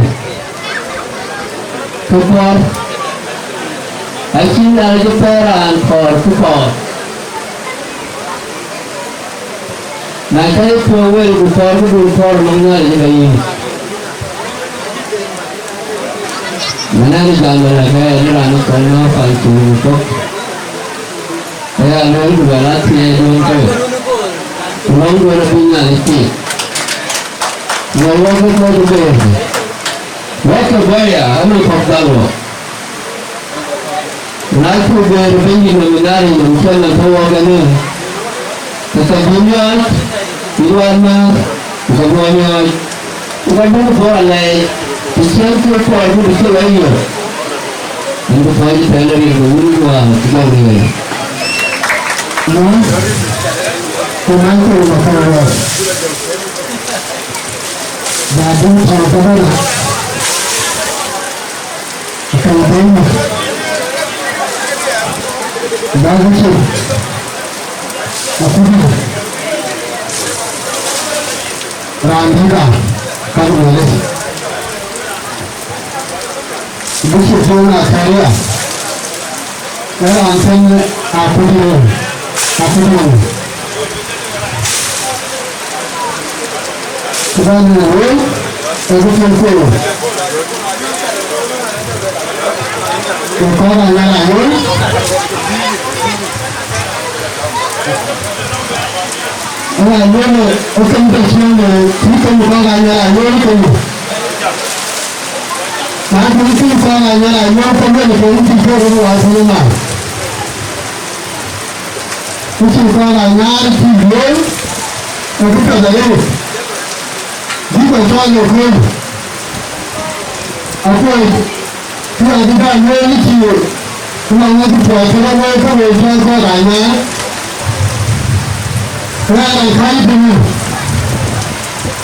kë pɔ̈r, acïn Nhialic ë pɛ̈ɛ̈r raan pɔ̈r kë pɔ̈r. Na cä ye piɔ̈u wël ku pɔ̈r këdun pɔ̈r nɔm Nhialic ë ke yïn. Nhialic jam ëlë ke yen raan ë kɔn nɔ̈k pal cï wëu thök. Aya lueel ku luɛl athiɛɛi duön ke, ku lɔ̈ŋ duön abï Nhialic piŋ. Wɔ wɔ ke kɔc ë beer, wɔ ke bɔ̈ ya, anɔŋ kɔ̈k dhal wɔ. Na cuk beer ë Bɛ̈nydït nɔm ë Nhialic nɔm cïn nɔm tɔ̈ wɔ kenë, ke ke bï miɔɔc, bï wään määr, ku ke bï wɔ miɔɔc, ku ke bï Bor alɛɛc. Ciɛɛŋ ke kɔɔr bï cï lɔ yök. Yen bï kɔc tɛ̈n rin ke wun wäär cï gɔl riɔ̈ɔ̈c. Mɔ̈u, ku Michael Makɔɔr, ba dït tɔ̈u ke bɛ̈n a, ke bɛ̈n a, ba bï cï, akut. Raan dït aa, ka lueel ë. Bishop John Akaria, ë raan thëny akut ë, akut ë. Ku bä lueel wei, ë bï thëny kueer. Ku kɔ̈k Anyar Anyuɔl. Ëna lueel ë kën të ciëën ë cï kën kɔ̈k Anyar Anyuɔl kën. Na cï cï kɔ̈k Anyar Anyuɔl kën lueel kën cï kën röt wath në man. Ku cï kɔ̈k Anyar cï lueel ë kë piɛth arëët. Bï kɔc cɔl ë kööl. Akuɔc. Kë ya cï bä lueel cï, ku nɔŋ ë kë tuɔɔc cï rɔt looi ke wëi cɔl kɔc Anyar. Raan ë kɔc tënë,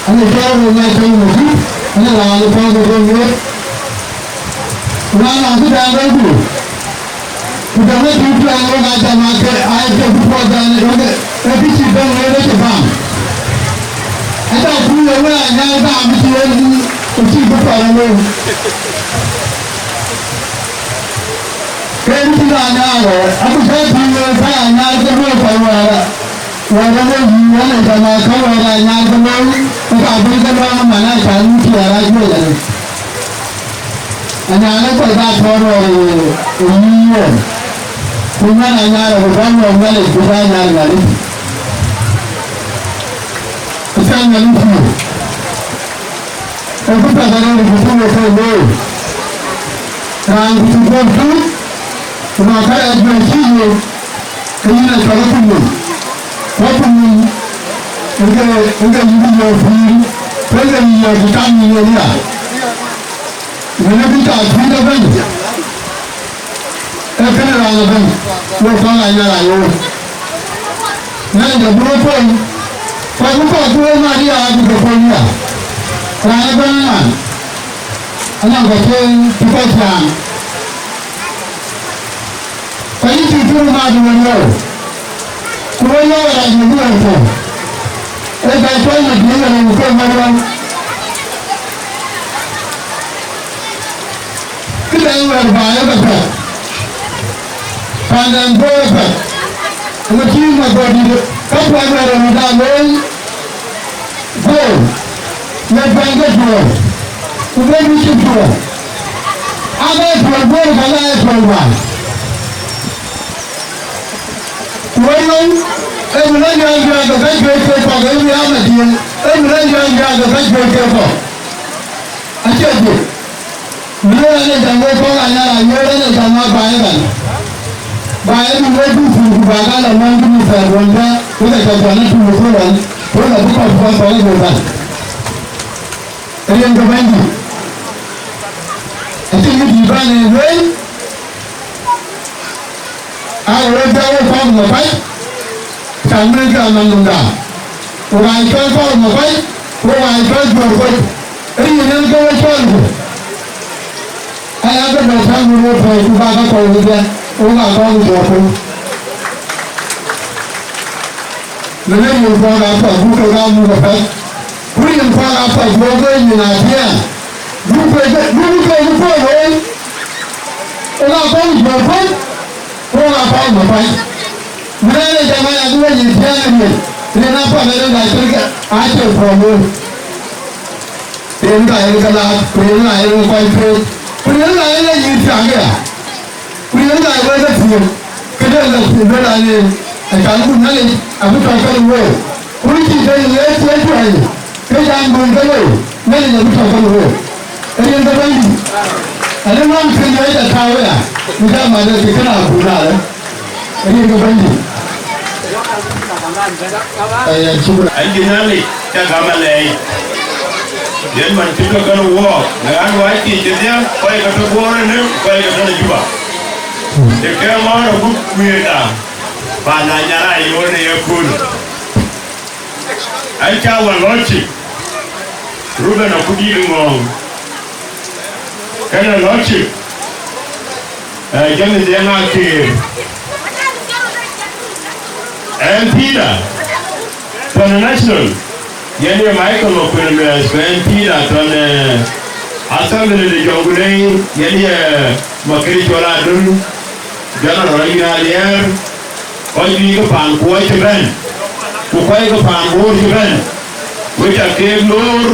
anë cɔl wëi nya cɔl Matut, anë raan ë kɔc ke röt ŋiëët. Ku na nɔŋ këdan rɔt ku, ku däŋ ë tït tuɛɛŋ wek aa jam ake, aa ye kë puɔth dan ë wek, ee kë cï däŋ ŋiëët ë cï bam. Ëda kuc ë wek Anyar bam cï en, ku cï bï kɔc rɔt looi. Ke en cï Anyar, abï cä tïŋ wek ka Anyar ke luöi kɔc wɛɛr, wɛɛr ë wek yï, ënë jam aa ka wɛɛr Anyar ke luöi, ke ka bï ke luaŋ ëmɛn aa cä nu tiɛɛr aa juëc arëët. Anyar ë kɔc ka thɔ̈ɔ̈r wɛɛr ë yï yen. Ku man Anyar abï bä luɔm Nhialic, bï bä Anyar Nhialic. Ë cä Nhialic pïïr. Ee kë piɛth arëët ku tïŋ ë ke looi. Raan ku cï guɔ̈p tui, ku na ka ya juëc cï yiëk, ke yïn a cɔl ë piny nɔm. Ku piny nɔm, ë ke, ë ke yïn yɔ̈ɔ̈k pïïr, ku ë ke yïn yɔ̈ɔ̈k cï tam yïn ë ria. Wëlë bï cak pïïr ëbɛ̈n. Ee kënë raan ëbɛ̈n, wek kɔc Anyar Anyuɔl. Nɛn de bï rɔt pɔ̈l, kɔc bï kɔc bï wek mat ya bï ke pɔ̈l ya. Raan ëbɛ̈n ënɔɔnë, anɔŋ kɔc cï, cï kɔc caaŋ. Kɔc cï cï röt mat wek yɔu. Ku wek yɔu arac në bï wek pɔ̈l. Ee ka cɔl në diëëŋ ënɔɔnë ku ke mat wek. Këdɛ̈ wɛ̈ɛ̈r baai ë ke pɛ̈k, pandɛn bɔ̈ ë pɛ̈k, ŋö cï Magɔ̈ɔ̈r dït ka puɔth wɛ̈ɛ̈r ë röt aa looi, bɔ̈, ye bɛ̈ny ke tuɔɔr, ku bɛ̈ny bï cï tuɔɔr, aa bɛ tuɔɔr bɔ̈ ka la ye tuɔɔr baai. Ku wëi ɣöö, ee bï lɔ yɔ̈ɔ̈k yɔ̈ɔ̈k ke ka juëc ke kɔ̈k, ee bï aa Madiŋ, ee bï lɔ yɔ̈ɔ̈k yɔ̈ɔ̈k ke ka juëc ke kɔ̈k. Acie juëc. Lueel ënë jam wek kɔc Anyar Anyuɔl, ënë jam aa baai ëbɛ̈n. Baai ëbɛ̈n wek bï thur ku bä ka lɔ mɔ̈n bï mïth thɛɛr ɣön bɛ̈n, wek ë cä jɔn ë tuur ë kööl ɣɔn, wek abï kɔc puɔth kɔc ë ɣöt bɛ̈n. Riɛn ke Bɛ̈nydït. Acïn kë dït bä yen lueel. Aa, wek bä wek kɔ̈k mapac, cän wek ke anɔm nɔm daaŋ. Ku ɣaac cɔl kɔ̈k mapac, ku ɣaac cɔl juɔ̈ɔ̈r kɔc, ee yen en ke we cɔl ku. Aya ke bɛ tääu në wek pɛ̈i, ku bä ke kɔ̈k wek bɛ̈n, wek aa kɔ̈k juɔ̈ɔ̈r kɔc. Në lëk yen kɔ̈k aa kɔc, buk kek aa muk apac. Ku yen kɔc aa kɔc bɔ̈ ke nyin aa tiɛɛŋ. Duk ke, duk ke, duk ke looi. Ëna kɔc bɔ̈ kɔc, ku ëna kɔc bɔ̈ kɔc. Mɛn ë jama ya duɔ̈ nyin tiɛɛŋ ë nyin. Yen aa kɔc ë rin aa cïn ke, aa cïn problem. Yen ka yen ke laat, ku yen ka yen ke kɔc pek. Ku yen ka yen ke nyin tiɛɛŋ ya. Ku yen ka wek ke thiëëk, këde lɔ ku luel an, ee, acan ku Nhialic abï tɔ̈ kɛn wëu. Ku cï ke ye thiëëk tuɛɛny, ke jam duöny ke lëu, Nhialic abï tɔ̈ kɛn wëu. Ee yen ke Bɛ̈nydït. Ade ŋɔm kën ye ca tääu ya, ku jam adë ke kënë abun alë. Ee yen ke Bɛ̈nydït. Aya, shukran. An cï Nhialic ca gam alɛɛc. Yen man cï tɔ̈ kenë wɔɔk, në ɣän wäc cï cï dhiël, kɔc ke tɔ̈ Bor ënë, kɔc ke tɔ̈ në Juba. Të ke ŋɔ̈ɔ̈r agut guiëërda, paan Anyar Ayol në ye köölë. An, cä wä lɔ̈ɔ̈c cï Ruben Akudït Ŋɔ̈ɔ̈ŋ, kenë lɔ̈ɔ̈c cï, eh, James Deŋ Akeer, M P da tɔ̈ në National, yen ye Michael Makuei Lueth, ku M P da tɔ̈ në Assembly de Jonglei, yen ye Makëri Cɔl Adöl, General Ayïn Aliɛɛr, kɔc juëc ke paan Kuɔc cï bɛ̈n, ku kɔc ke paan Bor cï bɛ̈n, wek ca keek loor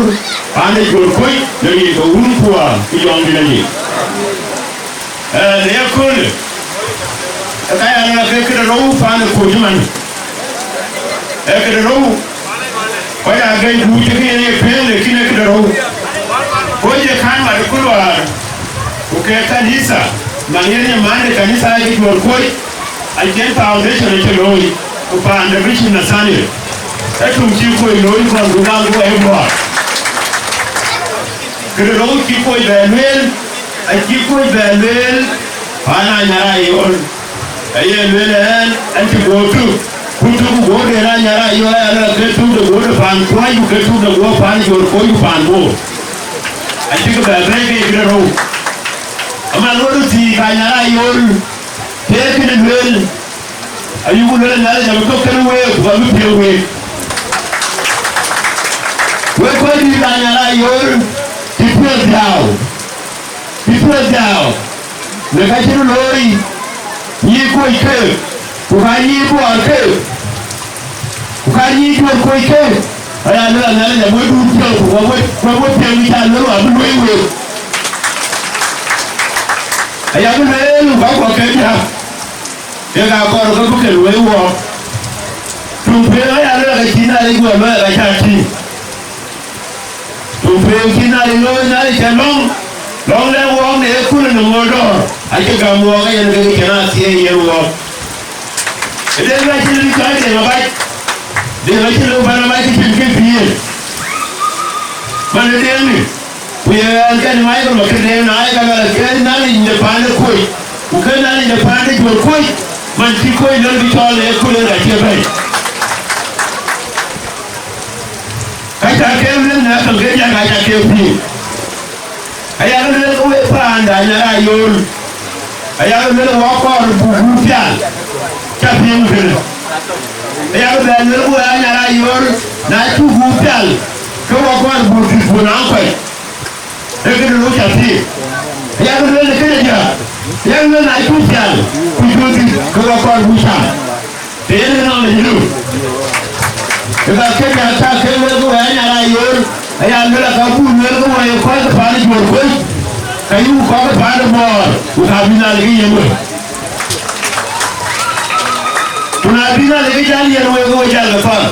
paan de Juɔ̈r Kuɔc në rin ke wun kuɔ ku jɔŋdït ayic. Eh, në ye köölë, ee ka ya lɔ ke këde rou paan ë Kuɔc man. Ee këde rou, kɔc aa gɛ̈ny ku cï ke yen ye pëën, lakin ee këde rou. Kuɔc ye kän mat ë kuluaar, ku ke kanitha, man yen ye man de kanitha ke Juɔ̈r Kuɔc, acïn foundation acï looi, ku paan de Bishop Nathaniel, ee tuŋ cï Kuɔc looi kɔn ku gam ku ee buɔɔr. Këde rou cï Kuɔc bɛ lueel, acï Kuɔc bɛ lueel, paan Anyar Ayol. Aye lueel ɛn, ɛn cï guɔ tök, ku tök guɔ de Anyar Ayol, aya lɔ ke tök de guɔ de paan Kuɔc, ku ke tök de guɔ paan Juɔ̈r Kuɔc, ku paan Bor. Acï ke bɛ bɛ̈ɛ̈i ke këde rou. Ama luɔt thii ka Anyar Ayol, ke këde lueel, ayuku lueel Nhialic abï thök kenë week, ku abï piɛ̈u week. Wek kɔc dït ka Anyar Ayol, cï piɔ̈ɔ̈th dhiau. Cï piɔ̈ɔ̈th dhiau, në ka cï röt looi, nyïï Kuɔc keek, ku ka nyïï Buɔɔr keek, ku ka nyïï Juɔ̈r Kuɔc keek, aya lueel Nhialic abï duut piɔ̈u, ku wek wek, wek wek piɛŋ cä lueel abï luɔ̈i week. Aya bï lueel, ku ka kuɔ ke diäk, kek aa kɔɔr ke bï ke luɔ̈i wɔɔk. Tuŋ piɛŋ aya lueel, ka cï Nhialic guɔ luɔ̈i, ka cä tïŋ. Ku piɛŋ cï Nhialic looi, Nhialic cä lɔ̈ŋ, lɔ̈ŋ lɛ̈k wɔɔk në ye köölë në ŋuɔ̈t dɔ̈ɔ̈r, acï gäm wɔɔk, ayen ke cïn athiɛɛi yen wɔɔk. Ë Deŋ acï lëu cɔl Deŋ Abac, Deŋ acï lëu bän Abac cïn kë piëën. Man ë Deŋ ni, ku ye ɣɛn kɛn Michael Makuei Deŋ, na ye ka luɛl ke Nhialic de paan de Kuɔc, ku ke Nhialic de paan de Juɔ̈r Kuɔc, man cï Kuɔc lëu bï cɔɔl në ye köölë ka cie bɛ̈i. Ka cä ke lueel në aköl ke diäk, ka cä ke piŋ. Aya ke lueel ke wek paan de Anyar Ayol. Aya ke lueel wɔ kɔɔr buk gup pial. Cä piŋ kënë. Aya ke bɛ lueel ku Anyar Ayol, na cuk gup pial, ke wɔ kɔɔr buk dït buk naŋ kuɛc. Ee kënë röt cä piŋ. Aya ke lueel kënë diäk. Aya ke lueel na cuk pial, ku cuk dït, ke wɔ kɔɔr buk cam. Të yen ënɔɔnë cï röt. Ë ka ke diäk cä ke lueel ke wek Anyar Ayol, aya lueel aka buk lueel ke wek kɔc ke paan Juɔ̈r Kuɔc, ka yï ku kɔc ke paan de Bor, ku ka bï Nhialic ke yen wek. Ku na bï Nhialic ke jäl yen wek, ke we jäl ke thɔn.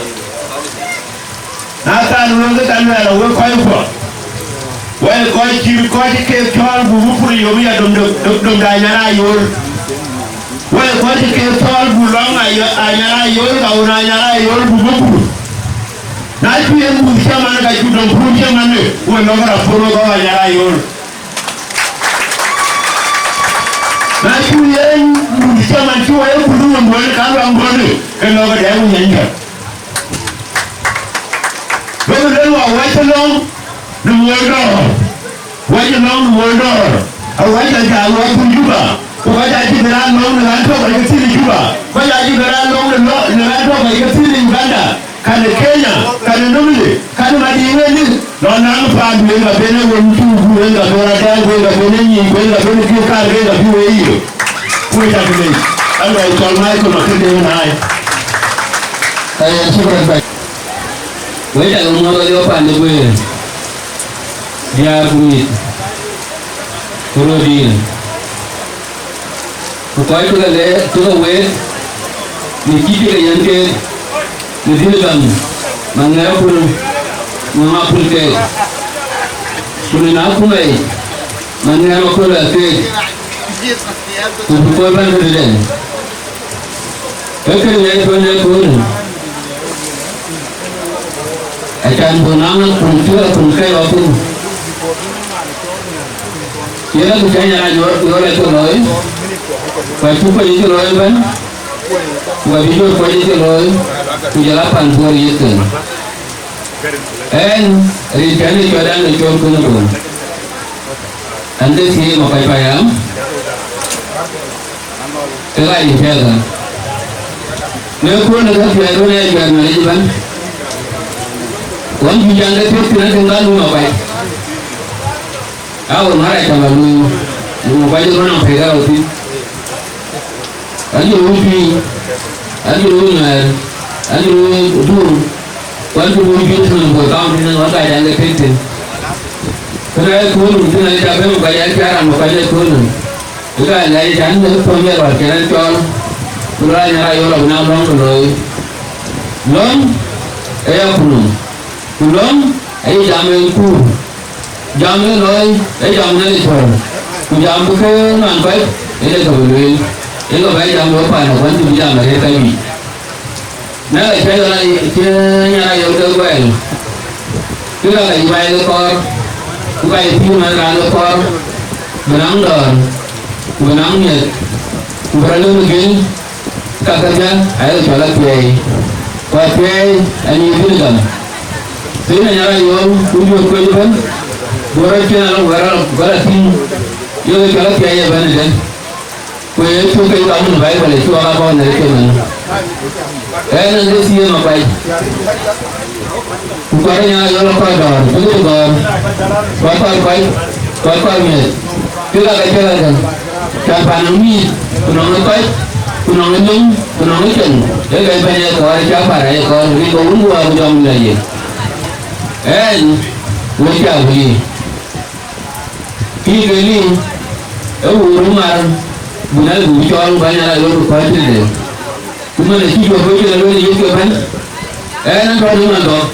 Na thaar wek ke ka luɛɛl, wek kɔc kuɔ. Wek kɔc cït kɔc ke cɔɔl, buk bï pur yom ya dom, dom, dom, dom de Anyar Ayol. Wek kɔc ke cɔɔl, buk lɔŋ Ayo-, Anyar Ayol, ka ɣön Anyar Ayol, buk bï pur. Na cï yen buth cï man, ka cï dom pur cï man, wek lɔ̈k rap pur wek kɔc Anyar Ayol. Na cï yen buth cï man cï wek pur wek duɔ̈n, ka luaŋ duɔ̈n, ke lɔ̈k dɛɛk wek nyɛny kë. Wek luel wa wɛ̈c lɔ̈ŋ në muɔ̈ɔ̈r dɔ̈ɔ̈r, wɛ̈c lɔ̈ŋ në muɔ̈ɔ̈r dɔ̈ɔ̈r, awɛ̈c aca luɔk pur Juba, ku kɔc acï bï raan lɔ̈ŋ në ɣän tök kɔc ke thïn ë Juba, kɔc acï bï raan lɔ̈ŋ në lɔ-, në ɣän tök kɔc ke thïn ë Uganda, ka në Kenya, ka në Nimule, ka në Madiŋ ënë, lɔ naŋ paandu en ka ben ë wën tuuku, en ka ben adɛɛŋku, en ka ben ë nyiiku, en ka ben ë kï kaarke, en ka bï wei yiëë. Ku wek cä ke lec, aluɛɛl cɔl Michael Makuei Deŋ ënɔɔnë. Aya, shukran bɛ̈ny. Wek cä ke muɔ̈th ɣɔn yɔ̈ɔ̈k paan de guëër, diäär ku mïth, ku röördïïr, ku kɔc tök ë le-, tök ë week, në cï tök ë yen keek, në dhil gam, man ŋɛɛr akul, ŋɔ̈ŋ akul keek, ku në na akuma yic, man ŋɛɛr akul ë keek, ku bï kɔc bɛ̈n ke tëden. Ee kënë ë tuɛ̈n ë köölë. Acan bï naŋ akun cï akun kɛ̈i ɣɔ̈k piny. Yen akï cä Nyarac yöör, yöör acï looi, ku acï kuany cï looi ëbɛ̈n, ku abï jur kuany cï looi, ku jɔl a pan Bor yeth thïn. Ɛn, rin cän ë cɔɔdan ë cɔl kun ë bun. Ɛn, de thiëëc ma kuac payam. Ke ka yï piɛth ɣa. Në kuɔn ë ka piɛth wën ë juɛ̈ɛ̈r Nhialic ëbɛ̈n. Wën juëc an, ke piɛth thïn, akïn ka luui ma kuac. Aa, wën ŋär acam aluui, luui ma kuac ë rɔn apɛ̈i ke rɔt thïn. Anjï luui piny, anjï luui nuɛɛr, anjï luui dur, ku anjï luui juëc në Bor County në ŋɔ̈t ka jam ke piɛth thïn. Kënë ë kuɔn wun thïn, ë ca bɛ̈n ma kuac, ë ca raan ma kuac ë kuɔn wun. Ë ka lɛc an, ë puɔ̈ny ë ruac kën ë cɔɔl, ku raan Nyarayɔl abï naŋ lɔ̈ŋ ke looi. Lɔ̈ŋ ë ya ku nɔm, ku lɔ̈ŋ ayï jam en kuur. Jam ë looi ë jam Nhialic puɔ̈u, ku jam bï ke nɔn kɔc ë de ke bï lueel. Ë ke bɛ jam wek paan akuɔn cï bï jam arëët ka juëc. Na ka cï raan cï Nyarayɔl ke guɛɛl, kë ka ka yï baai ke kɔɔr, ku ka yï pïïr man raan ke kɔɔr, bï naŋ dɔ̈ɔ̈r, ku bï naŋ miɛt, ku bï rɔt lëu gel, ka käkkä ayek cɔl athuɛɛi, ku athuɛɛi anïï bï gam. Thïn Nyarayɔl, ku juöör kuec ëbɛ̈n, duöör rɔt cïn alɔ wɛ̈ɛ̈r alɔ bä la tïŋ, yek cɔl athuɛɛi ëbɛ̈n ëdɛ̈n. Ku ye cuk ke kam në Baibol, ë cuk aa kɔn në rëk ëmën. Ɛn, ɛn, de thiëëc ma kuac. Ku kɔɔr Nyarayɔl kɔc dɔ̈ɔ̈r, bï ke gɔ̈ɔ̈r. Kɔc kɔc kuac, kɔc kɔc miɛt. Kë ka ke cï rɛ̈ɛ̈r kën. Cä pan nɔŋ mïïth, ku nɔŋ ë kɔc, ku nɔŋ ë nöm, ku nɔŋ ë cieŋ. Ee ke bɛ̈ny ë kɔɔr, cä par ë kɔɔr, rin ke wun ku wä ku jɔŋ në ye. Ɛn, wek cä wël yic. Kï ke liu, ë wun ŋar, bï na bï cɔɔl bä Nyarayɔl ku kɔc tëde. Ku man acï jɔ bɔ̈ cï rɔt lueel ë yeth ke bɛ̈n. Ɛn, ɛn tɔ̈ në man dɔ̈k,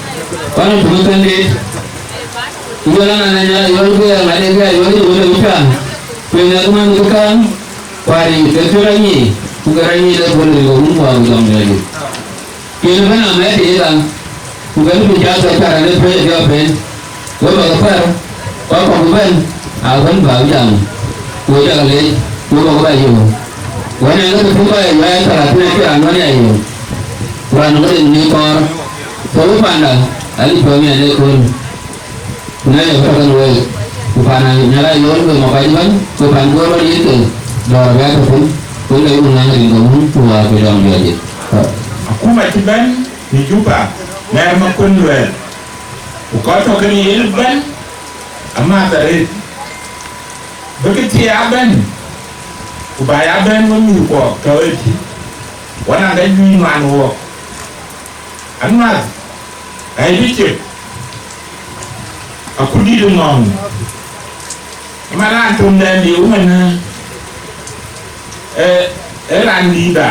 ku anɔŋ töŋ ë kën deet. Ku jɔl an, an, Nyarayɔl ke ya ŋadë ke ya yɔl ë wël ë wïc kääŋ. Ku ë ŋɛk man ke kääŋ, ku aa rin ke cï rɔt nyic, ku ke rɔt nyic ë bɔ̈ në rin ke wun ku aa ku jɔŋ në rin. Yen ëbɛ̈n amɛ̈t ë ye ɣa, ku kën bï jat kɔc cä raan ë pɛ̈i ë jɔ pɛ̈n, wek bä ke pär, kɔc kɔ̈k ëbɛ̈n, awën bä jam, ku we cä ke leec, ku we bä ke bä yöök. Wën ë ŋäth pï kɔc ë nyuɛɛn thalathïn acï raan wën ya yöök, ku raan ŋöt en ŋic kɔɔr, thou panda, alit piɔ̈u miɛt ë kööl. Ku na ye bä tɔ̈ kën week, ku pan Nyarayɔl, ku ma kuac ëbɛ̈n, ku pan Bor rɔt yith ke, dɔ̈ɔ̈r bɛ tɔ̈ piny, ku le yï ŋaŋ rin ke wun, ku wäär ku jɔŋ jɔt yith. Akuma cï bɛ̈n në Juba, mɛɛr Makuën luɛɛl, ku kɔc tɔ̈ kën yen ëbɛ̈n, amääth arëët. Bï kë thiëëc aa bɛ̈n, ku bä ya bɛ̈n wek mïthkuɔ tɔ̈ ëtï, wan aa ke juëc nuan wɔɔk. Anmääth, ai bï cep, akudït ë ŋɔ̈ɔ̈ŋ. Ëmɛn raan töŋdɛn liu ëmɛn, ee, ee raan dïïtda.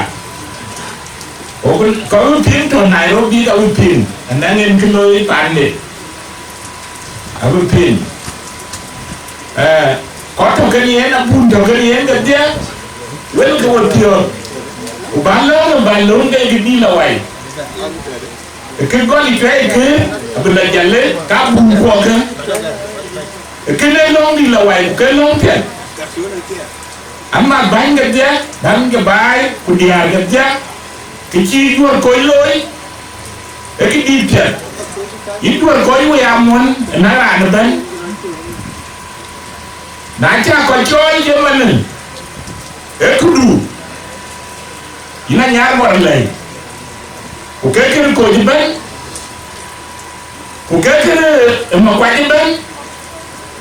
Kɔc bï piŋ tɔ̈ Nairobi ka bï piŋ, anɛŋ en kë looi pande, abï piŋ. Ee, kɔc tɔ̈ kën yen, abun tɔ̈ kën yen kedhie, wëlkï wepiɔ̈ɔ̈th, ku bä lɔ̈ŋ, bä lɔ̈ŋ ke kë dïït la wai. Ë kë gɔl ë cuɛi kë abï la jäl ë ka bum kuɔɔkë. Ë kën ee lɔ̈ŋdït la wai, ku ke lɔ̈ŋ piɛth. Ama bäny kedhie, bäny ke baai, ku diäär kedhie, kë cï juöör kɔc looi, ee kë dïït piɛth. Yïn juöör kɔc wei amuɔ̈n ë na raan ëbɛ̈n. Na cä kɔc cɔɔl cï ëmënë, ee këdu, yïn Anyaar Bɔr Lɛ̈i, ku ke kën Koc ëbɛ̈n, ku ke kën ë Makuac ëbɛ̈n,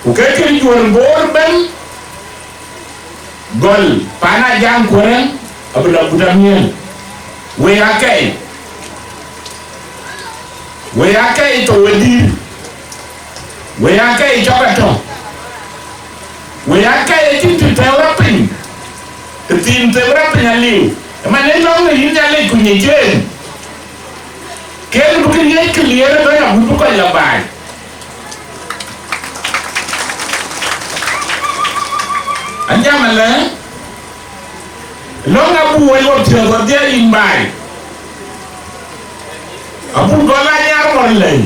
ku ke kën Juöör Bor ëbɛ̈n, gɔl pan Ajaŋ Kuɛ̈rɛ̈ŋ abï la gut amiël. Wei akɛi, wei akɛi thou ë dïïr, wei akɛi cɔk atɔ̈, wei akɛi acïn të thëu rɔt piny, të thiin thëu rɔt piny aliu. Ëmɛn ë lɔ̈ŋ ë yïn Nhialic ku nyic en, ken bï kë riëëc kë liëër ëbɛ̈n agut bï kɔc la baai. Anyamë lë, lɔ̈ŋ abuk wël wepiɔ̈ɔ̈th wadhiɛ yïn baai, abuk gɔl Anyaar Bɔr Lɛ̈i,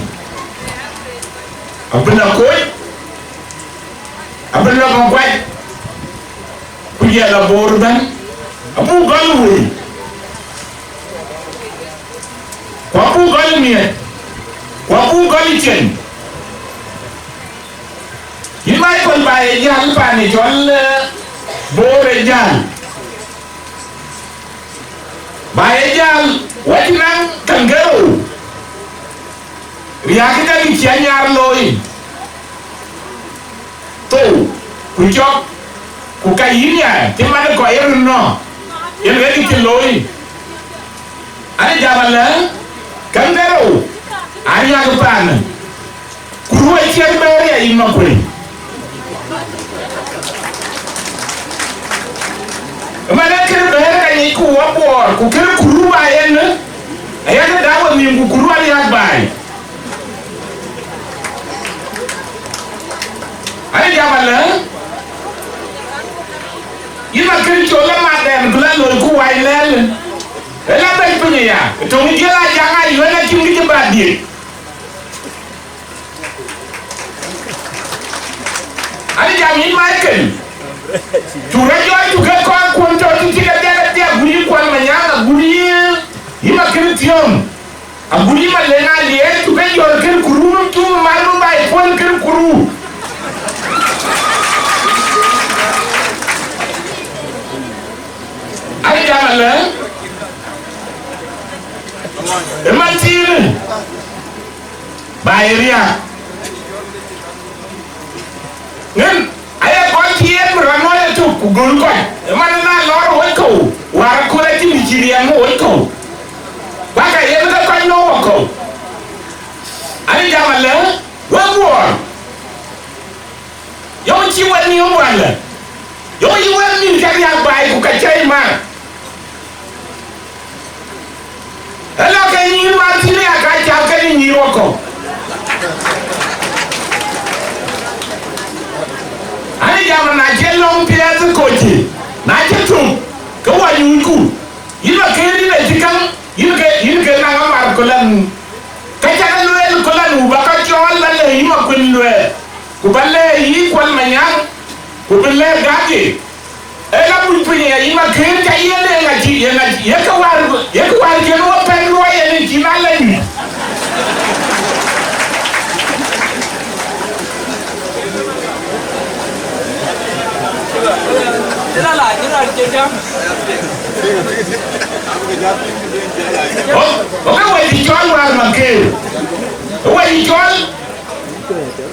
Abï lɔ kɔc, abï lɔ ke guac, ku jɔl a Bor ëbɛ̈n, abuk gɔl wëi, ku abuk gɔl miɛt, ku abuk gɔl cieŋ. Yïn Michael, ba ye jäl paan ë cɔl, eh, Bor ë jäl. Ba ye jäl, wacï naŋ kangaroo. Riääk ë ka kï cï anyar looi. Thou, ku cɔk, ku ka yïn ya, cï man ë kɔc ë run nɔ̈k, yen wek kï cï looi. Ani jam alë, kangaroo, ariääk paanë. Kuru acie bɛ̈ɛ̈r ya yïn Makuëi. Ëmɛn ee kën bɛ̈ɛ̈r ka nyic ku wɔ Bor, ku kën kuru ba yen, ayak ë dak we nhïïm ku kuru ariääk baai. Ani jam alë, yïn Makuëi col ë madɛn ku la loi ku wai lɛ̈ɛ̈l. Ë la bɛ̈ny piny aya, töŋ jiël a jaŋ a yuɛn acïn kë cï ba diëc. Ani jam yïn Michael. Cuk rɔt jɔɔc cuk ke kɔn kuɔn tɔ cï cï ke dhiak ke dhiak, agut yï Kuɔl Manyaŋ, agut yï, yï Makuëi Thiɔ̈ŋ, agut yï Maleŋ Aliɛɛr, cuk ke jɔl kën kuru nɔm cuk man nɔm ba ye puɔl kën kuru. Ani jam alë, ë man thiinë. Ba ye riääk. Ŋën, aye kɔc cï yen rɔt nɔ̈ɔ̈c ëtök ku göl kɔc. Ëmɛn na lɔɔr wec kɔ̈u, wäär aköl acïn cï riɛm wec kɔ̈u. Bäkë yen ke kɔc nɔ̈k wɔ kɔ̈u. Ani jam alë, wek Bor. Yɔŋ cï wek nïïm wälë. Yɔŋ yï wek nïïm cä riääk baai ku ka cäi maar. Ëlɔ ke nyïïr man thïn ya ka cath ke nyïïr wakɔ̈u. Ani jam na cï lɔ̈ŋ piɛth koc, na cï tum, ke wa nyuucku. Yïn Makuëi yïn acï käŋ, yïn ke, yïn ke naŋ amar ku la nu. Ka cä ke lueel ku la nu, ba ka cɔɔl ba le yï Makuëi lueel, ku ba le yï Kuɔl Manyaŋ, ku bï le gäk ye. Ee la buc piny aya, yïn Makuëi, ca yen, ye ŋa cï, ye ŋa cï, ye ke wäär, ye ke wäär cïn wɔ pɛ̈n luɔi yen cïn a leny. Ëla la, cï raan cï jam. Ɣok, ɣok, ë wɛ̈t cï cɔl wäär Makuëi. Ë wɛ̈t cï cɔl.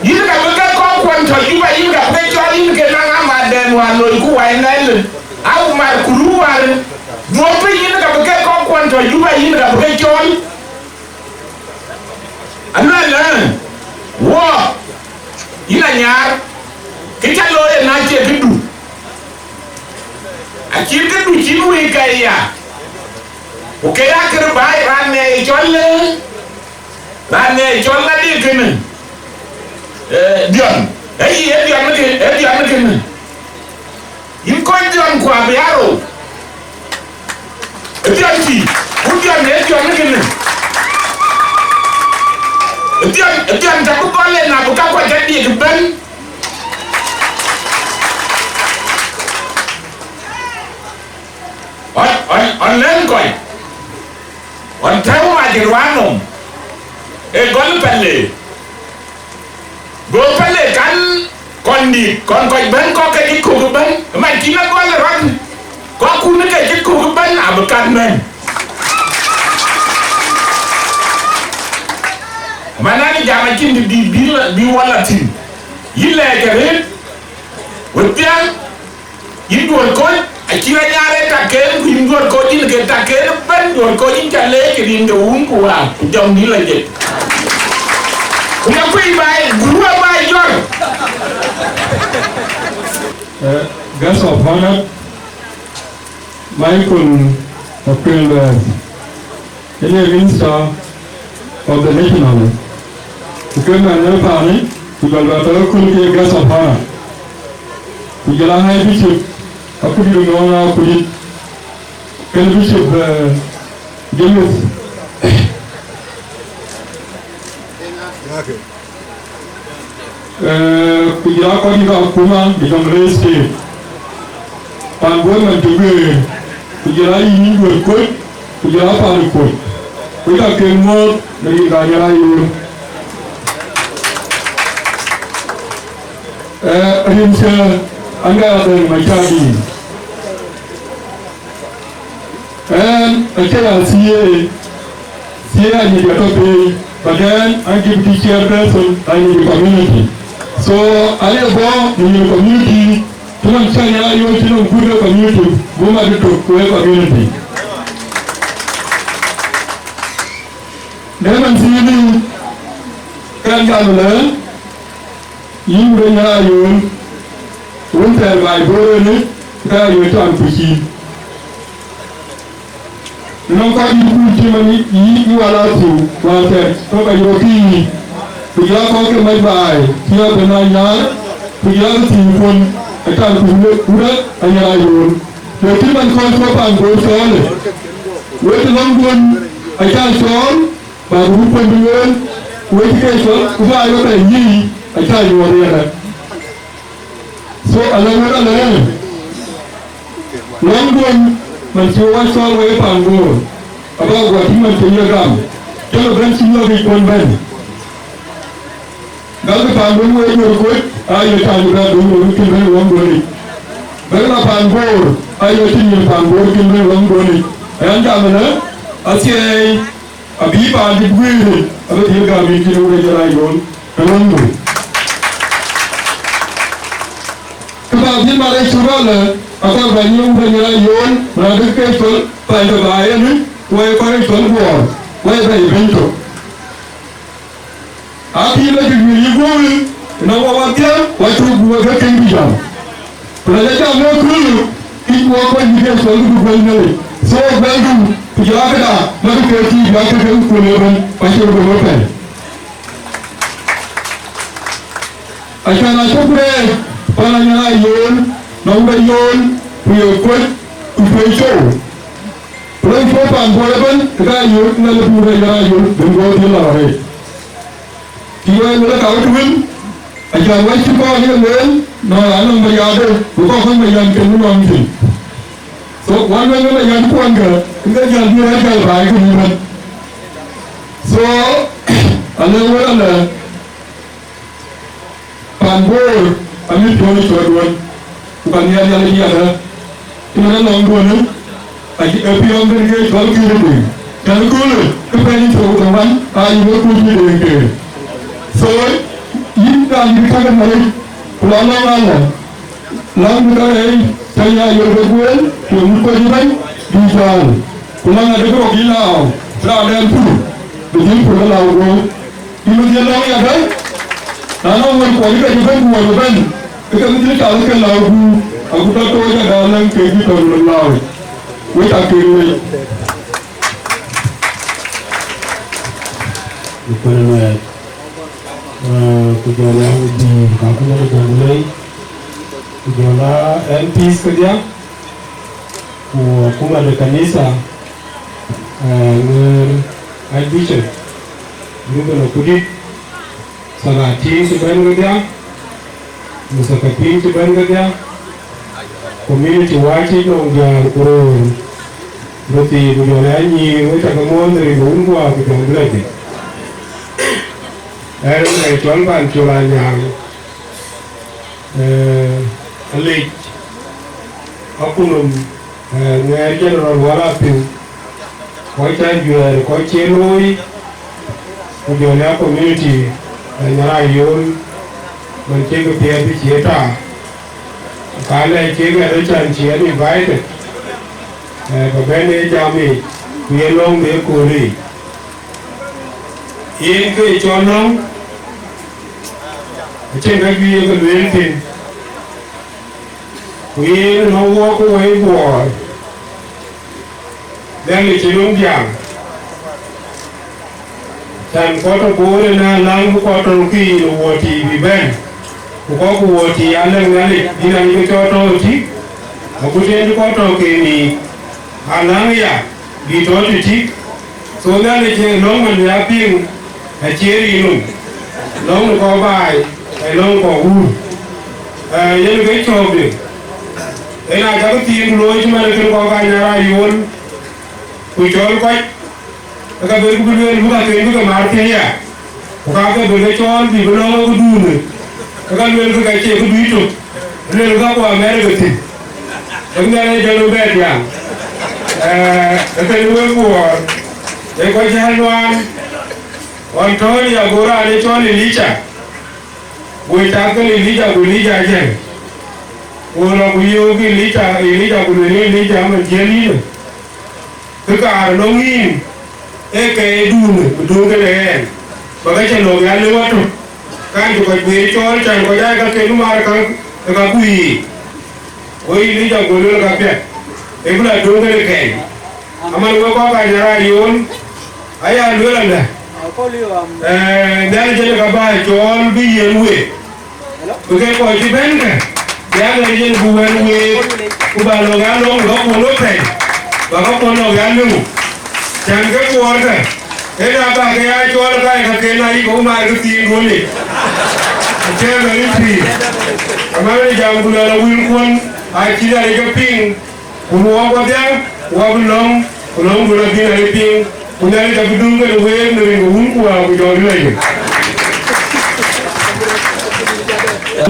Yïn ka bï ke kɔc kuɔn tɔ Juba, yïn ka bï ke cɔl, yïn ke naŋ amatden wäär loi ku wai Nail, au mar ku ru wäär. Duɔ̈k piny, yïn ka bï ke kɔc kuɔn tɔ Juba, yïn ka bï ke cɔl. Aluɛl ë, wɔ, yïn anyar, kë cä looi ë na cie këdu. Acït këdu cïn wëi kɛ̈i ya. Ku ke ya kërë baai raan ŋɛɛi cɔl, eh, raan ŋɛɛi cɔl ŋadï kënë, eh, Dhiɔn. Ee yï, ee Dhiɔn kë, ee Dhiɔn kënë. Yïn kɔc Dhiɔn ku abï aa rou. Ee Dhiɔn tï, ku Dhiɔn, ee Dhiɔn kënë. Ee Dhiɔn, ee Dhiɔn cä bï gɔl en abï ka kuac ke diëk ëbɛ̈n. Ɣɔn, ɣɔn, ɣɔn lɛ̈ŋ kɔc, ɣɔn tɛ̈ɛ̈u mac ë ruan nɔm, ë gɔl pɛlë, go pɛlë kan kɔn dït, kɔn kɔc bɛ̈n kɔ̈k ke cï kök ëbɛ̈n, man cïn a gɔl ë rɔt, kɔckun ke cï kök ëbɛ̈n abï kat mɛ̈n. Man, an jam acïn të dït bï, bï wɔ la thïn, yïn lɛɛc arëët, wek thiäŋ. Yïn duɔ̈r kɔc, acï rɔt nyaar ë tak ken, ku yïn duɔ̈r kɔc yïn ke tak ken ëbɛ̈n, duɔ̈r kɔc yïn ca leec rin de wun ku wäär, ku jɔŋdït la jec. Ku ya kuëi baai, guru abaai jɔr. Eh, guest of honor, Michael Makuëi Lueth. Yen ye Minister of the National. Ku ke mɛn ë paani, ku jɔl bɛ tɔ̈ ëkööl ke guest of honor. Ku jɔl a High Bishop, akut yï ŋɔɔŋ akut yï. Ken Bishop, eh, James. Okay. Eh, ku jɔl a kɔc ke akuma de Jonglei State, pan Bor man cï guëër, ku jɔl a yïn Duɔ̈r Kuɔ̈c, ku jɔl a pan Kuɔ̈c, ku ka ke muɔ̈ɔ̈th në rin ka Nyarayol. Eh, rin cë an, ka ya dhɛ̈n Macäär dïït. Ɣɛn acie a C A, C A anyïc atɔ̈ piny, but then an deputy chairperson anyïc community. So, aye bɔ̈ në yïn community, cï man cä Nyarayol cï nɔm kut ë community, buk mat ë tök ku ë community. Në man thiinë, kɛn jam ëlë, yïn wun ë Nyarayol, wun thɛɛr baai Bor ënë, ke Ayol cɔl ku cïï. Nɔŋ kɔc yï kuc cï man yï, yï wal athiu, wäär thɛɛr, tök Ayol kï yï. Ku jɔl kɔ̈k ke mac baai, cï abï na nyar, ku jɔl thiiŋ kuɔn, acan ku wurë, wurë Anyarayol. Ye cï man kɔc tuɔ pan Bor cɔɔlë. Wek lɔ̈ŋduön, acan cɔɔl, ba ruu puɔ̈n bï lueel, wek cï ke cɔl, ku ba yök ë yï, aca nyuɔɔth yɛn ë. So, alë wek alë, lɔ̈ŋduön, man cï wek cɔɔl wek pan Bor, aba guɔ tïŋ man cï ye gam, cɔl ë bɛ̈n cï nyuɔɔth yic puɔ̈n bɛ̈n. Gal kë pan Bor wek Duɔ̈r Kuɔ̈c, aye tany bɛ duɔ̈r wek cïn bɛ̈n lɔ̈ŋduön yic. Bɛ̈n la pan Bor, aye cïn nyïn pan Bor cïn bɛ̈n lɔ̈ŋduön yic. Ɣɛn jam ënë, athiɛɛi, abï paandït guiir, abï dhil gam yïn cïn wurë Nyarayol, ë lɔ̈ŋdu. Kë ba dhil mat ë cuk alë, akɔɔr ba nyiëëu wurë Nyarayol, raan dëk ke cɔl, paany ke ba yen, ku wɛ̈i kɔc cɔl guɔɔr, wɛ̈i bɛ̈ny bɛ̈ny tök. Akï lɔ cï guiir yï guöörë, ënɔɔnë wɔ wadhiɛ, wa cuk guöör ke keny bï jam. Ku na ca jam wek köölë, kïc wɔ kuany bï ke cɔl bï guël Nhialic. So, guɛldu, ku jɔl a këda, mat ke tïït, jɔl a ke ke kuöl ëbɛ̈n, ku acï röt bɛ̈n ëpɛ̈n. Acan acuk rɛɛc, pan Anyarayol, nɔm de Yol, ku ye Kuɔ̈c, ku Tueŋ Cou. Ku rɛɛc puɔ̈u pan Bor ëbɛ̈n, ke ka yök Nhialic bï rɛɛc Anyarayol, bï guɔ dhil lɔ arëët. Cï wɛ̈ɛ̈r wël ë ka wëc wën, acan wɛ̈c cï kɔɔr ye lueel, nɔn raan nɔm Mayen de, ku kɔc kɔ̈k Mayen kën lɔ̈ŋ thïn. So, wan wek ë Mayen kuɔnkë, ke ke jäl bï rɛ̈ɛ̈r jäl baai kënë ëbɛ̈n. So, alë wek alë, pan Bor, amit piɔ̈u ë cɔɔr duɔ̈n, ku ka nhiaar Nhialic yadë, cï man ë lɔ̈ŋduön, ë, apiɔ̈ɔ̈ŋ kën ke cɔl kïïr ë Deŋ. Tɛ̈n köölë, ke pɛɛny cök de wan, aa yï wek kuc yï Deŋ keer. So, yïn raan yï käk ë Nhialic, ku lɔ lɔ̈ŋ alä, lɔ̈ŋ bï ka rɛɛc, tɛ̈ ya yök de guëër, ku mut kɔc ëbɛ̈n, bï jäl. Ku lɔ̈ŋ adï bï rɔt yïn lääu, raandɛn pur, bï dhil pur ke lääu guöör. Yïn bï dhil lɔ̈ŋ yadë, na nɔŋ wël kuɔn ke cï bɛ̈n ku wël bɛ̈n, ke ke bï dhil cal ke lääu guur, agut tɔ̈ tooc adä lɛ̈ŋ kek bï tɔ̈ lɔ lääu. Wek ca kek wec. Ku kuɛn ë nuɛɛth, eh, ku jɔl a wudïïr, ka ku jɔl a jɔŋ lei, ku jɔl a M Ps kedhia, ku akuma de kanitha, eh, Nuɛɛr Archbishop, Reuben Akurdit, Salatin cï bɛ̈n kedhia, muthakapin cï bɛ̈n kedhia, community wääc cï nɔŋ diäär ku röör, röthii ku jɔl aa nyïïr, wek ca ke muɔ̈ɔ̈th rin ke wun guɔ ku jɔŋ bï lɔ thïn. Ɣɛn ë cɔl Pancol Anyaŋ, eh, alec akunɔm, eh, Nuɛɛr General Wal Apiu, kɔc ca juɛɛr, kɔc cie looi, ku jɔl ya community, eh, Nyarayol, man cie ke piɛth bï cie taar. Ka lɛc kek ɣɛn ë can cï ɣɛn invited, eh, ba bɛ̈n ë jam yic, ku ye lɔ̈ŋ de kööl yic. Yen ke cɔl lɔ̈ŋ, acïn ka juëc ye ke lueel thïn. Ku yen ënɔɔnë wɔ ke wɛ̈i Bor, Nhialic cï löŋ diaal, tɛ̈n kɔc tɔ̈ Bor ënë alaŋ bï kɔc tɔ̈ ke yïn ë wuɔ̈t yiic bï bɛ̈n, ku kɔc ku wuɔ̈t yiic alɛ̈k Nhialic bï Nhialic ke cɔɔl tɔ̈u ë tïk, agut en cï kɔc tɔ̈ ke yiic alaŋ aya bï tɔ̈ tëtïk. So Nhialic ë lɔ̈ŋ man bï a piŋ acie rin nɔm, lɔ̈ŋ de kɔc baai, Ë lɔ̈ŋ kɔ̈k wur, ee, yen ke cɔ̈ɔ̈kde, en aa cak thiin ku looi cï man ë kën kɔc ka nyar aa yöön, ku cɔl kɔc, ke ka ben ku bï lueel bï kaken bï ke maar thiëëc ya, ku ka ke ben ke cɔɔl bï bï lɔ̈ŋ ë këduunë, ke ka lueel ke ka cie këdui tök, lueel ka ku America thïn, ke Nhialic jɔl bɛ diaŋ. Ee, ë kën wek Bor, ee kɔc cä nuaan, ɣɔn tɔ̈ɔ̈ny ya go raan ë cɔl Elija, go cath ke Elija, go Elija jɛl. Go lɔ ku yöök Elija, Elija ku lueel Elija, man jiël yïn, kë kaar lɔŋ yïn, ee kɛɛcduunë, ku duöŋ kënë ɣɛn, ba ka cä lɔ̈k ya lëu atök, kan cï kɔc guiir cɔɔl, can kɔc aa ka ken maar ka, ka kuiir. Go Elija go lueel ka piɛth, ee bï la duöŋ kënë kɛɛc. Aman wek kɔc ka nyar aa yöön, aya lueel alë, ee, Nhialic yen ka bä cɔɔl bï yiɛ̈n week, bï ke kɔc cï bɛ̈n kë, bï Nhialic yen bï wɛ̈n week, ku bä lɔ̈k ya lɔ̈ŋ ë kakuɔn wek pɛ̈i, bä kakuɔn lɔ̈k ya lëu. Cän ke Buɔɔrkë, ee na bä ke ya cɔɔl ka ye kaken ayï ke ku maar ke thiin duööl yic. Cï Nhialic pïïr. Aman ë jam ku luɛl awïlkuɔn, acï Nhialic ke piŋ, ku luɔɔk wadhial, ku abï lɔ̈ŋ, ku lɔ̈ŋdun abï Nhialic piŋ, ku Nhialic abï duŋ kën week në rin ke Wun ku Wät ku Jɔŋdït Lajik.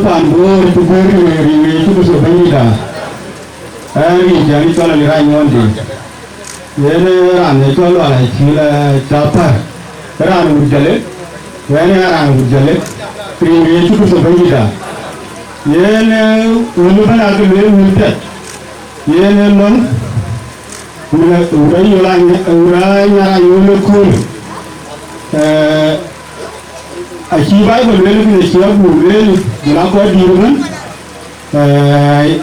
Pan Bor cï guëër në rin Yecu Kërtho Bɛ̈nydïïtda, ɣɛn rin cän cɔl Alirac Nyuɔɔn Deŋ. Yen ë raan ë cɔl Lual Acïl, ë, Cäpär, ë raan wut Jalek, ɣɛn ë raan wut Jalek, rin Yecu Kërtho Bɛ̈nydïïtda. Yen ë wël ëbɛ̈n akë lueel wël piɛth. Yen ë lɔ̈ŋ, wut ë, wut ë Ayol Any-, wut ë Anyar Ayol ëköölë. Ee, acï Baibol lueel kën, acï abuk lueel, jɔl a kɔc dïït ëbɛ̈n. Ee,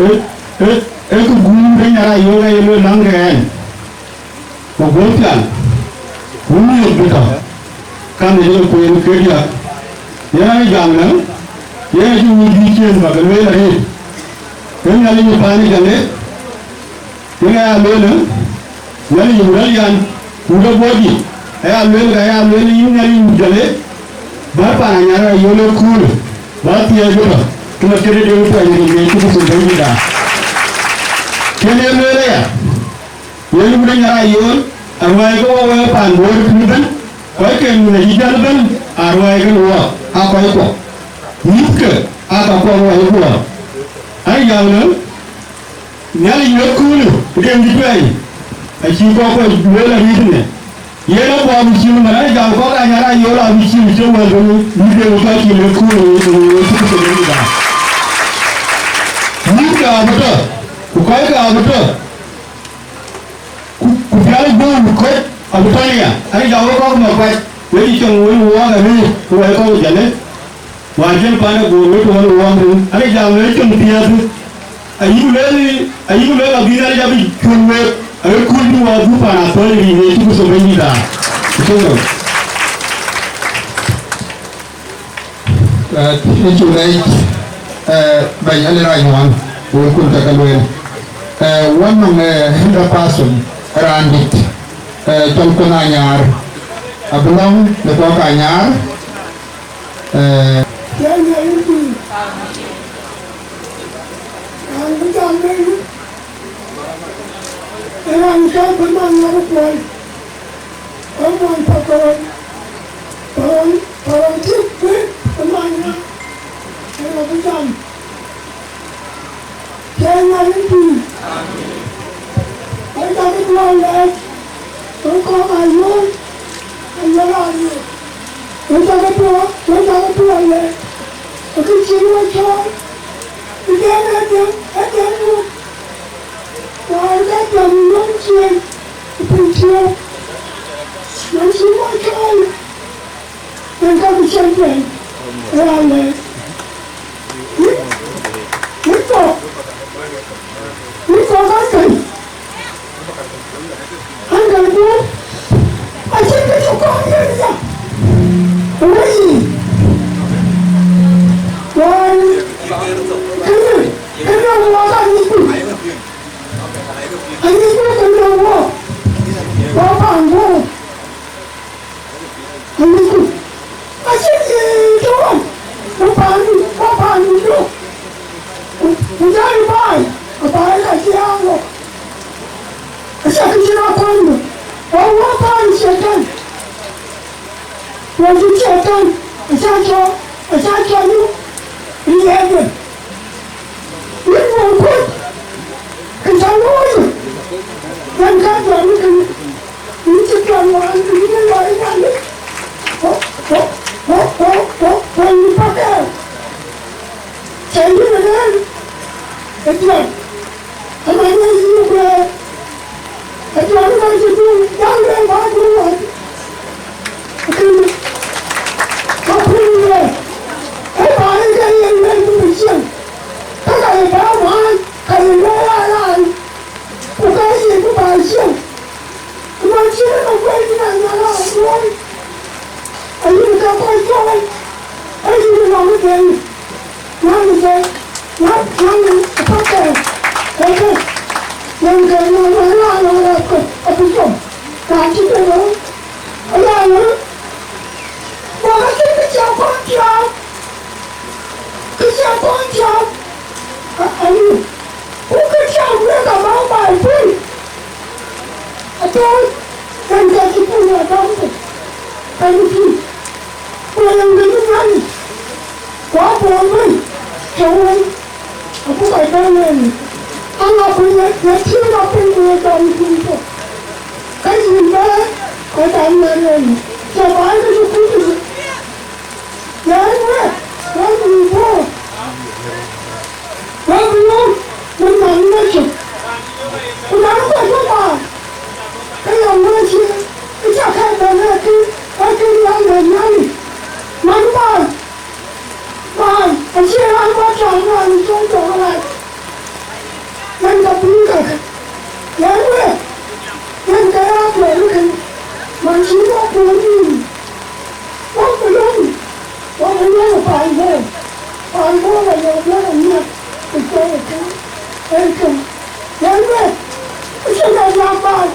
ee, ee, ee kë guum ke Anyar Ayol aye lueel lɔ̈ŋ ke ɣɛn. Ku guöp pial, ku miök bï tɔ̈, ka Nhialic ë kueen ke diäk. Yen aa jam në, yen acï wun bï ciëën bä ke lueel arëët. Ke Nhialic ë paan ë Jalek, yen aya lueel ë, Nhialic ë wut Alian, wut ë Bɔ̈dït, aya lueel, ke aya lueel yïn Nhialic wut Jalek, bä paan Anyar Ayol ëköölë, bä thiëëc bï tɔ̈, ke ma këde Deŋ Tuɛny rin Yecu Kërtho Bɛ̈nydïïtda. Kën ee lueel aya. Yen wut Anyar Ayol, aruääi ke wɔ wek pan Bor pïïr ëbɛ̈n, kɔcken ŋun acï jäl ëbɛ̈n, aruääi ke wɔ, aa kɔckuɔ. Mïthke, aa kakuɔ wɔ ë Bor. Aa yäu në, Nhialic wek köölë, Deŋ Tuɛny, acï kɔckuɔ lueel arëët në. Yen abɔ̈ abï cil man, aa jam kɔc Anyar Ayol abï cil cï wël bï, bï Deŋ kɔc cil ë köölë, ë köölë, ë köölë. Mïthke abï tɔ̈, ku kɔcke abï tɔ̈. Ku, ku pial guɔ̈p kɔc abï tɔ̈ aya, ɣɛn jam wek kɔc Makuac, wek cï cɔŋ wek wɔɔk arëët, ku wek kɔc Jalek, wäär jël paan ë Bor wek tɔ̈ wek wɔɔk rin, ɣɛn jam wek cöŋ piɛth, ayï ku lueel, ayï ku lueel abï Nhialic abï cuöl wek, awek kuc bï wäär dhuk paan athɔ̈ɔ̈c rin Yecu Kërtho Bɛ̈nydïïtda. Ku cöŋ wek. Ee, ë cuk leec, ee, bɛ̈ny Alirac Nyuɔɔn, wëlkun ke ke lueel. Ee, wën nɔŋ, ee, elder person, raandït, ee, cɔl Kuoth Anyaar, abï lɔ̈ŋ në kɔc Anyaar, ee, Raan bï jam në yïn, ee raan cɔl Kuoth Anyaar Kuɔl, ee muɔny Pakɔ̈ɔ̈r, Pakɔ̈ɔ̈r, Pakɔ̈ɔ̈r cï bï Kuoth Anyaar, ee raan bï jam. Cï Nhialic pïïr. Wek cä ke duɔ̈ɔ̈r lɛɛc, wek kɔc Ayol, Ayol Ariëëc. Wek cä ke duɔ̈ɔ̈r, wek cä ke duɔ̈ɔ̈r lɛɛc, ë kë cïn we cɔɔl, bï dɛ̈n ë diɛ̈m, ë diɛ̈m muk. Wäär ke diɛ̈m nɔm ciëën, ë piny ciëën. Nɔm cïn we cɔɔl, yen ka bï cïn pɛ̈n, ë raan lɛɛc. Yïn, yïn kɔ̈k, yïn kɔ̈k akäny, akäny guɔ̈p, acïn kë cï kɔn yen ya. Wëi, wëi, kënë, kënë wok anyicku, anyicku kënë wok, wok paŋ guɔ̈p. Anyicku, acïn yic tɔ̈ ɣɔn, Wɔ cï Catan acä cɔɔl, acä cɔɔl nu riɛɛrde. Wën wɔ kuc, kë cä looi, wën ka jɔl kënë, wën cï piɔ̈n wään, wën ë lɔ ë Nhialic. Wɔ, wɔ, wɔ, wɔ, wɔ, wɔ yï pakɛɛr. Cä yïn ë rëër ë piɔ̈n. Ëmɛn ë yïn guëër, ë piɔ̈n ë ka cï dhuk, jam lueel bä dhuk wään. Kënë, ka kuc lueel, ë bä ë ke ye lueel bï bï cieŋ, ka ka ye bä maan, ka ye lueel aa raan, ku ka ye bï bä cieŋ. Ëmɛn cïn ë nɔm wël yïn aa Nhialic aa luɔi, ayï ke kɔc cuɔl, ayï ke lɔ̈ŋ ë Nhialic. Nhialic ë, Nhial-, Nhialic ë pakɛɛr, ë ke, yen ke Nhialic ë raan lɔ rɛɛp ke abï com, raan cï ke lɔ, ë raan lɔ, wok acïn kë cï akɔn tiaam, kë cï akɔn tiaam, a, aliu. Ku kë cä wek amääu baai piny, atɔ̈u, yen ka cï piny ë dɔm thok, ka cï piny, ku yen ke cï Nhialic, ku abɔ̈ bɛ̈ny, cä woi, abuk a dɔm ënë, aŋa piny ë, ye tïŋ a piny ku ye dɔm piny thok, ka yïn bɛ̈ɛ̈i, ka dam ënë, cä baai ke cï kuc ë. Yɛn wek, wek bï bɔ̈, wek bï yom, wek nɔm ë cök. Ku na kɔc bï baai, ke yɔŋ wek cï, ë cä kɛ̈ɛ̈k bɛ̈n ë kï, ë kï riɛl në Nhialic. Man baai, baai, acie raan bä cam raan ë cɔl jɔŋ rac. Yen ka pïïr kakë, yen wek, yen ke ya tuɔɔr ë kën, man cï wok kuöör nïïm. Wok bï lɔ̈ŋ, wok bï lɔ̈ŋ ë paan Bor, paan Bor aye bɛ̈n amiäk, ku cuɛ̈ɛ̈r ë kën, ë kën. Yen wek, ë cïn ë diäk baai,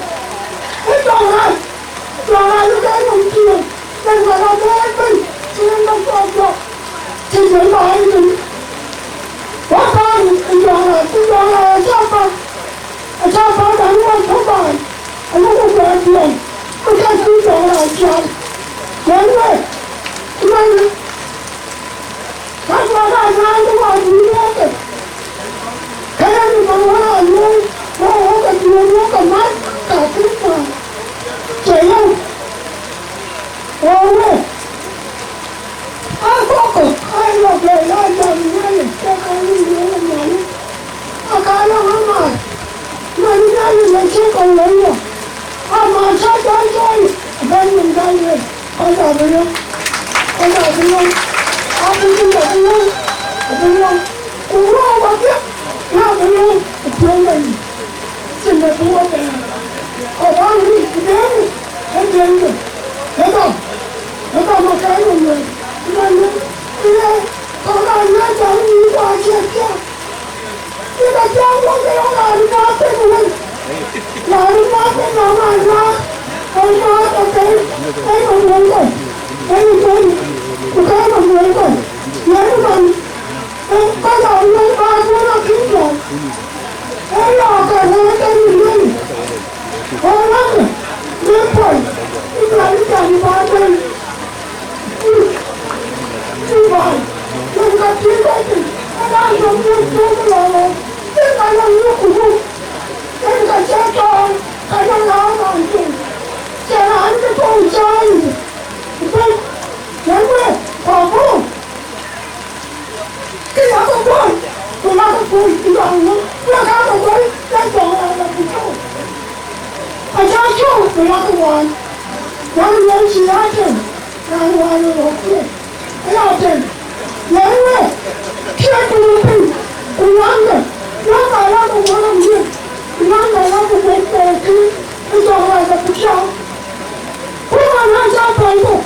ë jɔŋrac, jɔŋrac ë ke nɔm tiëëk, yen ke rɔt bɛ̈ɛ̈r ëbɛ̈n, cï yen ke cuɔp jɔk, cï yen baai ëtën. Wok paan ë jɔŋrac, ku jɔŋrac acä päl. Acä päl bä wok tök baai, ayuku guɛɛr piɔ̈u, ku ka cï jɔŋrac pial. Yen wek, ëmɛnë, ka tuɔɔc aa nyaai ku wa bï wok ke, ke yen ëmɛn wën aa luöi, wok wok ke duöör wok ke mac, ka kï kuaar, cie yɔu, wok wek. Aa kɔ̈k kɔ̈k aa lɔ bɛ̈ɛ̈i aa jam ë Nhialic, ke ka yï lueel ë Nhialic, aa ka lɔ ŋa maath, man ë Nhialic acï kɔ̈u wël wɔ, aa maath cä jɔl jɔɔi, abɛ̈n nyin jɔl wël, kɔc abï lɔ, kɔc abï lɔ, abï lɔ, abï lɔ, abï lɔ, ku wɔ wäpiɛth, na abï lɔ, ë piɔ̈u lɔ yï. Cïn dɛ bï wɔ bɛ̈ɛ̈r, kɔc aa ŋic ku deeŋ ë deeŋde, ë gam, ë gam ë kɛ̈ɛ̈c ë lueel, man ë ye kɔc aa ŋiɛc jam yï ku acie piath. Yïn ka piath wok ke lɔ raan ë naath piny wën, raan ë naath piny lɔ raan naath, ë naath ë kɛ̈ɛ̈c, ë nɔm wël kɔc, ë nɔm wël, ku kɛ̈ɛ̈c nɔm wël kɔc, yen ë man. Kɔc abï lɔ bä tuɔ̈n akïm jɔl, ee lɔ ke wël ke yïn wël, wël wël, bï pɔ̈l, bï jɔl bï jam bä wël, bï, bï bä, wël ka cï bɛ piny, ke raan jɔ wël tuɔ̈n lɔ lɔ, bï ka lɔ wël ku wël, yen ka cä tɔɔŋ, ka jɔ lɔ raan piny, cï raan bï tɔ̈u cä yic, bï, yen wël, kɔ̈k guöör. Kë yakë kuɔ̈n, ku yakë kuɔ̈n ë jɔŋ ŋö, ku yakë kuɔ̈n ë jɔŋ ë Nhialic ku cɔu. Acä cɔu, ku yakë wään. Wään ë Nhialic cï ya tem, raan wään ë rɔ̈k kueer, aya tem. Yen wek, cï ya tem piny, ku naŋkë, naŋkë yakë kuɔ̈n ë Nhialic, ku naŋkë yakë kuɔ̈n ë kë ë jɔŋ ë Nhialic ku cɔu. Ku man acä pɛ̈i thok,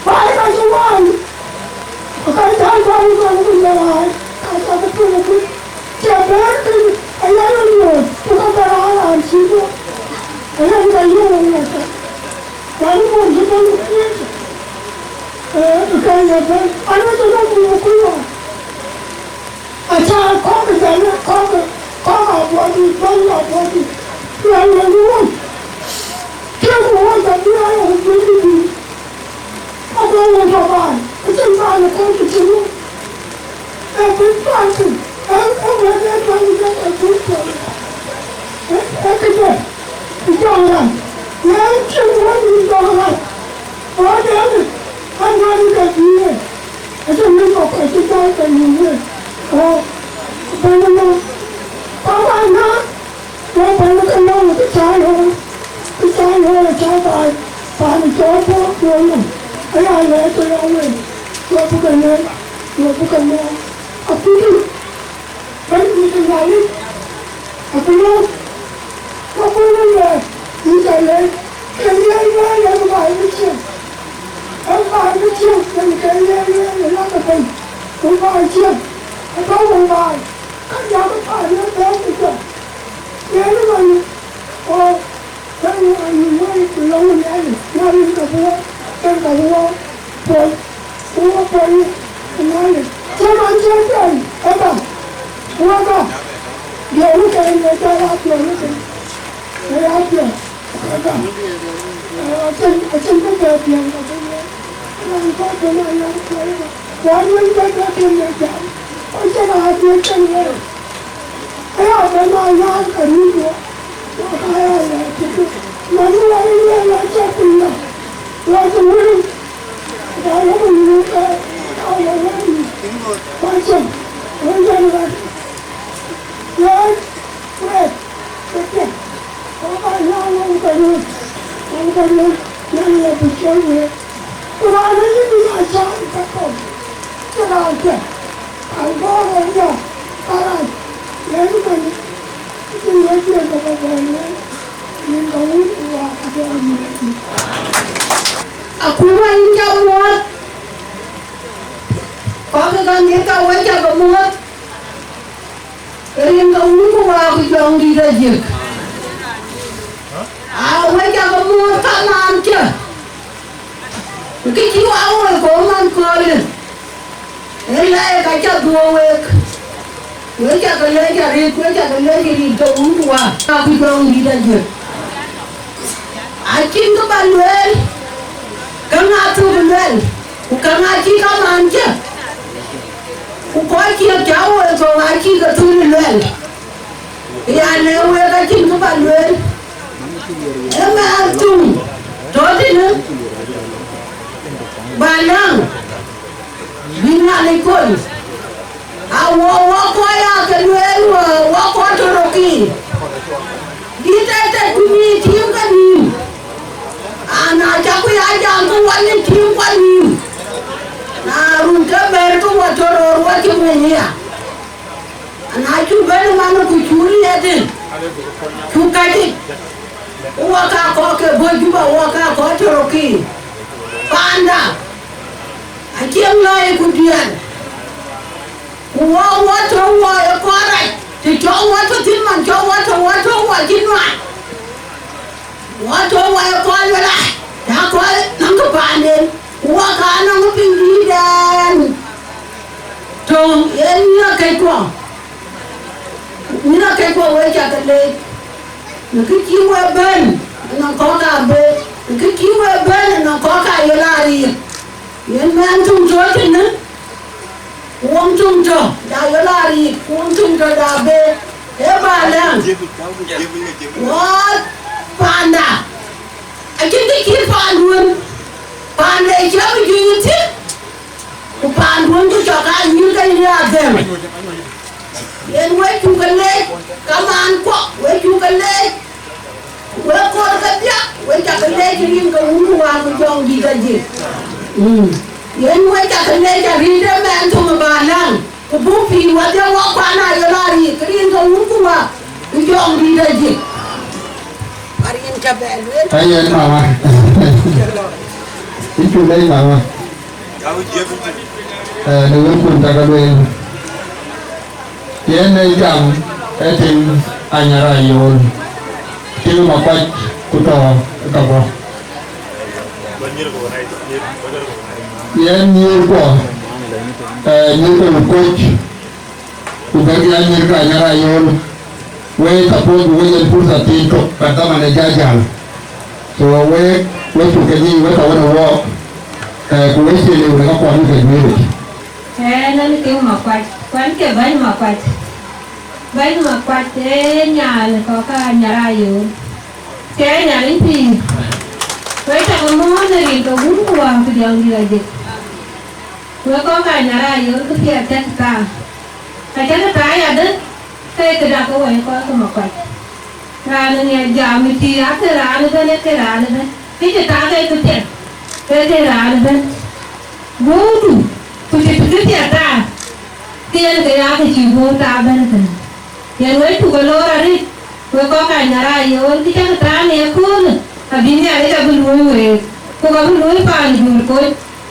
ba ë ka cï wään. Ka cä jɔl ë jɔŋ ku jɔl ai, ka cä ke piŋ ë kuc, cï bɛ̈ɛ̈r piny aya ë luööi, ku ka bɛ raan raan cï bɔ̈. Aya ë ka yöök wok ŋɛk ka, raan ë bɔ̈ cï bɛ̈n ë kuc, ee, ë ka ye bɛ̈n, an, acï bɛ̈n piny ë kuc wään. Acä kɔ̈k ë jam ë kɔ̈k, kɔ̈k abɔ̈ dït, bɛ̈ny abɔ̈ dït, luɛl wek wun. Tiëŋku wok, abï aa yök ë juëc dït. Kɔc wën tɔ̈ baai, acïn baai ë kɔc cï tïŋ. Ee bï paan thïn, ee, ee wën ee tɔ̈ në jɔt ë bï tɔ̈. Ee, ee këde, bï jɔŋ rac. Ye cïn wën bï jɔŋ rac. Ɣɔn ee, ee wën ke bï ye. Acïn bï kɔc, acï jɔl ke yï ye. Ɣɔn, bɛ̈ny ënɔɔnë, baba na, Wek bɛ̈ny ke nɔm kë cä looi, kë cä looi acä baai, paan cɔl Bor Duɔ̈ɔ̈r nɔm, aya lɛɛc tëde week, wek bï ke nɛ̈k, wek bï ke nɔɔk. Akuc, Bɛ̈nydït Nhialic abï nɔɔk, ke bï wek luɛɛl, yïn ca leec, ke yen luɛɛl yen baai bï cieŋ, yen baai bï cieŋ, yen ke yen luɛɛl ë lak ëbɛ̈n, ku baai cieŋ, atɔ̈ wek baai, ka diäk baai yen bɛ̈n ku jɔt. Yen ë man, o, yen ë man wëi ku lɔ̈ŋ ë Nhialic, Nhialic ka bï wɔ, yen ka bï wɔ puɔ̈l, ku wɔ puɔ̈l ë Nhialic. Cï man cï piɔl ë bä, ku wɔ bä, diɛɛr ë kɛn ë jɔl aa piɔl ë kɛn, ë ya piɔl ë bä. Acïn, acïn bï bɛ piɔl ka bï wɔ, raan kɔc bï na yɔ̈ɔ̈k puɔl ë bä. Wɔ yen bɛ bɛ piɔl ë jam, ku cïn aa piɔl cïn wëi. Aya bɛ̈n aa nyääŋ ka rïïu wɔ, wɔ ka ya lɛɛc tëde. Mɛn wɔ ë lueel acä piny nɔm, wɔ cï wël, ka wɔ bï nyuuth ke, ka wɔ wël mïth, wɔ cam, wën yen ɣɛn. Yen, wek, ke piɛth, wɔ ka nyääŋ wɔ ka röt, wɔ ka röt, yen ye bï cɔl wek. Ku raan ë yïn bï ya cam ka kɔ̈u, cïn raan piɛth. An bɔ̈ ɣɔn ya, Barak, yen man, cïn wek piɛth ke bä bɛ̈n yen, yen ka wun ku wa ka bɛ wun yen. Akuma yïn ca muɔ̈ɔ̈th, kɔc ke gam yïn ka wek ca ke muɔ̈ɔ̈th, rin ke wun ku wa ku jɔŋdït Ajiëk. A wek ca ke muɔ̈ɔ̈th ka naan cä. Kë cï wak woi kɔ̈u man köölë, ë lɛɛc ka cä dhuɔ̈k wek, wek cä ke leec arëët, wek cä ke leec arëët ke wun ku wa, ka ku jɔŋdït Ajiëk. Acïn kë bä lueel, käŋ aa thök luɛl, ku käŋ aa cï kamaan cä, ku kɔc ciëk cä woi kɔ̈u aa cï ke thöl luɛl. Ya lɛ̈k wek acïn kë bä lueel, ë mɛɛn thuŋ tɔ̈ tënë, bä läŋ, bï Nhialic kony. A wɔ, wɔ kɔc aa ke lueel wɔ, wɔ kɔc tɔ̈ rökï, bï tɛ̈tɛ̈t ku nïïm tiim ke nïïm. Ana cä ku ya jam ke wɔ nïïm tiim ku nïïm. Na run ke bɛ̈ɛ̈r ke wɔ tɔ̈ röör wɔ cï mony aya. Ana cuk bɛ̈n ë man ku cuk riɛt, cuk kacic, ku wɔ ka kɔ̈k ke bɔ̈ Juba, wɔ ka kɔ̈k tɔ̈ rökï. Paanda acï ŋäi ku diɛɛr, ku wɔ, wɔ tɔ̈ wɔ ë kɔc rac, të cɔk wɔ tɔ̈ thïn man, cɔk wɔ tɔ̈, wɔ tɔ̈ wɔ cï nuan. Wɔ tɔ̈ wɔ ë kɔc wël a, ya kɔc nɔm kë paanden, ku wɔ ka nɔm piny dïïtdɛn. Töŋ yen nyïïr akëckuɔ, nyïïr akëckuɔ wek ca ke leec, në kë cï wek bɛ̈n ënɔŋ kɔ̈k abë, në kë cï wek bɛ̈n ënɔŋ kɔ̈k aye la riik. Yen mɛɛn töŋ tɔ̈ tënë, ku wɔ töŋ tɔ̈, ja yɔl ariik, ku wɔ töŋ tɔ̈, ja bë, ee bä lɛ̈ŋ. Wɔ paanda, acïn kë cït paanduön, paanda ë cï rɔt juëc ë thïn, ku paanduön ku cɔk aa nyïïr ke yïn adhɛ̈m. Yen wek cuk ke leec, kamaan kuɔ, wek cuk ke leec. Wek kɔɔr ke diäk, wek ca ke leec rin ke wun ku wään ku jɔŋdït Ajiëk. Mm. Yen wek ca ke leec arëët ë mɛɛn töŋ ë bä läŋ, ku buk pïïr wadhiɛ wɔ kuan aa yɔl ariik, rin ke wun ku wään ku jɔŋdït Ajiëk. Arin ca bɛ lueel. Ayen mama. Yïn cuk leec mama. Ee, në wëlkun cä ke lueel. Yen ë jam ë tiŋ Anyar Ayol, tiŋ Makuac ku tɔ̈ ë Kabɔ̈. Yen nyïïrkuɔ, ee, nyïïrkuɔ Koc, ku bɛ̈k ya nyïïrkë Anyar Ayol, wek suppose bï wek yen fursa thiin tök, but dhaman ë jɔ jäl. So wek, wek cuk ke nyic wek ka wën ë wɔɔk. Eh, ku wek cie lëu në ka kuan ke juëëric. Ëë, nɛn ke Makuac, kuan ke bäny Makuac. Bäny Makuac ee nyan kɔ̈k ka Nyarayol. Ke nyan in pïïr. Wek cä ke mɔ̈ɔ̈th në rin ke Wun ku Wät ku Jɔŋdït Lajik. Wek kɔ̈k ka Nyarayol, kë piɛth cä tääu. Ka cä ke tääu adï, ke këda ke wɛ̈i kɔc ke Makuac. Raan ë ŋiɛc jam ë tïï, ake raan ëbɛ̈n, ake raan ëbɛ̈n. Kë cï tak ke këpiɛth, ke ke raan ëbɛ̈n. Guöördu, ku cï këpiɛth tak, ke yen ke ya ke cï guöör tak bɛ̈n ëtënë. Yen wek cuk ke loor arëët, wek kɔc ka Nyarayol, kë cä ke tak në ëköölë, abï Nhialic abï luöi week, ku ka bï luöi paan Jur Koc.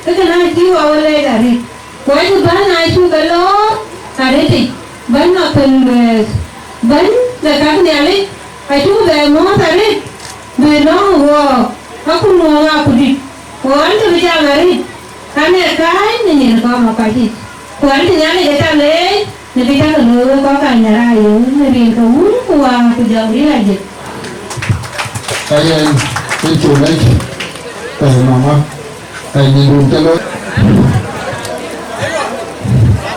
Ke kënë acï wɔ wä leec arëët. Wɛ̈t ë bäny aa cuk ke loor arëtic, bäny Makuac Lueth, bäny de käk Nhialic, acuk bɛ mɔ̈ɔ̈th arëët, bï lɔ̈ŋ ë wɔɔk, akut nuɔɔŋ akutdït, ku ɣän ke bï jam arëët, ɣɛn ee kääc në nyin kɔ̈k Makuac yic, ku ɣɛn cï Nhialic ë cä leec në kë cä ke looi wek kɔc ka Nyarayol, në rin ke Wun ku Wät ku Jɔŋdït Lajik. Ka yen, yen cuk lec, eh, mama, eh, nyin dun cä looi.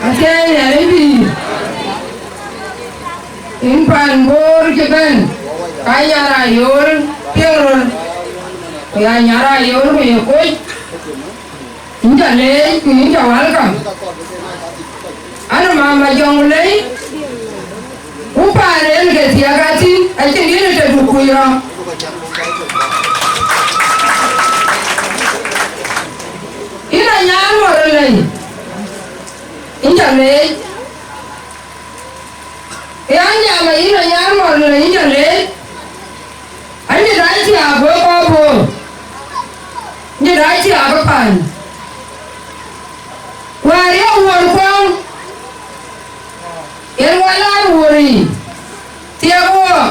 Acie Nhialic pïïr. Yïn paan Bor cï bɛ̈n, ka Nyarayol piɛŋ röl, ku ya Nyarayol ku ye Koc. Yïn cä leec, ku yïn cä welcome. An, mama Jɔŋlei, ku paan en ke thiëëk athïn, acïn dït ë tëdu kuc rɔt. Yïn Anyaar Mɔrlei, yïn cä leec. Yɛn jam ayïn Anyaar Mɔrlei, yïn cä leec. An, cï dac thiaak wek kɔc Bor, cï dac thiaak ë paan. Wäär ye wuɔ̈r kuɔ̈ŋ, yen wä laar wuɔ̈r yiic, thiɛk wɔɔk.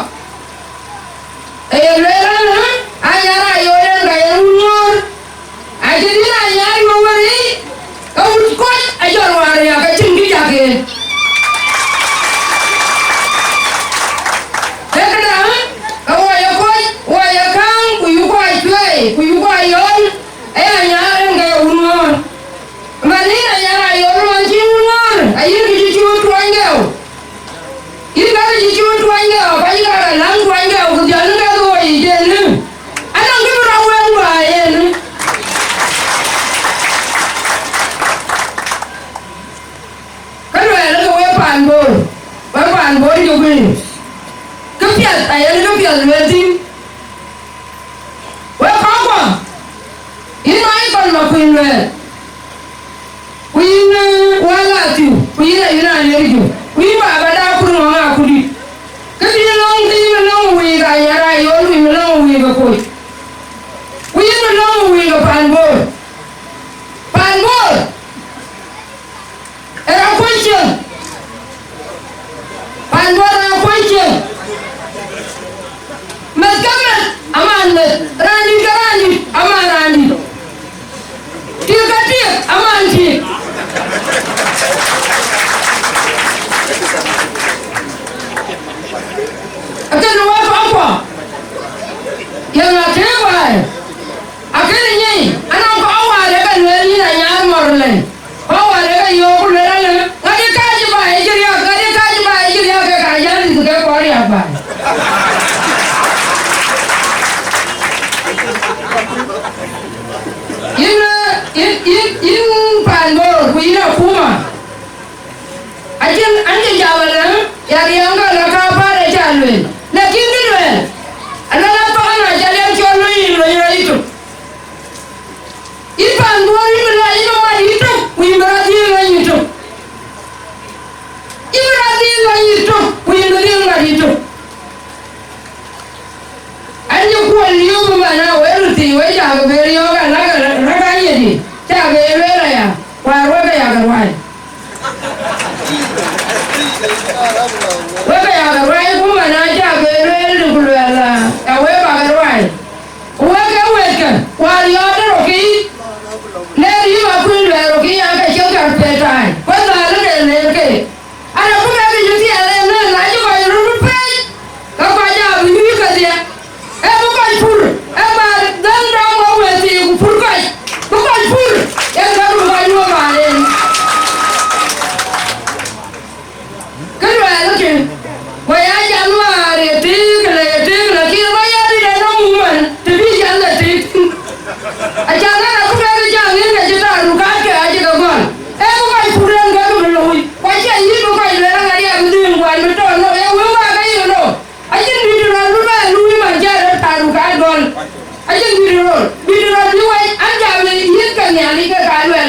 Ee ye lueel an, Anyaar Ayol en ka yen wun ŋɔ̈ɔ̈r. Acï dït Anyaar yök wär yic, ke wut Koc ajɔl wäär riääk ke cïn kë jak en. Ke këdäŋ, ke wɔ ye Koc, wɔ ye käŋ, ku yuk kɔc cuɛɛi, ku yuk kɔc yɔ̈ɔ̈l, ee Anyaar en ke ye wun ŋɔ̈ɔ̈r. Man yïn Anyaar Ayol, man cï wun ŋɔ̈ɔ̈r, ayïn kë cï cï wun tuɔny gɛu. Yïn ka kë cï cï wun tuɔny gɛu, ka yïn ka ke läŋ tuɔny gɛu, ku dhiɔl ke dhoi yic en. Anɔŋ kë bï rɔt wɛ̈ɛ̈t luɔi en. Ka luɛɛl ke wek paan Bor, wek paan Bor cök wïn. Kë piɛth, ayen kë piɛth lueel thïn. Wek kɔckuɔ, yïn Michael Makuac Lueth, ku yïn, eh, Wäl Athiu, ku yïn Ayuɔ̈n Alier Jök, ku yïn baba da Kur Ŋɔŋ Akutdït. Kë bï lɔ̈ŋ, kë yïn lɔ̈ŋ wïïk Anyaar Ayol, ku yïn lɔ̈ŋ wïïk ë Koc. Ku yïn lɔ̈ŋ wïïk ë paan Bor. Paan Bor. Era kuɔ̈c cieŋ. Paan Bor era kuɔ̈c cieŋ. Meth ke meth, aman meth. Raandït ke raandït, aman raandït. Tik ke tik, aman tik. Akën wek kɔckuɔ. Yeŋa kë baai? Akën nyic, anɔŋ kɔc wäär ye ke lueel yïn Anyaar Mɔrlei. Kɔc wäär ye ke yöök ku lueel alë, ŋadï kääc ë baai ë cï riääk, ŋadï kääc ë baai ë cï riääk, ke ka jäl dït ke kɔc riääk baai. Yïn, yïn, yïn, yïn paan Bor ku yïn akuma. Acïn, an cï jam alë, ya riɛm ke lɔ ka päl ë ca lueel. Lakin kë lueel, alë la thɔ̈k an, aca liɛm cɔl lony yïn lony rɔt yïtök. Yïn paan Bor, yïn bï lɔ, yïn bï mat yïtök, ku yïn bï rɔt dhil lony yïtök. Yïn bï rɔt dhil lony yïtök, ku yïn bï dhil mat yïtök. An cï kuɔl liu bï man a wël thii, wek cä ke bɛ̈ɛ̈r yɔ̈ɔ̈k, alak rɛ̈k anyïdï, cä ke ye lueel aya, wäär wek ke ya ke ruai. Wek ke ya ke ruai, ku man a cä ke lueel, ku luɛɛl, aa, wek ba ke ruai. Ku wek ke wëëtkë, wäär yɔ̈ɔ̈k de rökï, ler yï ba kuïn luɛɛl rökï, an ke cïn kar pɛɛi taai, ku dhal ke ler ke. Ana ku bɛ ke yï thiɛɛl en, na cï kɔc röt bï pɛɛc, ke kɔc aa bï nyuc kedhie. Ee bï kɔc pur, ee ba dhäŋ dɔm wek wëëthii ku pur kɔc, bï kɔc pur,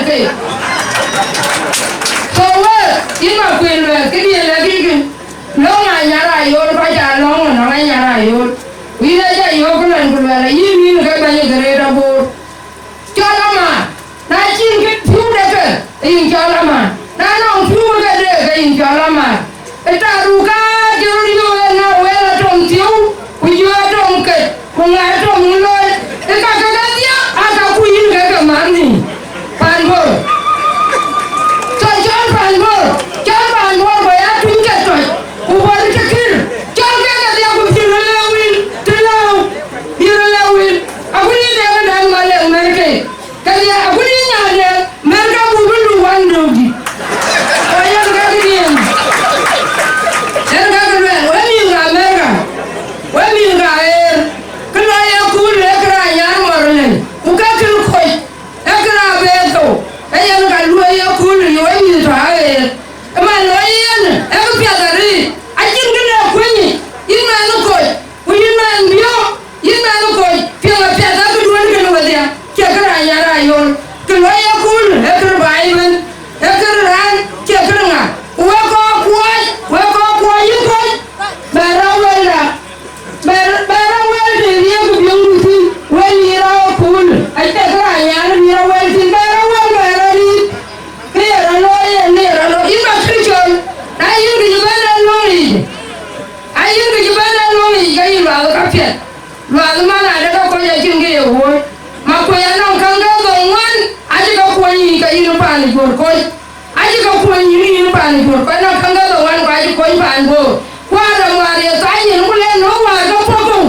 So we, yïn Makuei Luɛth, këdiën lɛ̈k yïn kï, lɔ̈ŋ Anyar Ayol, kɔc aa lɔ̈ŋ ënɔŋ Anyar Ayol. Ku yïn acä yök lɔn ku luɛl, ayï yïn ke bɛ̈ny ë Greater Bor. Cɔl amaar, na cïn kë pïu de ke, ke yïn cɔl amaar. Na nɔŋ pïu ke de, ke yïn cɔl amaar. Ë taruka cï röt yök ë na wël atom thiëu, ku jɔ atom ket, ku ŋa atom looi, ë ka ke kedhie aa ka ku yïn ke ke mat nhïïm. Pan Bor. Cɔl, cɔl pan Bor, cɔl pan Bor, ku ya tuny ke tɔc, ku bɔ̈ të kïr. Cɔl ke kedhie ku bï röt lëu wïl, të lëu, bï röt lëu wïl. Akut yï dek ë däŋ ma lëu mɛ̈r ke. Kedhie akut yï nyaande, mɛ̈r ka buk bï luk wan döökdït. Ku yen ka këdiën. Yen ka kë luɛl, wek mïth ka America, wek mïth ka ɣeer, kë lɔ ye kuul ë kë raan nyar mɔr lël, ku ka kën koc, ee kë raan bɛɛr thou, ee yen ka luɔi ye kuul ë wek mïth tɔ aɣeer. Ëmɛn lɔ yen, ee kë piath arëët, acïn kë lɔ kuëny yic, yïn mɛnh ë koc, ku yïn mɛnh biɔ̈ɔ̈k, yïn mɛnh ë koc, piɛŋ apiɛth, ee kë duɔ̈n kën wedhie, cie kë raan nyar ayol, kë lɔ ye kuul, ee kë baai ëbën, ee kë raan, cie kë ŋa, ku wek kɔc kuɔɔc, wek kɔc kuɔɔc yïn koc, bɛ rɔt wëlda. Bɛ, bɛ rɔt wël të riëëk biöŋdu thïn, wël yï rɔt ë kuul, acie kë raan nyar bï rɔt wël thïn, bɛ rɔt wël, bɛ rɔt riit, kë ye rɔt looi yen, kë ye rɔt looi, yïn bä kën col, na yïn kë cï bɛ̈n ë löŋ yic, a yïn kë cï bɛ̈n ë löŋ yic, ke yïn luath ka piɛth, luath man adë ke kɔc acïn kë ye wuööc, Makuei anɔŋ käŋ ke dhok ŋuan, acï ke kuɔny yic ke yïn paan ë Juɔ̈r Koc. Acï ke kuɔny yïn, yïn paan ë Juɔ̈r Koc, na käŋ ke dhok ŋuan ku acï kuɔny paan Bor. Ku Adam wäär ye thany nyin, ku le nöök wäär ke puɔ̈k kou,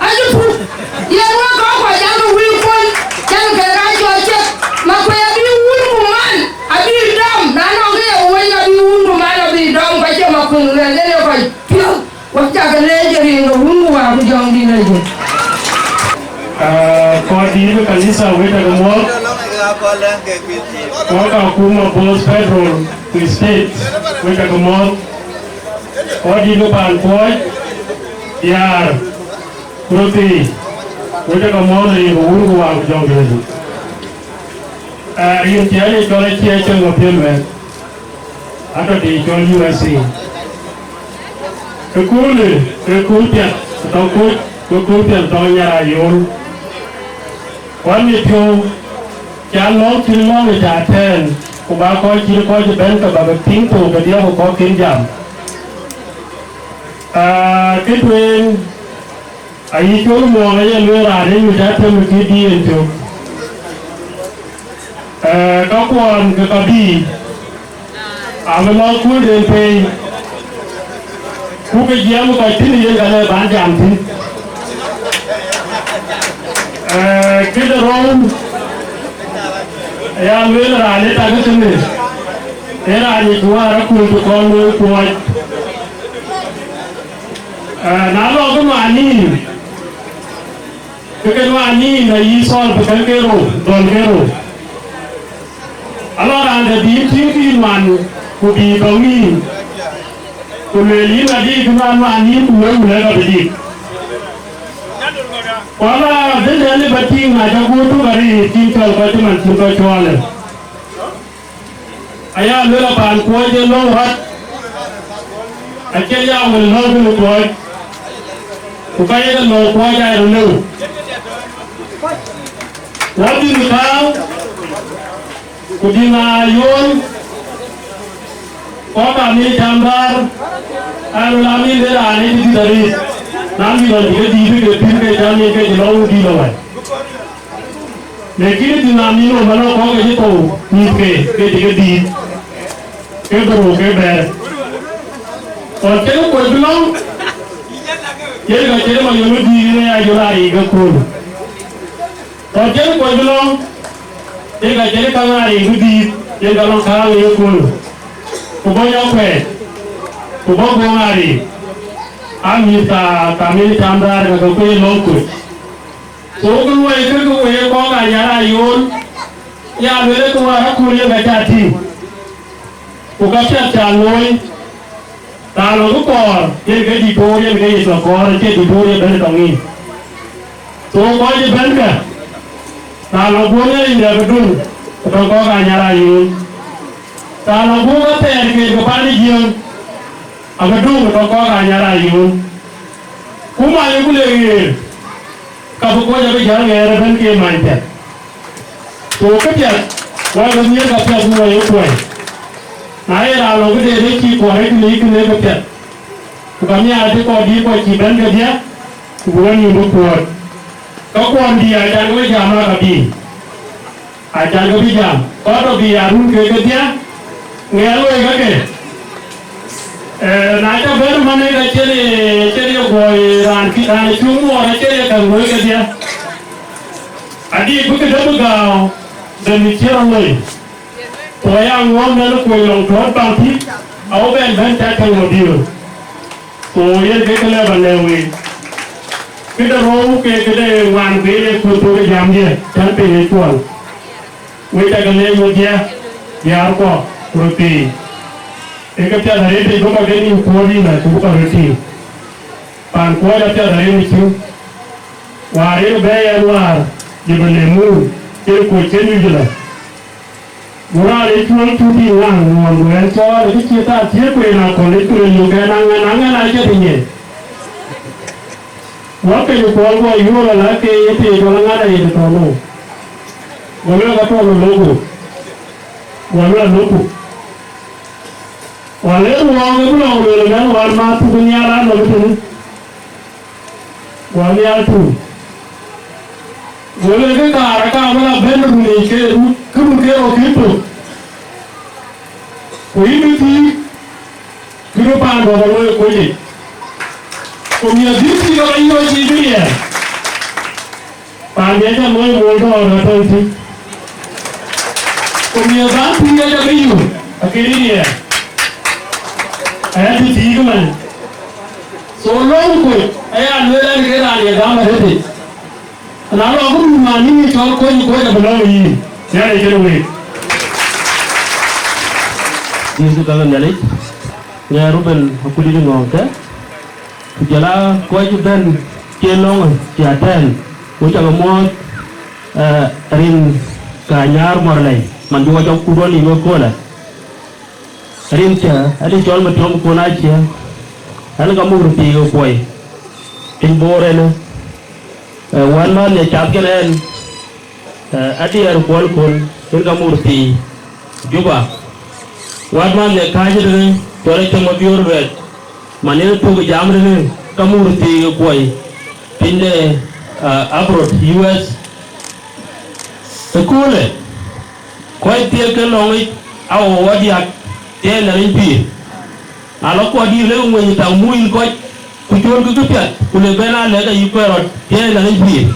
acï puk. Yen wek kɔc kɔc, jakï wïïk kuɔny, jakï kek aa cɔl ciɛth. Makuei abï wun ku man abï dɔm, na nɔŋ kë ye wuöc, ka bï wun ku man abï dɔm, ku acie Makuei Luɛth yen ye kɔc piɔ̈ɔ̈th. Wek cakë leec ë rin ke Wun ku Wät ku Jɔŋdït Lajik. Ah, kɔc dït ë kanitha, wek cakë muɔ̈th. Kɔc akuma both federal ku state, wek cakë muɔ̈th. Kɔc dït ë paan Kuɔc, diäär, ku röthii, wek cakë muɔ̈th ë rin ke Wun ku Wät ku Jɔŋdït Lajik. Ah, rin cï ɣɛn ye cɔl acie cieŋ ɣɔ̈piël wɛ̈ɛ̈t. Atɔ̈ të cɔl U S A. Ëköölë, ëkööl piɛth tɔ̈ Koc, ku ëkööl piɛth tɔ̈ Nyar Ayol. Wän ë piɔ̈u, ca lɔ̈ŋ cïn lɔ̈ŋ ë ca tɛ̈ɛ̈n, ku ba kɔc cït kɔc ëbɛ̈n ke ba ke piŋ thou kedhie ku kɔ̈k kën jam. Aa, kë tueŋ, ayï col muɔɔŋ aye lueel raan ë nyuc atem ë kë bï en cök. Ee, kakuɔn ke ka bï, abï lɔ kuönden pei, ku ke jiɛɛm kɔc thïn yen ka lɛ ban jam thïn. Ee, këde rou, ya lueel raan ë tak kënë, ee raan yic wäär akul të kɔn looi kuɔɔc. Ee, na lɔ ke man nïïm, ke ke nuan nïïm ayï thɔɔl bï kɛ̈n ke rou, dhɔ̈l ke rou. Alɔ raan dɛ̈ bï yïn tïŋ kï yïn man, ku bï thɔ̈ŋ nïïm, ku lueel yïn adï kë nuan nuan nïïm, ku wëu lɛ̈k abï dik. Ku ala dhëndɛn ë bä tïŋ na cä guur tök arëët cïn cɔl kɔc cï man cïn kɔc cɔɔlë. Aya luel a paan kuɔɔc ë lɔ̈u rɔt, acïn ya wël lɔ̈u bï kuɔɔc, ku ka yeke lɔ̈u kuɔɔc aa röt lëu. Wɔ dhil kääu, ku dhil aa yooi, kɔc ka mïth cam bäär, aa röt aa mïth de raan ë dït arëët, na mïth ɣɔn cï ke dïït ke pïïr ke cam yen ke cï lɔ̈u dït lɔ wɛ̈t. Lakin ë dhil nɔm nïn ë man ë kɔ̈k ke cï thou mïthke, ke cï ke dïït, ke dhorou ke bɛ̈ɛ̈r. Ɣɔn cïn kuɔc bï lɔ̈ŋ, yen ka cïn ë man yöŋ ë dïït yen ë ya jɔl aa riik ëköölë. Ɣɔn cïn kuɔc bï lɔ̈ŋ, yen ka cïn käŋ aa riik ë dïït, yen ka lɔ̈ŋ kääŋ ë yeköölë. Ku bɔ̈ nyɔk kuɛɛc, ku bɔ̈ guöŋ aa riik. Aa mïth ka, ka mïth cam bäär ka ke kuec ë lɔ̈ŋ kuc. Ku wok luɔi kë ke wëi ë kɔ̈k aa nyar aa yool, ya luelë ke wäär akööl yen ka cä tïŋ, ku ka piɛth cä looi, raan lɔ bï kɔɔr, yen ke dït boor, yen ke yic lɔ kɔɔr, acie dït boor ye bɛ̈n ë tɔŋ yiic. Ku wok kɔc ë bɛ̈n kë, raan lɔ guöör ë yic lɛ̈k ë dun, Ku tɔ̈ kɔ̈k aa nyar ayuun. Raan abuk athɛɛr keek ke pan ë Jiëëŋ, abï döŋ tɔ̈ kɔ̈k aa nyar ayuun. Ku mac ku le ɣeer, ka bï kuɔc abï jäl ɣeer ëbɛ̈n ke mac piɛth. Ku këpiɛth, wɛ̈ɛ̈k ë nhiëër ka piɛth ku wɛ̈ɛ̈k ë kuɔny. Na ye raan lɔ këde rëc cï kuɔr rëc në kënë ke piɛth, ku ka nhiaar cï kɔc dïït kɔc cï bɛ̈n kedhie, ku bï wɛ̈n yïn bï kuɔɔt. Ka kuɔn dïït acan ke bï jam aa ka bï. Acan ke bï jam, kɔc tɔ̈ bï ya run ke kedhie, ŋɛɛr wei kake. Eh, na ca bɛ̈n man ë ka cïn ye, cïn ye guɔ ye raan ki, raan ë cuŋ muɔɔr acïn ye käŋ luɔi kedhie. Adï bï këdë bï gääu, bɛ̈n ë cï rɔt loi. Ku aya ŋuɔ̈ɔ̈n nɛn kuöc lɔŋ tuɔ̈ɔ̈t baŋ thïn, awä bɛ̈n bɛ̈n ca tɛ̈ŋ lɔ diöör. Ku yen ke ke lɛ̈k ba lɛ̈k week. Këde rou ke këde ŋuan ku yen ee kuöth thok ë jamdiɛ̈ tɛ̈n piny ë cuɔl. Wek ca ke leec wedhie, diäärkuɔ, ku röt thii. Ee ke piath arëët tec bï kɔc ke nïïm kuɔ̈ɔ̈t yïn ku bï kɔc röt tïŋ. Paan kuɔɔc apiath arëët ë ciu. Wäär yen bɛ̈ɛ̈i ɛn wäär, jëbë le muur, yen kuöc cïn nyuc lɔ. Ku raan ë cuɔl cut yïn ŋaŋ ŋuɔɔn, ku ɛn cɔɔl ë kë cï thaar thiëëk ku en akɔ̈l ë cï röt yök ɛn aŋɛn, aŋɛn acï tïŋ en. Wä piny kuɔl guɔ yuöör ala ke ye piny jɔl aŋäth ayï tɔ̈ nou. Go lueel ka tɔ̈ në loku. Wä lueel loku. Wä ler wɔ ke bï lɔ lueel mɛn wän ma thuk nhial anɔm tënë. Wä nhial tuur. Go lueel ke kaar aka bï la bɛ̈n run yic ke run, ke run ke rɔ kï thok. Ku yïn bï thiik, kï bï paan dɔ̈k ë looi ë kony yic. Ku miɛt bï thiik aba yɔ̈ɔ̈c yiic bï riɛɛr. Paan bï acä looi mol tɔ̈ rɔt tɔ̈u thïn. Ku miɛt bä thiik acä bï yök, akënë riɛɛr. Aya bï thiik ëmɛn. So, lööm kuc aya lueel an, ke raan ye gam arëëtic. Na lɔ këdu man yïn cɔl kony, kony abï lɔ̈ŋ yïn, Nhialic kënë week. Yecu ka ke Nhialic, ŋɛɛr Ruben akudït ŋɔ̈ɔ̈ŋ kë, ku jɔl aa kɔc bɛ̈n cï lɔ̈ŋ cï atɛ̈ɛ̈n, ku cakë muɔ̈ɔ̈th, eh, rin ka nyäär mɔ̈r lɛ̈i, man bï wɔ cɔk kut ɣɔn yï wek köölë. Rin cä, adï cɔl Matiɔm Kuɔn Aciëŋ, ɛn ka muk röt thiik ë kuɔi, piny Boor ɛnë, eh, wän mäth ë cath kɛn ɛn, eh, adiɛɛr kuɔl kun, rin ka muk röt thiik Juba. Wän mäth ë kääc tënë, cɔl ë cäŋ Mabiöör Luɛth, man yen ë tök ë jam tënë, ka muk röt thiik ë kuɔi, piny de, eh, abroad, U S. Ëköölë, kɔc thiek ke lɔ̈ŋ yic, awo wɔ diäk, tiɛɛl Nhialic pïïr. Na lɔ kɔc dïïr lek ŋueny taŋ muc kɔc, ku coolkï këpiɛth, ku le bɛ̈n aa lɛ̈k ayï kuɛɛr rɔt, tiɛɛl Nhialic pïïr.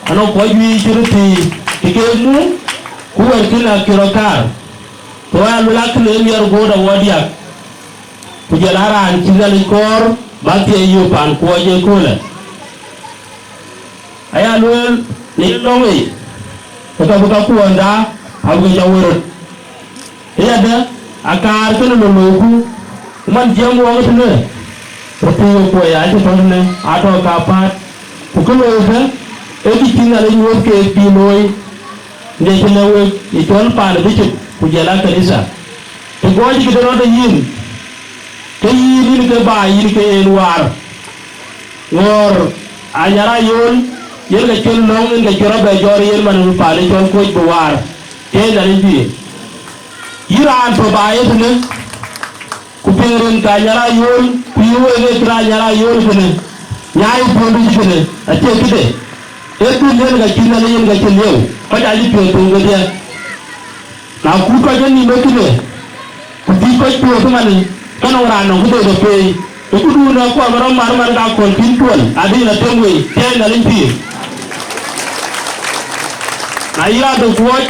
Anɔŋ kɔc juëc cï röt thiëëc, të keek muk, ku wɛ̈ɛ̈tkï na cï rɔt kaar. Ku aya luel akënë miɛt röt guööt awɔ diäk, ku jɔl aa raan cï Nhialic kɔɔr, bä thiɛɛi yök paan kuɔɔc ëköölë. Aya lueel në lɔ̈ŋ yic, ke ka bï kakuɔnda, abï ke cɔk wël röt. Ë yadë, akaar kënë lɔ loiku, man jiɛɛm wɔk tënë, röt thiëëk kuɔi acï tɔ̈ tënë, atɔ̈ kapäät, ku kë loikë, ee kë cï Nhialic nyuɔ̈th keek bï looi, në cï lëu wek ë cɔl paan ë bicop, ku jɔl aa kanitha. Të gɔɔc këde rɔt ë yïn, ke yïn yïn ke baai yïn ke en waar. Ŋɔ̈ɔ̈r anyar ayol, yen ke cïn lɔ̈ŋ, yen ke cï rɔt bɛ jɔt yen man paan ë cɔl Koc bï waar, tiɛɛl Nhialic bï. Yïn raan tɔ̈ baai ëtënë, ku piŋ rin ke anyar ayol, ku yï wek ë cï raan anyar ayol kënë, nyaai puɔ̈ndu cï kënë, acie këde. Ee dhil yen ke cï Nhialic yen ke cï lieu, kɔc acï piɔ̈ɔ̈th thöŋ kedhie. Na kut kɔc ë nïïm ë kënë, ku dhil kɔc piɔ̈ɔ̈th ëmanë, ke nɔŋ raan nɔŋ këde ke peei. Ë këdun ë kuɔɔr ke rɔt mar man ka kööl kïn tuɔl, adï la tem wei, tiɛɛl Nhialic pïïr. Na yï raan tɔ̈ kuɔɔc,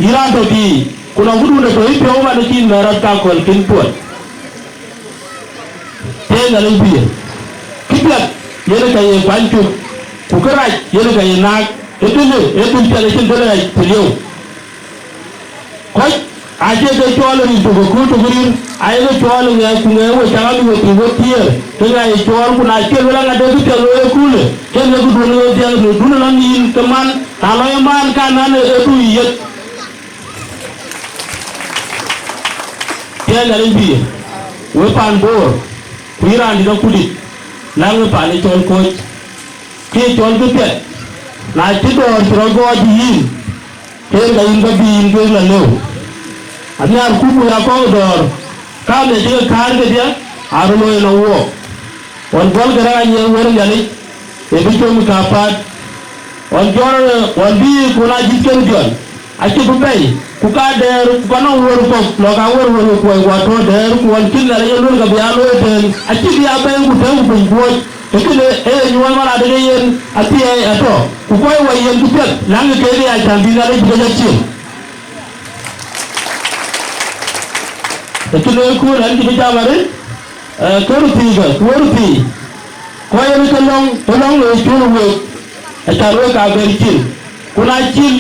yï raan tɔ̈ biic, ku nɔŋ këdun ë tɔ̈ yï piɔ̈u man ë cïn mɛ̈ɛ̈r rɔt ka kööl kïn tuɔl. Tiɛɛl Nhialic pïïr. Këpiɛth yen ë ka ye kuany cök, ku kërac yen ë ka ye naak, ë dhil, ë dhil piɛth acïn dhil rac të lieu. Kɔc acie ke cɔɔl rin tök ë kööl tök rir, aye ke cɔɔl ë ŋɛk ku ŋɛk we cak abï we pïïr we thiëër, ke ŋɛk ye cɔɔl, ku na cie luel aŋa de këpiɛth looi ë köölë, ke ŋɛk këdun ë dhiɛl në dun ë lɔ nïïm ke man, na lɔ ye man ka nan ë du yeth. Nhialic pïïr, wek paan Bor, ku yïn raandït Akurdït, läŋ ë paan ë cɔl Koc, kë cɔl kë piɛth, na cï dɔ̈ɔ̈r cï rɔt gɔɔc yïn, ke yen ka yïn ka bï yïn kek la lëu. Anhiar kuku ya kɔ̈k dɔ̈ɔ̈r, kaam ya cï ke kääc kedhie, aa röt looi ënɔŋ wook. Ɣɔn gɔl kërɛɛc anyiɛɛr wël Nhialic, ë bï com ë kapäät. Ɣɔn jɔl, ɣɔn bï kun ajïth kën diɔl, acï bï bɛ̈i, ku ka dɛɛr, ku ka nɔŋ wël kɔ̈k, lɔ ka wël wël kuɔi guɔ tɔ dɛɛr, ku ɣɔn cïn Nhialic ye luel ka bï aa looi tëën, acï bï aa bɛ̈i ku tëëk ku piny kuɔɔc. Ë kënë ee ye nyuɔɔth man adï ke yen athiɛɛi atɔ, ku kɔc wɔ yen ku piɛth, läŋkï keek ya cän bï Nhialic bï ke jɔ cieŋ. Ë kënë ë kööl ɛn cï bï jam arëët, ee, kë röt thiickë, ku wël röt thiic. Kɔc yen ke lɔ̈ŋ, ke lɔ̈ŋ looi cuöl week, acan wek aa ber cil. Ku na cil,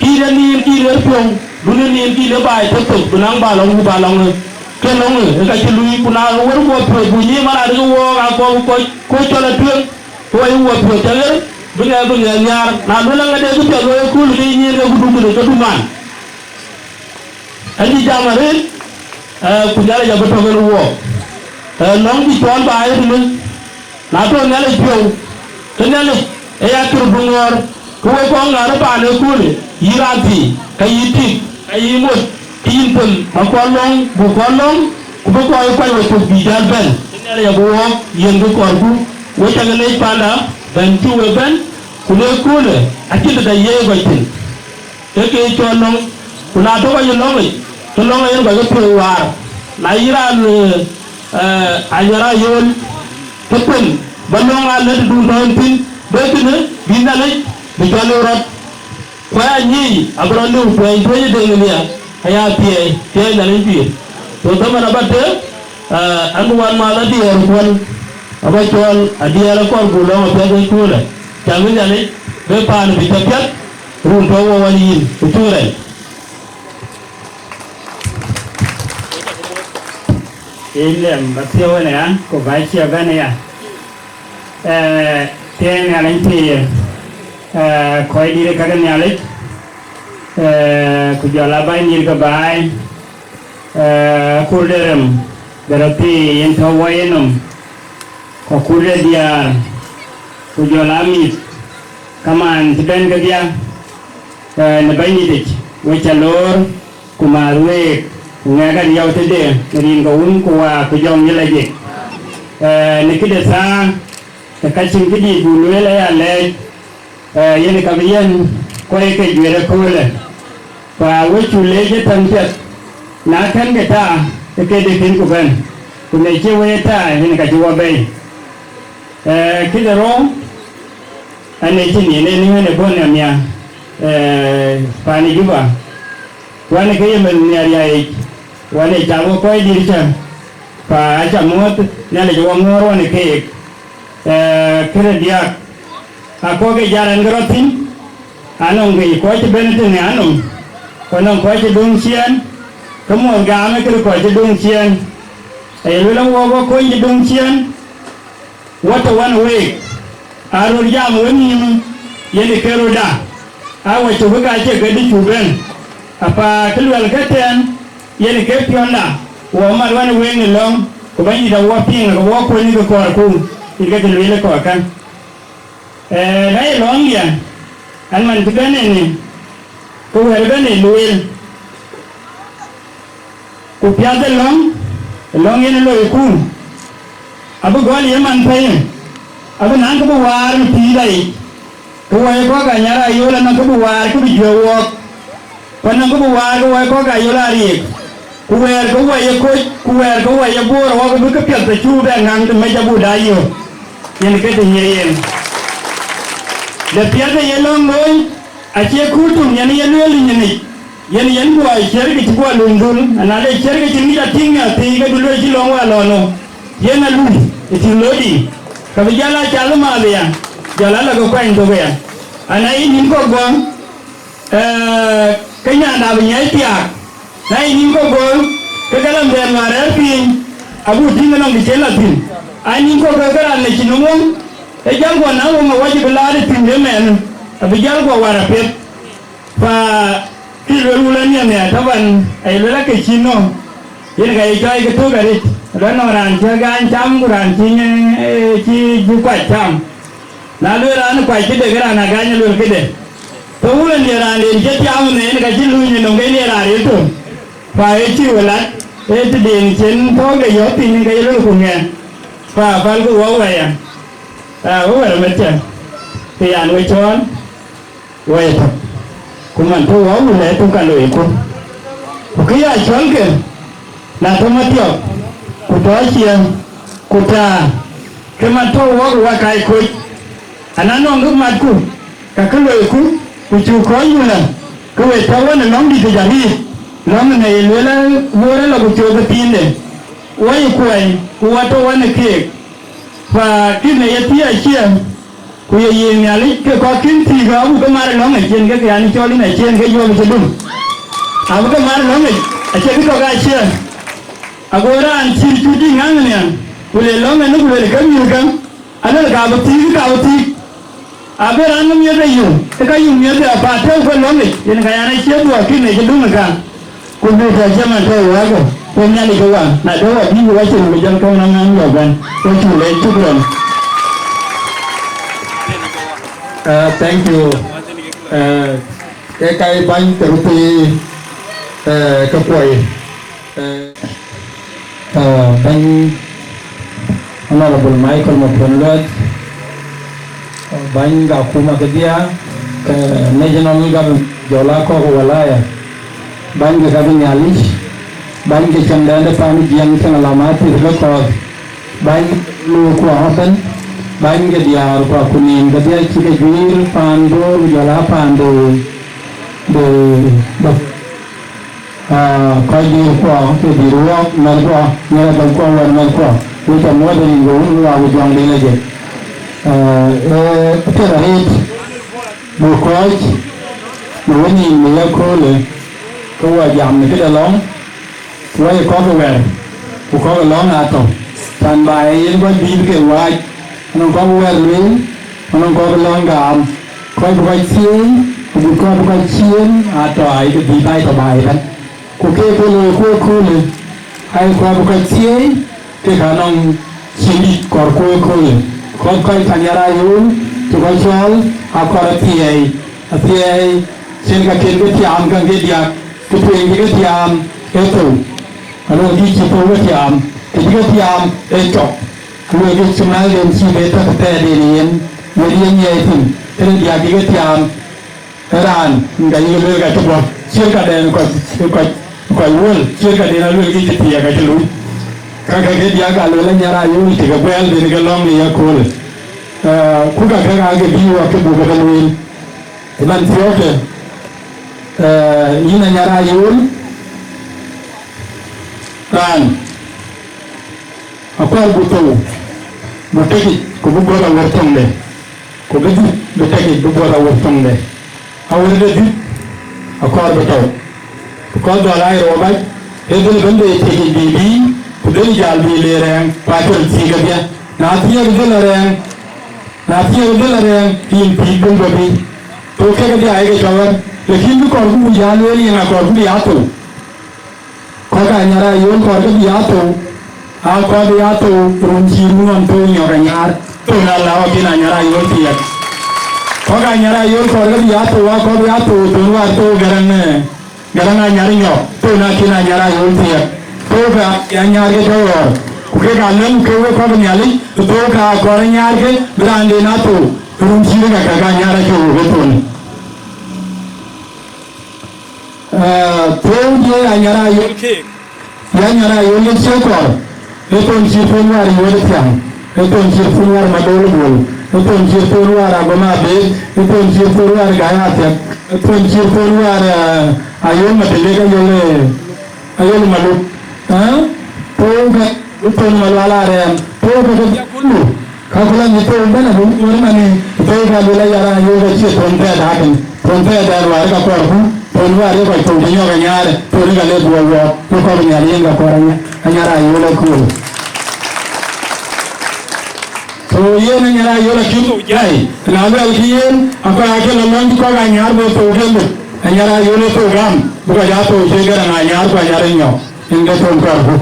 kïn ë niin, kïn ë piɔ̈u, dun ë niin, kïn ë baai tök tök, bï naŋ ba lɔ̈ŋ, ku ba lɔ̈ŋ ë. Ke lɔ̈ŋ ë, ë ka cï luui, ku na wër guɔ piɔ̈u, bu nyiim man adï ke wɔɔk aa kɔɔk kɔc, ku cɔl atueŋ, ku wɔ ye wuɔ piɔ̈u cä ɣer, bï ŋɛk, bï ŋɛk nhiaar. Na luel aŋa de kë piɛth looi ë kööl, ke nyin ke ku duk kënë, ke du man. Ɛn cï jam arëët, ee, ku Nhialic abï tɔ̈ kën wook. Ee, lɔ̈ŋ cï cɔɔl ba ye tënë, na tɔ̈ Nhialic piɔ̈u, ke Nhialic ë ya kër bï ŋɔ̈ɔ̈r, ku wek kɔn ŋäär ë paan ë köölë, yï raan thii, ka yï tik, ka yï mot, ke yïn them, ba kɔn lɔ̈ŋ, buk kɔn lɔ̈ŋ, ku bï kɔc kuany we cök bï jäl bɛ̈n. Ke Nhialic abï wook, yen kë kɔɔrku, wek cä ke leec panda, bɛ̈n cï we bɛ̈n, ku le köölë, acïn tëde ye kɔc thïn. Ke ke cɔl lɔ̈ŋ, ku na tɔ̈ kɔc ë lɔ̈ŋic, ke lɔ̈ŋ yen kɔc ke piɔ̈u waar. Na yïn raan, ee, ee, anyɔr ayöl, ke kuën ba lɔ̈ŋ aa lëtdun tɔ̈ yen thïn, bï kënë bï Nhialic bï cɔl ë rɔt. Ku aya nyic abï rɔt lëu tuɛny tueny ë deŋ nia, aya thiɛɛi, thiɛɛi Nhialic pïïr. So dhaman aba tëë, ee, an bï wan maath adiɛɛr kuɔl, aba cɔl adiɛɛr akɔɔr ku lɔ̈ŋ apiɛth ë köölë, cam ë Nhialic, bï paan bï cä piɛth, run tɔ̈u wɔ wan yïn, ku cuk rɛl. Yïn lɛm ba thiɔ̈u ënë ya, ku ba cie bɛ̈n ëya. Ee, thiëëc Nhialic pïïr, ee, kɔc dït ë ka ke Nhialic, ee, ku jɔl aa bänydït ke baai, ee, akur de rem, de rɔt thii yen tɔ̈u wɔ yenɔm, ku akur de diäär, ku jɔl aa mïth, kamaan cï bɛ̈n kedhie, ee, në bänydïtic, we cä loor, ku mäth week, ku ŋɛk ariɔu tëde, në rin ke Wun ku Wät ku Jɔŋ Nhialic yic. Ee, në këde thaa, ke ka cïn këdït buk lueel aya lɛɛc, ee, yen ka bï yɛn kɔc ke juëc ëköölë. Ku we cuk leec ë tɛ̈n piɛth, na kɛ̈nkë taa, ke këde kën ku bɛ̈n, ku në cï we taa, yen ka cï wɔ bɛ̈i. Ee, këde rou, an, ee cïn yen en ëmën ë bɔ̈ nhiamia, ee, paan ë Juba, wän ë ke ye meth nhiaar yaic, wän ë cak we kɔc dït cä, pa acä muɔ̈th Nhialic ë wɔ ŋɔ̈ɔ̈r wän ë keek. Ee, këde diäk, akɔ̈k ë jal ɛn ke rɔt thïn, anɔŋ kë kɔc cï bɛ̈n tënë anɔm, ku anɔŋ kɔc cï döŋ ciɛɛn, ke muɔ̈th gaamë këde kɔc cï döŋ ciɛɛn. Aye luel awɔk wɔ kony cï döŋ ciɛɛn, wɔ tɔ̈ wän week, aa röt jam wenïïm, yen ë ke rötda, aa wɔ cök ë ka cie ke dï cuk bɛ̈n, apa kë luɛlkë tɛ̈ɛ̈n, yen ë ke piɔ̈nda, wɔ mat wän week në lɔ̈ŋ, ku Bɛ̈nydït awɔ piŋ, ke wɔ kuöny ke kɔɔrku, yen ke të lueel ë kɔɔrkä. Ee, na ye lɔ̈ŋdiɛ̈, an, man cï bɛ̈n ënë, ke wɛ̈ɛ̈r ëbɛ̈n ee lueel, ku piath ë lɔ̈ŋ, ë lɔ̈ŋ yen ë loiku, abï gɔl ye man pɛ̈i, abï naŋ kë bï waar në pïïrda yic, ke wɔ ye kɔ̈k Anyar Ayol anɔŋ kë bï waar kë bï juëc wɔɔk, ku anɔŋ kë bï waar ke wɔ ye kɔ̈k Ayol Ariik, ku wɛ̈ɛ̈r ke wɔ ye Koc, ku wɛ̈ɛ̈r ke wɔ ye Bor, awɔk bï këpiɛth të cuk bɛ ŋaŋ të mec abuk dac yök, yen ke të nyiɛc yen. De piɛth ë ye lɔ̈ŋ looi, acie kuur töŋ yen ye lueel ë nyin yic, yen yen guɔ ciɛ̈r ke cï guɔ luny dhöl, ana le ciɛ̈r ke cïn ŋic atïŋ ë athii, ke du lueel cï lɔ̈ŋ wä lɔ̈ɔ̈n ë, yen alui ë tïŋ loi dï, ka bï jal aa cath ë maath aya, jɔl aa lɔ ke kuany thok aya. Ana yï nïn kɔ̈k gɔ̈ɔ̈ŋ, ee, ke nyanda abï nyiɛc thiaak, na yï nïn kɔ̈k gɔ̈ɔ̈ŋ, ke galamdɛn wäär rɛ̈ɛ̈r piny, abuk tïŋ ënɔŋ të cen lɔ thïn. Aa nïn kɔ̈k ke ke raan le cïn ŋuɔ̈ŋ, ee jal guɔ naŋ weŋ awɔc bï laar ë thïn de mɛɛn, abï jal guɔ war apiɛth. Pa kë luel wulë nhiamia taban, aye luel ake cïn nɔ̈k. Yen ka ye cɔɔc ke tök arëët, lɔ nɔŋ raan cï agany cam, ku raan cï, eh, cï, cï kuac cam. Na lueel raan kuac këde, ke raan agany aluel këde. Tɔ wun en ye raan den cï tiam në en ka cï luny ë nɔm ke ye raan ril tö. Fa ë cï we lat, ë tëden cïn tɔ̈u de yɔ̈ɔ̈k piny ke ye luel ku ŋɛn. Fa pälku wɔ wɛ̈ɛ̈r. Aa, we wɛ̈ɛ̈r met cä, ke yan we cɔɔl. Wɛ̈ɛ̈r tök, ku man tɔ̈ wɔ wun ë tök ka loiku. Ku kë ya cɔl ke, na tɔ̈ mathiɔ̈k, ku tɔ̈ ciɛɛŋ, ku taar, ke man tɔ̈ wɔk wakaai koc. Ana nɔŋ kë matku, ka kë loiku, ku cuk kɔc wun lɔ, ke we tɔ̈ wën ë lɔ̈ŋdït ë jariit, lɔ̈ŋ ë ŋɛi lueel ë luɔɔr ë lɔ ku cök ë thiinde. Wɔ ye kuɔny, ku wɔ tɔ̈ wën ë keek. Fa kïn ë ye thiëëc aciëŋ, ku ye yiëë Nhialic ke kɔc kïn thiëëk, abuk ke mar lɔ̈ŋic, yen ke ke an, cɔl yïn aciëŋ ke yuɔp cï dum. Abuk ke mar lɔ̈ŋic, acie kë kɔ̈k aciëŋ. Ago raan cï cut dï ŋaŋ nhial, ku le lɔ̈ŋ en, ku luel ke mïth käŋ, aluel ka bï thiëëk, ka bï thiëëk. Abï raan ë miëth ë yum, ë ka yum miëth ë apath tëu ke lɔ̈ŋic, yen ka yan acie dhuɔɔk kïn ë cï dum ë ka. Ku bï tɔ jam an tɔ wak, ku Nhialic ke wan, na de wa bï wa cïn ku jam kɔn na ŋan yɔ bɛn, wa cïn le cuk rɔn. Uh, thank you. Uh, ke kai bany ke rupi, uh, ke kuɔi. Uh, uh, bany Honorable Michael Makuei Lueth, bany ga kuma ke dia, ke national government, jola ko walaya. Bany ke ka bï Nhialic, bany ke cäŋdɛn de paan Jiëŋ cäŋ alamath pith ke kɔɔth, bany ke luuku aɣɔ̈thën, bany ke diäär ku akuniim ke dhiac cï ke juiir paan Bor ku jɔl aa paan de, de, de, aa, kɔc diëër kuɔ, ke diëër wɔɔk mɛ̈th kuɔ, nyɛrɛ dɔm kuɔ wɛ̈t mɛ̈th kuɔ, wek ca muɔ̈th rin ke wun wak ku jɔŋ de lec. Aa, ee, apiɛth arëët, buk kɔc në wenïïm në yaköölë, ke wɔ jam në këde lɔ̈ŋ, wɔ ye kɔ̈k ë wɛ̈ɛ̈r, ku kɔ̈k ë lɔ̈ŋ aa tɔ̈, tän ba ye yen kɔc bïï ke waac, anɔŋ kɔ̈k ë wɛ̈ɛ̈r lueel, anɔŋ kɔ̈k ë lɔ̈ŋ gaam, kɔc bï kɔc thieei, ku bï kɔc bï kɔc ciëën aa tɔ̈, aa ye ke bïï baai tɔ̈ baai ëbɛ̈n. Ku keek ke looi ku ëköölë, aa ye kɔc bï kɔc thieei, kek anɔŋ cïn dït kɔɔr ku ëköölë. Kɔc kɔc ka nyarayuun cï kɔc cɔɔl aa kɔɔr athiɛɛi, athiɛɛi cïn ka ken ke tiaam käŋ ke diäk, ke tueŋ cï ke tiaam ë thou, aluɔi cï thou ke tiaam, ke cï ke tiaam ë cɔk, aluɔi cï mal den cï be tɔ̈ thɛɛrden yen, wën ye nyiɛɛi thïn, këde diäk cï ke tiaam. Raan, ka yï lueel ka cï bɔ̈, ciɛɛr ka dɛn kɔc, kɔc, kɔc wöl, ciɛɛr ka den alueel kë cï thiëëk acï luui. Ka ke ke diäk alueel anyarayuun cï ke guɛɛl den ke lɔ̈ŋ në yaköölë. Eh, ku ka ke aa ke bï wɔ ke buk ke lueel. Ëmën thiɔ̈kë, eh, yïn anyarayuun, raan, akɔɔr bï thou, bï tekic, ku bï guɔ̈th awär thoŋde. Ku bï dhuk bï tekic bï guɔ̈th awär thoŋde. Awär de dhuk akɔɔr bï tɔ̈u. Because dɔl aa ye rou mac, ee dhël bɛ̈n de tekic bï bïï, ku dhël jäl bï le rɛɛŋ, ku acïn thiëëk kedhie. Na thiëëk dhël arɛɛŋ, na thiëëk dhël arɛɛŋ, ke yïn thiëëk dhël bɔ̈ bïï. Ku kek kedhie ayek cɔk ɣɛn, lakin bï kɔɔr ku bï jäl lueel yen akɔɔr ku bï ya thou. Kɔc ka nyarayuun kɔɔr ke bï ya thou, aa kɔɔr bï ya thou run cï run ɣɔn thou nyɔk anyar, thou na lääu akïn anyarayuun thiëëk. Kɔc ka nyarayuun kɔɔr ke bï ya thou, aa kɔɔr bï ya thou thon wäär thou Gäräŋ, eh, Gäräŋ anyar nyɔk, thou na kïn anyarayuun thiëëk. Thou ka anyar ke tɔ̈ ɣɔ̈ɔ̈r, ku kek aa lëu ke wek kɔc Nhialic, thou ka kɔɔr anyar ke bï raanden a thou run cï rek ka ka anyar acï wok ë thou. Eh, thou ye anyarayuun keek, ye anyarayuun ë cie kɔɔr, ë thon cï thon wäär yuöt thiäŋ, ë thon cï thon wäär Madol Bol, ë thon cï thon wäär Agoma Bek, ë thon cï thon wäär Gaya Thiäk, ë thon cï thon wäär, eh, Ayol Matendek Ayol, eh, Ayol Maluk. Eh? Thou ke, ë thon Malual Arɛɛm, thou ke ke kulu. Ka ku la nyi thou bɛ̈n abï wär mani, thou ka luel ayarayuun ka cie thon thɛɛr akën, thon thɛɛr dɛn wäär ka kɔɔrku, thon wäär ye kɔc thou cï nyɔk anyaar, thon ka le buɔl wɔɔk, ku kɔɔr Nhialic yen ka kɔɔr anya-, anyarayuun ëkööl. Thou yen anyarayuun akïn thou jai, na luɛlkï yen, akɔc akë la lɔ̈ŋ cï kɔc anyaar bï thou ke luk, anyarayuun ë thou gam, bï kɔc aa thou cï Gäräŋ anyaar ku anyar ë nyɔk. Yen ke thöŋ kɔɔrku.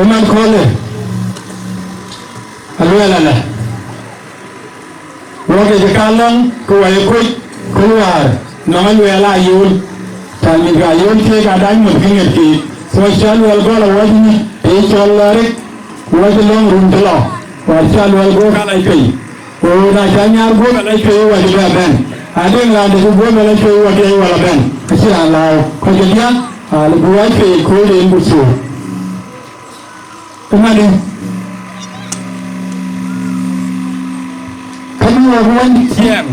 Ëmën köölë, aluɛɛl alä, wok ë cï kaŋ lɔ̈ŋ, ku wɔ ye kuc, ku wäär, nɔŋ aluɛɛl aa yööl, cän mïth ka yööl keek aa dac muɔ̈th kë ŋiɛt keek, ku acï aluɛɛl gɔl awɔc nyïc, ë cɔl lɔ rik, ku acï lɔ̈ŋ run cï lɔ, wäär cï aluɛɛl guöp ka lɛc pei. Ku na cä nyar guöp ë lɛc pei wɔ cï bɛ bɛ̈n. Adeŋ raan de cï guöp ë lɛc pei wɔ tiɛc wala bɛ̈n. Acï raan lääu kɔc ke diäk, aa, lëu bï wɔ pei kööl de yen ku thou. Ëmënë, ka bï wɔ ruɔ̈ny tiɛɛm,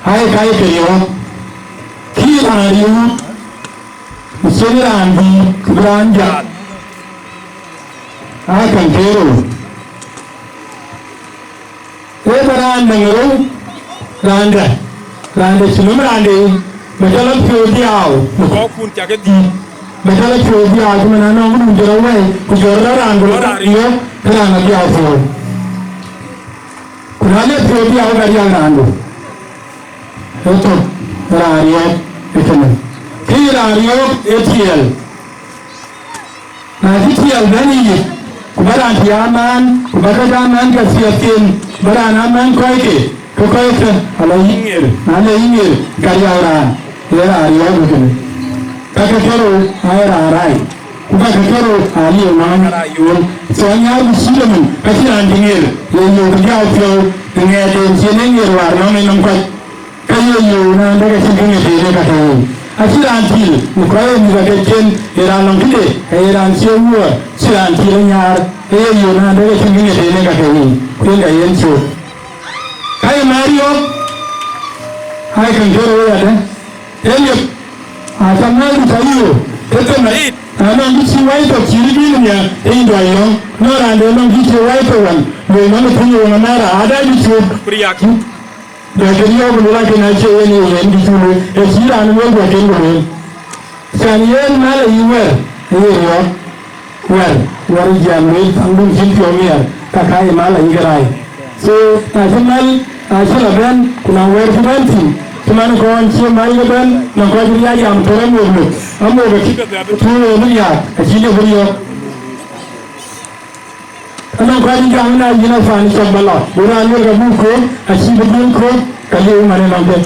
aa ye ka ye ke riɔ̈ɔ̈k. Kï raan riɔ̈ɔ̈k, ku cïn raan bï, ku bï raan jat. Aa käŋ ke rou. Ee bä raan däŋ rou, raan dä, raan dä cï nöm raan de, bä jɔ lɔ piɔ̈u dhiau, në kɔɔkkun cä ke dhïït, bä jɔ lɔ piɔ̈u dhiau, cï man anɔŋ dun jɔ rɔ wɛ̈i, ku jɔ rɔ raan ku rɔ raan riɔ̈ɔ̈k, ke raan adhiau piɔ̈u. Ku na le piɔ̈u dhiau, ka riäk raandu. Ee thök, raan riɔ̈ɔ̈k ë kënë. Kï raan riɔ̈ɔ̈k ë tiɛɛl. Na cï tiɛɛl bɛ̈n ë yic, ku bä raan tï amaan, ku bä käc amaan ke thiɛɛthken, ku bä raan amaan kɔckë, ke kɔckë ala yï ŋer, na le yï ŋer, ka riäk raan, ye raan riɔ̈ɔ̈k ë kënë. Ka ke kerou aa ye raan raai, ku ka ke kerou aa lieu nɔm ë raan yool. So, anyaar ku cït ëmën, ka cï raan cï ŋer, ye yöök dhiau piɔ̈u, ë ŋɛɛt en cï en e ŋer wäär nɔm en nɔm kɔc. Ka ye yöök naan dek acïn kë ŋiɛc en ë ka tɔ̈ en. Acïn raan tiil, në kɔc ë mïth akecen, ye raan lɔŋ tëde, ka ye raan cie wuɔɔr, cïn raan tiil ë nyaar, ka ye yöök naan dek acïn kë ŋiɛc en ë ka tɔ̈ en, ku yen ka yen cök. Ka ye määr yɔ̈ɔ̈k, aa ye käŋ cï rou ëyadɛ̈, ee liep, aa cä määr ku cä yöök, ke themariit, na nɔŋ kë cï wai thok cï rït yïn nhiaar, ee yïn duɔi lɔ̈ŋ, nɔŋ raan de nɔŋ kë cï wai thok wan, loi nɔn ë piny ë weŋ amɛ̈ɛ̈r, aa dac bï cuöt, ku riääk cï. Dɔc kë riɔ̈ɔ̈k ku lueel akën acie yen ye yen dï cuk lueel, ee cï raan lueel ku akën ku lueel. Cän yen mal ayï wɛ̈ɛ̈r, ee ye riɔ̈ɔ̈k, wɛ̈ɛ̈r, wɛ̈ɛ̈r ë jiɛɛm lueel thaŋdun cïn piɔ̈u miɛɛr, ka ka ye mal ayï ke raai. So, na cï mal, na cï lɔ bɛ̈n, ku na wɛ̈ɛ̈r cï bɛ̈n thïn, cï man kɔn cï mal ke bɛ̈n, na kɔc riac jam tɔ̈ amuɔ̈k lök, amuɔ̈k acï ke bɛ bï tuuc ë bï riääk, acï ke bï riɔ̈ɔ̈k. Anɔŋ kɔc jam na yïn a fan cɔk bä lɔ, ku raan wek abuk köök, acï bï dhil köök, ka liu man ënɔŋ bɛ̈n.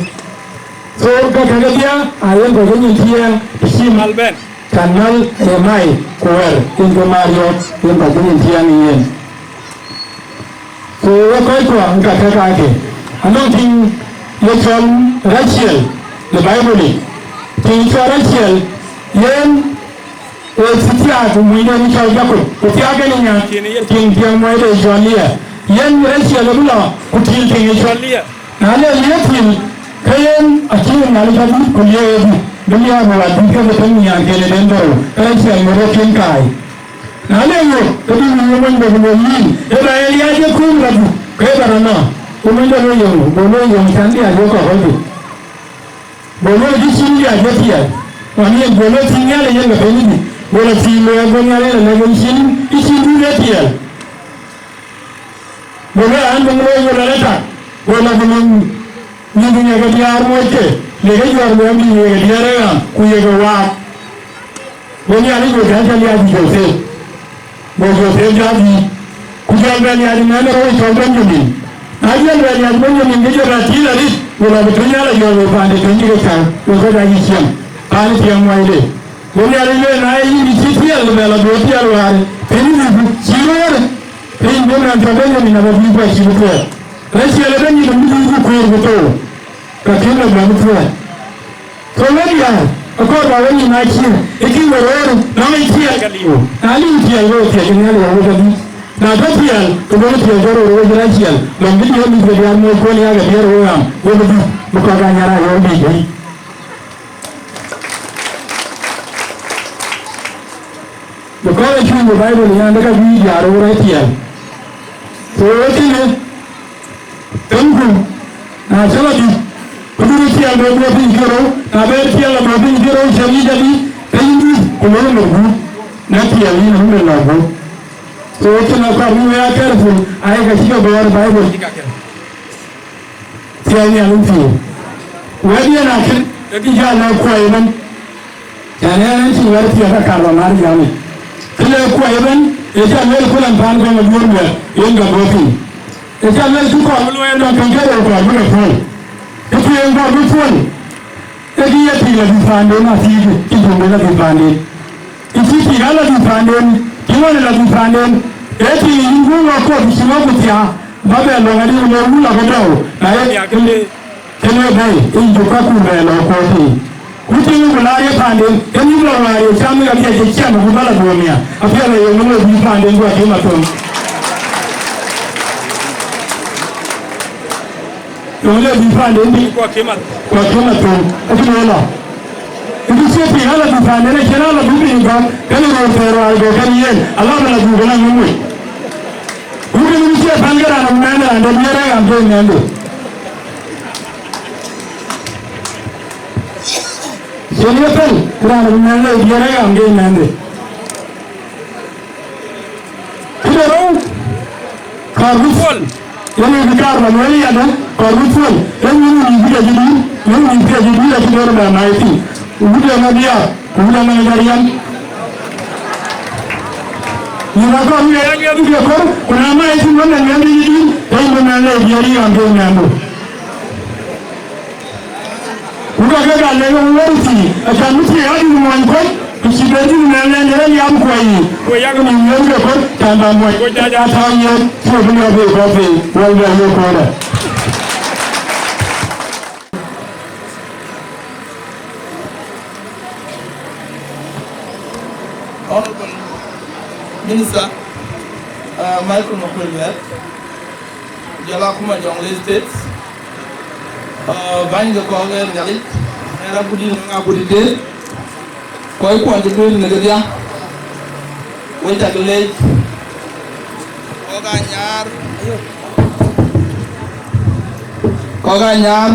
So, ka käk kedhie, a yen kɔc ke nyin tiɛɛŋ, të cï mal bɛ̈n, kan mal ë mai, ku wɛ̈ɛ̈r, yen ke maar yɔ̈ɔ̈k, yen kɔc ke nyin tiɛɛŋ ë yen. So, wek kɔc kuɔ, ka käk kake. Anɔŋ tiŋ ye cɔl Raciel, në Baibul yic. Tiŋ cɔl Raciel, yen Ee thiaak, ku munyden cɔl Jakop, ku thiaak en ë nyankïn ë ye tiŋ tiɛŋ muɔɔcde cɔl Lia. Yen Raciel abï lɔ, ku tiil tiŋ ë cɔl Lia. Na le Lia tiil, ke yen acï Nhialic adït, ku Lia ë dït, bï Lia bï wat dït ke ke tëŋ nyankïn ë den dhorou, ke Raciel ŋot ë tiŋ kaai. Na le ŋot, ke bï wïïr ë mony bɔ̈ ku lueel yïn, ë ba ye Lia ye kuum la dït, ke ba rɔt nɔ̈k, ku mony bɔ̈ lueel yöŋ, go lueel yöŋ, cän Lia ye kɔ̈k ɣöldït. Go lueel cï cïn Lia jɔ tiɛɛl, ɣɔn yen go lueel cïn Nhialic yen ke piny dït, go lɔ thiin lueel go Nhialic lɔ lɛ̈k en cïn, cï cïn dun ë tiɛɛl. Go lueel an, bï ŋö looi, go lɔ lɔ tak, go lɔ ku luny, nyin ku ŋiɛc ke diäär moc ke, le ke juɔ̈ɔ̈r luɛɛm dït ŋiɛc ke diäär ë ɣam, ku ye ke waak. Go Nhialic go jal jɔl yäc Jothep, go Jothep jɔ dhil, ku jɔl bɛn yäc ëmɛn ë rou cɔl Benjamin. Na jɔl bɛn yäc Benjamin, ke jɔl bɛ tiil arëët, ku lɔ bï tuny ala jɔl wek paande tuny cï ke cäu, wek kɔc aa yï ciɛm, paan ë tiɛɛm muɔɔcde. Go Nhialic lueel, na ye yïn cï tiɛɛl, bɛ lɔ duöör tiɛɛl wäär, piny ë mïthku cï röör, piny bï mɛn tɔ Benjamin abä bï kuac cï bï kuɛɛr. Raciel ë Benjamin bï dhil ku kuëër ku thou, ka kën lɔ bɛ bï kuɛɛr. Ke wek diäär, akɔɔr bä we nyin aa ciëër, ë kï we röör, nɔŋ ë tiɛɛl ka liu. Na liu tiɛɛl, we thiɛc ë Nhialic awek adït. Na tɔ tiɛɛl, ke duɔ̈kï tiɛɛl ke röör wec ë Raciel, lɔŋ bï diɛɛr mïth ke diäär moc kuɔn yak ë diɛɛr wek ɣam, wek bï dhuk, bï kɔ̈k aa nyaraan yɔ̈ɔ̈k biic bï. Because acï wïc Baibul nyan de ka bï diäär röör ë tiɛɛl. So, wek kënë, Tëŋku, na cï lɔ dït, ku duk tiɛɛl bɛ guɔ piny cï rou, na bɛ tiɛɛl lɔ guɔ piny cï rou, cä yic adï, ke yïn dït, ku lɔ lɔ gup, na tiɛɛl yïn ë run de lɔ gup. So, cïn akɔɔr bï we aa careful, ayï ka cï ke gɔ̈ɔ̈r Baibul. Thiɛɛl nhial ë thiëëc. Wɛ̈t yen akën, ke kï jal lɔ kuɔɔc ëbɛ̈n. Cän ë Cï wɛ̈t thiëëk ka kar lɔ ŋaar jam yic. Kë le kuɔi ëbɛ̈n, ë cä lueel ku lan paan kɔ̈k aduɔ̈ɔ̈r wɛ̈ɛ̈r, yen ka bɔ̈ piny. Ë cä lueel cï kɔɔr bï luɔi ëndɔ̈k kën ke röör kɔɔr bï ke puɔ̈l. Kë tueŋ kɔɔr bï puɔ̈l, ee kë ye tik la dhil paanden, athiikë cï jumde la dhil paanden. Kë cï tik ala dhil paanden, cï ŋɔn la dhil paanden, ee tik yïn guöŋ lɔ kuɔth cï ŋɔ̈k ku thiaak, ba bɛ lɔ̈ŋ adï le wun la ke dɔu, na ye miak ke le. Kënë bɛ̈i, ë yï jukakun bɛ lɔ kuɔɔth yiic. Ku tiiŋ ku laar ye paanden, ke yï lɔ waar ye cam ë ka biɛc ë ciɛm ku bä la duɔ̈ɔ̈r nia, apiɛth aye ŋö le bï paanden ku akim athöŋ. Ŋö le bï paanden bï ku akim athöŋ, acïn ë lɔ. Ë bï cie piŋ ala bï paanden acïn ala bï piny gɔ̈k, kënë röör thɛɛr waar gɔ̈k kën yen, ala bï la dhuk ëna ŋö moc. Ku kënë bï cie pɛ̈l ke raan ë mɛɛn raan dɛ̈ bï rɛ̈ɛ̈k ɣam ke mɛɛndu. Cïn ye pɛ̈l, raan ë mɛnh le diɛɛr ë ɣam ke mɛnhde. Këde rou, kɔɔr bï puɔl, yen ee bï kaar lɔ lueel yadë, kɔɔr bï puɔl, yen wun wun bï jadït, yen wun bï jadït acï dɔ̈ɔ̈r bɛ mac thïn, ku wut ë ŋa biaar, ku wut ë ŋa jarian. Yïn akɔɔr wun ë ŋa biaar kɔ̈r, ku na mac thïn wën ë ŋa bï jadït, yen wun ë ŋa le diɛɛr ë ɣam ke mɛnhdu. Ku ka ke ka lek wor thii, acan bï thii adït muɔny kɔc, ku cï ben dït mɛn lɛn ë yam kuɔi yiic. Ku yak mïth yen ke kɔc, can bä muɔny. Ku ca ja tääu yen, cï bï lɔ bei kɔc bei, wal bɛ yök kɔɔrda. Honorable Minister, uh, Michael Makuei Lueth, jɔl akuma Jonglei State, uh, bäny ke kɔ̈k ë Nhialic, ë raan kudït ŋa kudït de, kɔc kuɔn cï duëër në kedhia, wek cak leec, kɔc anyar, kɔc anyar,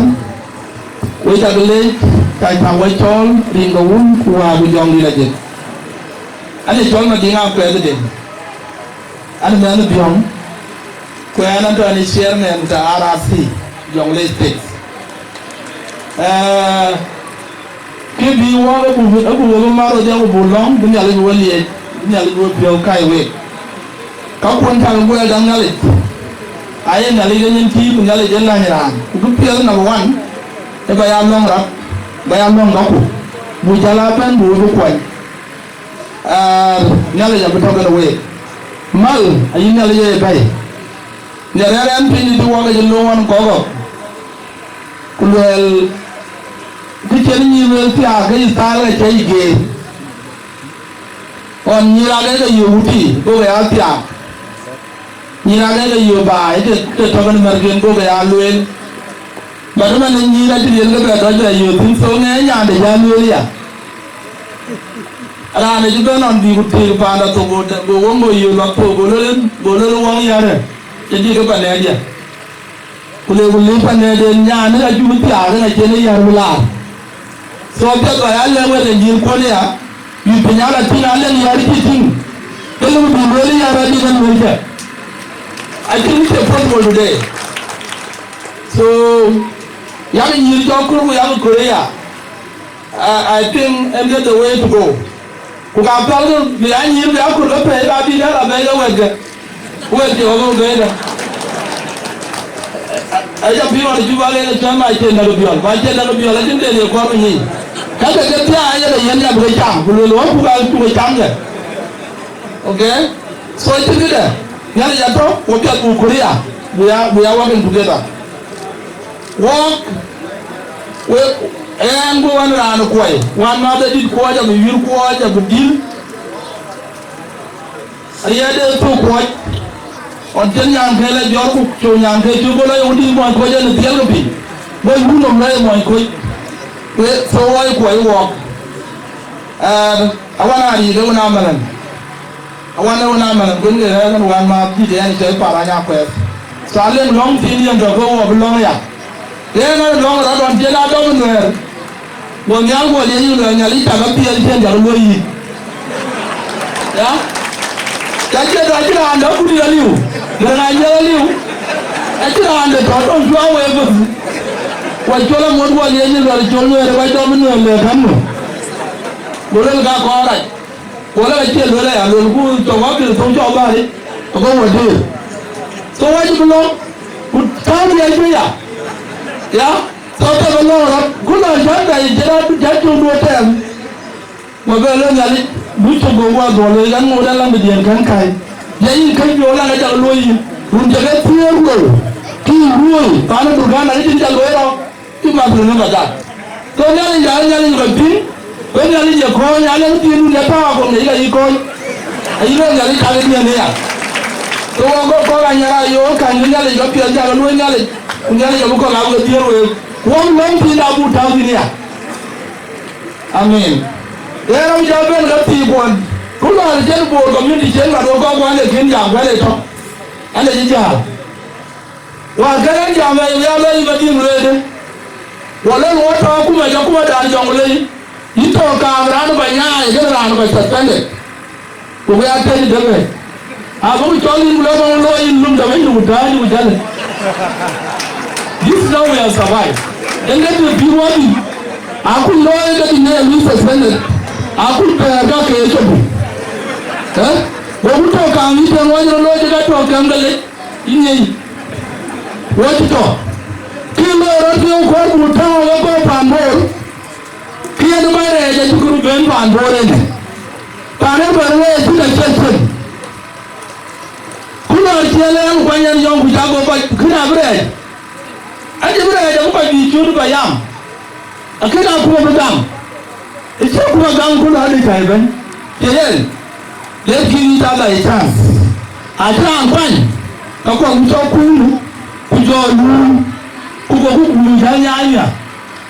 wek cak leec, ka cak wek cɔɔl, rin ke wun, ku wäär ku jɔŋdït ajëk. An, ë cɔl Madiŋ Akuɛth Deŋ. An, mɛnh Biɔŋ, ku ɛn an tɔ̈ ɛn ë chairman të R R C, Jonglei State. Eh, kë bï wɔk ë buk, ë buk wek bï mar rɔt ya ku buk lɔ̈ŋ, bï Nhialic we liec, bï Nhialic we piɔ̈u kai week. Ka kun cak guɛɛl daŋ Nhialic, aye Nhialic ke nyin tïï, ku Nhialic ë läny raan. Ku kë piɛth number one, ë ba ya lɔ̈ŋ rap, ba ya lɔ̈ŋ kaku, buk jäl a bɛ̈n, buk we bï kuany. Aa, Nhialic abï tɔ̈ kenë week. Mal ayï Nhialic ë bɛ̈i. Nhialic arɛ̈ɛ̈r ɛn piny të wak acï lööŋ ɣɔn kɔ̈k ɣɔ̈k. Ku luɛɛl, kë cïn nyïïn lueel thiaak ke yï thaal ke cä yï geer. Ɣɔn nyïïr ake ke yök wutic, gokï ya thiaak. Nyïïr ake ke yök baai, ke, ke tɔ̈ kenë märken, gokï ya lueel. But ëmën ë nyïïr acï riɛl ke bɛ dɔc bɛ yök thïn, so ŋɛɛc nyande ja lueel ya. Raan ë cï bɛ̈n ɣɔn bï ku tëëk paanda thok, go, go wok ŋö yï luak thok, go lueel, go lueel wok yärë, cï dï ke panɛɛc ya. Ku le ku liu panɛɛc en nyan ë ka cuk thiaak ë ka cïn ë yär bï laar. So apiɛth ba ya lɛ̈k wek ë nyïïrkuɔn aya, bï piny ala tïŋ, alɛ̈k yär cï tïŋ. Ke lëu bï lueel yär adï ɣɛn wël cä. Acïn cï possible today. So yak nyïïr cɔk kör ku yak kör aya. I, I think en ke the way to go. Ku ka päl ke bï a nyïïr bï a kut ke pɛ̈i, ka bï dɛ̈ abɛ̈i ke wɛ̈tkë, wɛ̈t cï ɣɔ̈k ke gɛ̈ikë. Aca bï ɣɔn ë cuk aleel ë cɔl ma cïn däk biɔl, ma cïn däk biɔl acïn den ye kɔɔr bï nyic. Ka ke ke thiaak aye ke yen jam ke cam, ku lueel wä puk a cuk ke camkë. Okay? So acïn këdë, Nhialic atɔ̈, ku piɛth buk Korea, buk ya, buk ya working together. Wɔk, wek, ɛn bï wän raan kuɔi, wän mäth adït kuɔɔc, abï wiir kuɔɔc, abï dïl. Ariɛɛt de thok kuɔɔc. Ɣɔn cïn nyankë la jɔr ku cök nyankë cök, go lɔ ye wudït muɔny kuɔc en ë thiɛl ke piny. Go wun nɔm lɔ ye muɔny kuɔc. Wek, so wɔi kuɔi wɔk. Ɛn, awan aa riik ë wun amälan. Awan ë wun amälan, kuën ke rɛ̈ɛ̈r ɣɛn wän mäth dït ɛn cɔl Parany Akuɛth. So aleŋ lɔ̈ŋ thiin yen tɔ̈ ke wɔ bï lɔ̈ŋ ya. Yen ë lɔ̈ŋ rɔt ɣɔn cïn a dɔm nuɛɛr. Go nhial guɔ liec yï luɛɛl, Nhialic cak apiɛth cïn jak luɔi yï. Ya? Ca ciɛth acï raan dɔ̈k kudït aliu. Bï raan jiël aliu. Acï raan de tɔ̈ dɔm cuaŋ wek bï. Wa col amuɔ̈t guɔ liec yï luɛɛl, col nuɛɛr ë kɔc dɔm nuɛɛr le kän nu. Go lueel ka kɔɔr rac. Go lueel acie lueel aya, lueel ku cɔk wä pil thou cɔk bäri, ago wä dëër. So wä cï bï lɔ̈k, ku tääu bï acuë ya. Ya, so ke bï lɔ̈k rɔt, ku lɔ jat da yic jat, jat tuŋ duö tɛɛm. Wä bɛ lɔ Nhialic, du cök go wä dhuɔl wei, yan ŋoot alam bï diɛɛn kɛn kai. Ya yïn kën piɔ̈u lan ajak luɔi yïn, run cä ke thiëër rou, kï luɔi, paan ë Turkana, kë cïn ca luɔi rɔt. Cï must remember that. So Nhialic, ya Nhialic kɔc piŋ, we Nhialic ye kɔɔny, alɛŋ thiëëndun ya tääu akɔm de yï ka yï kɔɔny. Ayï lɔ Nhialic kake diën ëya. So wɔ gɔk kɔk anyar ayok, kany Nhialic kɔc piɛth, jakë luɔi Nhialic, ku Nhialic abï kɔk aa we dhiëër week. Ku wɔ lɔ̈ŋ thiin abuk tääu thïn ëya. Amen. Ɣɛn rɔt jɔ ben ke thii kuɔn. Ku lɔɔr cïn Bor community cïn mat wek kɔc kuɔn ye kën jam wɛl ë tɔ̈. An, acï jäl. Wäär kën en jam ë ya lɔ yï Mading lueelë, wala wɔ tɔ akuma, jɔ akuma dan jɔŋ lei, yï tɔ kaam raan bä nyaai, kën raan bä suspended. Ku we are telling them, eh, abuk cɔl yïn, ku lɔ bä lɔ yïn lum dɔm yïn, ku tääc, ku jäl. This is how we have survived. En ke të bï wɔ bï, aku lɔ en ke të ne lui suspended, aku pɛɛr ka ke cop. Eh? Go ku tɔ kaam yï tɛn wɔ jɔ lɔ jɔ ka tɔ kɛm ke lec. Yïn ŋic, wɔ cï tɔ. Kï loi rɔt kï kuɔ̈r, ku tääu wek kɔc paan Bor, kï yen bä rɛɛc acï kërou ben paan Bor ënë. Paan ë bɛ̈n wek acï ke cïn cïn. Ku lɔɔr ciël ë ɣɛn kuany ɛn yɔ̈ŋ, ku cä go kɔc kën abï rɛɛc. Acï bï rɛɛc abï kɔc bï cuut bä yam. Akën akuma bï gam. Ë cï akuma gam, ku lɔ adï cä ëbɛ̈n. Ye yen, let's give each other a chance. Acï raan kuany, ka kɔn ku cɔk kuum, ku jɔ luum, ku gokï kuum cä nyaai nya.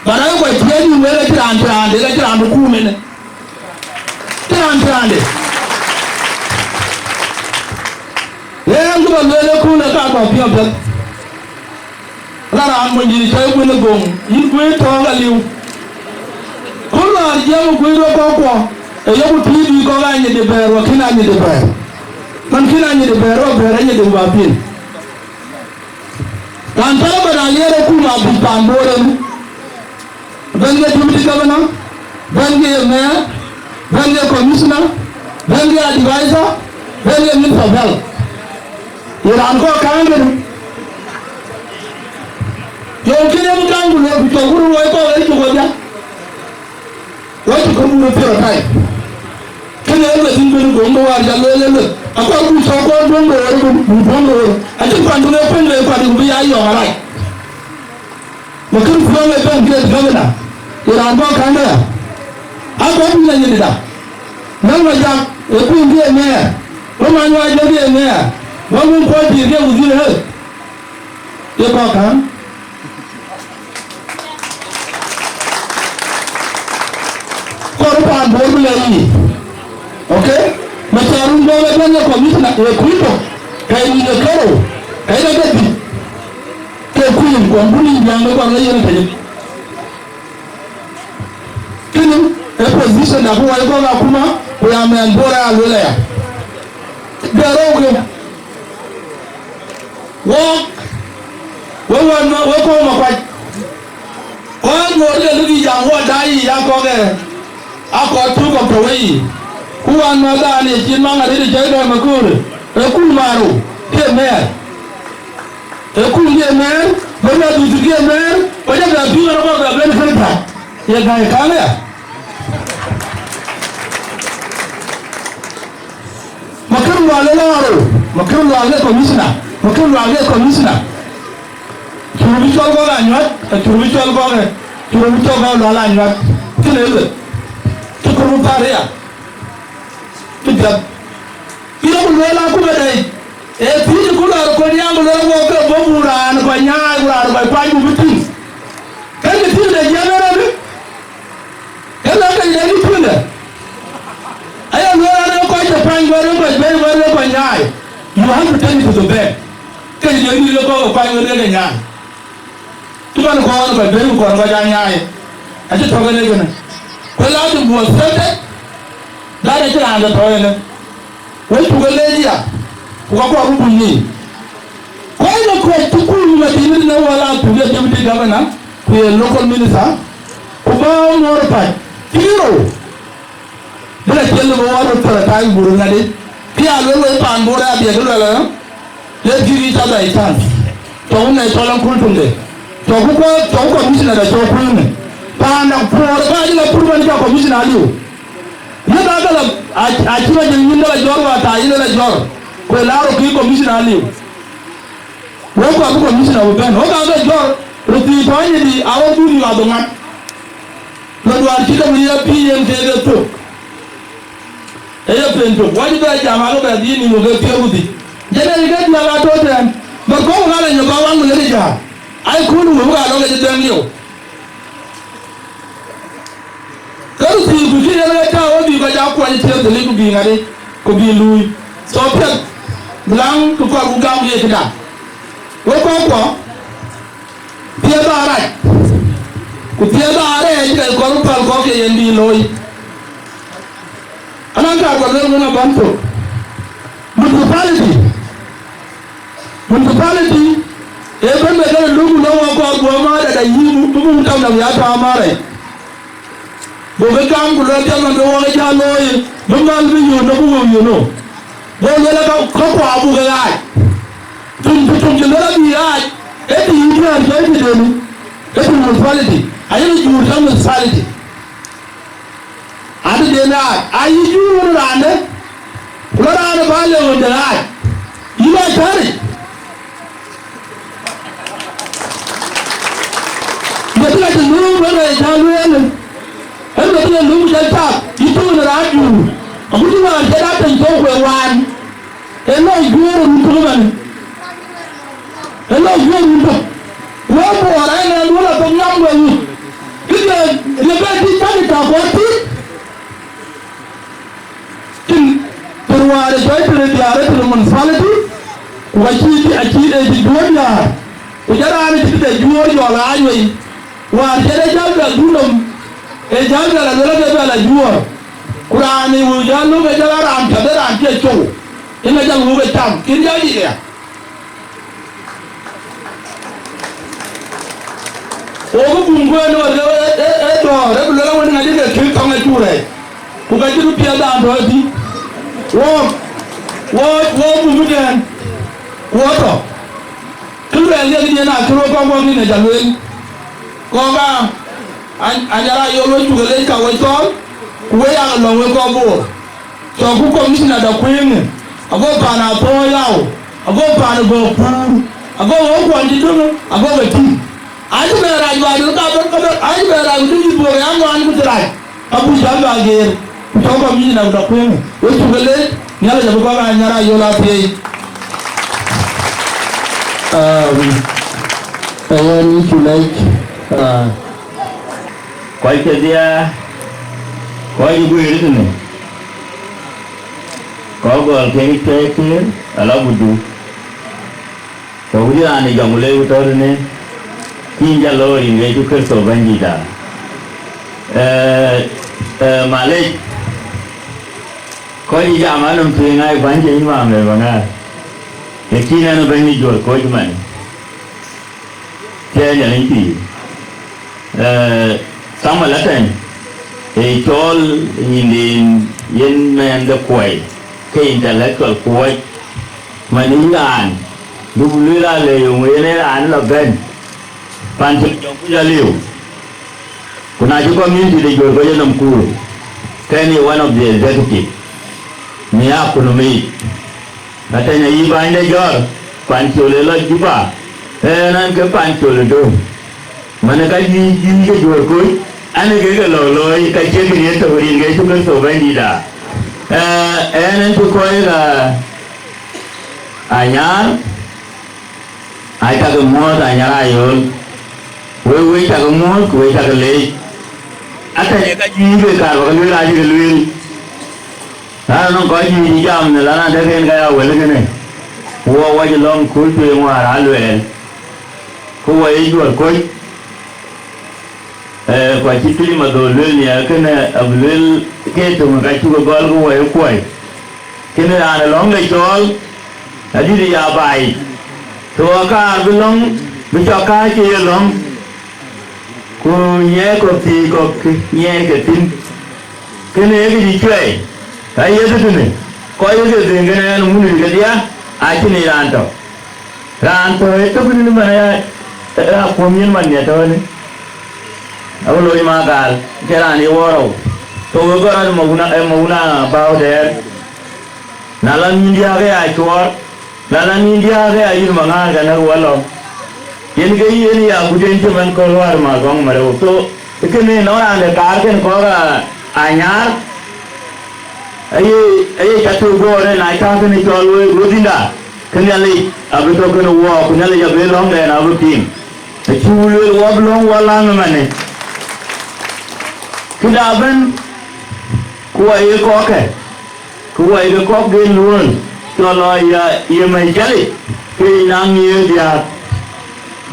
But ayï kɔc tiɛɛl yïn wek acï raan, cï raan de, acï raan bï kuum ënë. Cï raan, cï raan de. Yen kë bä lueel ë kun ë ka bä piɔ̈ɔ̈th piɔ̈th. La raan monydiɛ̈ cɔl Guën ë Goŋ, yïn guëër tɔ̈ɔ̈k aliu. Ku lɔɔr jiɛɛm ë guëër wek kɔ̈k kuɔ, ë yok tïït bï kɔ̈k aa nyit ë bɛ̈ɛ̈r, wä kën aa nyit ë bɛ̈ɛ̈r. Man kën aa nyit ë bɛ̈ɛ̈r, wä bɛ̈ɛ̈r aa nyit ë bä piŋ. Raan cɔl Abadan Alier ë kum abï paan Bor ënë. Bɛ̈n ke deputy governor, bɛ̈n ke mayor, bɛ̈n ke commissioner, bɛ̈n ke advisor, bɛ̈n ke minister of health. Ye raan kɔ̈k kääŋ kënë. Yöŋ kënë bï kaŋ ku lɔ ku cɔk wur woi kɔ̈k ë cuk wadhia. Wacï kɔ̈k wur ë piɔ̈ɔ̈r atai. Kënë ë lueth yïn bɛ̈n Goŋ bï wäär jal lueel ë lueth. Akɔ̈k ku cɔk kɔn duöŋ de ɣöör bï, bï duöŋ de ɣöör. Acïn kuan duŋ ë kuëny le kuan ku bï ya yɔ̈ɔ̈k arac. Makër Kuɔŋ ë bɛ̈n ke governor, ye raan bɔ̈ Kandɛ, a kɔc kuc anyinda. Nɔŋ Majak ë kuny ke mayor, wë Manyuac jɔ ke mayor, wë Wun Kuɔl Pïïr ke wudhil ë ɣöt, ye kɔc kääŋ. Kɔɔr paan Bor bï lɛ̈k yiic. Okay? Macäär run bɔ̈ ë bɛ̈n ye commissioner, ye kuc tök, kɛ̈i nïn ë kerou, kɛ̈i ke ke dhïc. Ke kuïn kuɔn bï nïn jäŋ ë kɔn ke yen tëde. Kënë ë position da ku wai kɔ̈k akuma, ku ya mɛɛn Bor aya luel aya. Bɛ rou ke. Wɔk, we wän, we kɔ̈u Makuac. Kɔc ŋoot ke luk yic jam wɔ daai yic, a kɔ̈k ë, a kɔc tök kɔ̈k tɔ̈ wei yic. Ku wän Makuac ë cin maŋ arëët ë cɔi dɔ̈ɔ̈r Maköör, ë kuum aa rou, ke mɛɛr. Ë kuum ke mɛɛr, bä bɛ dhuk ke mɛɛr, ku jɔ bɛ piŋ rɔt bä bɛ ben kën päl. Ye gäi kaŋ aya. Makër Lual ë lɔɔr, Makër Lual ke commissioner, Makër Lual ke commissioner. Cï röt bï cɔl kɔ̈k anyuäth, cï röt bï cɔl kɔ̈k, cï röt bï cɔl kɔ̈k Lual anyuäth. Kënë ëlë, cï kɔ̈k bï thar aya, cï piɛth. Yïn ku lueel akuma dɛ̈, ee thiëc ku lɔɔr kɔn yam, ku lueel wok ke bɔ̈, ku raan kɔc nyaai, ku raan kɔc kuany, ku bï tïŋ. Kën kë tïŋ de jiɛɛm ënɔɔnë. Ke lɔ ke ye kë piŋde. Aya lueel an, ee kɔc cï pany wɛ̈t, ee kɔc bɛ̈ɛ̈i wɛ̈t, ee kɔc nyaai. You have to take it to the bank. Ke ye kë ye kɔc ke pany wɛ̈t ke nyaai. Cï man kɔn kɔc bɛ̈ɛ̈i ku kɔn kɔc aa nyaai. Acï tɔ̈ kënë kënë. Ku la dum was sete. Dada cï raan de tɔ̈ ënë. Wek cuk e leec ya. Ku ka kɔɔr bï kuc nyin. Kɔc de kuɔc cï kuc Mading në wala ku ye deputy governor, ku ye local minister, ku bä ŋoor pac. Cï rou. Jël bï wä röt thɔ̈r ë tac bur ŋadï. Kë ya luel wei paan Bor ë abiëk luɛl ë, let give each other a chance. Tɔ̈ wun ë cɔl aŋkul tuŋde. Tɔ̈ ku kɔ, tɔ̈ ku commissioner da cɔl kuëëŋë. Paan da puɔɔr ë ka jël apur man cɔl commissioner aliu. Yïn aa ka la, a, a cï rɔt jël nyin de la jɔ̈ɔ̈r wa ta yïn de la jɔ̈ɔ̈r. Ku ë la rɔt kï commissioner aliu. Wek kɔc bï commissioner bï bɛ̈n. Wek aa ke jɔ̈ɔ̈r röt thii tɔ̈ anyïdï, a wek dhuk yï wadhoŋuan. Lɔ duar cï dɔm riɛp pïïr yen keek ë thok. Ee ye pen tök, wacï bɛ jam, alɔ bɛ dhil nïm wek ë piɔ̈u ku dhïc. Jɛn ee ke diäk aa tɔ̈ tɛ̈ɛ̈n, bɛ kɔ̈u ŋa la nyɔk aa waŋ ku lek ë jäl. Ai kun wëu aa lɔ ke cï dhɛ̈ŋ lieu. Ke röt thii ku cï yen ke tääu ë bï kɔc aa kuɔny ë thiëëth dhilic ku bï ŋadï, ku bï luui. So piɛth, bï läŋ kë kɔɔr ku gam ye këda. Wek kɔckuɔ, thiëëth aa rac, ku thiëëth aa rɛɛc ke kɔɔr päl kɔ̈k ke yen bï looi. Anɔŋ kë kɔɔr lueel ŋun abɔ̈ thok. Municipality, municipality, ee bɛ̈n bɛ kɛn luk lɔ wɔ kɔɔr guɔ maar dada yï mu, bï muk tam dam ya tääu maarɛ. Gokï gam ku luɛl jam nɔn bï wɔ ke jäl looi, bï mal bï yöön, bï wëu yöön. Go lueel aka kɔ̈k ku abuk ke ɣaac. Tuŋ, tuŋ cï lueel abï ɣaac, ee të yï diäär jɔi tëdeni, ee të municipality, ayï juur cä municipality. Adï den ɣaac, ayï juur wën raande, ku lɔ raan ë bä lëu wën de ɣaac, yï lɔ cäric. Jɔt la cï luuŋ wek rɛɛc cä lueel, ë jɔt la luuŋ jɔt tak, yï tuŋ në raan juur, agut cï wäär cï daa teny thok wek waan, ë lɔ juöör run tök ëmën, ë lɔ juöör run tök. Wek Bor aa ŋɛɛn duöl athok nyam wek yic, kë de riɛp bɛ tïc cä kë tak kɔɔr tïc. Tïŋ, tënë wäär ë cɔi tënë diäär ë tënë municipality, ku acï, acï, ë cï juöör diäär, ku jɔ raan ë cï tëde juöör jɔl aac wei, wäär cï de jäl bɛ dhuk nɔm, ë jäl bɛ la luel ade bɛ la juöör, ku raan ë wëu jäl luk ë jäl a raan piɛth ë raan cï e cou, yen a jäl wuk ë cam, yen jäl dït aya. Wo bï gum kueen ë wär ke ë, ë, ë dɔ̈ɔ̈r, ë bï luel awën ŋadï ke kï tɔŋ ë cuk rɛɛc, ku ka cï bï piɛth daan tɔ̈ ëtï. Wo, wo, wo gum ëtɛ̈ɛ̈n, ku wo tɔ̈. Kë luɛɛl yek diɛ̈n akï röt kɔ̈k wok yïn ë ca lueel. Kɔ̈k aa, an, an, jɔl a yol we cuk ë lec ka we cɔɔl, ku we yak lɔ̈ŋ we kɔc Bor. Cɔku commissioner da kuëëŋë, ago paan Athɔɔr yau, ago paan Gɔ̈k Puur, ago ɣööt kuɔn cï döŋë, ago ke tïŋ. Acï bɛ rac bä döŋ ka bɛ̈n, ka bɛ̈n, acï bɛ rac ku döŋ cï Bor ya ŋuan ku cï rac, ka buk jam bä geer, ku cɔk commissioner da kuëëŋë. We cuk ë leec, Nhialic abï kɔn aa nyar ayol athiei. Um, ayen yï cu lec, uh, kɔc kedhie, kɔc ë guëër tënë. Kɔc gɔl kek cuɛi këër, ala gudu. Kɔc wïc raan ë jɔŋ ku lek tɔ̈ tënë, kïn jɔ looi rin Yecu Kërtho Bɛ̈nydïïtda. Ee, ee, malec, kɔc ë jam anɔm tueŋ aa bäny cï yïn maam ë bäŋ aa. Lakin ɛn ë bɛ̈ny ë juöör kɔc man. Thiëëc Nhialic pïïr. Ee, Samuel Atɛ̈ny, ee cɔɔl nyindin yen mɛɛn de kuɔi, ke intellectual kuɔc, man yï raan, duk lueel aa le yöŋ yen ee raan lɔ bɛ̈n, pan cï jɔŋ kuc aliu. Ku na cï community de juöör kɔc yenɔm kuur, ke ɛn ye one of the executive, në akutnɔm yic. Atɛ̈ny ayï bäny de jɔ̈ɔ̈r, Pancol ë lɔ Juba, ëë, ɛn ke Pancol ë döŋ. Man ë ka juëc, juëc ke juöör kɔc, an, ë kek ke lɔ looi, ka cie kë riɛt tök rin ke Yecu Kërtho Bɛ̈nydïïtda. Ëë, ɛn, ɛn cï kɔc ɣa Anyar, Aa cak muɔ̈ɔ̈th Anyar Ayol, wek, wek cak muɔ̈ɔ̈th, ku wek cak leec. Atɛ̈ny ë ka juëc ke kaar bä ke lueel, acï ke lueel. Na nɔŋ kɔc juëc ë jam në lɔn adek en ka ya wël kënë, ku wɔ wɔ cï lɔ̈ŋ kööl tueŋ wäär aa luɛɛl, ku wɔ ye juɔ̈ɔ̈r kɔc. Ee, ku acï Tïc Madhor lueel nhiɛɛr kënë, abï lueel ke töŋ ka cuk ë gɔl, ku wɔ ye kuɔi. Kënë raan ë lɔ̈ŋ de cɔɔl, adït ya baai, thou akaar bï lɔ̈ŋ, bï cɔk kääc ke ye lɔ̈ŋ, ku nyiɛɛi kɔ̈k thii kɔ̈k nyiɛɛi ke thïn. Kënë ee kë cï cuɛi, Ka ye tëtënë, kɔc ye ke dhëŋ kën ɛn ŋun kedhia, acïn raan tɔ. Raan tɔ ë tök në man aya, akuɔm yen man nya tɔ̈ɔ̈në. Awu loc ma gaal, ke raan ye wɔ rɔu. Tɔ wek gɔ̈rɔt ë mawuna, ë mawuna bäu dɛɛr. Na la nïn diääk ë ya cuɔɔr, na la nïn diääk ë ya yïn ma ŋäär ka näk wä lɔ. Yen ke yïn ya ku den cï man kööl wäär ma gɔŋ ma rëu. Tɔ, kënë nɔŋ raan de kaar kën kɔ̈k a, a nyar. Aye, aye ca tök guɔɔr ë na cä kënë cɔl wei ruöth yïnda, ke Nhialic abï tɔ kënë wɔɔk, ku Nhialic abï lɔ̈ŋdɛn abï piŋ. Acï wun lueel wɔ bï lɔ̈ŋ wɔ läŋ ëmënë. Këda ëbën, ku wɔ ye kɔ̈kkë, ku wɔ ye kɔ̈k gen luööl, cɔl lɔ ya ye mɛc calic, ke ye naŋ ye diäär.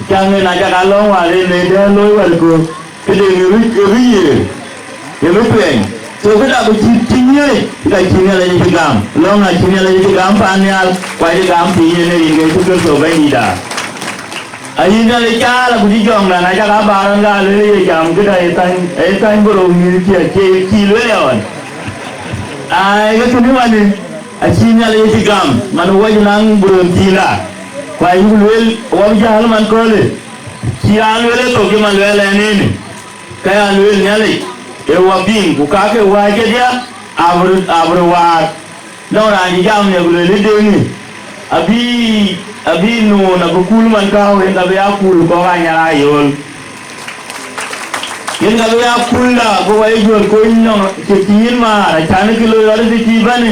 Caŋ en acak a lɔ̈ŋ wäär en ë dɛ̈ɛ̈r looi wär köök, këde ë bï, ë bï yiëër, ë bï tuɛny. So këda bï cï tïŋ ŋiëc, ka cï Nhialic cï gam. Lɔ̈ŋ acï Nhialic cï gam paan nhial, ku acï gam piny en ë rin ke Yecu Kërtho Bɛ̈nydïïtda. Ayï Nhialic caal, ku cï jɔŋdan acak a baar ɣɔn, ka lueel ye jam këda ë thany, ë thany bï rou mïth cï, cï, cï lueel ya ɣɔn. Ai, ke kënë wanë, acï Nhialic cï gam, man wɔ cï naŋ bï rou thiinda. Ku ayï lueel, wɔ bï jäl man köölë. Cï raan lueel ë thok cï man luɛɛl ɛn ënë, ke ya lueel Nhialic ë wɔ piŋ, ku ka ke wääc kedhia, abï röt, abï röt waar. Nɔŋ raan cï jam në ku lueel ë deŋ ë, abï, abï nuun abï kul man kääu, yen ka bï ya kul kɔ̈k anyar ayööl. Yen ka bï ya kulda, ku wɔ ye juöl kony nɔŋ cï thiin maar, acan kë loi rɔt ë tëtïï bɛ̈në,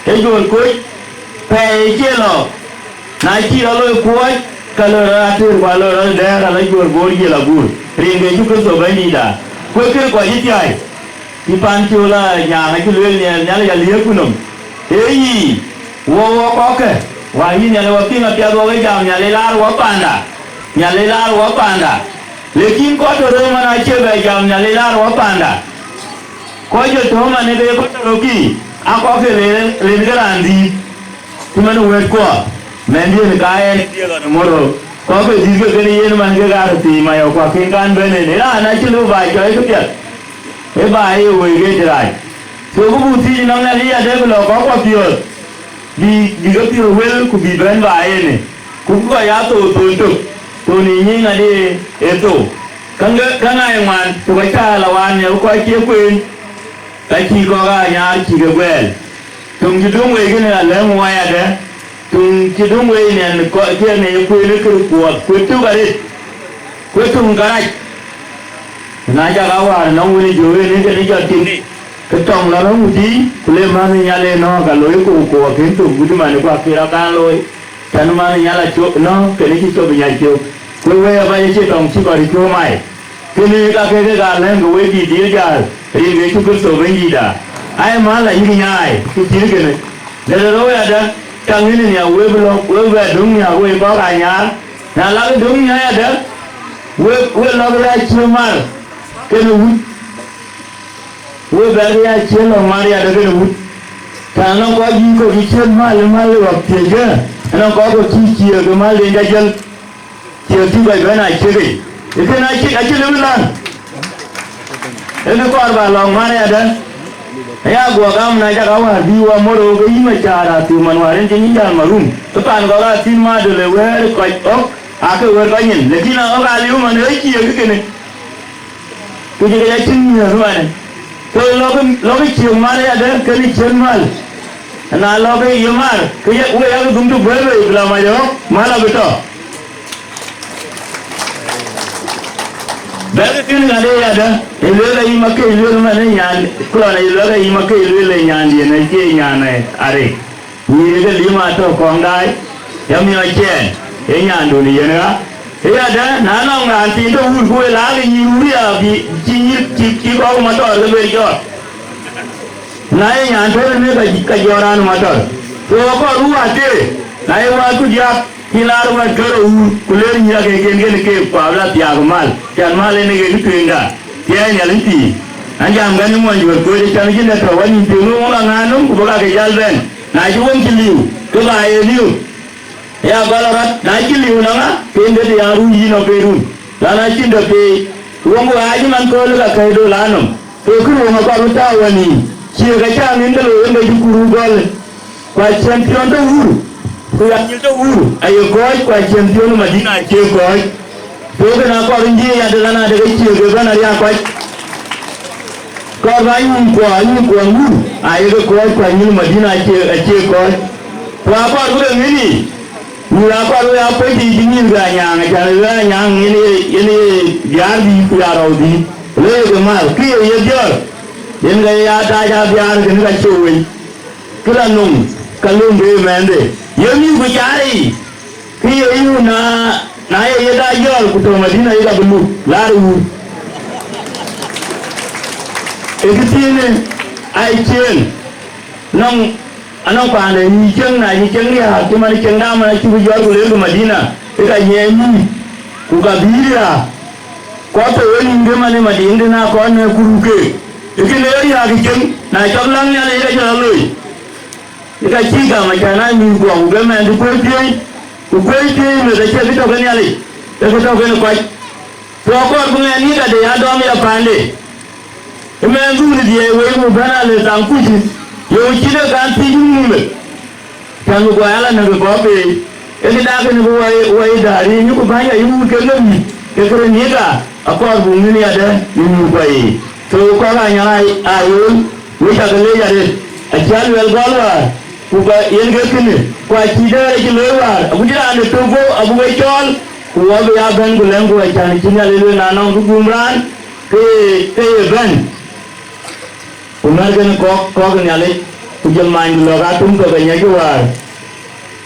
ee juöl koc, pɛɛi ë cie lɔ. Na cï rɔt loi kuɔɔc, ka loi rɔt ater, ku aloi rɔt dɛ̈ɛ̈r, ala juöör goor jiël aguur, rin ke Yecu Kërtho Bɛ̈nydïïtda. Kuec kën kɔc ë thiäi, cï pan col a nyaaŋ acï lueel, Nhial-, Nhialic aliëëpku nɔm. Ee yï, wɔ wɔ kɔ̈kkë, wä yï Nhialic wɔ piŋ apiɛth, wɔ ke jam Nhialic laar wɔ panda, Nhialic laar wɔ panda. Lekin kɔc tɔ röör man acie bɛ jam Nhialic laar wɔ panda. Kɔc jɔ tɔ man ë ke ye kɔc tɔ rökï, aa kɔ̈kkë len, len ke raan dhïït. Cï man wɛ̈ɛ̈tkuɔ, mɛnhdiën ka ɛn ë dhiëëth ɣɔn ë mor rou, kɔ̈k ke dhïth ke kën yen man kek aa röt thiic mayɔ̈k, ku akën kan bɛ̈n en. Ë raan acï lëu ba cɔɔc këpiɛth, ë ba ye wëi ke cï rac. So, ku buk thiic nɔm Nhialic adë bï lɔ kɔ̈k kuɔ piɔ̈ɔ̈th, bï, bï ke piɔ̈ɔ̈th wël, ku bï bɛ̈n ba en ë. Ku bï kɔc aa thou thon tök, thon ë nyic ŋadï ë thou. Käŋ, käŋ aa ye ŋuan, ku ka cä la waan nhial kɔc cie kueen, ka cï kɔ̈k aa nyaar cï ke guɛɛl. Töŋ cï döŋ wei kënë alɛ̈ŋ wayadë, töŋ cï döŋ wei nɛn kɔc kiɛ̈n ë kueen ë kër kuɔɔth, kuet tök arëët, kuet töŋ karac. Na cak a wäär nɔm wën ë jö en ë kën ë jɔt cin, ke tɔŋ la rɔ̈m wudïï, ku le mänh ë Nhial ënɔɔk, ka loi koku akën thök gutë man ë kuak kir akan looi. Tɛ̈n man ë Nhial acök nɔ̈k, kën cï cop ë Nhial cök. Ku wëi abac acï tɔŋ cï kɔc cuööm ai. Kënë ka kek, kek aa lɛ̈ŋ ke Wëidït dhil jäl, rin ke Yecu Kërtho Bɛ̈nydïïtda. Ai, mal ayïk nyaai, kë cït kënë. Dɛ̈t rou yadë, caŋ yen ë nhiaak, wek bï lɔ̈k, wek bï bɛ döŋ nhiaak, wek kɔ̈k aa nyaar. Na lak döŋ nhiaak yadë, wek, wek lɔ̈k ya cïï mal, kënë wut. Wek bɛ̈ɛ̈r ya cïï lɔ̈k mal yadë kënë wut. Tɛ̈n nɔŋ kɔc yï kɔc cï cïï mal, mal ë wak thiëckë, ënɔŋ kɔc kɔ̈k cï ciëëk ë mal den jajël. Ciëk cï kɔc bɛ̈n aa ciëk yic. Ë kën acï, acï lëu läŋ. Ënë kɔɔr ba lɔ̈ŋ man ayadë. Aya guɔ gam na cak awäär bï wä mor ɣöök ke yïn Macar Athiu man wäär en cï nyin jäl marum. Ë pan kɔ̈k Athiu Madol ë wëër kɔc ɣɔ̈k, aake wëër kɔc nyin. Lakin ɣɔ̈k aliu man ë ciëk kënë. Ku jëkë ya cïn miëth man. Ke lɔ̈k, lɔ̈k ciëk man ayadë, kënë ciëk mal. Na lɔ̈k ye mar, ke ye, wek yak dhum të guëër wei, bï la mac ɣɔ̈k, mal abï tɔ. Bɛ̈k kën ŋadë yadë, ë lueel ayï makëc lueel man ë nyan, ku lɔn ayï lueel ayï makëc lueel ë nyandiën, acie nyan ë arëk. Nyïïr ke lim atɔ kɔŋ daai, ya miɔɔc ciɛɛn, ë nyandun ë yen ɣa. Ë yadë, na nɔŋ raan thiin tɔ wur ku wël aake nyïïr wur ya bï, cï nyïïr, cï, cï kɔk matɔɔr ke bɛ jɔt. Na ye nyan tënë ka, ka jɔt raan matɔɔr. Ku ɣɔ̈k kɔɔr wur atëë, na ye wääc ku diäk, Cï laar wɛ̈t kärou wur, ku ler nyïïr ake ken kën keek, ku abï la thiaak mal, cän mal en ee kek tueŋda, thiɛɛi Nhialic pïïr. An, jam kɛn ë muɔny juöör koc, cän cïn dɛ tɔ wä nïn piŋ, wek wä la ŋaan nöm, ku bï kake jäl bɛ̈n. Na cï wëŋ cï liu, ke ba ye liu. Aya gɔl rɔt, na cï liu nɔŋ ŋa, ke en dɛ̈t ya run yïn ɔ ke run. Lan acïn dɛ peei, wëŋ ku ɣaac man kööl ka kɛ̈i dol anɔm. Ke kën wëŋ akɔɔr bï tääu wä nïïm. Ciëk acä ŋic ke looi yen ke cï kur gɔl, ku acien piɔ̈n tɔ̈ wur, ku ya nyil tɔ̈ wur aye kɔ̈ɔ̈c, ku acien piɔ̈n ë Madina acie kɔ̈ɔ̈c. Ku kënë akɔɔr nyic adë lɔn adë ke ciëk ëbɛ̈n ariäk kɔc. Kɔɔr bä nyïïn kuɔ, nyïïn kuɔ wur ayeke kɔ̈ɔ̈c, ku anyil Madina acie, acie kɔ̈ɔ̈c. Ku akɔɔr bï ke ŋic yiic, wur akɔɔr bï ya kuec yiic bï nyïïn ke anyaaŋ, acan ë anyaaŋ yen ye, yen ye diäär dïït ku ya rɔu dïït, le ye ke mal, kë ye ye dhiɔ̈ɔ̈r, yen ke ya taac aa diäär kënë ka cï wei. Kë la nöŋ, ka löŋ ke ye mɛnhde, ye mïth ku caar yiic. Kë ye yï wun na, na ye yeda jɔl ku tɔ̈ Madina, yeka bï luk, laar wur. Ë kë thiinë, ai ciëën, nɔŋ, anɔŋ paande yï cieŋ, na yï cieŋ riääk, cï man cieŋ dam man acï bï jɔl ku lëër ku Madina, ë ka nyiɛɛn yï, ku ka bï riääk. Kɔc tɔ̈ wenïïm ke man ë Madina, na kɔc në kuruk keek, ë kën ee riääk ë cieŋ, na cɔk läŋ Nhialic, ë ka cï lɔ looi. Ë ka cï gam acan aa nyuc guɔ, ku ke mɛnhdu kuëëc piööc, ku kuëëc piööc meth acie kë tɔ̈ ke Nhialic, ee kë tɔ̈ kenë kɔc. Ku akɔɔr bï ŋɛn yïk adë ya dɔm ya paande. Ë mɛnhdu në dhiëëi wei, ku bɛ̈n a le thaŋ kuc, yöŋ cït ë kan thiic mumeth. Cän bï guɔ ya lɔ näk ë kɔ̈k pei. Ee kë dak kënë bï wai, wai daaric, ku bäny ayï wut kek lɔ mïth, ke kërë nhiëëk aa, akɔɔr buk ŋïn yadë në nyuc guɔ yiic. So, kɔc aa nyan aa, aa ɣööl, wek cä ke leec arëët, acï Aluɛl gɔl wäär, ku ka yen ke kënë, ku acï dɛ̈ɛ̈r acï looi wäär, agut cï raan de tök guöp abuk e cɔɔl, ku wɔ bï ya bɛ̈n ku lɛ̈ŋku acan cï Nhialic lueel na nɔŋ kë guum raan, ke ye, ke ye bɛ̈n. Ku mɛ̈r kënë kɔ̈k, kɔ̈k Nhialic, ku jɔl manydu lɔ̈k aa tum thok anyɛckï wäär.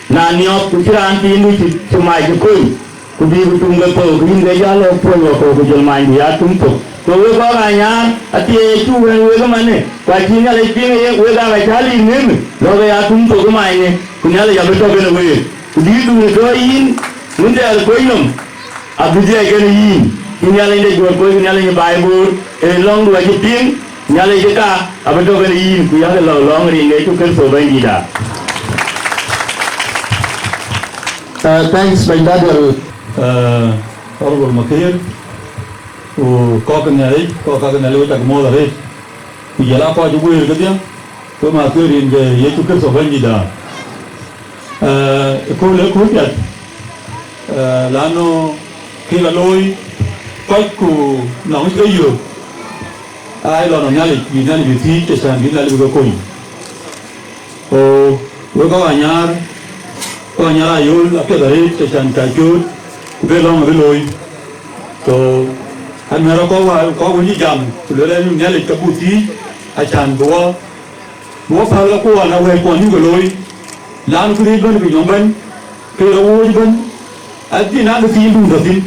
Na niɔp, ku cï raan thiindu cï, cï mac cï kony, ku bï ku tum ke thok, yïn ke jal lɔ puɔ̈ny wakɔ̈u, ku jɔl manydu ya tum thok. Ku wek kɔc aa nyar, athiɛɛi cuk wën wek ëmanë, ku acï Nhialic piŋ ë ye wek aa ka cä lir ŋëmë, lɔ̈k ë ya tum thok ë manynë, ku Nhialic abï tɔ̈ kenë week. Ku dïïtdu në tɔ̈ yïn, wun thɛɛr ë kony nɔm, abï dhiɛɛi kenë yïn, cï Nhialic de juöör kony, cï Nhialic ë baai boor, ë lɔ̈ŋdu acï piŋ, Nhialic ë ka abï tɔ̈ kenë yïn, ku yakë lɔ lɔ̈ŋ rin de Yecu Kërtho Bɛ̈nydïïtda. Uh, thanks, Bɛ̈ny Daniel. Uh, Honorable Makir, ku kɔc ke Nhialic, kɔc ka ke Nhialic, wek cak muɔ̈ɔ̈th arëët. Ku jɔl aa kɔc cï guëër kedhie, ku ë Makir rin ke Yecu Kërtho Bɛ̈nydïïtda. Eh, ëkööl, ëkööl piɛth, eh, lanu kë la looi kɔc ku nɔŋ ke yök, aa lɔ nɔm Nhialic, bï Nhialic bï thiëëc, acan bï Nhialic bï ke kony. Ku wek kɔc anyar, kɔc anyar ayol apiɛth arëët, acan ka cööt, ku bï lɔ̈ŋ abï looi. So, anuɛɛr kɔc wä, kɔc wën cï jam, ku lueel ë Nhialic ka buk thiëëc, acan bï wɔ Bï wɔ päl ke kuɔɔn awɛ̈ɛ̈t kuɔn yuk ke looi, lan këriëëc bɛ̈n, piny nɔm bɛ̈n, ke rɔt wööc bɛ̈n, adhil na kë thiin dun tɔ̈ thïn,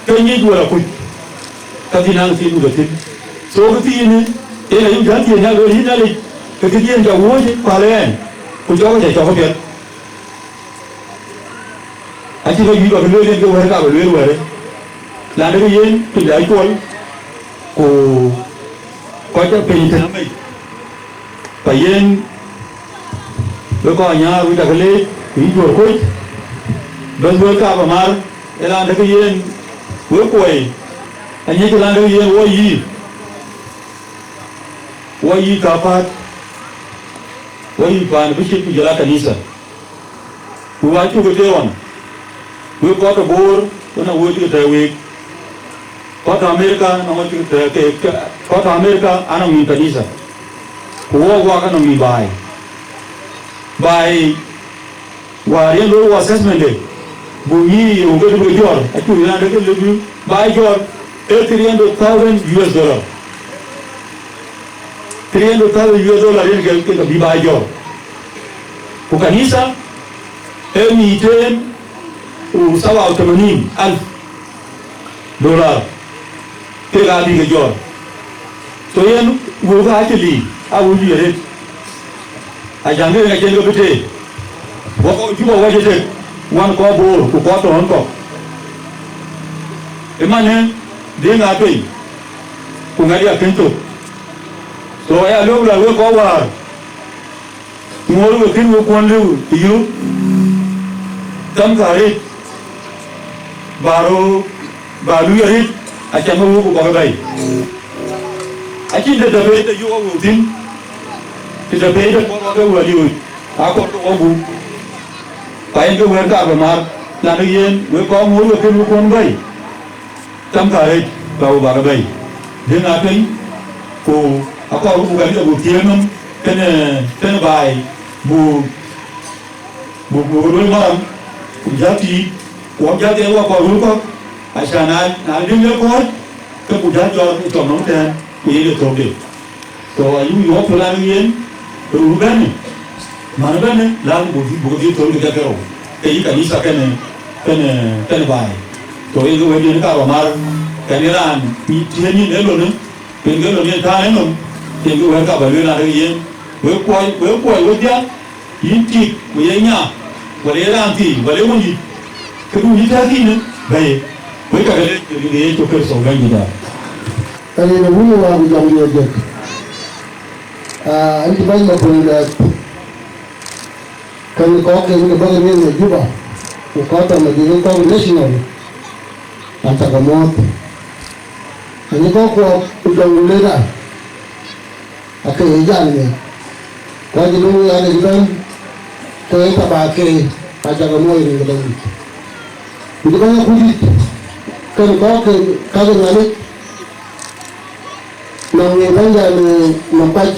ke nyic wɛl akuc, ka dhil na kë thiin dun tɔ̈ thïn. So kë thiinë, en ayuk jäl thiëëc Nhialic, lueel yïn Nhialic, ke këdiën ca wööc päl ë ɛn, ku cɔk ë ca cɔk ë piɛth. Acï ke yuc bä ke lueel yen ke wɛ̈ɛ̈r ka bä lueel wɛ̈ɛ̈rë, na de ke yen piny da cuɔl, ku kɔc ca piny tënë amec. Ka yen, wek kɔc anyar, wek cä ke leec, ku yï juöör kuc, bɛ̈n wek ka bä mar, ë raan de ke yen, wek kuɔi, aŋiɛckï raan de ke yen wɔ yï, wɔ yï kapäät, wɔ yï paan bï cït ku jɔl aa kanitha. Ku acuk ke tëë ɣɔn, wek kɔc ke Boor, wën a wööc ke tɛ̈ɛ̈u week. Kɔc ke Amerika, anɔŋ cï ke tɛ̈ɛ̈u ke, ke, kɔc ke Amerika, anɔŋ nïn kanitha. Ku wɔ, wak anɔŋ nïn baai. Baai, wäär yen looi wɔ assessment de, buk nyïïn ye wun ke duk ke jɔ̈ɔ̈r, acuk raan de ke lëk bï baai jɔ̈ɔ̈r, ee three hundred thousand U S dollar. Three hundred thousand U S dollar yen ke, ke, ke bï baai jɔ̈ɔ̈r. Ku kanitha ee mïïten u saba u tamanin alf dollar, kek aa bï ke jɔ̈ɔ̈r. So yen wëu ke acï liic, aa wëu juëc arëët. Acan ke yen acïn ke bï tëë. Wɔ kɔc Juba wɔ cï tek, wan kɔc Boor ku kɔc tɔ̈ ɣön kɔ̈k. Ëmanë, dhëëŋ aa pei, ku ŋadï akën thök. So aya lueel la wek kɔc wäär, ŋuɔ̈ɔ̈r we kën we kuɔn lëu ë yök, gam ka arëët, bä röör, bä luui arëët, acan bä wëu ku bä ke bɛ̈i. Acïn dë däp ë yök awëu thïn, Të pei de kɔɔr wɔ ke wël yööc, akɔɔr ke wɔ gup. Ka yen ke wɛ̈ɛ̈t kaar bä määr, lan ë yen, wek kɔɔr ŋoot we kën wek kuɔn bɛ̈i. Cam karëc, ka we bä ke bɛ̈i. Dëŋ aa tueŋ, ku akɔɔr buk Aliu buk thiëëk nɔm, kënë, kënë baai, buk, buk, buk luöi maram, ku jäl tiit, ku wok jäl ke wɔ kɔɔr wël kɔ̈k, aca na, na dëŋ le kɔ̈ɔ̈c, ke ku jäl jɔt ë tɔŋ nɔm tɛ̈ɛ̈n, ku yen de thökde. So ayï wïc wɔ plan yen, ruu bɛ̈në, man bɛ̈në, lan buk dhil, buk dhil thöl kë jɔt ke rou, ke yï kanitha kënë, kënë, kënë baai. So yen ke wëëtdiɛ̈n ka rɔ mar, kënë raan, tiëën yïn ë lonë, yen ke lon yen tään ë nɔm, yen ke wɛ̈ɛ̈t ka bä lueel arëk yen, wek kuɔc, wek kuɔc wedhia, yïn tik, ku ye nya, wala ye raan thii, wala ye wënyït, këdu yï tɛ̈k yïnë, bɛ̈i, wek ka ke leec, ke Yecu Kërtho Bɛ̈nydïïtda. Ka yen ë wun ë wäär ku jɔŋ diɛ̈ jëk. Aa, ɛn cï bäny Makuei Lɛɛth, kën kɔ̈k ke ke bäk riëëc në Juba, ku kɔc tɔ̈ Mading kɔ̈k national, an, cak muɔ̈ɔ̈th. An, cï kɔ̈k kuɔɔk ku jɔŋ ku lëda, ake ye jam ŋic. Ku acï lueel an, cï bɛ̈n, ke ye thabath ke, acak muɔ̈ɔ̈th rin ke Bɛ̈nydït. Ku cï bäny Akurdït, kën kɔ̈k ke, ka ke Nhialic, nɔŋ ye bäny jam, eh, nɔm Kuac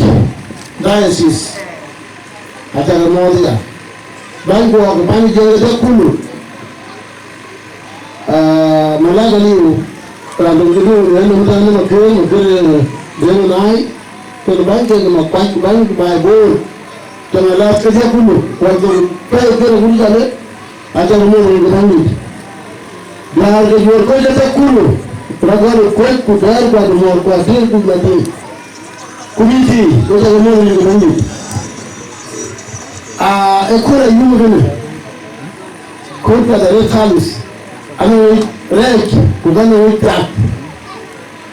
diocese, acak muɔ̈ɔ̈th ya. Bäny guɔ ke bäny Jiëŋ ëtök kulu, ah, malak Aliu, raan döŋ ke duöör ë nɔm tɛ̈n nɔm akëër, nɔm kën, eh, Deŋ Nai, kën bäny kek nɔm Kuac, bäny baai Bor, tɔŋ alath kedhie kulu, wal döŋ pɛ̈i kën wun jale, Acak muɔ̈ɔ̈th rin ke Bɛ̈nydït. Diäär ke juöör kɔc ëtök kulu, rɔt gɔl ë kuec ku dɛɛr ku adumuɔ̈ɔ̈r ku adil ku juäthii, ku mïthii, ke cak muɔ̈ɔ̈th rin ke Bɛ̈nydït. Aa, ë kööl ayum kënë, kööl piɛth arëët thalith, anë wec rɛɛc ku bɛ̈n ë wec piath.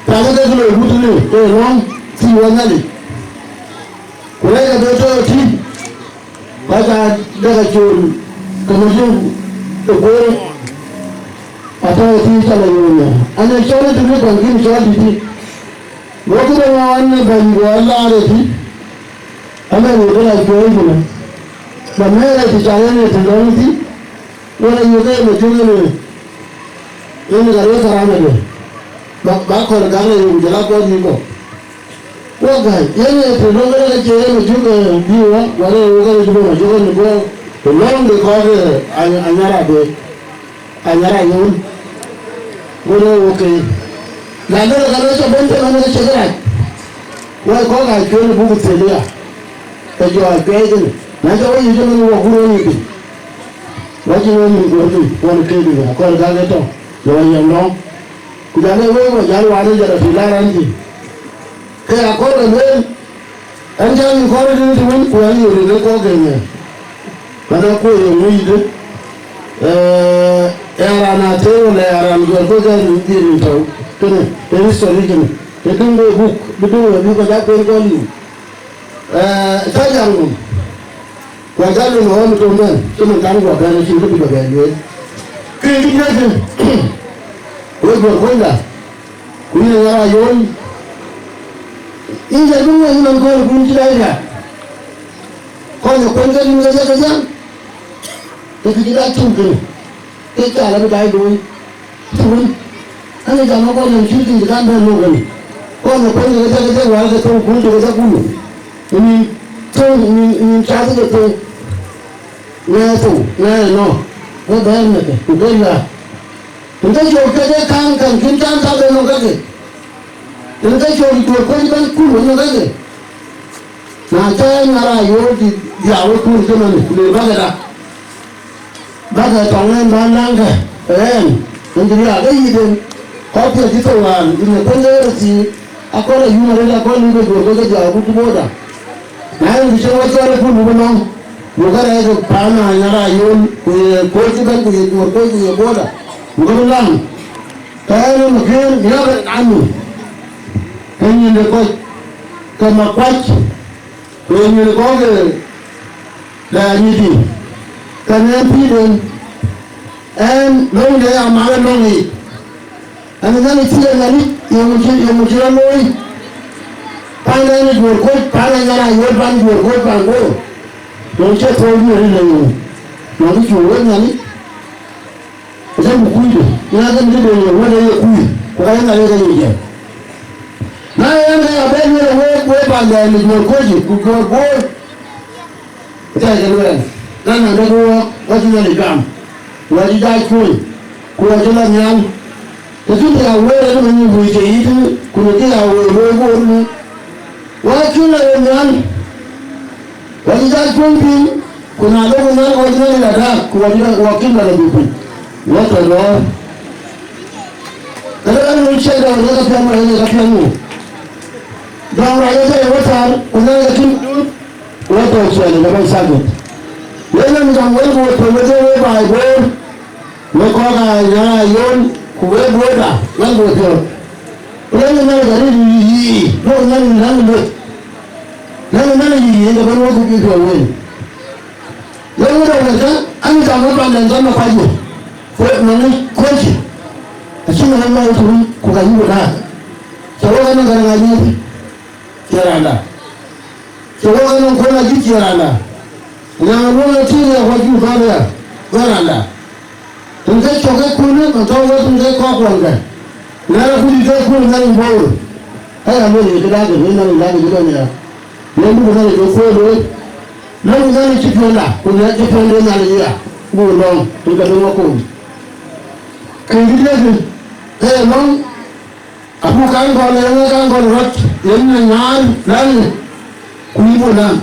Piath ë kek loi wut tënë, ke lɔ̈ŋ thii wɔ Nhialic. Ku rɛɛc abï tɔ̈ ëtï, kɔc aa dek acol ke Majök ë kueer, atɔ̈ ëtï cɔl Anyonya. An, ee cɔl ëtï bï kuany kïn cɔl dïtï. Go këde ŋɔɔn në bɛ̈ny, go alaar ëtï, amɛn, go bï rac cuɔ̈ɔ̈c kënë. Ba mɛɛr ëtï ca yen ëtï lɔ̈ŋ ëtï, go rɛc yök ke Majök ënë, ënë ka röt karamade. Ba, ba kɔl gak rɛc ku jɔl a kɔc yï kɔ̈k. Wok gäi, yen ee të lɔ̈ŋ rɛ̈k acie yen ë cuk, eh, bï wɔ, wala ee wok ë cuk ë cuk ë bɔ̈, të lɔ̈ŋ de kɔ̈k, eh, Any-, Anyar Abëëk, Anyar Ayol. Wok ee wok ke. Na de ka lɔ cɔ bɛ̈n tënë ëmɛn ë cï kërac. Wai kɔ̈k aa cuël buk thel ya. Ke jɔ acuɛɛi kënë. Na cɔ wɔ yic ëmɛn wɔ kur wɔ yic piny. Wɔ cïn wɔ nïm guɔ̈r piny, wɔ në keek ëmɛn, akɔɔr gak ë tɔ̈, lɔ wɔ yɛn lɔ̈ŋ. Ku jal ee wek wɔ jäl waan ë jɔt athïn la rɛ̈n thïn. Ke akɔɔr ë lueel, ɛn cä yï kɔɔr ë tënë të wën, ku ɛn yï rin ë kɔɔr ke ŋɛ̈ɛ̈r. Mana kuöc ë ŋuc yïdë, ee, ee raan athëër wala ee raan gɔ̈ɔ̈r kɔc ë rin thïn tɔ̈u kënë, ë history kënë, të döŋ de buk, bï döŋ wek bï kɔc aa kueen kɔn liu. Ee, cä jam nɔm, ku acä lueel ɣɔn ë tɔ̈u mɛn, cï man kan guɔ bɛ̈n acïn kë bï bɛ bɛ̈n lueel. Kë cï piɛth, wek gɔ̈ɔ̈r kuönyda, ku yïn Anyar Ayol, yïn cä duŋ wek yïn man kööl kun cï dac riak. Kɔc ë kuöny ke rin ke jɔt ke jam, ke kë cï dac tïŋ kënë, ke cä lɔ bï dac looi. Thou wën, ënë jam ë kɔc nɔm cït kïn cï kan bɛ̈n lok ënë. Kɔc ë kuany ke jɔt ke jɔt wäär ke thou, kun cï ke jɔt kulu. Ë nïn thou, ë nïn, ë nïn cath ke thou. Ŋɛɛ thou, ŋɛɛ nɔ̈k, ke bɛ̈ɛ̈r mɛ̈thë, ku ke yɔ̈ɔ̈k. Tën ke cɔk ke ke kaŋ käŋ kïn cath ka bɛ̈n nɔm kake. Tën ke cɔk juöör kuöc bɛ̈n kulu nɔm kake. Na cä Anyar Ayol dït dhiau ë kun cï man, ku le bäkë da. Bäkë tɔŋ ɛn bä naŋkë, ɛn, ɛn cï riaak ë yïden, kɔc piɛth cï thou raan, yïn ë kuëny ë röt thii, akɔl ayum arëët akɔl lïp ë juöör ke ke dhiau ku boda. Na yen kë cï wɔ cɔl ë kun bï nɔm, ku ke rɛɛc ke paan Anyar Ayol, ku ye kuöc cï bɛ̈n, ku ye juöör kuöc, ku ye boda, ku ke bï laŋ. Ke ɛn ë Makuei Lɛɛth Army, ke nyin de kɔc, ke Makuac, ku ye nyin kɔ̈k ke Lɛɛr Nyidï, ke nɛn pïïrden, ɛn lɔ̈ŋde amak ë lɔ̈ŋ yic. Ɛn ë Nhialic cï ye Nhialic, yeŋö cï, yeŋö cï rɔt looi? Pan ë Juɔ̈r Kuɔ̈c, pan ë Nyarayöl, pan Juɔ̈r Kuɔ̈c, pan Bor. Nɔn cï thou Juɔ̈r ë lëu. Nɔn cï wek Nhialic. Jam kuc de. Ŋa ke dï de ye wël ye kuc. Ku ka ye Nhialic ke ye jam. Na yen ke ya bɛ̈n wël wek, wek pan dɛ̈ ë Juɔ̈r Kuɔ̈c, ku Juɔ̈r Bor. Tɛ̈ ke luɛɛl, na na dek wɔ, wɔ cï Nhialic gam, wɔ cï jai cuöny, ku wɔ cï lɔ nhial. Të cï ya wëër ënë mɛn wëi cï yït, ku në kë ya wëër wëër wëër në. Wɔ cï lɔ ye nhial, wɔ cï jai cuöny piny, ku na dek wɔ nhial, wɔ cï Nhialic la daak, ku wɔ cï, wɔ cï lɔ lɔ bï piny. Wɔ tɔ̈ lɔɔr. Këdë ɣɛn wël ciɛk dɔ̈ɔ̈r, wek apiɛth wɔ, wek apiɛth wɔ. Dɔ̈ɔ̈r ayek tɔ̈ ye wɔ thar, ku Nhialic acïn duut. Wek tɔ̈ cuɛl ë jɔl sakit. Yen en jam wek ku wek tɔ̈ wedhie wek baai Bor, wek kɔ̈k aa Nyarayöl, ku wek Bor da, wek wek piɔ̈ɔ̈th. Ku lɛ̈ŋ Nhialic arëët yï, duɔ̈k Nhialic lɛ̈ŋ lueth. Lɛ̈ŋ Nhialic yï, yen ke bɛ̈n wek ku bï piɔ̈ɔ̈th wei. Lɛ̈ŋ wek dɔ̈ɔ̈r wek kä, an jam wek pan dɛ̈n jam ë kuac wek. Ku nɔŋ kuöc. Acïn ɣän lɔ ë thurui, ku ka yï wek daak. Cä wek anɔŋ Garaŋ Anyuɔ̈th, cie randa. Cï wok ënɔŋ kuën ajït cï randa. Nyaŋ luɔŋ ë tïŋ ya kuɔc cï thɔ̈n ya, bï randa. Tïŋ ke cök ë kun ë, tɔ̈ wek tïŋ ke kɔk kuɔn kë. Na rɔt kuc ke kun ë Nhialic Bor. Aya lueel ye këda ke lueel Nhialic dak ë bɛ̈n ya. Lueel buk Nhialic ke kuöör lueel. Lueel Nhialic cï piɔ̈nda, ku Nhialic cï piɔ̈nde Nhialic ya. Buk lɔ̈ŋ, tïŋ ke bï ŋɔk kom. Kën dït lëkë, ke ye lɔ̈ŋ. Abuk kaŋ gɔl, yen ŋa kaŋ gɔl rɔt, yen ŋa nyaan, lani, ku yï bun nɔm.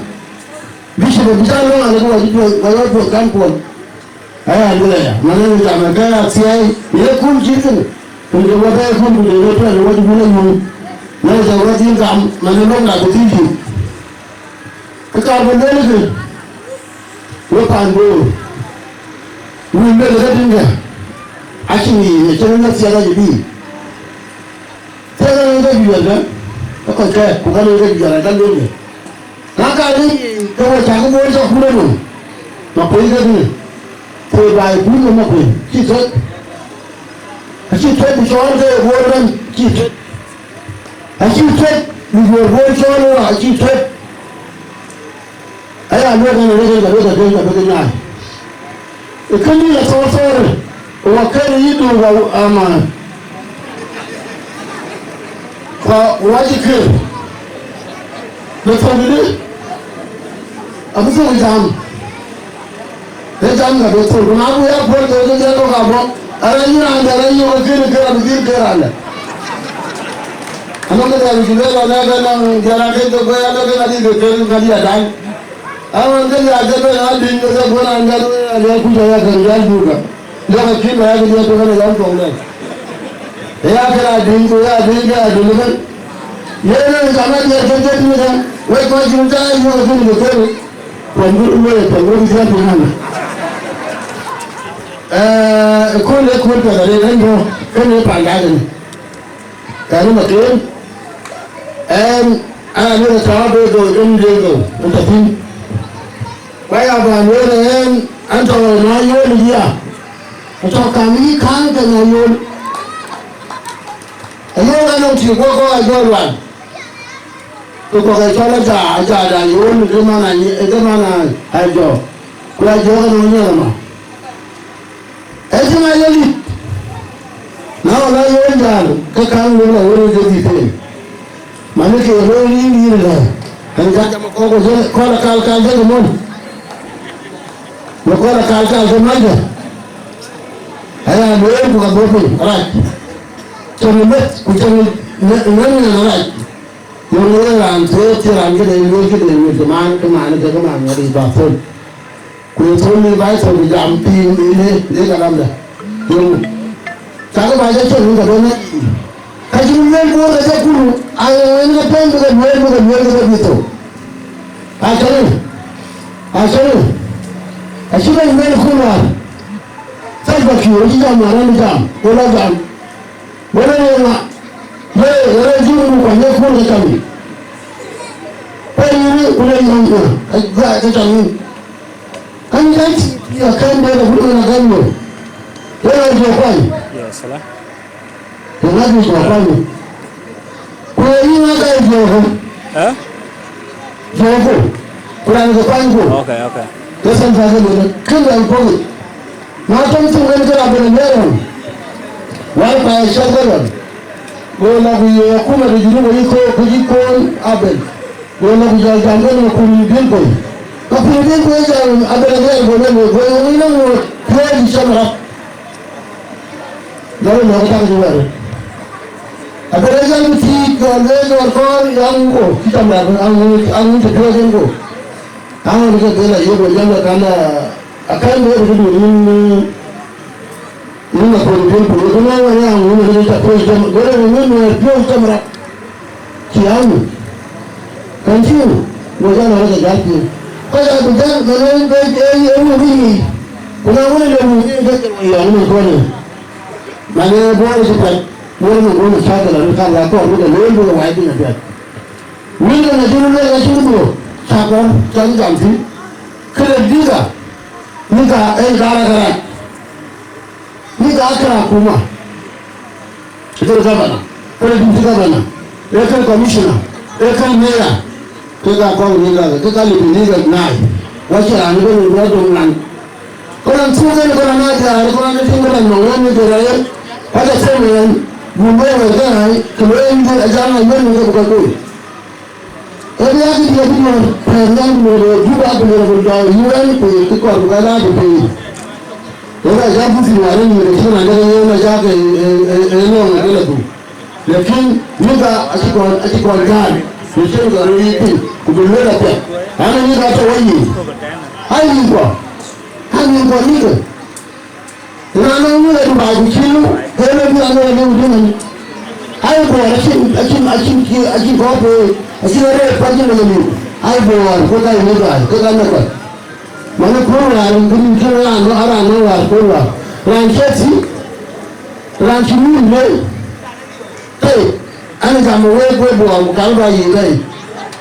Bishop abï cä lɔ̈ŋ, alë ku wacï tuɔ̈c, wacï wɔ tuɔ̈c kaŋ kuɔn. Aya, luel aya, manë ë jam ë ke athiɛɛi, ye kun cït kënë, kun jɔ wɔ bɛ̈ɛ̈i kun, ku jɔ wɔ tuɔ̈c, wacï bun ayuɔ̈ɔ̈ŋ. Na jɔ wɔ dhil gam, manë lɔ̈ŋda bï dhil yïk. Kë ka bï lueel kë, wek paan Bor, wun bɛ̈n ke tïŋkë, acïn yic, acïn ŋa thiɛɛk acï bï. Thiɛɛk ënɔŋ ke juëc ënë, ke kɔc kɛ̈ɛ̈k, ku ka nɔŋ ke juëc ënë, ka lueel kë. Na ka ŋic, ke we cäk Bor cä kun ënɔŋ, Makuëi ke bï, ke baai kun ë Makuëi, cï thuet. Acï thuet bï cɔɔl ke Bor bɛ̈n, cï thuet. Acï thuet bï Juɔ̈r Bor cɔɔl ë, acï thuet. Aya luel ɣɛn arëët, ka luel ka duëny, ka bï ke nyaai. Ë kënë ya thɔɔr thɔɔr, wa kën yï du wa ama. Ka wa cï kër. Bï thɔ̈k dï, abï thɔ̈k jam. Ë jam ka bï thɔ̈k, ku na ku ya puɔ̈l ke ke jɛn lɔ ka bɔ̈. Ara yïn raan dɛ̈, ara yïn ke kën kër, abï dhil kër raan dɛ̈. Anɔŋ këdɛ̈ cï lueel lɔ nɛ̈k ënɔŋ diɛt akëc ke guɛɛr, alɔ ke ŋadï ke kër, ŋadï adaŋ. Aɣɔn ke ya ke bɛ̈n adïŋ ke ke guɛɛr an, jal, an, ya kuc aya kën jal duka. Lek akïn bä ya ke diɛt tök ënë yam thok lɛ̈k. Ë ya kën adïŋ, ku ya adïŋ ke adïŋ ëbɛ̈n. Yen ënë jam adiɛt ke diɛt tök ënë, wek kɔc cïn cä yök akïn ke kër. Pɛ̈n bï lueel, pɛ̈n bï diɛt tök ënë. Ee, ëkööl, ëkööl piɛth arëët ënë bɔ̈, kënë panda kënë. Ɣɛn ë Makuëi, ɣɛn aa lueel tɔ̈ abëë dhou, rin de dhou, rin tɔ̈ thïn. Ku aya bä lueel ɣɛn, an tɔ̈ Nyarayöl ya, ku tɔ̈ kam yï kääŋ ke Nyarayöl. Ayöl anɔŋ tïŋ guɔ kɔ̈k ajɔl lual. Ku kɔ̈k ë cɔl aja, aja da yöl, ke man a, ke man a, ajɔ. Ku ajɔ ke nɔŋ Nyarama. Ëcï ŋa ye lit? Na wala ye jäl, ke kaŋ wël la wël ke dhil them. Mani ke lo yïn yïn la. Kan ja jam ko ko je, ko la kal kal je mon. Lo ko la kal kal je manja. Aya lueel ku ka bɔ̈ piny rac. Cäŋ met ku cäŋ ŋäny ŋäny rac. Yöŋ ë raan thuëëc cï raan këde lueel këde lueel cï man, ke man, ke ke man ŋäric ba thöl. Ku ye thöl në bac thöl ku jam pïïr në le, le kalamda. Yöŋ. Cakë bac acïn wun ka bɛ̈n ë. Ka cï lueel Bor ke cä kulu, aye ɣɛn ke pɛ̈n bï ke lueel, bï ke lueel ke bï thou. Acänë. Acänë. Acï bɛ̈n lueel kulu ar. Salva Kiir acï jam na rɛ̈n jam, ku la jam. Wala ye ŋa? Ye, ye rɛ̈n jïï wun ku kuany ye kulu ke cam yic. Ku ye yïn ku le yïn ŋa? Ka, ka, ka cam yic. Kan kan ya kan de ku na kan yo. Ye la jo kwany. Yes, sir. Ye la jo kwany. Ku ye yïn ŋa ka jo ko. Ë? Jɔku, ku raan ke kuanyku. Okay, okay. Ke Salva Kiir lueel, kën raan pɔ̈k yic. Na tɔ̈ŋ thïn wën ke raan bï lɛɛr ɣɔn. Wal pa ë cɔl ke ɣɔn. Go lɔ ku ye akuma de Junub ayï köök, ku yï kööl Abel. Go lɔ ku jɔl jam ke në Kuur Bilkoi. Ka Kuur Bilkoi jam Abel Aliɛɛr go lɔ, go ye ŋic nɔm ŋoot, piööc cam rap. Jɔl lɔ ke tak cï wɛ̈ɛ̈r. Abel Aliɛɛr bï thiic, jɔl le jɔl kɔɔr, ya ŋic ko, cï cam rap, aŋic, aŋic të piööc en ko. Aŋic ke dhil ayök, go jam ke kan, akɛ̈n bï röt duun yïn, yïn Akuur Bilkoi, ku na wën ya ŋic në röt piööc cam, go rɛ̈ɛ̈r ŋic në piööc cam rap. Cï aŋu, kën cï ŋu, go jɔl ɣɔn ke jäl piŋ. Kɔc abï jäl, ke lëu ke ee ye wun bï yiic, ku na wën le wun ke ke yɔŋ në kɔn. Na le Bor cï pɛ̈t, Bor në gun cä ke la röt ka la kɔɔr bï ke looi bï ke waai piny apiɛth. Wun ke na cï röt le ka cï röt duö, cä kɔɔr, cä jam thïn. Këde bï ka, bï ka en kaar akërac. Bï ka akërac akuma. Ee kën governor, kën deputy governor, ee kën commissioner, ee kën mayor, kek aa kɔc nïïk, kek aa lip nïïk nai, ku acïn raan ëbɛ̈n ë bï dom ŋan. Ku raan thuk en, ku raan aa diäär, ku raan ë tïŋ, ku raan nɔŋ en ë kë rɛɛc, ku aca them en, buk lueel wɛ̈t ke ɣai, të lueel en, ajam aa yuɛ̈n ke bï kɔc kony. Ee bï yak diɛt diɛt pɛ̈ɛ̈r nyan ku lueel, Juba ku lueel, ku jɔ U N ku ye kë kɔɔr ku ka raan ku piny. Wek a jam ku thiin wään ë nyïïr, cï raan dɛ̈ ke yen a jam ke, ë, ë, ë, ë lɔ̈ŋ ë ke lɔ dhuk. Lakin mïth aa acï kɔn, acï kɔn gäär, ku cïn kɔn röt yiic piny, ku bï lueel apiɛth. An, mïth aa tɔ̈ wɔ yiic. Aa yiic kɔn. Aa yiic kɔn mïth. Raan nɔŋ wël ë Dubai ku cï lu, ke le bï raan wël ë Dubai. Ai Bor acïn, acïn, acïn, acïn kɔ̈k, acïn arëët kuat cïn le liu. Ai Bor, ke ka ye Dubai, ke ka nɔ̈k kɔc. Manë kuɔ̈n wäär, bï nim cïn raan nɔ̈k, a raan nɔ̈k wäär kuɔ̈n wäär. Raan cï thïn, raan cï nim lei. Tei, an, gam ë week, wek Bor, ku kal bä yiic tei.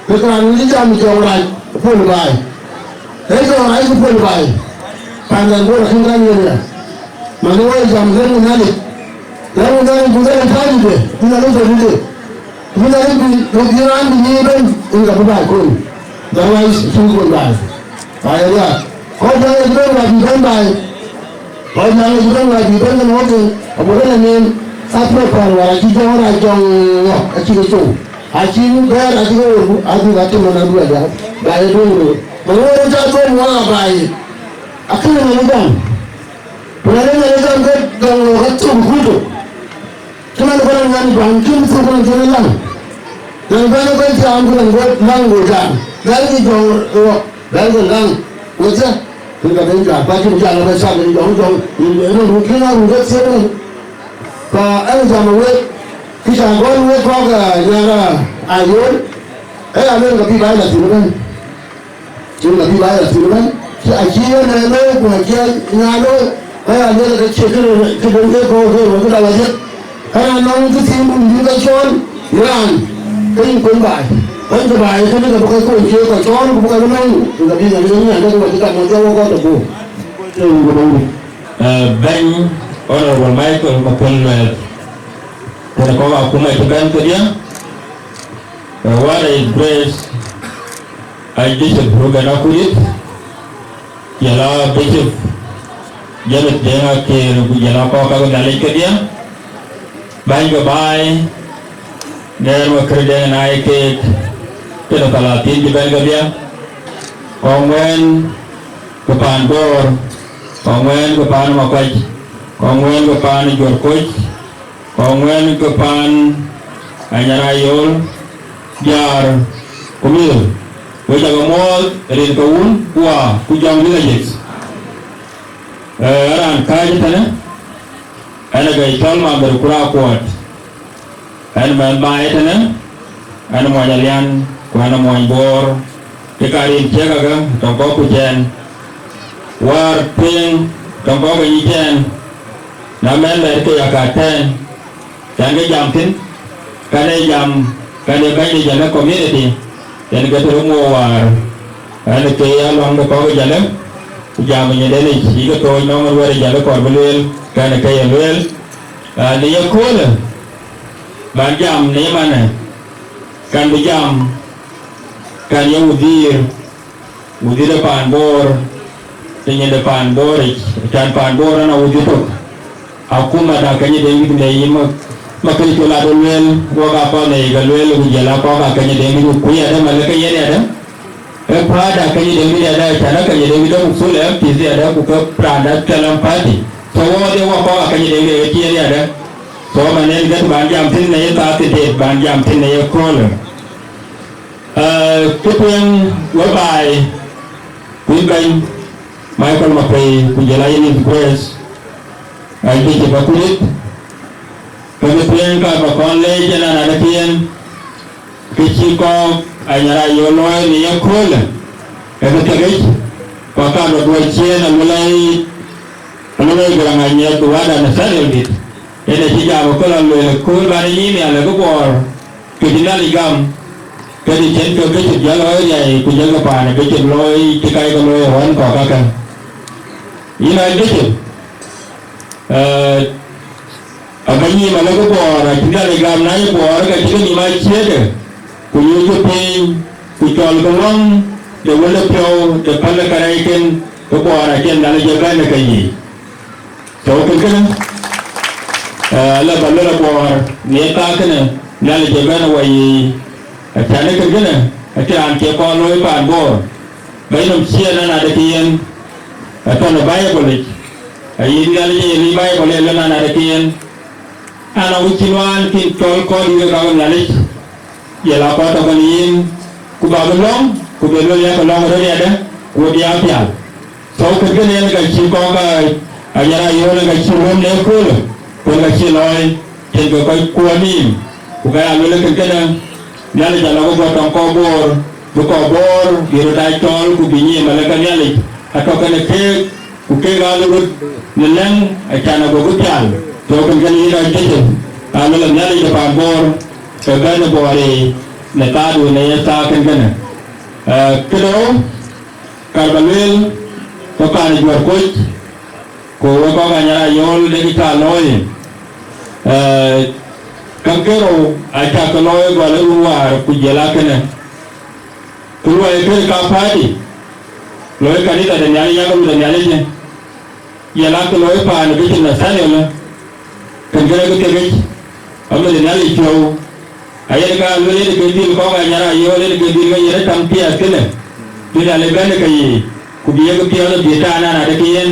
Ku raan wïc jam jɔŋ rac puɔl baai. Ee jɔŋ rac ku puɔl baai. Pandan Bor akïn kan yen ya. Man wek jam lëŋ Nhialic. Lëŋ Nhialic ku lëŋ tajibe, ku Nhialic bï ride. Ku Nhialic bï, bï, bï raan bï nyiic ben, in ka bï baai kon. Otherwise, cïn kon baai. Baai aya. Kɔc jaŋ ë bï ben wäär bï ben baai. Kɔc jaŋ ë bï ben wäär bï ben kën wok, ago ben anen, apiɔ̈k päl wäär acï jɔŋ rac jɔŋ ŋɔk acï ke com. Acï bɛ̈ɛ̈r acï ke wor, abïk atem ɣɔn aduɛ̈ɛ̈r ya, ba ye duëër röör. Ba wor röt cä duëër wala ba ye. Akënë ŋɔn ë jam. Ku na le ŋɔn ë jam ke jɔŋ ŋɔk acï ke kuc tök. Cï man kɔn ŋɔn ë jam, cï mïth kɔn cïn ë läŋ. Ŋɔn bɛ̈n ë kɔc jam ku ŋɔn guɔ̈p läŋ go jam. Bɛ̈n ke jɔŋ ŋɔk. Bɛ̈n ke läŋ, wek thiëk, kën ka ben jɔak, ku acïn jɔak ë bɛ̈n cak ë jɔŋ jɔŋ, ë run kën a run ke thiëk ëmën. Ku ɛn jam ë wek, kë ca gɔl wek kɔ̈k, eh, Nyar, eh, Ayol, ë ya lueel ka bï baai la thïn ëbɛ̈n. Cïn ka bï baai la thïn ëbɛ̈n. Cï acï yen ë looi, ku acï nya looi, ë ya lueel ka cie kënë, këden ke kɔ̈u ke wek këda la jëk. Ka raan nɔŋ kë thiin dun bï ka cɔɔl, raan, ke yïn kuën baai. Kuën kë baai, kënë ke bï kɔc kuën cie kɔc cɔɔl, ku bï kɔc nɔŋ, ku ka bï nyan yen nyan dɛ̈ ku ka cï gam ŋɔ̈th ya wok kɔc tök buk. Ee, bɛ̈ny Honorable Michael Makuei Lueth, kënë kɔ̈k akuma cï bɛ̈n kedhie, ee, Wärä Grace, Archbishop Ruben Akurdit, jɔl a Bishop James Deŋ Akeer, ku jɔl a kɔc ka ke Nhialic kedhie, bäny ke baai, ŋɛɛr we kërë Deŋ na ye keek, kënë thalathïn cï bɛ̈n kedhie, kɔŋ wɛ̈n ke paan Bor, kɔŋ wɛ̈n ke paan Makuac, kɔŋ wɛ̈n ke paan Juɔ̈r Koc, kɔŋ wɛ̈n ke paan Anyar Ayol, Jaar, ku Miir. Wek ca ke muɔɔth rin ke Wun, ku Wä, ku Jɔŋdït Ajiëth. Ee, raan kääc tënë, ɛn ë ke cɔl Mamer Kur Akuɔt. Ɛn mɛnh baai tënë, ɛn muɔny Alian, ku ɛn muɔny Bor. Kë ka rin ciëk akë, tɔŋ kɔ̈k ku cɛɛn. Wäär tueŋ, tɔŋ kɔ̈k ke nyic cɛɛn. Na mɛnh mɛt ke ya ka tɛ̈ɛ̈n. Kɛn ke jam thïn, kɛn ee jam, kɛn ee bɛ̈ny de Jalë community, yen ke të röm wo wäär. Ɛn ke ye aluaŋ de kɔ̈k Jalë, ku jam ë nyinden yic, yï ke thooc nɔŋ ë wɛ̈t ë Jalë kɔɔr bï lueel, kɛn ke ye lueel. Aa, në ye köölë, ban jam në ye manë, kɛn bï jam Kan ye wudhiir, wudhiir de paan Boor, de nyin de paan Booric, can paan Boor ana wudhiir tök. Akuma da keny de wik ne yi mak, mak keny col ado luel, wok akɔn ne yic ke luel, ku jɔl akɔk akeny de wik ku yadë malë ke yen yadë. E kuat akeny de wik yadë, can akeny de wik de mukthul e pith yadë, ku ke raan da Pelam Party. So wok de wok akɔk akeny de wik e cien yadë. So man en gät ban jam thin ne ye thaa thin tet, ban jam thin ne ye köölë. Ee, kë tueŋ whereby kuïn bɛ̈ny Michael Makuei ku jɔl a yen Grace, aa, Bishop Akulit, ke kë tueŋ ka ba kɔn leec ënɔɔnë adekï yen, kë cï kɔɔk Anyar Ayol looi në ye köölë, ee kë thiekic, ku aka rɔt duɔ̈ɔ̈r ciëën aluel ai, aluel ai Garaŋ Anyieth ku wada Nathaniel Dit, yen acï jam ë kööl aluel ë kööl ban ë nyïïn nhial ë kë Bor, kë cï Nhialic gam, ke të cïn ke Bishop jɔl looi riai, ku jɔl ke paan ë Bishop looi, cï ka ye ke looi ë ɣɔn kɔ̈k kakë. Yïn aa Bishop, ee, abä nyïïm alë kë Bor, acï Nhialic gam na ye Bor, ka cï ke nïïm aa ciëëtë, ku nyuc ke piny, ku cɔl ke lɔ̈ŋ de wël ë piɔ̈u de päl ë karɛcken, ke Bor acïn Nhialic ë bɛ̈n ë ke yiic. Tɔ̈u kën kënë, ee, la ba luel abuɔɔr në thaa kënë, Nhialic ë bɛ̈n ë wɔ yiic, acän ë kën kënë, acïn raan cie kɔn looi paan Bor. Bɛ̈ny nɔm ciëën ënɔɔnë adekï yen, atɔ̈ në Baibol yic, ayï Nhialic ë yen ë Baibol ë lëu ënɔɔnë adekï yen, anɔŋ cïn wään kïn cɔl kɔc dït ke ka ke Nhialic. Ye la kɔc tɔ̈ kën yïn, ku ba bï lɔ̈ŋ, ku bï luel yak lɔ̈ŋ röt yadë, ku bï a pial. So kën kënë yen ka cï kɔ̈k ka Anyar Ayol yen ka cï wën në köölë, ku yen ka cï lɔɔi, cïn ke kɔc kuɔɔn nïïm. Ku ka ya luel kën kënë, Nhialic alɔ ke bɔ̈ tɔŋ kɔc Bor, bï kɔc Bor bï röt aa cɔɔl, ku bï nyiim alë ke Nhialic atɔ̈ kën keek, ku kek aa lɔ röt në lɛ̈ŋ, acan agokï pial. So kën kënë yïn aa Joseph, aa luel Nhialic de paan Bor, ke bɛ̈n ë Bor yiic në thaadu në ye thaa kën kënë. Ee, këdë rou, kar ba lueel, ke paan ë Juɔ̈r Koc, ku wek kɔc Anyar Ayol de kë ca looi, ee, käŋ ke rou acä ke looi gɔl ë run wäär ku jiël akënë. Ku luɔi kë ka party, looi kanitha de Nhialic yak run de Nhialic, ye la ke looi paan ë Bishop Nathaniel, kën kënë ke thiekic, amënë Nhialic piɔ̈u, ayen ka luel yen ke dhil kɔ̈k Anyar Ayol yen ke dhil ke yen ë taŋ piɛth kënë, bï Nhialic bɛ̈n ë ke yiic, ku bï yek piɔ̈ɔ̈th bï taŋ nɔn adekï yen,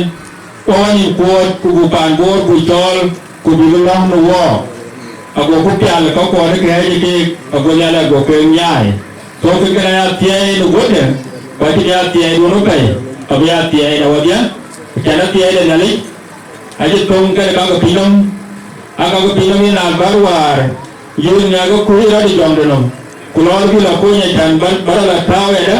wɔ nïm kuɔɔt, ku buk paan Bor buk cɔɔl, ku bï bï lɔ̈ŋ në wɔɔk, agoku pial ë käkuɔn ë kɛ̈ɛ̈c ë keek, ago Nhialic ago ke nyaai. So kën kënë aya thiɛɛi në guötde, ku acïn ya thiɛɛiduön ë pɛ̈i, abï ya thiɛɛi në wɔdhia, ku cän athiɛɛi de Nhialic, acï thöŋ kɛn ë ka ke piny nɔm, aa ka ke piny nɔm yen naal bär wäär, yööth nhial ke kuc rɔt ë jɔŋde nɔm, ku lɔɔr bï lɔ kony acän bä, bä rɔt la tääu yadë,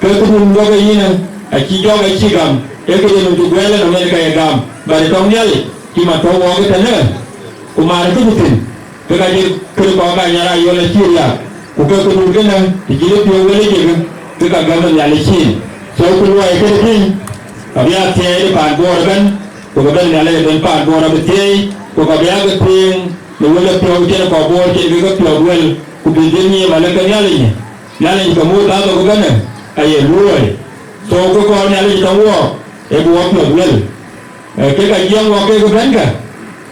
ke këdun duɔ̈k ë yïn, acï jɔk acï gam, ee këde nɔm cï guɛɛl ë nɔm yen ka ye gam, bä de tɔŋ Nhialic, cï man tɔ̈u wɔɔk ëtënë, ku man ë këdu thïn. Ke ka cï kën kɔ̈k ka Anyar Ayol acï riääk, ku ke këdun kënë, të cï lɔ piɔ̈u wël ë jëkë, ke ka gäm ë Nhialic cin. So ku luɔi kënë piny, abï a thiɛɛi de paan Bor ëbɛ̈n, ku ke bɛ̈n Nhialic ëbɛ̈n paan Bor abï thiɛɛi, ku ka bï a ke tueŋ në wël ë piɔ̈u cïn kɔc Bor cïn ke ke piɔ̈ɔ̈th wël, ku bï dhil nyiim alë ke Nhialic. Nhialic ke muk kadhok ëbɛ̈n, aye luɔi. So ke kɔɔr Nhialic tɔ̈ wɔɔk, ee bï wɔ piɔ̈ɔ̈th wël. Ee, kek ka jiɛɛm wɔ kek ëbɛ̈n kä,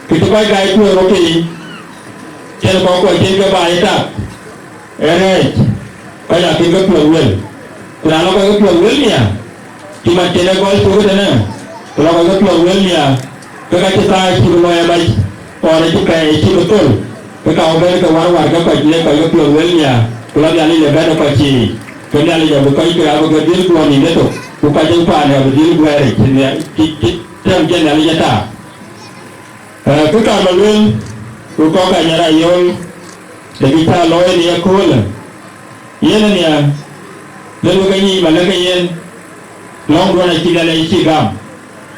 kë cï kɔc gäi tueŋ rɔt piny, cïn kɔc kuɔ cïn ke baai tak, ee rɛɛc, kɔc aa kek ke piɔ̈ɔ̈th wël. Ku na lɔ kɔc ke piɔ̈ɔ̈th wël nhiaar, cï mat cïn ë gɔl cök ëtënë, ku lɔ kɔc ke piɔ̈ɔ̈th wël nhiaar, ke ka cï thaar cï bï lɔɔi abac, ɣɔn acï pɛɛi cï bï thöl, ke ka bɛ̈n ke warwar ke kɔc le kɔc ke piɔ̈ɔ̈th wël nhiaar, ku lɔ Nhialic le bɛ̈n ë kɔc cï yiic, ke Nhialic abï kɔc ke abï ke dhil guɔ̈ɔ̈r nïn ëtök, ku kɔc ë paan abï dhil guɛɛr yic, cïn nia-, cï, cï, Tɛ̈m cï Nhialic ë taak. Ee, kë kaar ba lueel, ku kɔ̈k ka Anyar Ayol, de kë cä looi në yaköölë. Yen ë nia, lëlë ke nyic malë ke yen, lɔ̈ŋduön acï Nhialic acï gam.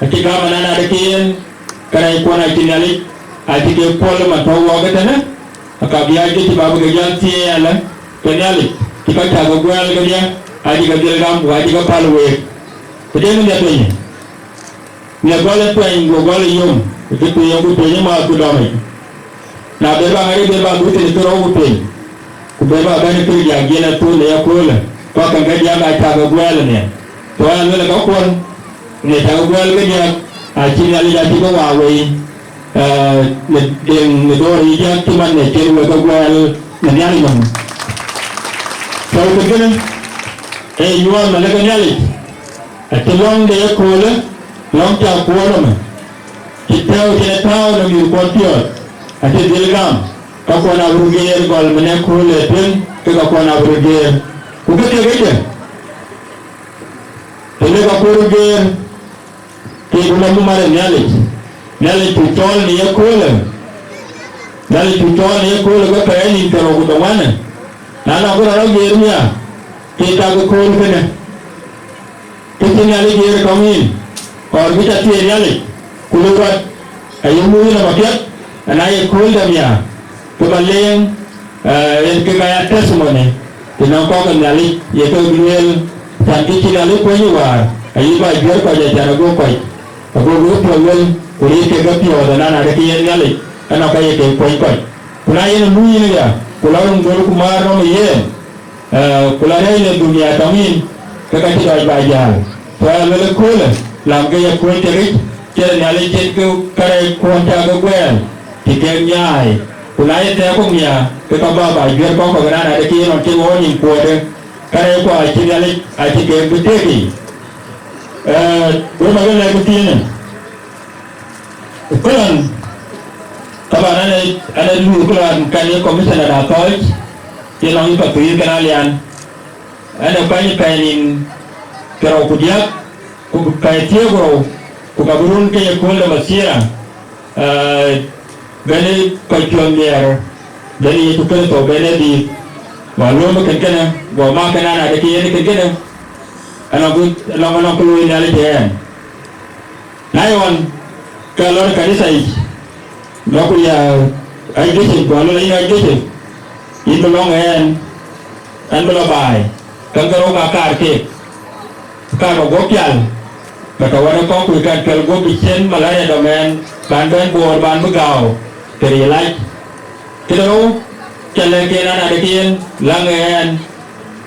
Acï gam ënɔɔnë adekï yen, kërɛɛckuɔn acï Nhialic, acï ke puɔ̈l ë man tɔ̈u wɔɔk ëtënë, aka bï a jëc bä bï ke jäl thieei alë, ke Nhialic, cï kɔc cä ke guɛɛl kedhie, acï ke dhil gam, ku acï ke päl week. Ku de ŋö nhiaar tuenyë? Në gɔl ë tuɛny, ku gɔl ë yom, ku cï tueŋ, ku tuenyë maath ku dɔmic. Na ben bä ŋäc, ben bä guut tënë kërou ku tueny, ku ben bä bɛ̈n ë kërdiäk jiɛn ë thun ë yaköölë, Kɔc käŋ ke diäk aa cäk ke guɛɛl ënhial. Ku aya luel ë käkuɔn, në cäk ke guɛɛl ke diäk, acï Nhialic acï ke waar wei, eh, në deŋ në dɔ̈ɔ̈r yic diäk cï man në cïn wek ke guɛɛl në Nhialic nɔm. Tɔ̈u kënë, ee nyuɔɔth malëk ë Nhialic, acï lɔ̈ŋ de yeköölë, lɔ̈ŋ cäk kuɔɔr nɔm, cï tɛ̈ɛ̈u cïn ë tääu në mïthkuɔn piɔ̈ɔ̈th, acï dhil gam, käkuɔn abï röt geer gɔl mën ë kööl ë tueŋ, ke käkuɔn abï röt geer. Ku kë tek ëcë, të lek käkuɔn röt geer, ke ku lɔ mumar ë Nhialic, Nhialic cuk cɔɔl në yeköölë, Nhialic cuk cɔɔl në yeköölë ke pɛɛi nïn thiërrou ku dhoŋuan. Na nɔŋ kë rɔt rɔt geer mia, ke cak ë kööl kënë. Kë cï Nhialic geer tɔŋ yïn, kɔɔr bï ca thiëëc Nhialic, ku lëu rɔt, aye muk yïn nɔm apiɛth, ana ye kööl dɛ̈ mia, ke ba leeŋ, eh, yen kek aya testimony, të nɔŋ kɔc ke Nhialic ye ke lueel, cän kë cï Nhialic kuɔny ë wäär, ayï ba juër kɔc, acän ago kɔc, ago wek piɔ̈ɔ̈th wël, ku riit kek ke piɔ̈ɔ̈th, ana na de kë yen Nhialic, anɔŋ ka ye kek kuɔny kɔc. Ku na yen ë luui yïn aya, ku lɔ rum gör ku määr nɔm ë yen, Eh, ku la rɛ̈ɛ̈c në dunia tɔŋ yïn, ke ka cï dɔc ba jäl. Ku aya luel ëköölë, lam ke ye kööl tëric, cï Nhialic cït ke kärɛc kuɔn cä ke guɛɛl, cï kek nyaai. Ku na ye thɛɛr kɔ̈k mia, ke ka ba ba juër kɔ̈k kɔ̈k ënɔɔnë, adekï yen ɣɔn cïn wɔ nyin kuɔɔtë, kärɛc kuɔ acï Nhialic acï kek bï tëëk yiic. Eh, wek ma ke lɛ̈k bï thiinë. Ëköölë, taban, ane, ane luui ëköölë kan ye commissioner da Athɔɔc, ye nɔŋ ye Pathuyith kën Alian. Ane kuany pɛɛi nïn thiërrou ku diäk, ku pɛɛi thiëër ku rou, ku ka bï run ke ye kööl de Mathira, eh, bɛ̈n kɔc piɔ̈ɔ̈th miɛɛr, bɛ̈n Yecu Kërtho, bɛ̈n ë dhiëth. Wa lööm kën kënë, wa mak kën an, adekï yen kën kënë, anɔŋ kë, anɔŋ, anɔŋ kë looi Nhialic ë ɛn. Na ye ɣɔn, ke lɔ në kanitha yic, lɔ ku ya Archbishop, ku alɔ yïn Archbishop, yïn bï lɔ̈ŋ ɛn, ɛn bï lɔ baai, käŋ ke rou ka kaar keek, kaar ba guɔ̈p pial, ka tɔ wën ë kɔ̈k ku kan piɛl guɔ̈p bï cïn malaria dɔm ɛn, ban bɛ̈n Bor, ban bï gääu, të riël lac. Këde rou, ca lɛ̈k en an, adekï yen, läŋ ë ɛn,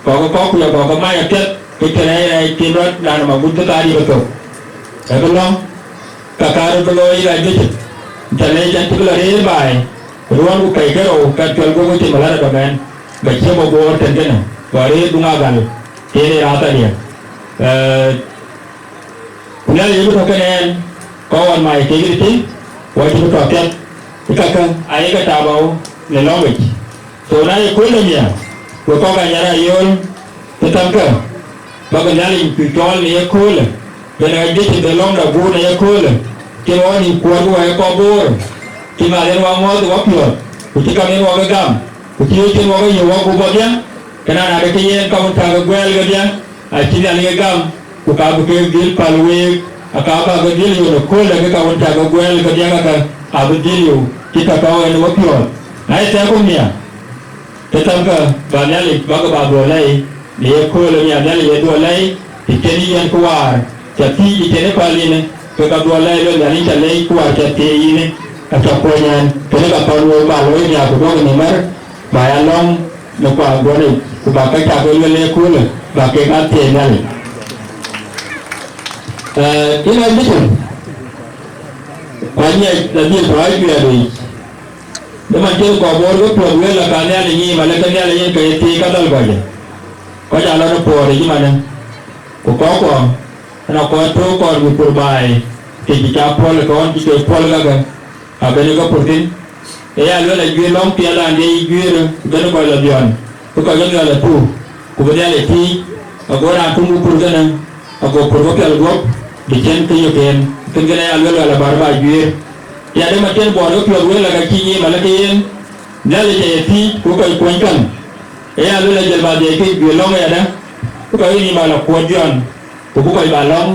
kɔ̈k ë kɔ̈k ku ya kɔ̈k ë mac apiɛth, ke cï rɛɛc rɛɛc tim rɔt, raan ë magut bï kaar yïk ë thok. Ee bï lɔ̈ŋ, ka kaar bï looi yïk Archbishop, ca lɛc an, cï bï lɔ rëër baai, ruɔ̈ɔ̈n ku pɛ̈i ke rou, ka cuɛl guɔ̈p cï malaria dɔm ɛn, ba ciëmɔ Bor tën kënë, ba rëër duŋ agal, yen ë raan thadiɛ̈. Eh, Ku Nhialic ë bï tɔ̈ kënë ɛn, kɔc ɣɔn mac kek riti, ku acï bï tɔ̈ piɛth, ë kakë ayek ke tap awö në lɔ̈ŋ yic. So na ye kööl de mia, we kɔc anyar ayööl, ke thɛmkë, bäkï Nhialic cuk cɔɔl në ye köölë, bɛ̈n ɣac Bicop de lɔ̈ŋda guur në ye köölë, cïn wɔ nïïm kuɔɔr bï wɔ ye kɔc Boor, cï ŋath yen wɔ ŋɔ̈ɔ̈th ë wapiɔ̈ɔ̈th, ku cï kam yen wɔ ke gam, ku cï ye cïn wɔ ke yök wɔ gup wɔdhiɛ, kënë na de ke yen ka wën cäk ke guɛɛl kedhie, acï Nhialic ke gam, ku ka bï kek dhil päl week, aka bä ke dhil yök ëkööl de ke ka wën cäk ke guɛɛl kedhie kakë, abï dhil yök cï tɔ̈ tɔ̈u en ë wepiɔ̈ɔ̈th. Na ye thɛɛr ku mia, ke thɛmkë bä Nhialic bäkï bä dhuɔ̈k lɛi në ye kööl ë mia, Nhialic ye dhuɔ̈k lɛi, të cïn yïn ku waar ca thiëëc, të cïn ë päl yïn, ke ka dhuɔ̈k lɛi luel Nhialic ca lɛi ku waar ca thiëëc yïn, aca kuɔny ɛn, kënë ka thɔ̈n wek bä looi nhiaar ku duɔ̈k ë nhïïm mär, bä ya lɔ̈ŋ në kuaar guɔ̈nic, ku bä ka cä ke luel ë köölë, bä kek aa thiëëc Nhialic. Eh, yïn aa Bicop, ku aŋiɛc adhil tɔ̈ ajuɛɛr yic. Dë man cïn kɔc Boor ke piɔ̈ɔ̈th wël la ka Nhialic nyiim, alë ke Nhialic yen ke ye thiëëc ka dhal kɔc. Kɔc aa lɔ në puɔ̈ɔ̈r yic ëmanë, ku kɔckuɔ, ënɔ kɔc tök kɔɔr bï pur baai, të cï cak puɔ̈l ë kɔn cï ke puɔ̈l kakë. Abɛ̈n ke pur thïn, ee ya luel ajuëër lɔ̈ŋ piɛth raan de yï juëër, bɛ̈n kɔc lɔ biɔn, bï kɔc ke miɔl athuk, ku bï Nhialic thiëëc, ago raan tuŋ bï pur kënë, ago pur bï piɛl guɔ̈p, bï cïn kë yök en. Kën kënë ya luel wɛl abär bä juëër. Ya de ma cïn Buɔɔr ke piɔ̈ɔ̈th wël, aka cï nyiim alë ke yen, Nhialic aye thiëëc, ku kɔc kuɔny käŋ. Ee ya luel ajël ba dhiɛc kek juëër lɔ̈ŋ ayadäŋ, bï kɔc ke nïïm ba lɔ kuɔ̈ɔ̈t biɔn. Ku bï kɔc bä lɔ̈ŋ,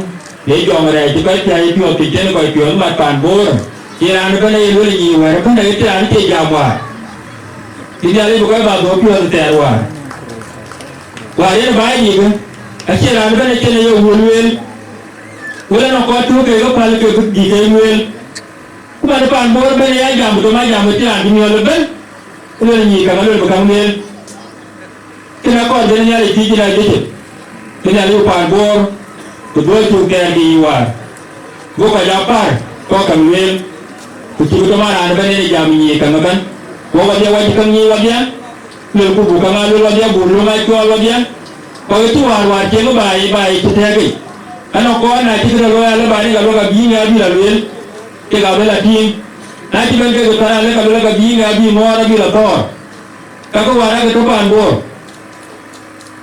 le jɔŋ rɛɛc cï kɔc thiäi piɔ̈ɔ̈th, të cïn kɔc piɔ̈ɔ̈th mat paan Boor. Cïn raan ëbɛ̈n aye luel nyin wɛ̈ɛ̈r ëbɛ̈n, aye të raan cie jam wäär. Cï Nhialic bï kɔc bä dhuɔ̈k piɔ̈ɔ̈th thɛɛr wäär. Wäär yen bä yïk, acïn raan ëbɛ̈n acïn aye wël lueel. Wël anɔŋ kɔc tök kek ë päl ke bï gïk ke lueel. Ku man paan Boor ëbɛ̈n aya jam, ku dom a jam, acïn raan cï miɔl ëbɛ̈n. Luel nyin käŋ, aluel bï käŋ lueel. Kënë Kɔc bï Nhialic thiëc ëna jëcë, bï Nhialic ku paan Bor, ku duööc cuk thɛɛr bï yic wäär. Go kɔc aa pär kɔc käŋ lueel, ku cï bï tɔ̈ man raan ëbɛ̈n en ë jam nyiic käŋ ëbɛ̈n. Ku wok wadhie wacï käŋ nyiic wadhie, luelku buk käŋ aa luel wadhie, buk löŋ aa cuɔl wadhie. Kɔc ë cï wäär wäär cieŋ ë baai, baai cï tɛ̈ɛ̈k yic. Ënɔɔnë kɔc na cï këde looi alë baai, ka luel ka bï ŋɛk abï la lueel, kek abï la tïŋ. Na cï bɛ̈n kek thɔ̈r alë ka luel ka bï ŋɛk abï ŋɔ̈ɔ̈r abï la thɔ̈ɔ̈r. Kakë wäär aake tɔ̈ paan Bor.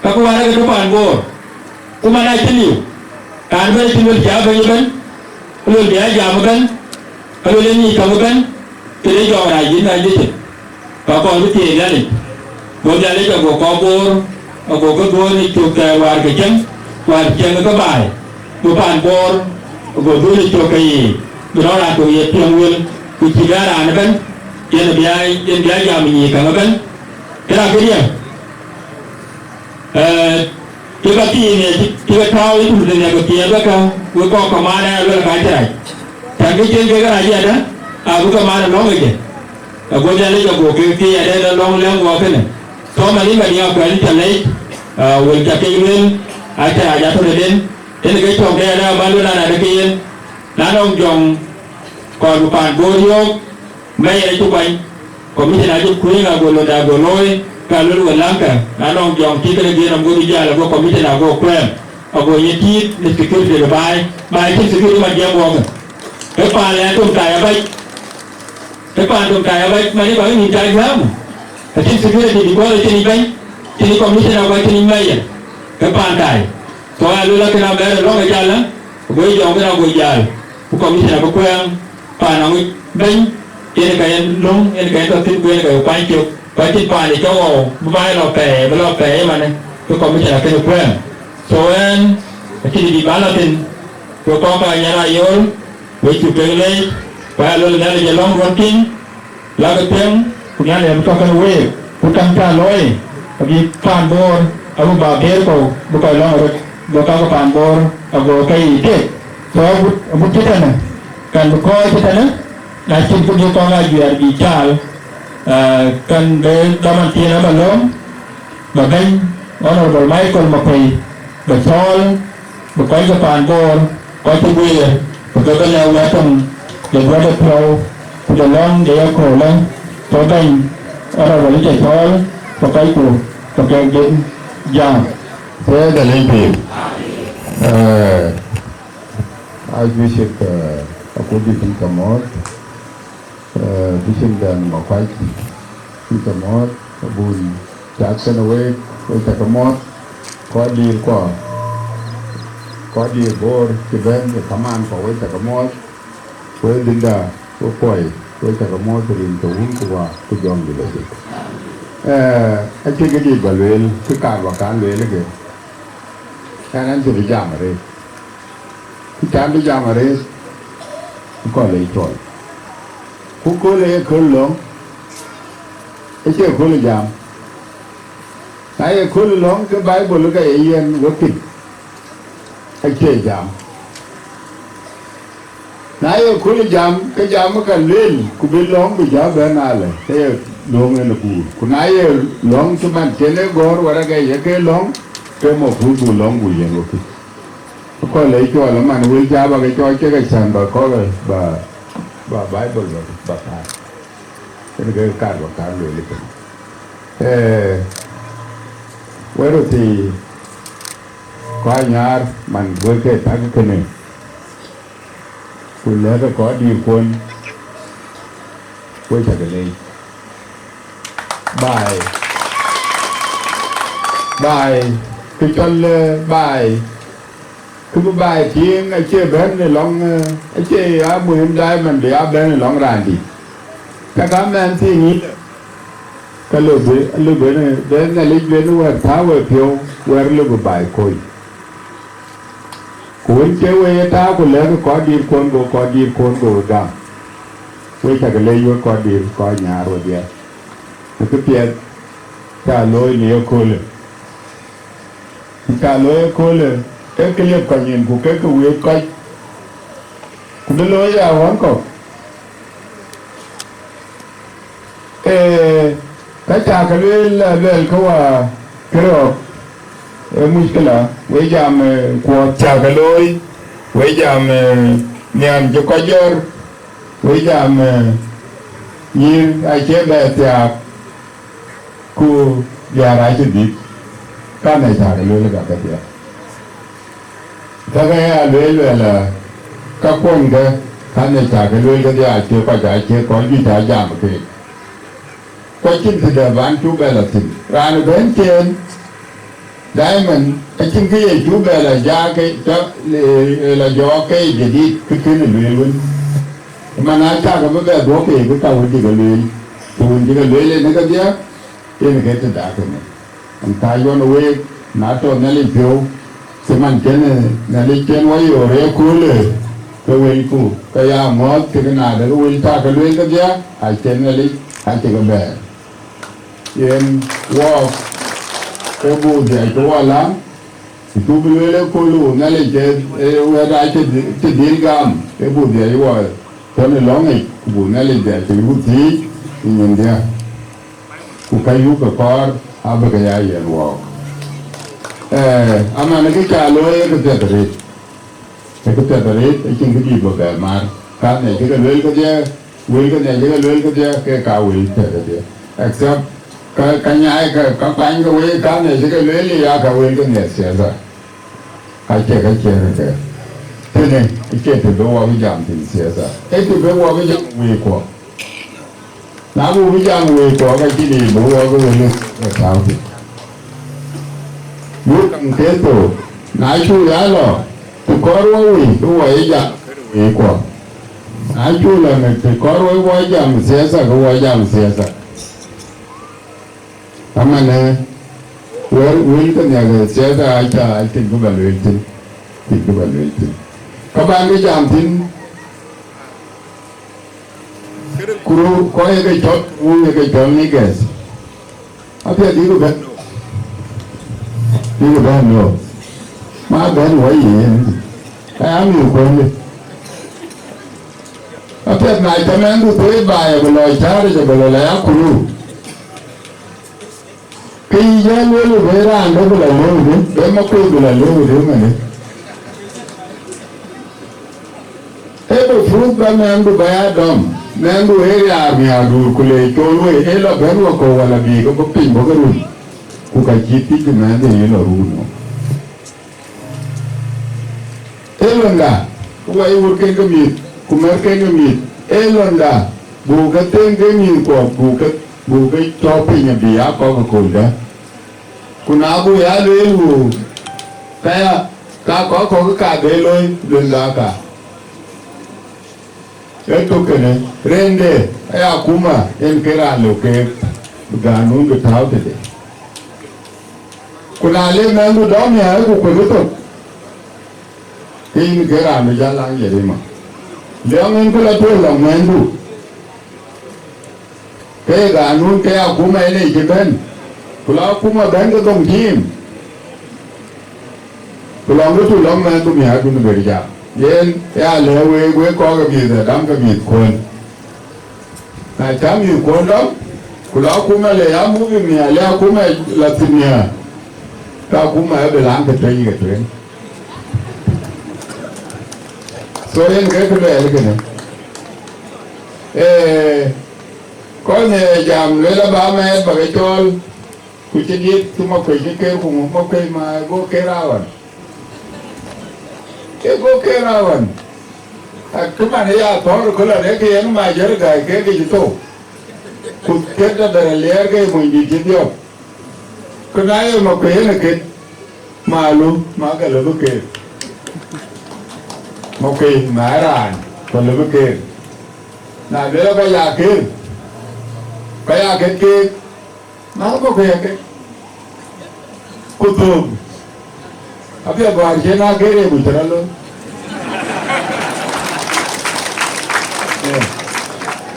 Kakë wäär aake tɔ̈ paan Bor. Ku man acï liu. Raan ëbɛ̈n acï luel cï a bɛ̈ny ëbɛ̈n, ku luel bï a jam ëbɛ̈n, ka luel en ŋic käŋ ëbɛ̈n, këde jɔɔk rac yïn raan jëcë. Ka kɔn bï thiëëc Nhialic. Go Nhialic ago kɔc Bor, ago ke duööny cök thɛɛr wäär ke cieŋ, wäär cieŋ ke baai, bï paan Bor, ago duööny cök ke yiic, bï nɔn raan tök ye piɛŋ wël, ku cï bɛ̈n raan ëbɛ̈n, yen bï a, yen bï a jam nyiic käŋ ëbɛ̈n. Këda këdiɛ̈, ee, cï ka thiin ë, cï, cï ke tääu ë tut ë nhiäk ke thiëëc wek kä, wek kɔc ke man ë luel ka cï rac. Tɛ̈n ke cïn kek rac yadë, abï ke man ë lɔ̈ŋ ë jë. Ago Nhialic ago ke thiëëc yadë ë lɔ̈ŋ lɛ̈ŋ guɔ kënë. Thɔ̈ man ë Madiŋ Akuɛl cä lɛc, aa, wël cä kek lueel, acï rac atɔ̈ tëden, tënë ke cɔ̈k de yadë abä luel an, adë ke yen, na nɔŋ jɔŋ kɔɔr bï paan Bor yɔ̈ɔ̈k, Mayor acï kuany, commissioner acï kuëëŋ ago lon ago looi, ka luel we läŋkë, na nɔŋ jɔŋ cï këde dhiëëth nɔm go bï jäl ago commissioner ago kuɛɛm, ago nyin tiit në security de baai, baai cïn security man jiɛɛm wɔɔkë. Ke paan lɛɛr tom tai abac, ke paan tom tai abac, man ë bä nyin tai gäämë, acïn security because acïn yic bɛ̈ny, cïn yic commissioner ku acïn yic mayor, ke paan tai. So a luel akën a bɛ̈ɛ̈r ë lɔ̈ŋ ë jäl, ago jɔŋ kënë ago jäl, ku commissioner abï kuɛɛŋ, paan aŋic bɛ̈ny, yen ka yen löŋ, yen ka yen tɔ̈ thïn, ku yen ka ye kuany cök, ku acïn paan ë cɔk ɣɔu, bï baai lɔ pɛɛi, bï lɔ pɛɛi ëmanë, bï commissioner kënë kuɛɛŋ. So ɛn, acïn dït bä lɔ thïn, ku kɔ̈k aa nyan ayol, wek cuk kek leec, ku aya luel Nhialic ë lɔ̈ŋ ruɔ̈n tïŋ, lakë piɛŋ, ku Nhialic abï tɔ̈ kënë week, ku käŋ cä looi, abï paan Bor, abï bä geer kɔ̈u, bï kɔc lɔ̈ŋ röt, go kakë paan Bor, ago ke yiic tek. So agut, agut cï tënë, kan bï kɔc cï tënë, na cïn kë bï kɔn ajuɛɛr bï caal, aa, kan bï dhaman thiin abä lööm, bä bɛ̈ny Honorable Michael Makuei, bä cɔɔl, bï kɔc ke paan Bor, kɔc cï guiir, bï ke bï lɛ̈k wɛ̈t töŋ de duɔ̈t de piɔ̈u, ku de lɔ̈ŋ de yaköölë, ku bɛ̈ny Honorable cä cɔɔl, bä kɔcku, bä kek den jam. Ee, Nhialic pïïr. Ee, Archbishop, ee, Akurdït, yïn ca mɔ̈ɔ̈th, ee, Bishop dɛn Makuac, yïn ca mɔ̈ɔ̈th, abun cath kënë week, wek ca ke mɔ̈ɔ̈th, kɔc dïïr kuɔ, kɔc dïïr Bor cï bɛ̈n ë kamaan kuɔ, wek ca ke mɔ̈ɔ̈th, wek dhïnda, wek kuɔi, wek ca ke mɔ̈ɔ̈th rin ke Wun ku Wä ku Jɔŋdït Lajik. Ee, acïn kë dït bä lueel, kë kaar bä kaŋ lueel ke, ɛn, ɛn cï bï jam arëët. Ku cän bï jam arëët, ku kɔc lec cɔl. Ku kööl ë ye kööl lɔ̈ŋ, acie kööl ë jam. Na ye kööl ë lɔ̈ŋ, ke Baibul ke ye yiɛ̈n wek piny, acie jam. Na ye kööl ë jam, ke jam ka lueel, ku bï lɔ̈ŋ bï jɔ bɛ̈n alë, ke ye lɔ̈ŋ en ë guur. Ku na ye lɔ̈ŋ cï man cen ë gɔ̈ɔ̈r waragɛ ye ke lɔ̈ŋ, ke mɔ̈ kuc buk lɔ̈ŋ buk yiɛ̈n wek piny. Kɔc lec cɔl ëman wël cä bä ke cɔɔc kek acän bä kɔ̈k bä, bä Baibul bä, bä kaar. Yen ke kaar bä kaar lueel ëtënë. Ee, wek röt thii, kɔc Anyaar man wek ke tak kënë, ku lɛ̈kë kɔc dïïrkuɔn, wek cä ke leec. Baai, baai, kë cɔl, ee, baai, kë bï baai tïŋ acie bɛ̈n ë lɔŋ, ee, acie a muhim daimon bï a bɛ̈n ë lɔŋ raandït. Ka ka mɛn thiin yïn, ka lëu bï, lëu bï, bï Nhialic bï wɛ̈t tääu we piɔ̈u, wɛ̈t lëu bï baai kony. Ku wën cie we ye tääu ku lɛ̈k kɔc dïïrkuɔn, go kɔc dïïrkuɔn go gam. Wek cä ke leec wek kɔc dïïr, kɔc Anyaar wedhie, në këpiɛth cä looi në yeköölë. Ku cä looi ëköölë, ee kë liep kɔc nyin, ku ke ke wëët kɔc, ku bï looi ya ɣɔn kɔ̈k. Ee, ka cä ke lueel, luɛlkë wä, Kërɔɔk, ee muckila, we jam, eh, kuɔɔth cä ke looi, we jam, eh, nhiam cï kɔc jɔ̈ɔ̈r, we jam, eh, nyïïr acie bɛ thiaak, ku diäär acï dhïth, ka ŋic cä ke lueel ka kedhie. Ka ke ya lueel, lueel, eh, ka kuɔnykë, ka ŋic cä ke lueel kedhie, acie kɔc, acie kɔc juëc aa jam keek. Ku acïn tëde ban cuk bɛ lɔ thïn. Raan ëbɛ̈n cen, daimon, acïn kë ye cuk bɛ lɔ jaak ke, cä, eh, lɔ jɔɔk ke ye jadid, kë kënë lueel wën. Man aa cak bï bɛ dhuɔ̈k ke ye kë ka wën cï ke lueel. Kë wën cï ke lueel ënë kedhie, yen ke tëda kënë. Ɣɛn ka yɔn week, na tɔ Nhialic piɔ̈u, cï man cïn, eh, Nhialic cïn wɔ yoor ë köölë, ke wëlku, ke ya ŋɔ̈ɔ̈th, cï ke na de ke wël cä ke lueel kedhie, acïn Nhialic, acï ke bɛ̈ɛ̈r. Yen wɔɔk, ke buk dhiac ke wɔ läŋ, ku cuk bï lueel ë köölë, ku Nhialic ke, eh, wɛ̈t acï dhil, cï dhil gam, ke buk dhiac wɔ tɔ̈ në lɔ̈ŋic, ku buk Nhialic dhiac cï ku thiic ë nyindhië. Ku ka yuk ke kɔɔr abï ke ya yen wɔɔk. Eh, aman, kë cä looi ee këpiɛth arëët, ee këpiɛth arëët, acïn kë dït bï bɛ mar. Ka ŋic cï ke lueel kedhie, wël ke ŋic cï ke lueel kedhie, ke ka wël piɛth kedhie. Except ka, ka nyaai ke, ka kuany ke wëi, ka ŋic cï ke lueel, ya ka wël ke ŋic siasa. Acie ka ciɛɛŋ ke. Kënë acie të bï wɔ bï jam thïn siasa. Ee të bï wɔ bï jam wëi kuɔ. Na buk bï jam wëi kuɔ, ka cïn yic bï wɔ ke wël ë tääu thïn. Yuk kaŋ ke thou, na cuk ya lɔ, të kɔɔr wɔ wëi, bï wɔ ye jam wëi kuɔ. Na cuk lɔ në të kɔɔr wɔ, wɔ jam siasa, ke wɔ jam siasa. Aman, eh, wël, wël ke nhial, eh, siasa aca, acïn kë ba lueel thïn, acïn kë ba lueel thïn. Ka ban ke jam thïn, kuru, kɔc ye ke cɔl, kuru ye ke cɔl niggas. Apiɛth bï ku bɛ̈n, bï ku bɛ̈n no. Ma bɛ̈n wɔ yen, ka ya mïth kuɔ̈nde. Apiɛth na cä mɛnhdu thëëi baai, abï lɔ cäär yic, abï lɔ la ya kuru. Ke yï jɔ lueel, bï raan dɛ̈ bï lɔ lëu dï, bï Makuei bï lɔ lëu dï mënë. Ee bï fruit ba mɛnhdu ba ya dɔm, mɛnhdu ee riaar miäkduur, ku le cool wei, ee lɔ bɛ̈n wakɔ̈u, wala bï ke bɔ̈ piny bɔ̈ ke run, ku ka cï thiëc mɛnhdu yï lɔ run nɔm. Ee londa, ku wai wurken ke mïth, ku märken ke mïth, ee londa, buk ke them ke mïth kuɔ, buk ke, buk ke tɔ̈ piny abï aa kɔ̈k ëkööldä. Ku na buk ya lueel wëu, ka ya, ka kɔ̈k kɔ̈k ka bï looi, londa ka. Ee tök kënë, rende, aya akuma, en ke raan lëu keek, bï ganun bï tääu tëde. Ku na le mɛnhdu dɔm ya, ku kuëk ëtök, ke yïn ke raan bï jal laŋ Yerima. Liɔŋ en ke lɔ tuɔ̈l lɔŋ mɛnhdu. Ke ye ganun ke akuma en ë cï bɛ̈n. Ku lɔ akuma bɛ̈n ke dhoŋ tim. Ku lɔŋ ke tu lɔŋ mɛnhdu miäkdun ë bɛ̈r jam. Yen ya lɛ̈k week, wek kɔ̈k ke mïth, ë dam ke mïth kuɔ̈n. Na cä mïth kuɔ̈n dɔm, ku lɔ akuma le ya muk ë miäk, le akuma lɔ thïn miäk, ka akuma ë bï laŋ ke tëc ke tueŋ. So yen ke kë luɛɛl kënë. Ee, kɔc ë jam lueel aba mɛɛt ba ke cɔɔl, ku cï diëth cï Makuei cï ker, ku ŋu Makuei ma go ker awan. Ke go ker awan. Akë man ë ya thɔ̈ɔ̈r ë köl arëk ke yen ma jɔ̈r gäi ke kec thou. Ku ket tɔ bɛ̈r aliɛɛr ke ye monydït cï dhiɔp. Ku na ye Makuei yen ë ket, malu, ma ke lɔ bï ker. Makuei ma ë raan, ku lɔ bï ker. Na lueel ka ya ker, ka ya ket keek, ma Makuei ya ket. Ku thök, apiɛth wäär cïn aa ker ye ku cï rɔt looi.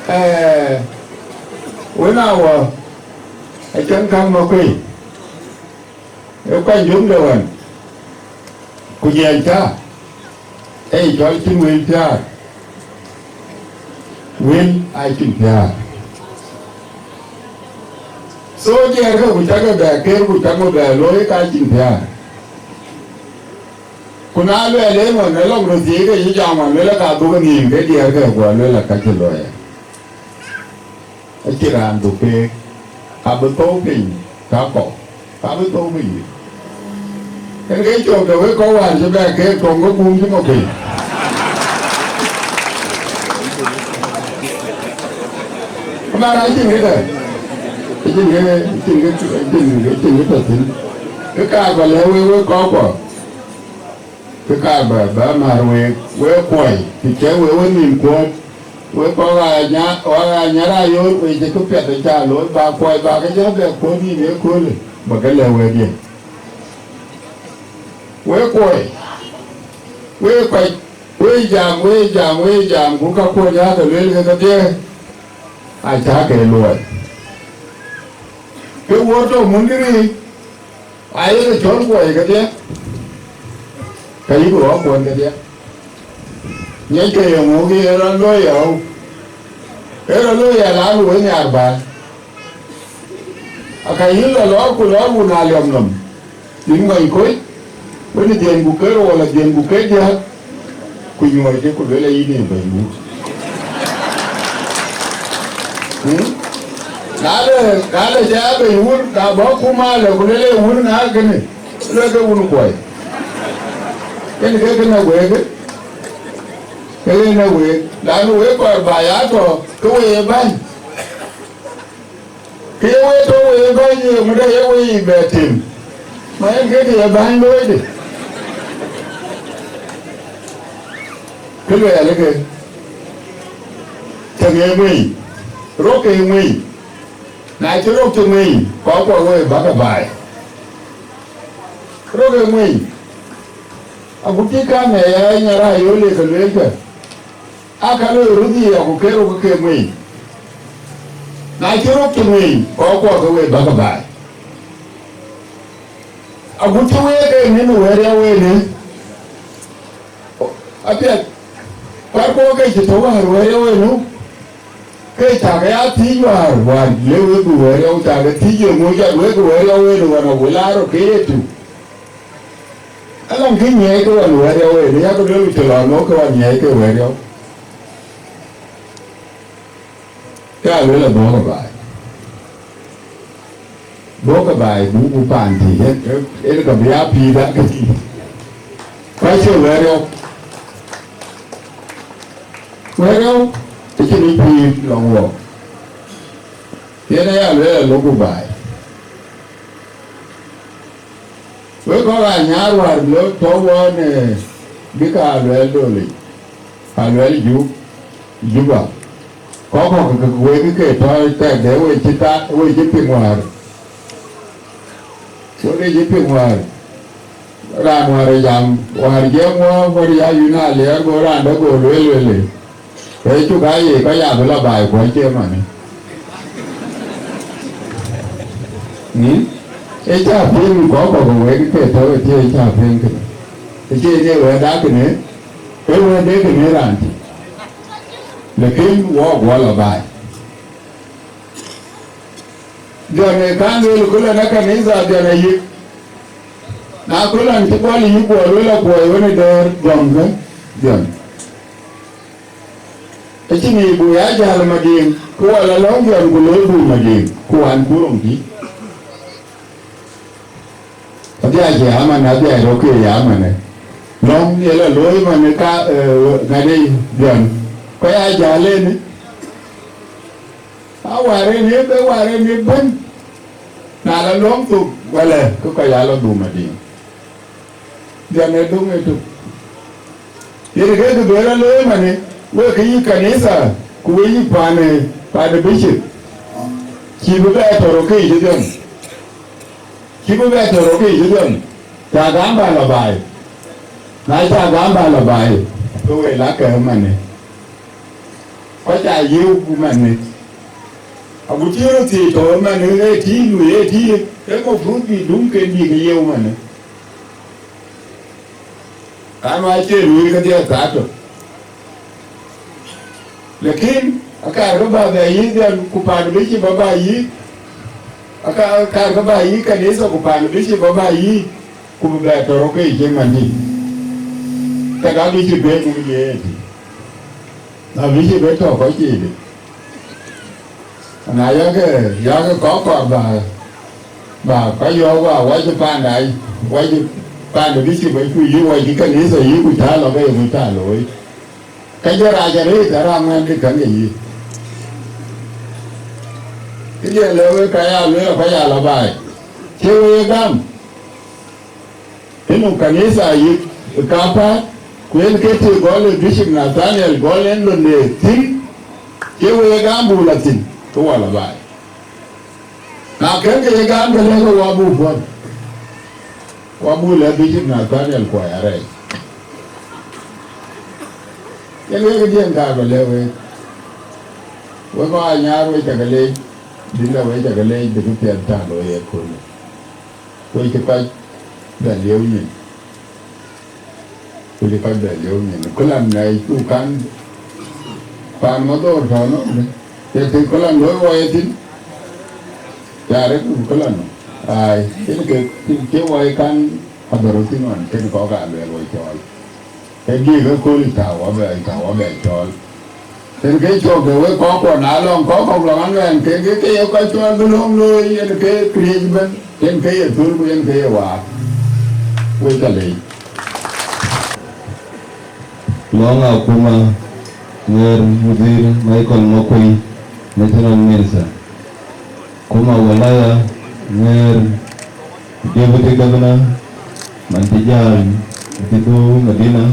Eh, eh, wën a wɔ, acïn käŋ Makuei, ee kuany jumde wën, ku jiɛɛny tääu. Ee cɔl cïn wël piäär. Wël aa cïn piäär. So diɛɛrkë ku cakë bɛ ker ku cakë bɛ looi ka cïn thiaar. Ku na luɛɛl ëmën ë lɔŋ röt thiëëc ke yï jam wan luel ka dhuk nhïïm ke diɛɛrkë guɔ luel ka cï looi. Acïn raan dhuk keek, ka bï thou piny, ka kɔ̈u, ka bï thou piny. Yen ke cök de wek kɔc wään cï bɛ keek tɔŋ ke guum cï mɔ piny. Ëmɛn acïn këdë, acïn kë, acïn kë, acïn kë, acïn kë tɔ̈ thïn. Kë kaar bä lɛ̈k wek, wek kɔckuɔ, kë kaar bä, bä määr week, wek kuɔi, kë cï wek wenhïïm kuɔ̈ɔ̈t, wek kɔc aa nya-, wek aa nyarayöör, wek cï këpiɛth ë cä looi, bä kuɔi bä ke jɔ bɛ kuɔ̈ɔ̈t nïïm ëköölë, bä ke lɛ̈k wek diɛ̈. Wek kuɔi, wek kɔc, wek jam, wek jam, wek jam, ku ka kuɔny aa ke lueel ke kedhie, acä ke luɔi. Ke wuɔ̈t tɔ̈ mundï riic, ayek cɔl kuɔi kedhie, ka yïk rɔɔk kuɔny kedhie. Ŋiɛckë yeŋö ke ye rɔt looi yɔu, ee rɔt looi ya la luɔi nhiaar bä. Aka yïn lɔ lɔɔr ku lɔɔr wun aliɔm nɔm, yïn ŋɔny koc, wën ë dhiënku ke rou wala dhiënku ke diäk, ku nyuɔɔckë ku luel ayï në bɛ̈ny wun. Hmm? Na le, na le cä bɛ̈ny wun, ka bɔ̈ kum alë ku luel ee wun ŋa kënë, luel ke wun kuɔi. Yen ke kënë week, ke yen ee week, lanu wek kɔɔr bä ya tɔ, ke we ye bäny. Kë ye wek tɔ we ye bäny, ye ŋuɔ̈t ye we yic bɛ tim. Ma yen ke kë ye bäny looi de. Kë luɛɛl ke, tëŋ ee ŋuei, rok ee ŋuei. Na cï rok cï ŋuei, kɔɔr kuɔk we bäk ë baai. Rok ee ŋuei. Agut cï kaŋ ë ya nyarayöör le ke lueel ke. Aa ka loi röt yiic, aku ke rok ke ŋuei. Na cï rok cï ŋuei, kɔɔr kuɔk ke we bäk ë baai. Agut cï week ee nin wɛ̈ɛ̈r ya wënë, apiɛth, kuat kuɔk ke cï tɔ wäär wɛ̈ɛ̈r ya wënu, ke cak ya thiëc wäär, wäär le wek bï wɛ̈ɛ̈r ya, cak thiëc ye ŋö jɔt wek wɛ̈ɛ̈r ya wënu ɣɔn awël aa rok ke ye tu. Alɔŋ kë nyiɛɛi ke ɣɔn wɛ̈ɛ̈r ya wënu, yak lueel cï lɔ nɔ̈k ke ɣɔn nyiɛɛi ke wɛ̈ɛ̈r ya. Ke aluel adhuɔ̈k ë baai. Dhuɔ̈k ë baai, buk, buk paan tïc, en, en, en ka bï aa pïïr dak ke tïc. Ku acie wɛ̈ɛ̈r yɔu. Wɛ̈ɛ̈r yɔu, acïn yic pïïr lɔŋ wuɔk. Yen aya luel alok ku baai. Wek kɔc aa nyar wäär lɔ tɔ wɔn, eh, bï ka luɛɛl dolic, ka luɛɛl Ju-, Juba. Kɔc kɔ̈k ke wek ke tɔ tɛkde, wek cï ta, wek cï piŋ wäär. Wek cï piŋ wäär. Raan wäär ë jam, wäär jiɛɛm wɔ, wär ya yïn aliɛɛr, go raan dɛ̈ go lueel, lueel. Ee cuk aa ye kɔc abï lɔ baai kuɔny cie manë. Ŋic, ee cä piŋ kɔc kɔ̈k wek ke tɔ̈u ë thiëëc cä piŋ kënë. Ë cie ye wɛ̈ɛ̈t dak kënë, ee wɛ̈ɛ̈t de kënë raan tï. Lakin wɔ guɔ lɔ baai. Dhiɔn ë kan lueel ku lɔ në kanitha dhiɔn ayïk. Na ku lɔ cï guɔ yïk guɔ lueel akuɔɔc wën ë dɛ̈ɛ̈r gɔmkë dhiɔn. Acïn yic buk ya jäl Madiŋ, ku wala lɔ̈ŋ dhiɔn ku looi buk Madiŋ, ku wan ku roŋ tï. Adhia cï aman, adhia rok ke ya manë. Lɔ̈ŋ ye la looi manë ka, eh, ŋadï dhiɔn. Ku ya jäl ënë. A wäär ënë, be wäär ënë bɛ̈n. Na la lɔ̈ŋ thok, wala, ke kɔc ya lɔ buk Madiŋ. Dhiɔn ë döŋ ëtök. Yen ke kë bï rɔt looi manë, wek ke yï kanitha, ku wek yï paan, paan bicip. Cï bï bɛ tɔ̈ rɔt ke yic dhiɔn. Cï bï bɛ tɔ̈ rɔt ke yic dhiɔn. Ca gam bä lɔ baai. Na ca gam bä lɔ baai, ke we la kë manë. Kɔc aa yiëu manë. Agut cï röt thiëëc tɔ̈ manë, ee tïï lui, ee tïï, ee mafrut bï dum ke bï ke yiëu manë. An, wa cie lueel kedhie thaa tök. Lakin akaar ke bä bɛ yïk dhiɔn, ku paan bï cï bä bä yïk, Aka kar ke bä yï kanitha ku paan bicip abä yï, ku bï bɛ tɔ̈ rɔt ke cï man dï. Ka ka bicip bɛ muk ye ëtï. Na bicip bɛ tɔ̈ kɔc cï dï. Na yakë, yakë kɔc kɔ̈k bä, bä kɔc yɔ̈ɔ̈k bä wac panda, wac panda bicip bɛ ku yï wac kanitha yï ku cä lɔ ke yï ku cä looi. Ka jɔ rac arëët, ara ŋuɛ̈n dï käŋ ke yï. Këdiɛ̈ lëu wek ka ya lueel, ka ya lɔ baai. Cie wek ye gam. Inu kanitha yï kapäät, ku yen ke të gɔl ë Bishop Nathaniel gɔl en lon de thïn, cie wek ye gam buk lɔ thïn, ke wɔ lɔ baai. Na kën ke ye gam, ke lëk ke wɔ buk puɔ̈l. Wɔ buk lɛ̈k Bishop Nathaniel kuɔɔc arɛɛc. Yen wek diɛn kaar bä lɛ̈k wek. Wek kɔc Anyaar wek cä ke leec, Dinka wek cä ke leec, bï këpiɛth cä looi ë köölë. Ku cï kɔc bɛ lieu nyin. Ku cï kɔc bɛ lieu nyin. Ku lan nɛɛc ku kan paan Madhor tɔ̈ nɔm. Ye tïŋ ku lan looi wɔ ye thïn. Ya rek ku lan nɔm. Ai, yen ke cï wɔ ye kan adhor thïn ɣɔn kën kɔ̈k aa luɛɛl wɔ cɔɔl. Ke giëk ëkööl tääu abɛ, tääu abɛ cɔɔl. Yen ke cɔk de wek kɔckuɔ na lɔŋ kɔc kɔ̈k lɔŋ anuɛɛn, ke ke ke ye kɔc cɔɔl bï löŋ looi, yen ke këriëëc ëbɛ̈n, yen ke ye thöl ku yen ke ye waar. Wek cä leec. Lɔŋ akuma ŋɛɛr Mudhir Michael Makuei, National Minister. Kuma walaya ŋɛɛr Deputy Governor, man cï jäl cï dhuk Madina,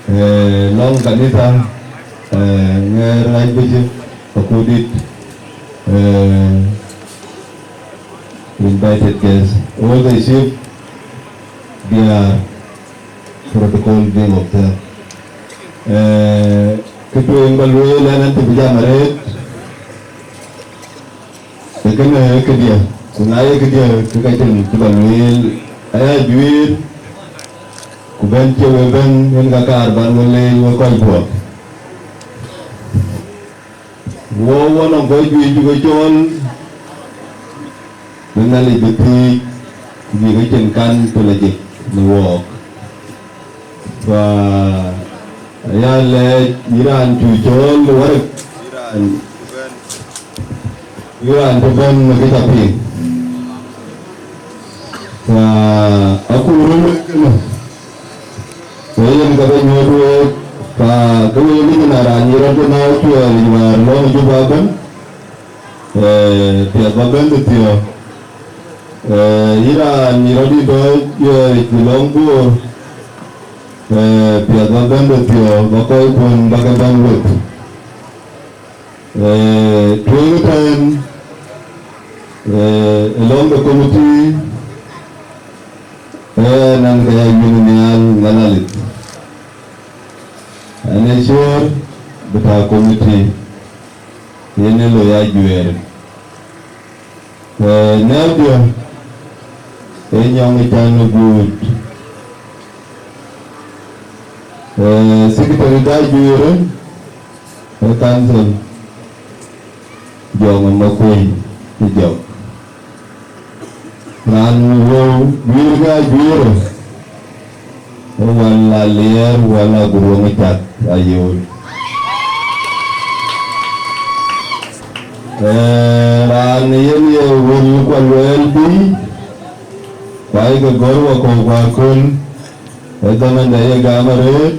eh, lɔŋ kanitha, eh, ŋɛɛr Archbishop Akudit, eh, invited guests, all the chief, they are protocol being observed. Eh, kë tueŋ bä lueel ɛn, ɛn të bï jam arëët, ee kënë ee këdiɛ̈, ku na ye këdiɛ̈, ke ka cïn cï bä lueel, aya juëër, ku bɛ̈n cie we bɛ̈n, yen ka kaar bän we leec we kɔc buɔɔth. Wɔ wɔ nɔŋ kɔc juëc bï ke cɔɔl, bï Nhialic bï thiëëc, ku bï ke cïn kan tëlajik në wɔɔk. Fa ya lɛɛc yï raan cu cɔɔl warek, yï raan, yï raan cï bɛ̈n në kë ca piŋ. Fa akuru në kënë. Ke yen ka bï nyuɔɔth week, ka ke wek lïc na raan yï rɔt ke na cuɛɛr yic wäär lɔ̈ŋ Juba ëbɛ̈n, eh, piɛth bä bɛ̈n bï thiɔ̈k. Eh, yï raan yï rɔt yï dɔ̈ɔ̈c cuɛɛr yic lɔ̈ŋ Bor, eh, piɛth bä bɛ̈n bï thiɔ̈k, bä kɔckuɔn bä ke bɛ̈n wek. Eh, tueŋ ëtɛ̈ɛ̈n, eh, ë lɔ̈ŋ de committee, eh, nɛn ke ya yïn nhial Nhialic. Ɛn ee chair bï ta committee, yen ee loi ajuɛɛr. Eh, nɛ̈ɛ̈udiɛ̈ ee nyɔŋ ë can ë guut. Eh, secretary da juëërë ë council, Jɔŋ ë Makuei ë jɔk. Raan wëu guiir ke ajuëërë, ë wal Aliɛɛr, wal Aguruɔŋ ë cath ayööl. Eh, raan yen ye wël kuɔ luɛɛl bï, ku ayeke gɔ̈r wakɔ̈u ku aköl, ë dhamënda ye gam arëët,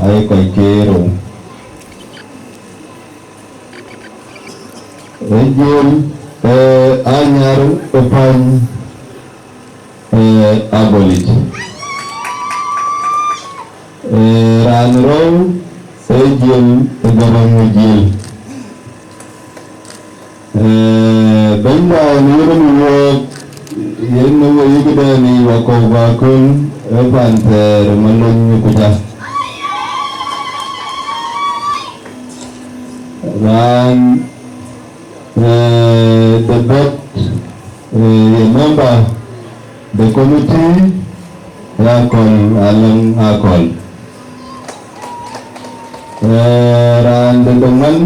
ayï kɔc ke rou. Ë jiël, eh, Anyar ë Pany, eh, Abolic. Eh, raan rou ë jiël ë Garaŋ ë jiël. Eh, bɛ̈nyda në yen ë wɔɔk, yen ë wëi këdɛn ë wakɔ̈u bä köl ë pan thɛɛr ë Malony ku ja. Raan, eh, the best, eh, ye member the committee, ya Akɔl, Alɔŋ Akɔl. Eh, raan de döŋ man,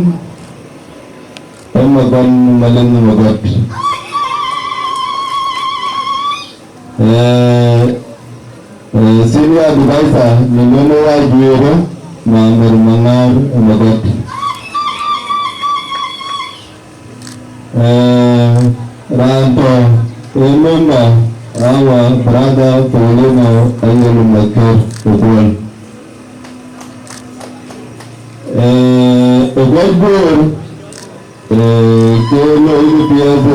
ë Magɔt, Malony Magɔt. Eh, eh, senior advisor në lon ë Ajuëër, Mohamed Maŋar Magot. Eh, raan tɔ̈ ë member, our brother Paulino Ayel Maker Okuɔl. Eh, ë guɔ̈c Bor, eh, ke looi në piɛth,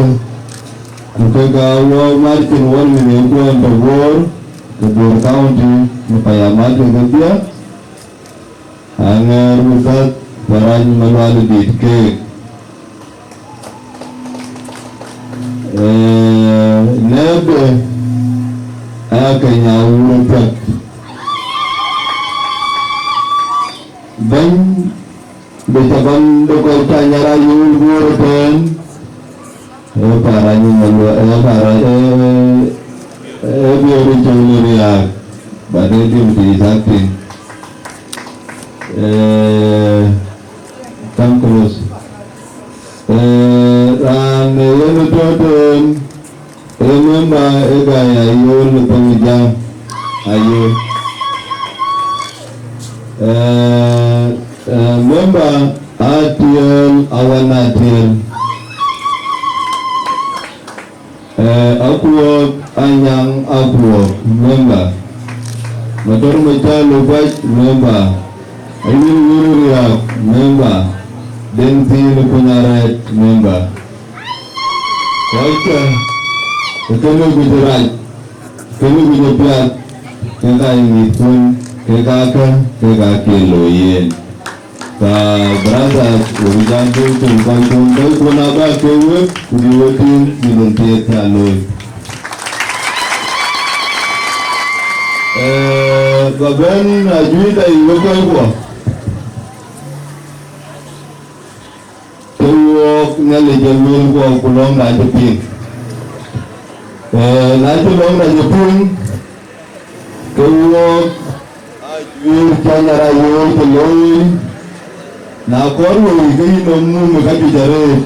ku kek aa wɔ Martin Wall në yen kuɔn tɔ̈ Bor, ke Bor County, në payam ake kedhie, aŋɛɛr withath Parac Malual dït keek. Eh, nɛ̈ɛ̈pde aya ke nya wur piɛth. Bɛ̈ny de caban de kɔc ca nyara yööl guöör ëtɛ̈ɛ̈n, ee Parac Malual, ee Parac, ee, ee Biöör Col Riaak, but ee deputy is acting. Eh, come close. Eh, raan ë yen ë tɔ̈ tëën, ee member ë Gäi Ayol në Panyijam Ayol. Eh, eh, member Atiel Awan Atiel. Eh, Akuɔɔk Anyaŋ Akuɔɔk, member. Mator Macal Ubac, member. Ayïn Wur Riaak, member. Deŋ Thiin Kuny Arɛɛt, member. Kɔckë, ë kënë guic rac, kënë guic piath, kek aa ye mïthkun, kek aa kë, kek aa ke looi yen. Ka brothers, wek jam piny, piny kɔckun, kɔckun aba ke wek, ku bï wek tïŋ, bï dhil thiëëk cä looi. Eh, ba bɛ̈n ajuëc dai wek kɔckuɔ. Ke wuɔɔk Nhialic ë lueel guɔ ku lɔ̈ŋda cï piŋ. Eh, na cï lɔ̈ŋda cï piŋ, ke wuɔɔk ajuëër cä nyara yööl ke looi, na kɔɔr wei ke yïn nɔm mum ë kajuëc arëët.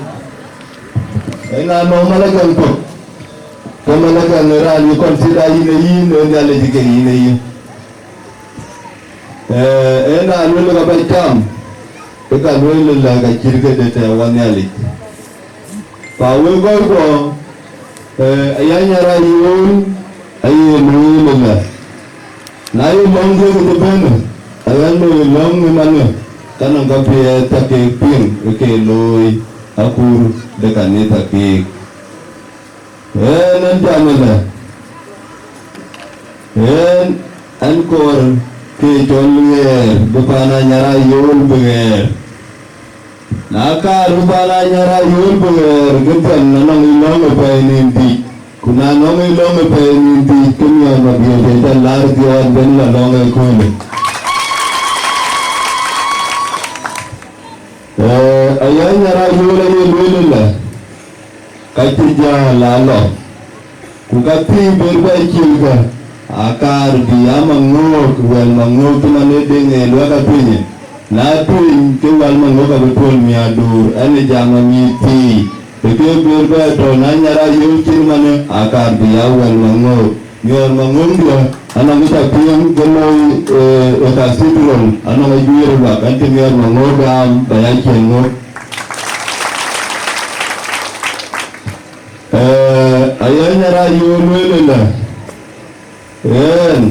Ëna nɔm malakal kɔ̈k, ke malakal ë raan yï consider yïn ë yïn, ë Nhialic ke yïn ë yïn. Eh, ëna lueel ka bɛ̈c kam, ke ka lueel ëlä ka cït këde tɛ̈ wɔ Nhialic. Pa wek kɔckuɔ, eh, aya nyara yööl, aye lueel ëlä. Na ye lɔ̈ŋ dhiëëth cï bɛ̈n, aya loi lɔ̈ŋ ëmanë, ka nɔŋ ka piɛth cä keek piŋ ë ke looi akur de kanitha keek. Ɣɛn, ɣɛn jam ëlä, ɣɛn, ɣɛn kɔɔr ke cɔl ɣɛɛr, bï paan anyar ayööl bï ɣɛɛr. Na kaar bï paan anyar ayööl bï ɣɛɛr, ke piɛn anɔŋ ë lɔ̈ŋ ë pɛɛi nïn dhïc, ku na nɔŋ ë lɔ̈ŋ ë pɛɛi nïn dhïc, ke miɔɔr Mabiöör cä laar dhiɔɔt ben la lɔ̈ŋ ëköölë. Ee, aya nyar ayööl aye lueel ëlä, ka cï jäl aa lɔ, ku ka thii ber bɛ cil kë, akaar bï a Maŋöök, wɛl Maŋöök cï man ë deŋ ë luɛk apiny, na tuny ke wɛl Maŋöök abï tuöl miäkduur, ɛn ë jam amïth thii, të ke ber bɛ tɔ̈u na nyar ayööl cït manë, akaar bï a wɛl Maŋöök. Miɔɔr Maŋöökdiɛ̈, anɔŋ kë ca piŋ ke looi, eh, ë cathedral, anɔŋ ajuëër ë luak, an cï miɔɔr Maŋöök gam, ba ya ciɛɛŋ ŋöök. Eh, aya nyar ayööl lueel ëlä, ɣɛn,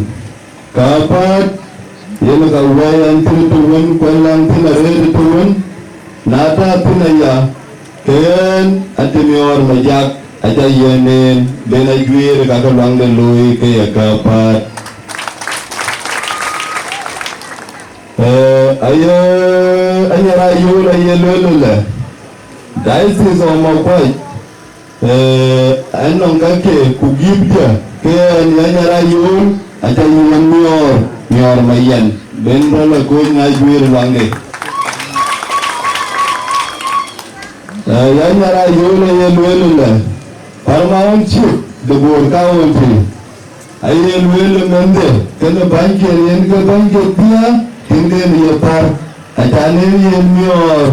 ka päät, yen ka wɛ̈i an thïn të wën, ku an laŋ thïn arëët të wën, na tɔ̈ thïn aya, ke ɣɛn, an cï miɔɔr Majak, aca yiɛ̈n en, ben ajuëër ka ke luaŋde looi ke ye ka päät. Eh, aye, anyar ayööl aye lueel ëlä, Diocese of Makuac, eh, anɔŋ ka ke ku gift diɛ̈, ke ɣɛn ya nyar ayööl, aca yiɛ̈n miɔɔr, miɔɔr Mayen, ben rɔt la kony na juëër luaŋde. Eh, ya nyar ayööl aye lueel ëlä, paramount chief de Bor County, aye lueel ë mɛnhde, kënë bänyken yen ke bänyke dhiëëth, tiŋden ye pär, acan en yen miɔɔr,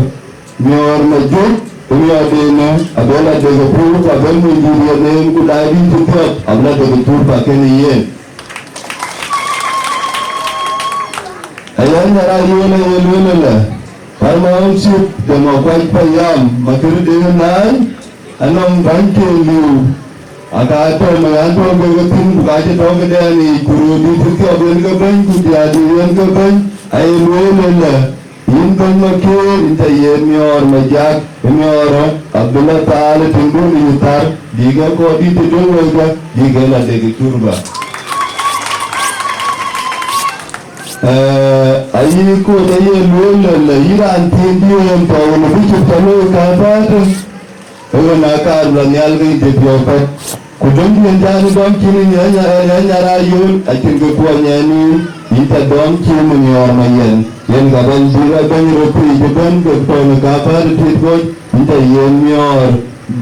miɔɔr Majök, Miɔɔrdenë abï la dek ë pur, ku abï mony dït yen en, ku daai dït cï thiɔ̈k abï la dek ë pur, pa kënë yen. Aya, Nyarayol aye lueel ëlë, paramountship de Makuac payam, Makër Deŋ Naai, anɔŋ bäny ke liu, aka tɔ̈ në ɣän tɔ̈ kek thïn, ku ka cï tɔ̈ këdɛn yic, ku röördït cï thiɔ̈k yen ke bɛ̈ny, ku diäärdiit yen ke bɛ̈ny, aye lueel ëlë, yïn bɛ̈ny Makër, yïn ca ye miɔɔr Majak, miɔɔr abï la thaal ë tiŋdun ë yï thar, bï ke kɔɔr dït të döŋ wëikë, bï ke la dek ë curba. Ee, ayï kɔc aye lueel lɔn la yï raan thiin diëën tɔ̈u në bï cï tɔ̈ looi kapäät, ee ɣön aa kaar bï la nhial ke yïn piɔ̈u pɛ̈t. Ku döŋ diën cän dɔm cïn ë Nyarayol, acïn kë kuɔny ɛn yïn, yïn ca dɔm cïn ë miɔɔr Mayen. Yen ka bɛ̈ny bï la bɛ̈ny röt thiic ëbɛ̈n ke tɔ̈u në kapäät ë tiit kɔc, yïn ca ye miɔɔr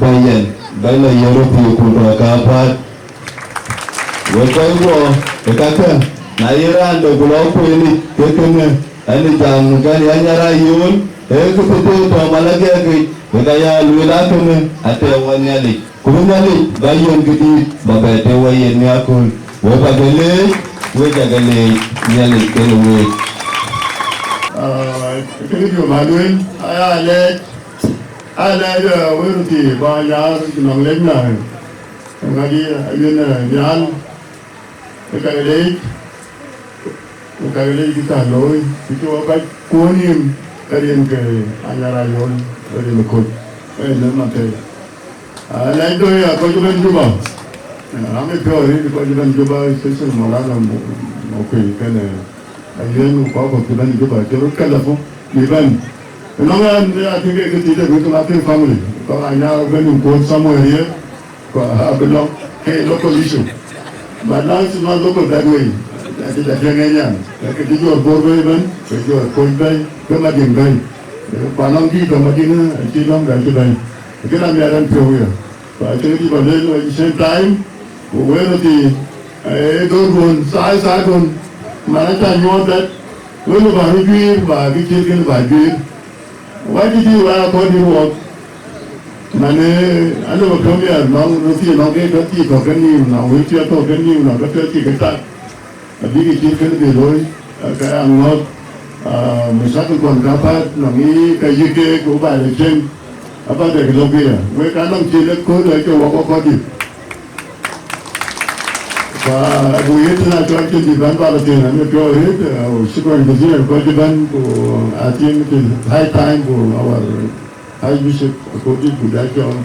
Mayen, bɛ̈ny la ye röt thiic ku tɔ̈ kapäät. Wek kɔc guɔ ë kakë, na ye raan de ku lɔ kueenic ke kënë, ɛn ë jam kɛn ya Nyarayol, ee kë tëtëë tɔ̈ malagɛkic, wek aya lueel akënë atɛ̈ wɔ Nhialic. Ku bï Nhialic ba yen këdït ba bɛ tëë wɔ yen nhiaköl. Wek ba ke leec, wek ca ke leec, Nhialic kenë week. Ah, kënë jɔ ba lueel, aya lɛɛc, aya lɛɛc, ah, wek röt thii ba nyaar nɔm lec na. Ŋadï ayen, eh, nhial, ë ka leec, ë ka leec kï ka looi, kï cï wɔ bac kuɔ̈n nïïm, ë rin ke Anyarayol, ë rin ë Koc, ë rin ë Mathɛɛr. Ah, lɛc doi, ah, kɔc ëbɛ̈n Juba. Ah, am ë piɔ̈u arëët kɔc ëbɛ̈n Juba, especially Maulana Mo-, Mokuei, kënë, eh, Ayen ku kɔc kɔ̈k cï bɛ̈n Juba, cï röt kɛ̈l apuɔ̈u bï bɛ̈n. Ënɔɔnë, ɣɛn, ya tïŋ ke kë thiëëc, ë bï ke la thiëëc family, kɔc aa nyaar bɛ̈n in quote somewhere here, ku abï lɔ ke local issue. But now it's not local that way. Acï ca piɛŋ ë nyan. Ke cï Juɔ̈r Bor bɛ̈i ëbɛ̈n, ke Juɔ̈r Koc bɛ̈i, ke Madiŋ bɛ̈i. Ku anɔŋ dïït tɔ̈ Madiŋ, acï lɔ̈ŋ dɛ̈ cï bɛ̈i. Ke la miɛt ɛn piɔ̈u ya. Ku acï ke cï bɛ̈n lueel, at the same time, ku wël röt thii, ee dhorduön, thaai, thaai duön, man aca nyuɔɔth dɛ̈t, wël bä röt juiir, bä kë cït kënë bä juiir. Wacï dï wä akɔ̈l dït wɔk, man, ee, alë bä piɔ̈u miɛt nɔŋ röt thii nɔŋ ke tɔ̈ thii kɔ̈k ke nïïm, nɔŋ wël cï tɔ̈ ke nïïm, nɔŋ ke piɛth cï ke tak. Abïk cït kënë bï looi, ka ya ŋɔ̈th, ah, mashakil kuɔn ka päät, nɔŋ yï ka yïk keek, ku ba lɔ cieŋ, aba dek lɔ biya. Wek anɔŋ cïn ë kööl ë ke wɔ kɔc kɔ̈k dït. Fa abu yet na cɔl cïn dït bän ba lɔ thiëëŋ, an, ë piɔ̈u arëët, ah, shukran jazilan kɔc cï bɛ̈n, ku I think it is high time for our High Bishop Akoti, ku ja cɔl,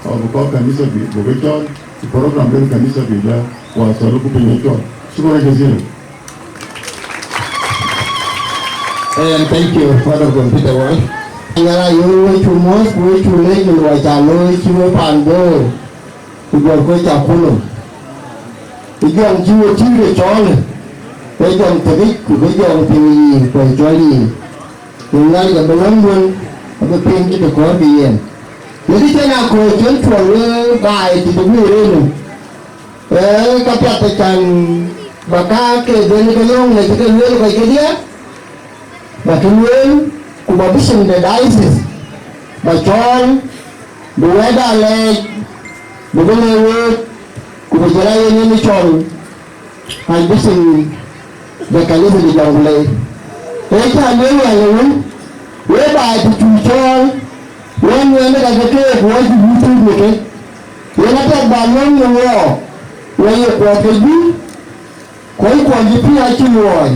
uh, bï kɔc kanitha bï, bï ke cɔl, ku program den kanitha bï ja wasalu ku piny cɔl. Shukran jazilan. And thank you, Father Peter Wal. Nyarayol, we cu mɔ̈ɔ̈th, we cu leec, min wa ca looi cï we paan Bor, ku jɔl ku ca kulo. Ku jɔŋ cï we tïŋ de cɔɔl, we jɔŋ thëkic, ku we jɔŋ piny yiic, ku cɔl yiic. Ku Nhialic abï ŋɔ̈ŋ duön, abï piŋ cï të kɔɔr bï yen. Në kë cïn akööl cïn cuɔl wee baai cï të guiir en, ee, ka piath ë can bä ka ke dhël ke löŋ në cï ke lueel kɔc kedhie, bä ke lueel, ku bä bishop de diocese bä cɔɔl, bï wɛ̈tda lɛɛc, bï bï lɛ̈k week, ku bï jɔl a yen yen cɔl. Archbishop de kanitha de Jonglei. Ee cä lueel wɛ̈l ë wun, wek baai të cu cɔɔl, wek nuɛɛn de ka ke keek, wek cï wut tuut në ke. Yen apiɛth ba luɔ̈ŋ në wɔɔk, wek ye kuɔɔth ke juëc, kɔc kuɔɔth cï piɔ̈ɔ̈c cï luɔɔi.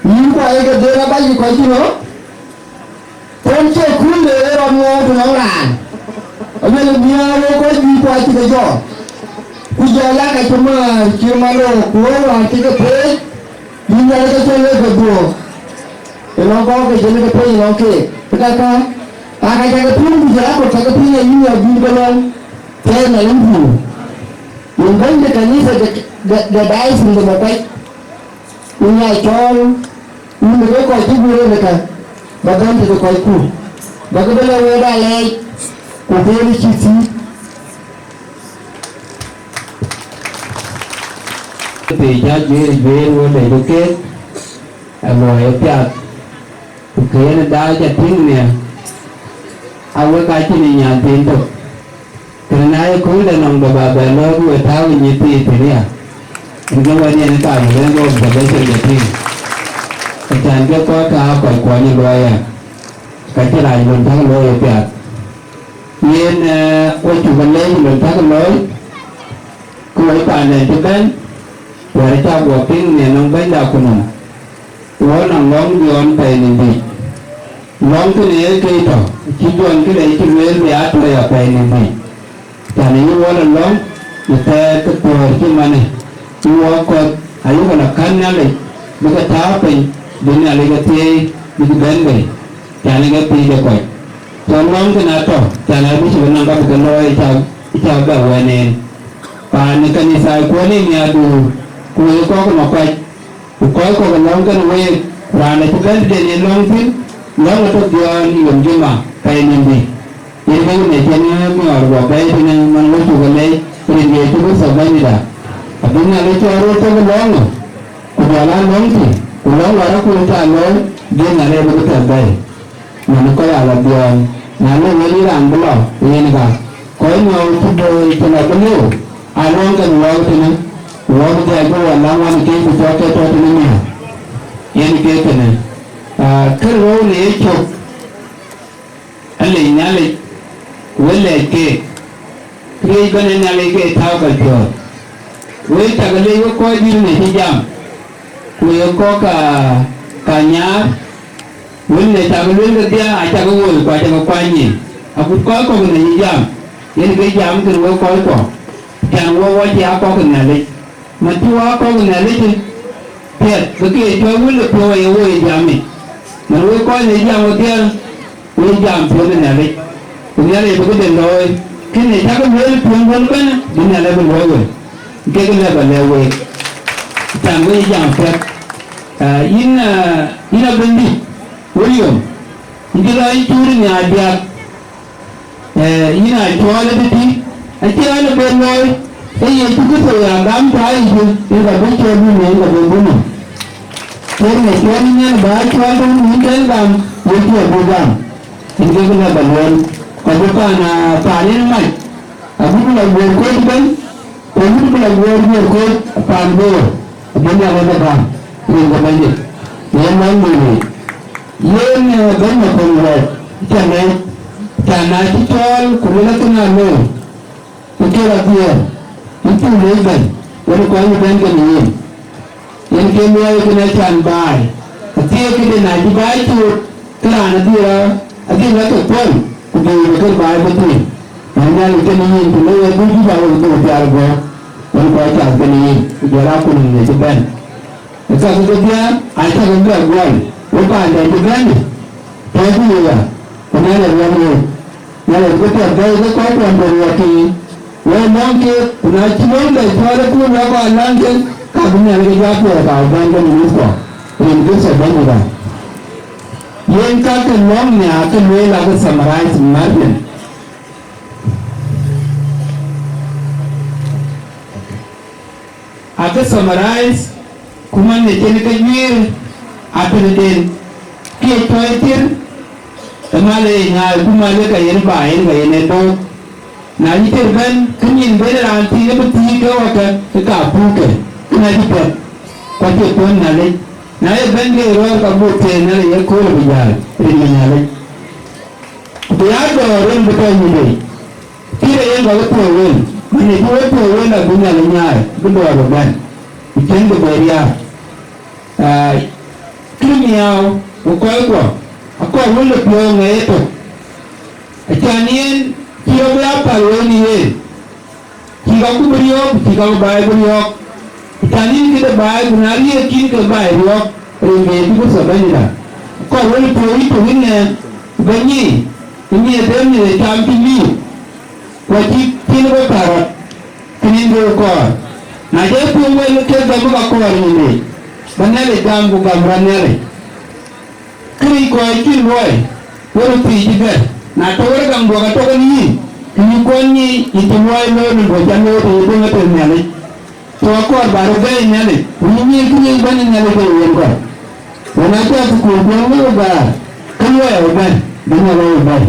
Yïn ku ayek ke dhël abac ë kɔc cï nɔ̈k. Thon cie kul de ë rɔt ŋoot nɔŋ raan, aluel nhiaar wek kɔc juëc ku acï ke jɔɔk. Ku jɔl aa ka cï määr cï man rou ku wek wäär cï ke peec, yïn Nhialic acï lëk ke dhuɔ̈k. Ënɔŋ kɔ̈k ke cïn ke peec ënɔŋ keek, ë kakë, aa ka cä ke piŋ ku jɔl aa kɔ̈k cä ke piŋ ë yïn ya bï ke lɔ̈ŋ thɛɛr na lëŋ pur. Yïn bɛ̈ny de kanitha de, de, de diocese de Makuac, yïn ya cɔɔl, yïn bï ke kɔc cï guiir en ëkä, bä bɛ̈n tëde kɔcku, bä ke bï lɔ wek aa lɛɛc, ku kën cï thiëëc. Pïïr cä juëër juëër wël de keek, aluɔi ë piath, ku kën ë daai ca tïŋ nhial, Awek acïn ë nyan thiin tök. Kënë na ye kööl de nɔm de ba bɛ lɔ̈ɔ̈k we tääu ë nyïïth thii thïn ya. Yen ke wën yen kaam ë wël observation de tïŋ. Acan ke kɔc ke aa kɔc kuɔny ë luɔi ya. Ka cï rac lon täk looi ë piath. Yen, eh, wo cuk ë leec lon täk looi, ku wëi paanden cï bɛ̈n, wɛ̈t cä guɔ piŋ në nɔm bɛ̈nyda ku nɔm. Wɔ nɔŋ lɔ̈ŋ Jɔn pɛɛi nïm biic. Lɔ̈ŋ kënë ee kë tɔ̈, cï Jɔn këde cï lueel bï aa tɔ̈ ya pɛɛi nïm biic. Tɛ̈n ayï wɔ lɔ lɔ̈ŋ në thɛɛr ke thuɔ̈ɔ̈r cï manë, cï wɔ kɔ̈th ayï wɔ lɔ kän Nhialic, bï ke tääu piny, bï Nhialic ke thieei, bïk bɛ̈n bei, tɛ̈n ke pïïr de kɔc. Tɔ̈ lɔ̈ŋ kënë atɔ̈, tɛ̈n abï cï bï naŋ ka bï ke looi ë cä, ë cä bɛ wɛ̈n en. Paan ë kanitha kuɔ̈n ë nhiaarduur, ku wëi kɔ̈k ë makuac, ku kɔc kɔ̈k ë lɔ̈ŋ kënë week, raan acï bɛ̈n tëde yen lɔ̈ŋ thïn, lɔ̈ŋ ë tök Jɔn yom juma pɛɛi nïm biic. Yen ke wën ë cïn miɔɔr guɔ bɛ̈ɛ̈i tënë man wɔ cuk ë leec, rin Yecu Kërtho Bɛ̈nyda. Abï Nhialic cɔɔl röt tök ë lɔ̈ŋ ë, ku jɔl aa lɔ̈ŋ thïn, ku lɔ̈ŋ wäär akut cä looi, bï Nhialic bï ke tɛ̈th bɛ̈ɛ̈i. Mɛn kɔc aa lɔ biɔɔny, na le wël yï raan bï lɔ, yen ka, kɔc nyɔɔu cï bɔ̈ cï lɔ bï liu, aa luɔŋ kɛn wɔɔk tënë, wɔɔk dhiac bï wɔ lam wan keek ku cɔk ke tɔ̈ tënë miäk. Yen ke kënë, aa, kë rou në yecök, alec Nhialic, wël lɛɛc keek. Këriëëc bɛ̈n ë Nhialic ke tääu kɔc piɔ̈ɔ̈th. Wek cak lec wek kɔc dït në cï jam, ku ye kɔ̈k ka, ka nyaar, wën ë cak lueel kedhie acak woi ku acak kuany nyin. Akut kɔc kɔ̈k në cï jam, yen ke jam kën wek kɔc kɔ̈k, can wɔ wɔ cï aa kɔ̈k ë Nhialic. Mën cï wɔ aa kɔ̈k ë Nhialic, piɛth ke ke cɔl wël ë piɔ̈u aye woi ë jamic. Mën wek kɔc në jam wedhie, wek jam piɔ̈n ë Nhialic, ku Nhialic bï këde looi. Kënë cäkï lueel piɔ̈n wën ëbɛ̈n, bï Nhialic bï luɔ̈i wek. Kek lɛ̈k ba lɛ̈k week, can wek jam piɛth. Ah, yïn, ah, yïn abëndït William, yïn cï lɔ yï cuut ë nhiaar diäk. Eh, yïn aa cɔɔl ë tëtï, acï raan ë ben looi, ke Yecu Kërtho ya gam tɔ̈ ayï, yen ka bï cɔɔl bï nyin ka bï bï nɔm. Yen ë cɔɔl ë nyan bä cɔɔl bï nyin tën gam, Yecu abï gam. Yen kek lɛ̈k ba lueel, ka bï paan, aa, paan yen mac, agut bï lɔ guöör koc ëbɛ̈n, ku agut bï lɔ guöör guöör koc paan Bor, abï Nhialic bï gam, rin ke Bɛ̈nydït. Yen lɔ̈ŋ nïïm yic. Yen, eh, bɛ̈ny Makuëny Ruɛɛc, cä lɛc, cä na cï cɔɔl, ku luel akën aa looi, ku cï rɔt dhiëër, yïn cuk lec bɛ̈ny, wën ë kɔc yï bɛ̈n kenë yen. Yen ke luɔi kënë acan baai, athiëëk këde na cï baai cuut, ke raan adhil, adhil lɔ ke puɔ̈l, ku bï bï kën baai bï thïn. Na Nhialic kenë yen, ku lëu ë dhuk Juba wek dhuk pial guɔ̈p, wën kɔc cath kenë yen, ku jɔl aa kunëm në cï bɛ̈n. Ë kakë kedhie, acäkï bɛ guɔl, wek paanden cï bɛ̈n, tɔ̈ ku ye ya, ku Nhialic ruɔ̈m wek. Nhialic bï piɛth bɛ̈ɛ̈i ke kɔc kuɔn bï ruɔɔk tïŋ, wek lɔ̈ŋ keek, ku na cï lɔ̈ŋ bɛ cɔɔl ë kuur lɔ kɔn läŋ keek, ka bï Nhialic ke jɔ piɛth ka bɛ̈n ke mïth kuɔ, rin Kërtho Bɛ̈nydït. Yen kakë lɔ̈ŋ nhiaar ke lueel akë summarize Martin. Akë summarize, ku man ë cïn ke juëër atënëden, ke tɔ̈ ë thïr, ë mal ë nyaai, ku mal ë ka yen ba yen ka yen ë dook. Na cï thïr bɛ̈n, ke nyin ben raan thïn ë bï thiëëk ke ɣɔ̈kkë ë ka puukkë, kënë acï piɛth, ku acie puɔ̈n Nhialic. Na ye bɛ̈n ke rɔ̈ɔ̈r ka buk thiëëk Nhialic ë kööl abï jäl, rin ë Nhialic. Ku bï aa dɔ̈ɔ̈r yen bï tɔ̈ nyïïn yic. Pïïr ë yen ka we piɔ̈u wël, man ë cï we piɔ̈u wël abï Nhialic nyaai, bï dɔ̈ɔ̈r bï bɛ̈n, ku cïn kë bï riääk. Aa, kë miaau ku kɔckuɔ, akɔɔr wël ë piɔ̈u ŋɛɛc ëtök. Acan yen cï rɔt bï aa päl wël në yen, cï ka ku bï riɔ̈ɔ̈k, cï ka ku baai bï riɔ̈ɔ̈k. Acan yen këde baai, ku na riëëk kïn ke baai riɔ̈ɔ̈k, rin ke Yecu Kërtho Bɛ̈nyda. Akɔɔr wël ë piɔ̈u yï tök yïn ŋɛɛm, ku bɛ̈ny yiic, ë miëth ë miëth ë cam cï liu. Ku acï cïn bï päl rɔt, kënë yen ke kɔɔr. Na jɔ piɔ̈u wël ke gam ka kɔɔr nyin yic, ba Nhialic gam ku gam rɔt Nhialic. Këric kɔc cïn luɔi, wël thii cï gɛ̈t. Na tɔ̈ wël gam duɔ̈k atɔ̈ kenë yïn, ke yï kuɔn nyiic, yïn cï luɔi looi në duɔ̈c ca looi të ye döŋ ater Nhialic. Ku akɔɔr ba rɔt bɛ̈ɛ̈i Nhialic, ku yï nyiëëc kë ŋic bɛ̈n ë Nhialic ke yen kɔc. Wën acä thukul piɔ̈u wek ë gäär, ke luɔi abï bɛ̈n, bï Nhialic abï bɛ̈n.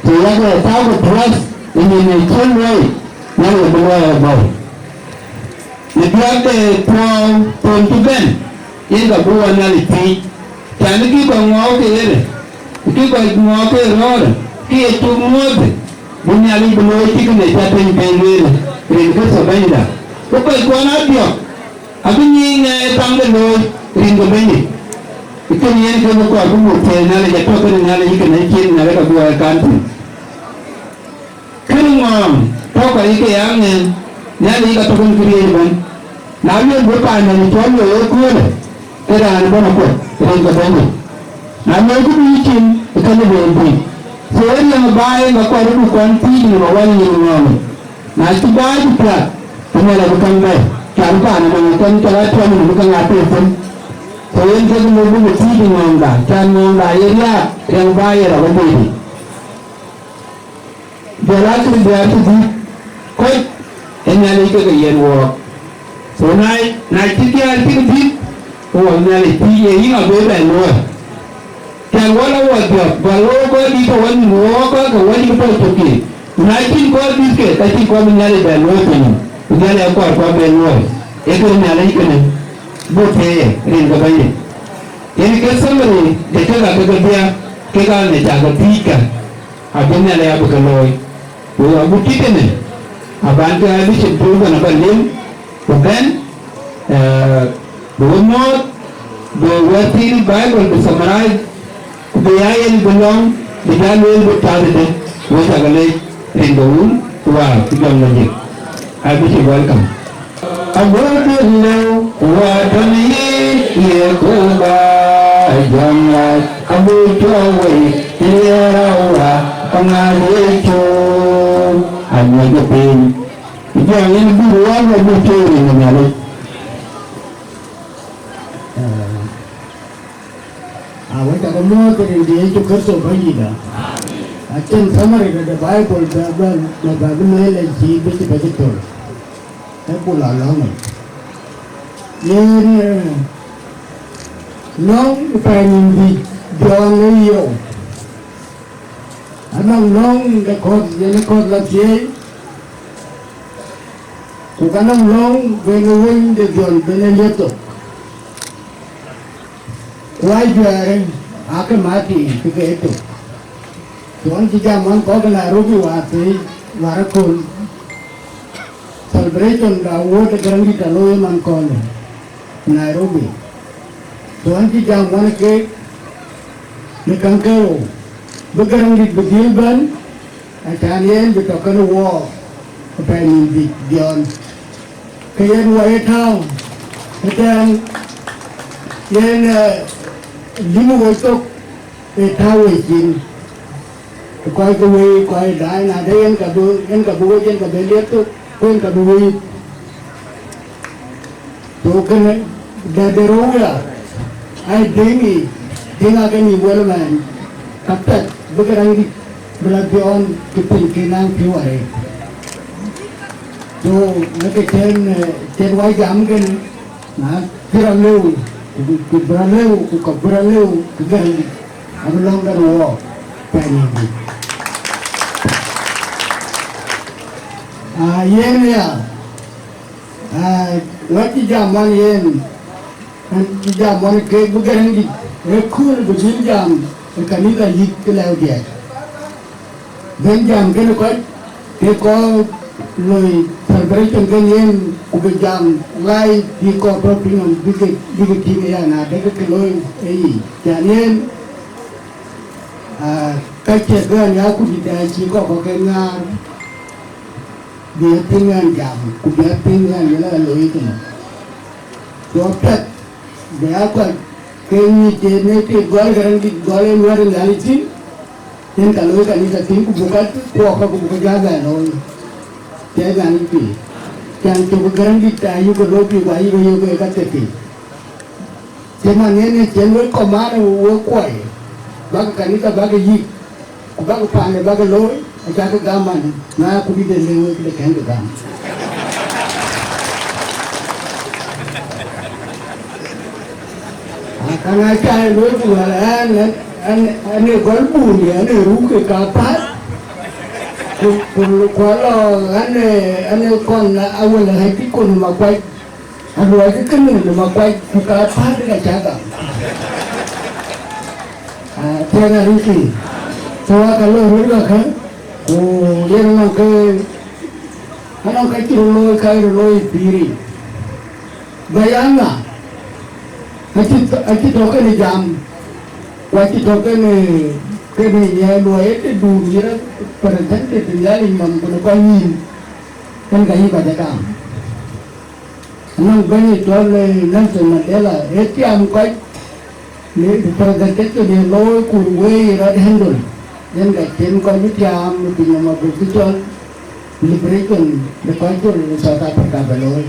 Ku yak ë tääu ku trust ë nyin ë cïn luɔi, Nhialic abï luɔi ë bɔ̈. Në biäk de tuɔɔu thon cï bɛ̈n, yen ka bï wɔ Nhialic thiic, can kï kɔc ŋɔɔk ke ɣer, kï kɔc ŋɔɔk ke rɔ̈ɔ̈r, kï ye cuk ŋuɔ̈ɔ̈th, bï Nhialic bï looi cï kënë ca tëny ke lueel, rin Kërtho Bɛ̈nyda. Ku kɔc kuɔn aa diɔ̈k, abï nyiic ŋɛɛi taŋ de looi, rin ke Bɛ̈nydït. Kënë yen ke bï kɔɔr bï muk thëëi Nhialic, atɔ̈ kënë Nhialic kënë cin Nhialic ka bï wɔ ë kan thïn. Kënë ŋɔɔŋ tɔ̈ kɔc ke ya ŋɛɛn, Nhialic ka tɔ̈ kën këriëëc ëbɛ̈n. Na luel bï paan nɔn cɔl luɔi ëköölë, ke raan ëbɛ̈n akuɔth, rin ke Bɛ̈nydït. Na luel kë bï cin, ë kënë bï en bï. So, ë riɛm ë baai en ka kɔɔr bï kuɔn thiic nɔm awäny nyin ŋɔɔŋ. Na cï baai cï piath, ke Nhialic abï käŋ bɛ̈ɛ̈i. Can paan ënɔɔnë kën cɔl atuɔ̈ny nɔm bï käŋ aa piɛth thïn. So, yen kek lok bï thiic ŋɔɔŋda, can ŋɔɔŋda ye riääk, riɛm ë baai ye rɔt ë bï. Jɔl aa kën diäär cï dhïc kɔc ë Nhialic ke ke yen wɔɔk. So na, na cï diäär cï dhïc, ke wɔ Nhialic thiic ye yïn abï bɛ luɔi. Can wɔ la wɔ dhiɔp, bä looi kɔc dït tɔ wɔ nïm wɔɔk kɔc ke wɔ cï tɔ cök yiic. Ku na cïn kɔc dït ke, ka cïn kɔc bï Nhialic bɛ luɔi piny. Ku Nhialic akɔɔr kɔc bɛ luɔi. Ee kën Nhialic kënë, buk thëëye rin ke Bɛ̈nydït. Yen ke summary de kek aa kek kedhia, kek aa në cak ke thiic ka. Abï Nhialic abï ke looi. Ku agut cï kënë, abän ke Bishop Tuur bɛ̈n abä lim, ku bɛ̈n, eh, bï we muɔɔth, bï wɛ̈t thiin Bible bï summarize, ku bï ya yen bï lɔ̈ŋ, bï ja lueel bï tääu tëde, we cä ke leec rin ke wun, ku wäär, ku jɔŋ lɔ jik. Ai, Bishop, welcome. Abï dhil lëu, wäär tɔ̈ në yic, ye ku bä jɔŋ rac, abï cuɔp wei, liɛɛr awa, aŋäth Yecu, aŋiɛc piny. Jɔŋ yen bï ruɔɔn abï cuɔp wei në Nhialic. Awek cä ke muɔ̈ɔ̈th rin de Yecu Kërtho Bɛ̈nydït. Acïn summary de the Bible bɛ bɛ bɛ bɛ bï lueel en cï bï cï bɛ cï thöl. Ee bul alɔ̈ŋ yic. Yen, eh, lɔ̈ŋ ë pɛɛi nïn dhïc Jɔn ë yeu. Anɔŋ lɔ̈ŋ de kɔ̈th yen ë kɔ̈th lɔ thieei, ku ka nɔŋ lɔ̈ŋ ben ë Wëny de Jɔn ben ë liep thok. Ku ajuɛɛrë aake Mati ke ke tök. Tuɔn cï jam ɣɔn kɔ̈k ë Nairobi wäär thëëi wäär ëkööl. Celebration da award ë Gäräŋdït alooi ë man kɔn ë Nairobi. Tuɔn cï jam ɣɔn keek në käŋ ke rou, bï Gäräŋdït bï dhil bɛ̈n, acan yen bï tɔ kënë wɔɔk ë pɛɛi nïn dhïc Jɔn. Ke yen wɔ ye tääu ëtɛ̈ɛ̈n, yen, eh, lïm wec thok ë tääu wec cin. Ku kɔc ke wëi, kɔc daai, na de yen ka bï, yen ka bï wec, yen ka bï liep thok, ku yen ka bï wëi. So kënë, dɛ̈t de rou ya, ai dëŋ yic, dëŋ ake nïïm wël ëmɛn, ka pɛth bï Gäräŋdït bï la Jɔn cï piny ke naŋ pïu arëët. So, në ke cen, eh, cen wai jam kënë, na cï rɔt lëu, ku, ku bï rɔt lëu, ku kɔ̈k bï rɔt lëu, ku Gäräŋdït abï lɔ̈ŋ dɛn wɔɔk pɛɛi nïn dhïc. Ah, yen ya, ah, wɛ̈t cï jam ɣɔn yen, wɛ̈t cï jam ɣɔn keek bï Gäräŋdït ë kööl bï dhil jam ë kanitha yïth ë lɛ̈u diɛt. Bɛ̈n jam kënë kɔc, ke kɔc loi celebration kënë yen, ku bï jam live bï kɔc tɔ piny nɔm bï ke, bï ke tïŋ aya na de ke ke looi ë yic. Can yen, ah, ka cie bɛ̈n ya ku dït acï kɔc kɔ̈k ke ŋaar, bï ya piŋ ɣɛn jam, ku bï ya piŋ ɣɛn ye la looi kënë. Ku apiɛth bï ya kɔc ke ŋic ë në tik gɔl Gäräŋdït gɔl ë Nuɛ̈r ë Nhialic thïn, yen ka looi kanitha thïn, ku buk ka kuɔɔk ka, ku buk ka jɔ bɛ looi. Cɛ Nhialic pïïr. Can cök Gäräŋdït ayï ke looi pïïr, ku ayï ke yök ë ka thiek pïïr. Cï man yen ë cien wek kɔmaan ë wek kuɔi, bäk kanitha bäk yïk, ku bäk paande bäk looi, acäk gam man, na ku bï de le wek de kɛ̈n ke gam. Akan aca ë lueel ku luɛl ɛn, ɛn, ɛn, ɛn ë gɔl buuni, ɛn ë ruk ke ka päl, Ku, ku, ku alɔ, an, eh, an, eh, kɔn na awel ɣɛ̈c kë kun Makuac, aluɔi kë kënë në Makuac, ku ka päl ka cä gam. Ah, tiɛŋ arïkï, thou aka lɔ röt ɣa kë, ku yen nɔŋ ke, anɔŋ ka cï röt looi, ka röt looi pïïr yic. Ba ya ŋa? Acï, acï tɔ̈ kënë jam, ku acï tɔ̈ kënë, kënë nyiɛɛi luɔi ë të duur yï representative Nhialic man ku në kɔc nyïïn, yen ka yï kɔc ë gam. Anɔŋ bɛ̈ny cɔl, eh, Nelson Mandela, ë tiam kɔc, në representation ye looi ku wëi rɔt handle, yen ka cïn kɔc bï tiam në piny nɔm abï cɔl liberation de kɔc col në South Africa bɛ looi.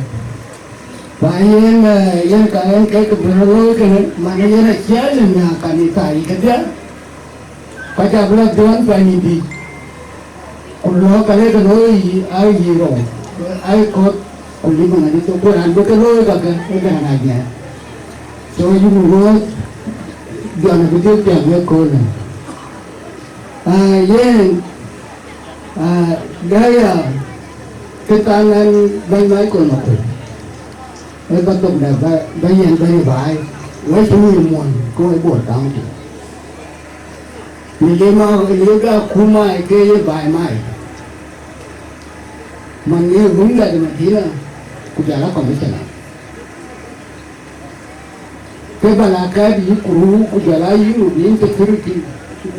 Ba yen, eh, yen ka yen kek bï rɔt looi kënë, man yen aciɛl në kanitha yic kedhie, kɔc abï lɔ dhuɔ̈n pany yïndï, ku lɔ ka lek looi yï, aa yï rou, aa kɔ̈th, ku lïm ŋadï thok, ku raan bï ke looi kakë, ë bɛ̈n ŋac nɛn. So yïn wuɔ̈ɔ̈th, jɔn abï dhil piɛth wek köölë. Ah, yen, ah, gaya, kë thaŋ ɛn bɛ̈ny Michael Makuei. Ë ba thok dɛ ba, ba yɛn bɛ̈ny baai, wek cï wïïr muɔny, ke wek Bor County. Në liep ma, liep da kum ai ke ye baai mai. Man ye wun da de Madina, ku jɔl a commissioner. Ke ba la kɛ̈ɛ̈t yï kuru, ku jɔl a yï nu yïn security.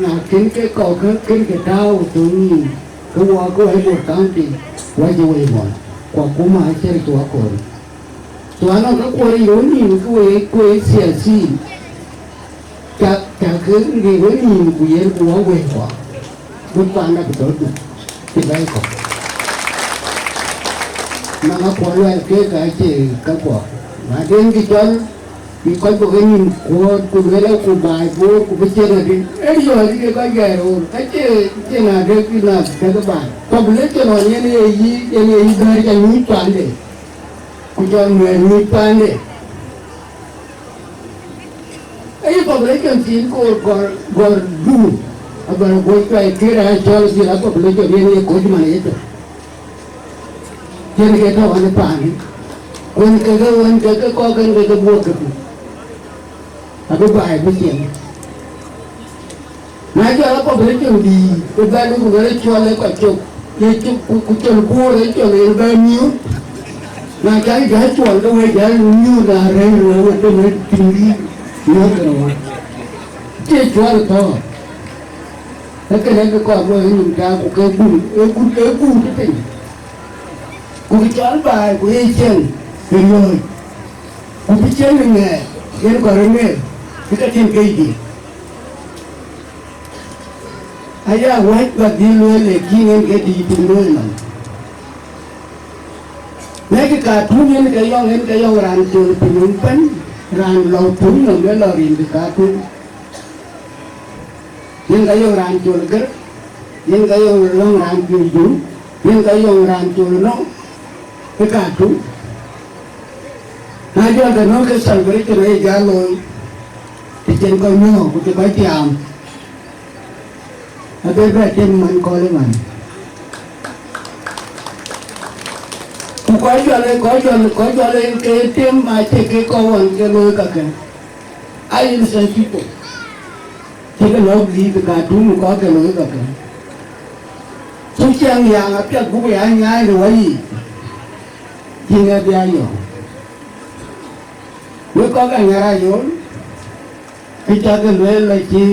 Na kën ke kɔ̈k ke, kën ke tääu thöŋ nïïm, ke wɔ ke wɛ̈i Bor County, wɔ jɔ wëi muɔny. Ku akuma acï röt wɔ koor. Ku anɔŋ ka kuɔɔr ë yöök nïïm ke wëi, ke wëi thiathiin, cak, cak ke ŋic wëi nïïm ku yen ku wɔ wëi kuɔ, bï panda bï tɔ duk cï bɛ̈ɛ̈i kɔ̈k. Nɔŋ akuɔ luɛɛl keek acie käkuɔ, na den kë cɔl bï kɔc bɔ̈ ke nïïm kuɔɔt ku lueel ku baai Bor ku bï ciɛ̈n adï, ee riɔ̈ɔ̈c ke kɔc gɛɛr ɣöör, acie, acie na dek bï na dek baai. Population ɣɔn yen ye yï, yen ye yï bɛ̈ɛ̈r ca nyuc paande. Ku jɔl Nuɛɛr nyuc paande. Aye population thiin koor gɔl, gɔl dum. Abɛ̈n guɔ̈c cuai kër aa cɔl dhil a population yen ye koc man ye tök. Yen ke tɔ̈ ɣɔn ë paande. Ku yen ke ke ɣɔn ke ke kɔ̈k yen ke ke buɔk ke puk. Abï baai bï ciɛŋ. Na jɔl a population dïït, ke bɛ̈n ku bɛ rɔt cuɔl ë kɔc cök, ye cök ku, ku col Bor ë col yen bɛ miööt. Na cak jɔ cuɔl ke wek jɔ miööt na rɛ̈ɛ̈r röör wek ke wek tïŋ dïït miööt ke röör. Cie cuɔl ë thɔ̈ɔ̈r. Ee kënë ke kɔɔr bɔ̈ ë nyïm taak ku ke guur, ee guur, ee guur tëthiin. Ku bï cɔl baai ku ye ciɛŋ ë riɔ̈ɔ̈c. Ku bï ciɛŋ ë ŋɛɛr, yen kɔɔr ë ŋeer, bï ke tïŋ ke yic dïït. Aya wäc ba dhil lueel, lakin en ke dïït en lueel nɔm. Lɛ̈kë Khartoum en ke yɔŋ, en ke yɔŋ raan col piny en pɛ̈n, raan lɔ piny nɔm ë lɔ rin ke Khartoum. Yen ke yɔŋ raan col gër, yen ke yɔŋ lɔ̈ŋ raan col jur, yen ke yɔŋ raan col nɔm ë Khartoum. Na jɔl ke nɔ̈k ke celebration aye jal looi, të cïn kɔc nyɔ̈ɔ̈k ku të kɔc tiaam. Abï bɛ tim man kɔl ëmën. Ku kɔc jɔl, kɔc jɔl, kɔc jɔl ke tim acie ke kɔc ɣɔn ke looi kakë. Aa innocent people. Cï ke lɔ̈k dïït ka tum kɔc ke looi kakë. Ku ciɛŋ yaŋ apiɛth buk ya nyaai në wä yiic. Cï ŋɛk bï a yɔ̈ɔ̈k. Wek kɔc ka nyar ayol. Kë cä ke lueel acï,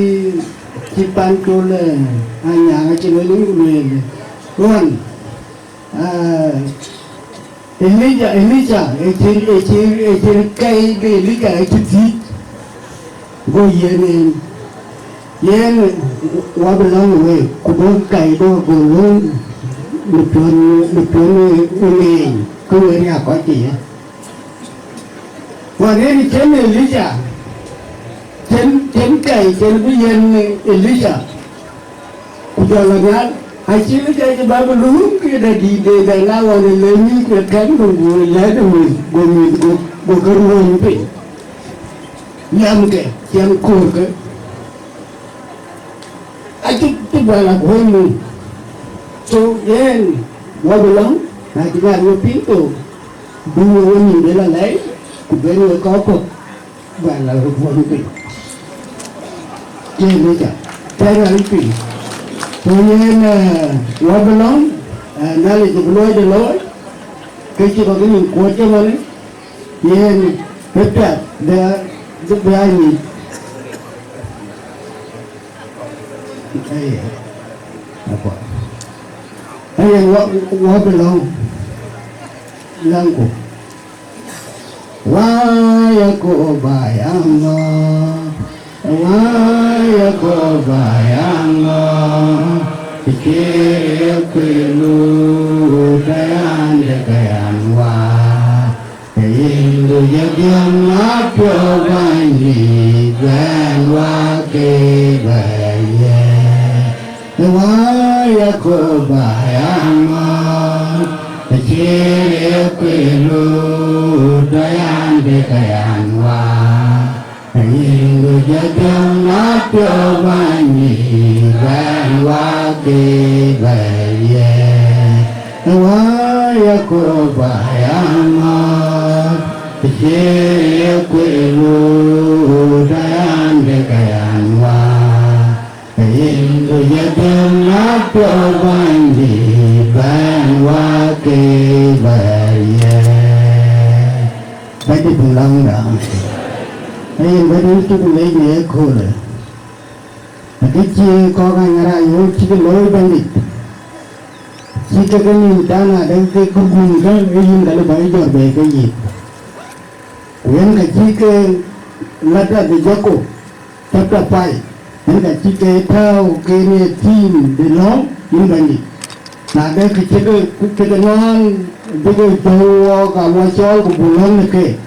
cï pan col, eh, anyaŋ acï lueel ë lueel. Ɣɔn, eh, Elija, Elija, ë cï, ë cï, ë cï kɛ̈i bï Elija ë cï thiëc. Go yen en, yen wa bï lɔ̈ŋ wek, ku bɔ̈ kɛ̈i bɔ̈ go löŋ në piɔ̈n, në piɔ̈n ë ŋeeny, ke wek riääk kɔc ke ye. Wään yen cïn Elija, cïn, cïn kɛ̈i, cïn bï yen Elija, ku jɔl lɔ nhial, acï Elija cï bä bï luŋ ke dɛ dïït de bɛ la ɣɔn ë le mïth ke kɛ̈n, ku lɛ̈k mïth, go mïth, go, go ke ruɔ̈ɔ̈ny piny. Nhiamkë, cïn koorkë. Acï, cï bä la guɔ̈ny mum. So, yen, wɔ bï lɔ̈ŋ, na cï ŋaar we piŋ thok, bï we wenïïm bï lɔ lɛi, ku ben we kɔc kɔ̈k, bä lɔ röt puɔ̈ny piny. Yen ë ca, tɛ̈n Nhialic piny. So, yen, eh, wɔ bï lɔ̈ŋ, eh, Nhialic bï luɔi de looi, ke cï kɔc ke nïïm kuɔ̈t cï ëmënë, yen, ke piath bï, bï, bï a nyic. Aya, apuɔth. Aya, wɔ, wɔ bï lɔ̈ŋ, lɔ̈ŋku. Wa Yakoba yaŋö, wa Yakoba yaŋö, kë cï kuilu tayande ke yan wa. Ke yïn du jɔ dhiɔm na piɔ̈u Bɛ̈nydït, bɛ̈n wä ke bɛ̈ɛ̈i ye. Ë wä Yakoba ya ŋɔ̈ɔ̈th, acï riɛk kuilu, tɔ yan de ka yan wä. Ke yïn du jɔ dhiɔm na piɔ̈u Bɛ̈nydït, bɛ̈n wä ke bɛ̈ɛ̈i ye. Ë wä Yakoba ya ŋɔ̈ɔ̈th, të cï ye kuilu, tɔ yan de ka yan wä. Ke yïn du jɔ dhiɔm na piɔ̈u Bɛ̈nydït, bɛ̈n wä ke bɛ̈ɛ̈i ye. Bɛ̈nydït bï lɔ̈ŋda. Ee yen Bɛ̈nydït cuk leec në ëköölë. Akë cï kɔc anyarayööt cï ke looi Bɛ̈nydït, cï ke ke nïïm than adɛ̈ ke kɔ̈k nïïm kä, ee yïn ka lë bä jɔt bei ke yith. Ku yen ka cï ke lat adhë Jakop chapter five, yen ka cï ke tääu ke në theme de lɔ̈ŋ, yïn Bɛ̈nydït. Na de kë cï ke, cï ke nuaan bï ke jɔ̈u wɔɔk, a wɔ cɔɔl ku buk lɔ̈ŋ në keek.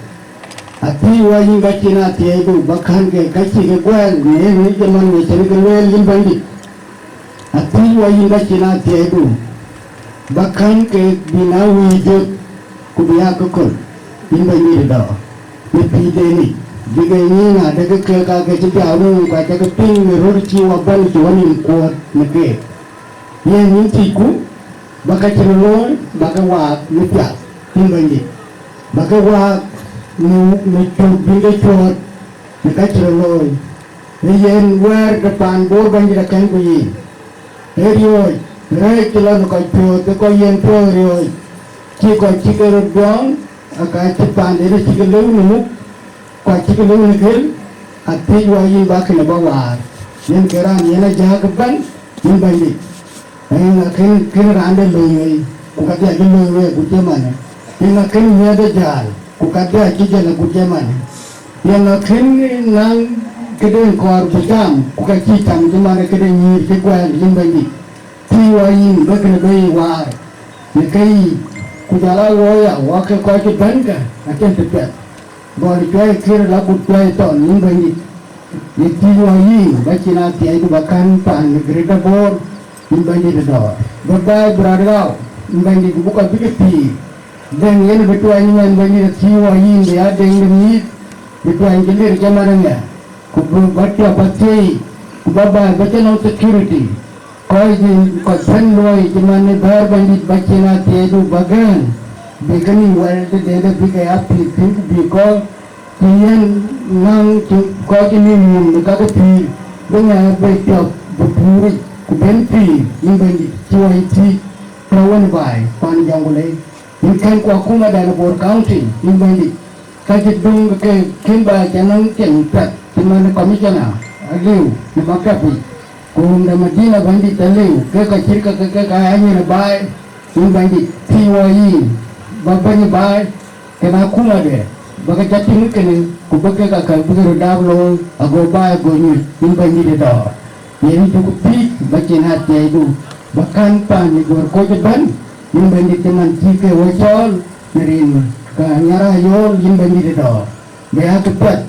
Athiëc wɔ yïn bä cin athiɛɛidu bä kän ke ka cï ke guɛɛl në yen ŋic ëmën we cïn ke lueel, yïn Bɛ̈nydït. Athiëc wɔ yïn bä cin athiɛɛidu bä kän ke bï na wïïk jɔt, ku bï aa ke köl, yïn Bɛ̈nydït ë dɔ̈ɔ̈r, në pïïrden yic, bï ke nyiin adekë kek aa ke cï dhiau në ŋuɔ̈n, ku acä ke piŋ në röt cï wɔ bɛ̈n cï wɔ nïïm kuɔ̈ɔ̈t në keek. Yen yïn thiëcku, bä ka cï röt looi, bä ke waak në piath, yïn Bɛ̈nydït, bä ke waak në, në cök bï ke cuɔɔt në ka cï röt looi. Ee yen wɛ̈ɛ̈r de paan Bor Bɛ̈nydït akɛ̈nku yïn. Ee riɔ̈ɔ̈c, rɛ̈ɛ̈c cï lɔ në kɔc piɔ̈ɔ̈th, ke kɔc yen piɔ̈ɔ̈th riɔ̈ɔ̈c, cï kɔc cï ke röt biɔɔŋ, aka cï paanden acï ke lëu në muk, ku acï ke lëu në gël, athiëc wɔ yïn bä kënë bä waar. Yen ke raan yen ajääk ëbɛ̈n, yïn Bɛ̈nydït. Eeŋa kën, kën raan de looi wei, ku ka dhia cï looi wei agut cï manë? Eeŋa kën miɛ̈th de jäl, ku ka dhia cï jäl agut cï manë? Eeŋa kën naŋ këden kɔɔr bï cam, ku ka cï cam cï manë këde nyïïr cï guɛɛl, yïn Bɛ̈nydït? Thiëc wɔ yïn bä kënë bä ye waar në ke yiic, ku jɔl aa wɔ ya, wɔ ke kɔc cï bɛ̈n kä, acïn të piɛth. Gɔl cuai kir la kut cuai thɔn, yïn Bɛ̈nydït. Ye thiëc wɔ yïn, bä cin athiɛɛidu bä kän paan në Greater Bor, yïn Bɛ̈nydït ë dɔ̈ɔ̈r. Bä baai bï rɔt ɣau, yïn Bɛ̈nydït, ku bï kɔc bï ke pïïr. Dɛ̈ŋ yen bï tuany ëmɛn, Bɛ̈nydït, athiëc wɔ yïn, bï aa deŋ de mïïth, bï tuany cï lir cï mat ëŋɛ. Ku bï bä tiɔp athiëëi, ku bä baai bä cï nɔm security. Kɔc dï kɔc pɛ̈n luɔi cï man ë bɛ̈ɛ̈r Bɛ̈nydït bä cin athiɛɛidu bä gɛ̈ɛ̈n, bï ke nïïm wɛl tëde bï ke ya pïïr pïïr, ku bï kɔc cï yen naŋ cï kɔc cï nïïm nïïm në kakë pïïr, bï ŋɛɛr bei piɔ̈k bï puuric, ku ben pïïr, yïn Bɛ̈nydït, cï wɔ yï thiëc, tɔ̈u wën baai, pan Jonglei. Yïn kɛ̈nku akumadan ë Bor County, yïn Bɛ̈nydït. Ka cï döŋ ke kën ba cä nɔŋ cieŋ piɛth cï man commissioner aliu në maktapic, ku run de Madina Bɛ̈nydït aliu, ke ka cït ke ke ka aa nyin ë baai, yïn Bɛ̈nydït, thiëc wɔ yïn, bä bɛ̈ny ë baai, kën akumade, bä ke cä tïŋ kënë, ku bä kek akäl bï ke röt daap looi, ago baai go nyuc, yïn Bɛ̈nydït ë dɔ̈ɔ̈r. Yen cuk thiëc bä cin athiɛɛidu, bä kän paan ë Juɔ̈r Koc ëbɛ̈n, yïn Bɛ̈nydït cï man cï ke wɔ cɔɔl, në rin ka Nyarayöl, yïn Bɛ̈nydït ë dɔ̈ɔ̈r. Bï aa kë piɛth,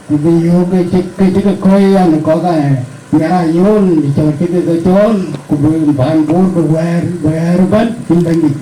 ku bï yöök ke cï, ke cï ke kɔ̈ɔ̈c aya në kɔ̈k aa Nyarayöl, në cɔɔl cï ke ke cɔɔl, ku bï paan Bor bï wɛɛr, bï wɛɛr ëbɛ̈n, yïn Bɛ̈nydït.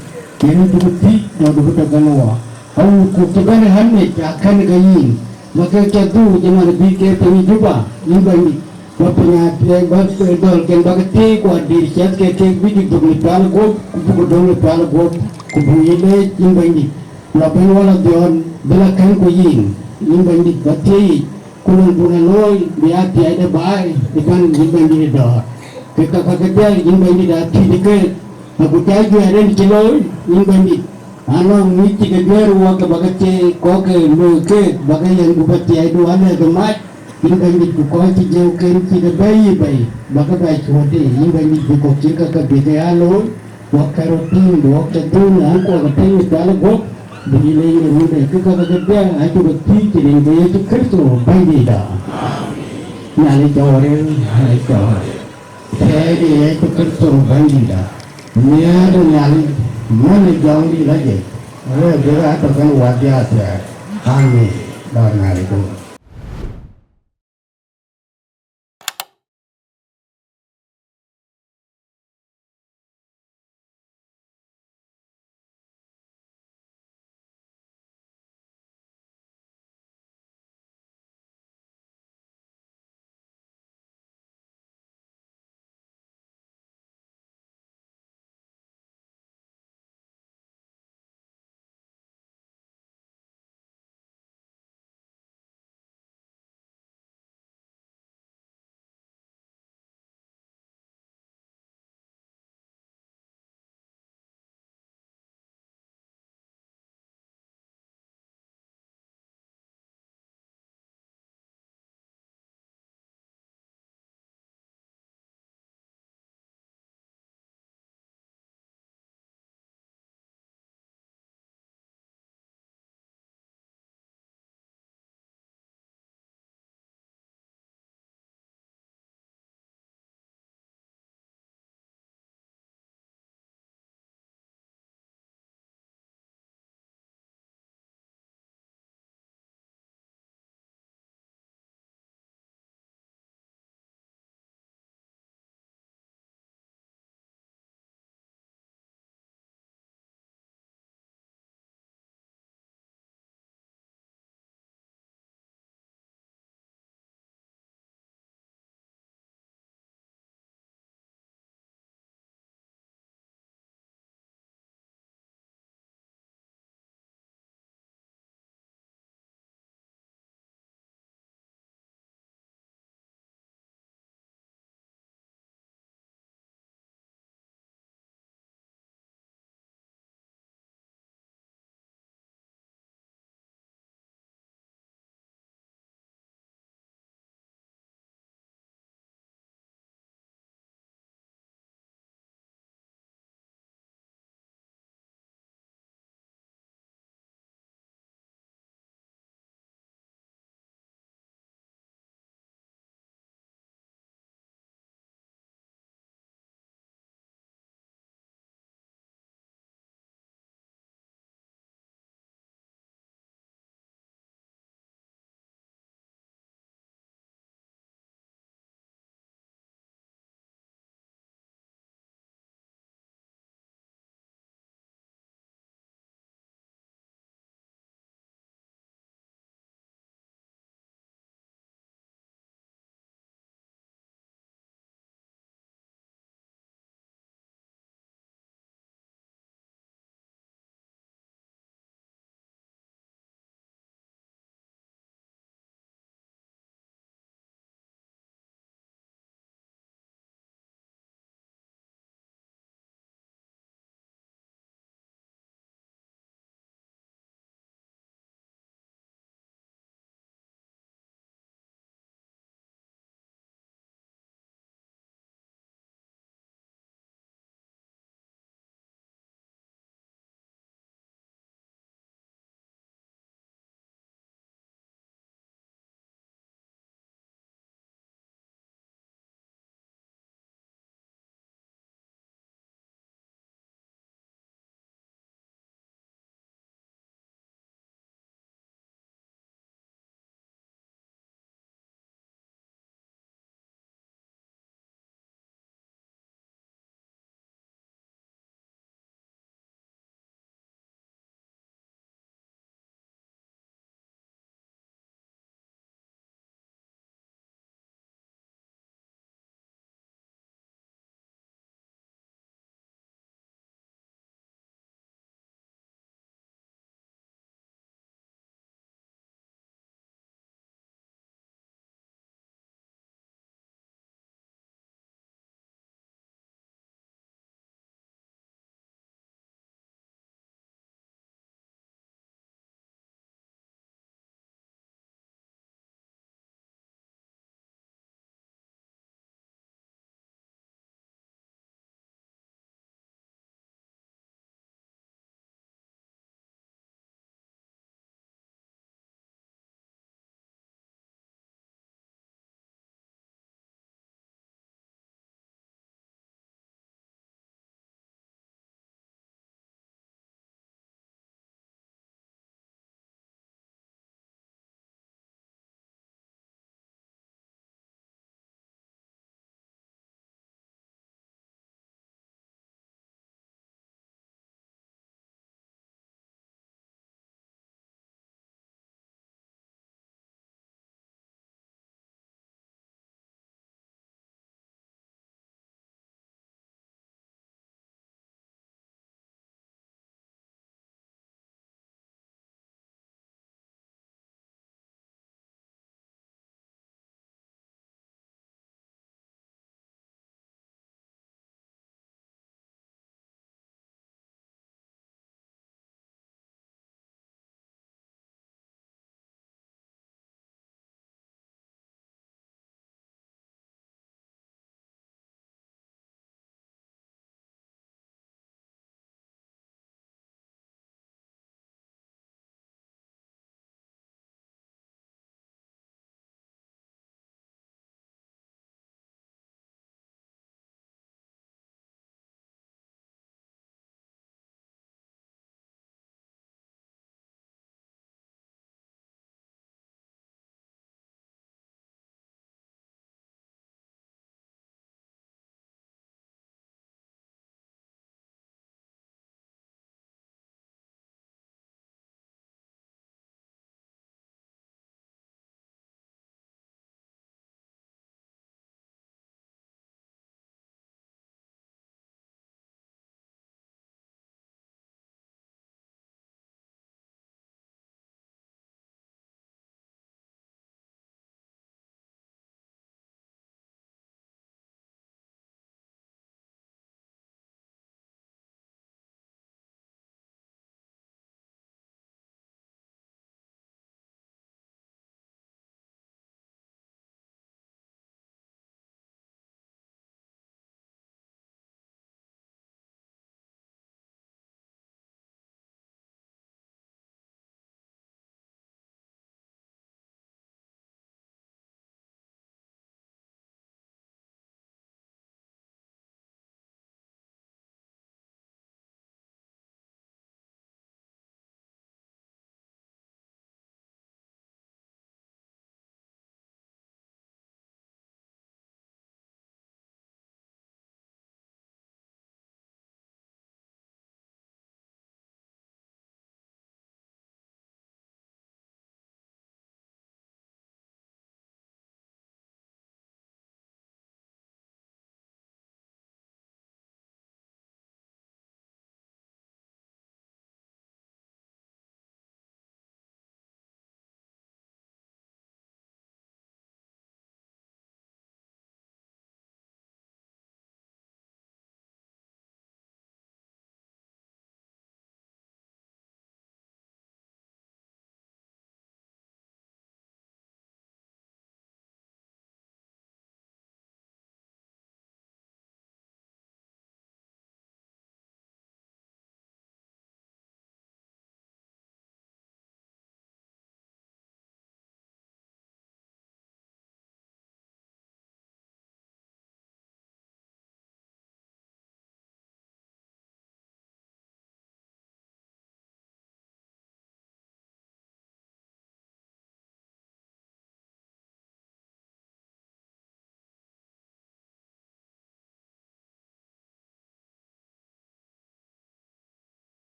Yen cuk thiëc, jɔku bï tɔ gäm wɔ. Awuuk kuk cï bɛ̈n ë ɣän yic akɛ̈n ke yïn, bä ke cä dhuk cï man bï ke piny Juba, yïn Bɛ̈nydït. Ku Piny athiɛɛi bäk dhɔ̈lken bäk thiëëc, ku adït ciɛth ke kek bï dït dhuk në cual guɔ̈p, ku buk döŋ në cual guɔ̈p, ku buk yï leec yïn Bɛ̈nydït. Lɔ bɛ̈n wala dhiɔn bï la kɛ̈ŋ ku yïn, yïn Bɛ̈nydït, bä thiëëc yic, ku lon bun a looi bï aa thiɛɛi de baai ë kän yïn Bɛ̈nydït ë dɔ̈ɔ̈r. Ke ka ka ke dhiɛl yïn Bɛ̈nydït aa thiëëc ë keek, aku cä juɛɛr en cï looi yïn Bɛ̈nydït. Anɔŋ mïth cï ke juɛɛr wɔ ke bä ke thiëëc, kɔ̈k ke looi keek bä ke yɛn, ku bä thiɛɛi du alɛ̈k ë mac. Yïn Bɛ̈nydït, ku kɔc cï jëuken cï ke bɛ̈i yï bɛ̈i, bä ke bɛ cuɔ̈t de, yïn Bɛ̈nydït, bï kɔ̈k cï ke ke bï ke aa looi, wak kɛ̈r rɔt tïŋ, bï wak cä dhun, an, kuɔk ke tëŋ ë cual ë guɔ̈p, bï yï leec në run de, kë ka ke ke bɛ, acuk ke thiëëc cï rin ke Yecu Kërtho Bɛ̈nydïtda. Nhialic cɔɔr, Nhialic cɔɔr. Tɛ̈ɛ̈c ë Yecu Kërtho Bɛ̈nydïtda. Miɛ̈ɛ̈t ë Nhialic, män ë Jɔŋdït lɔ jec, wek bï ɣa tɔ kën wäthdiɛ̈ athɛɛr. Amin. Dɔ̈ɔ̈r Nhialic ku.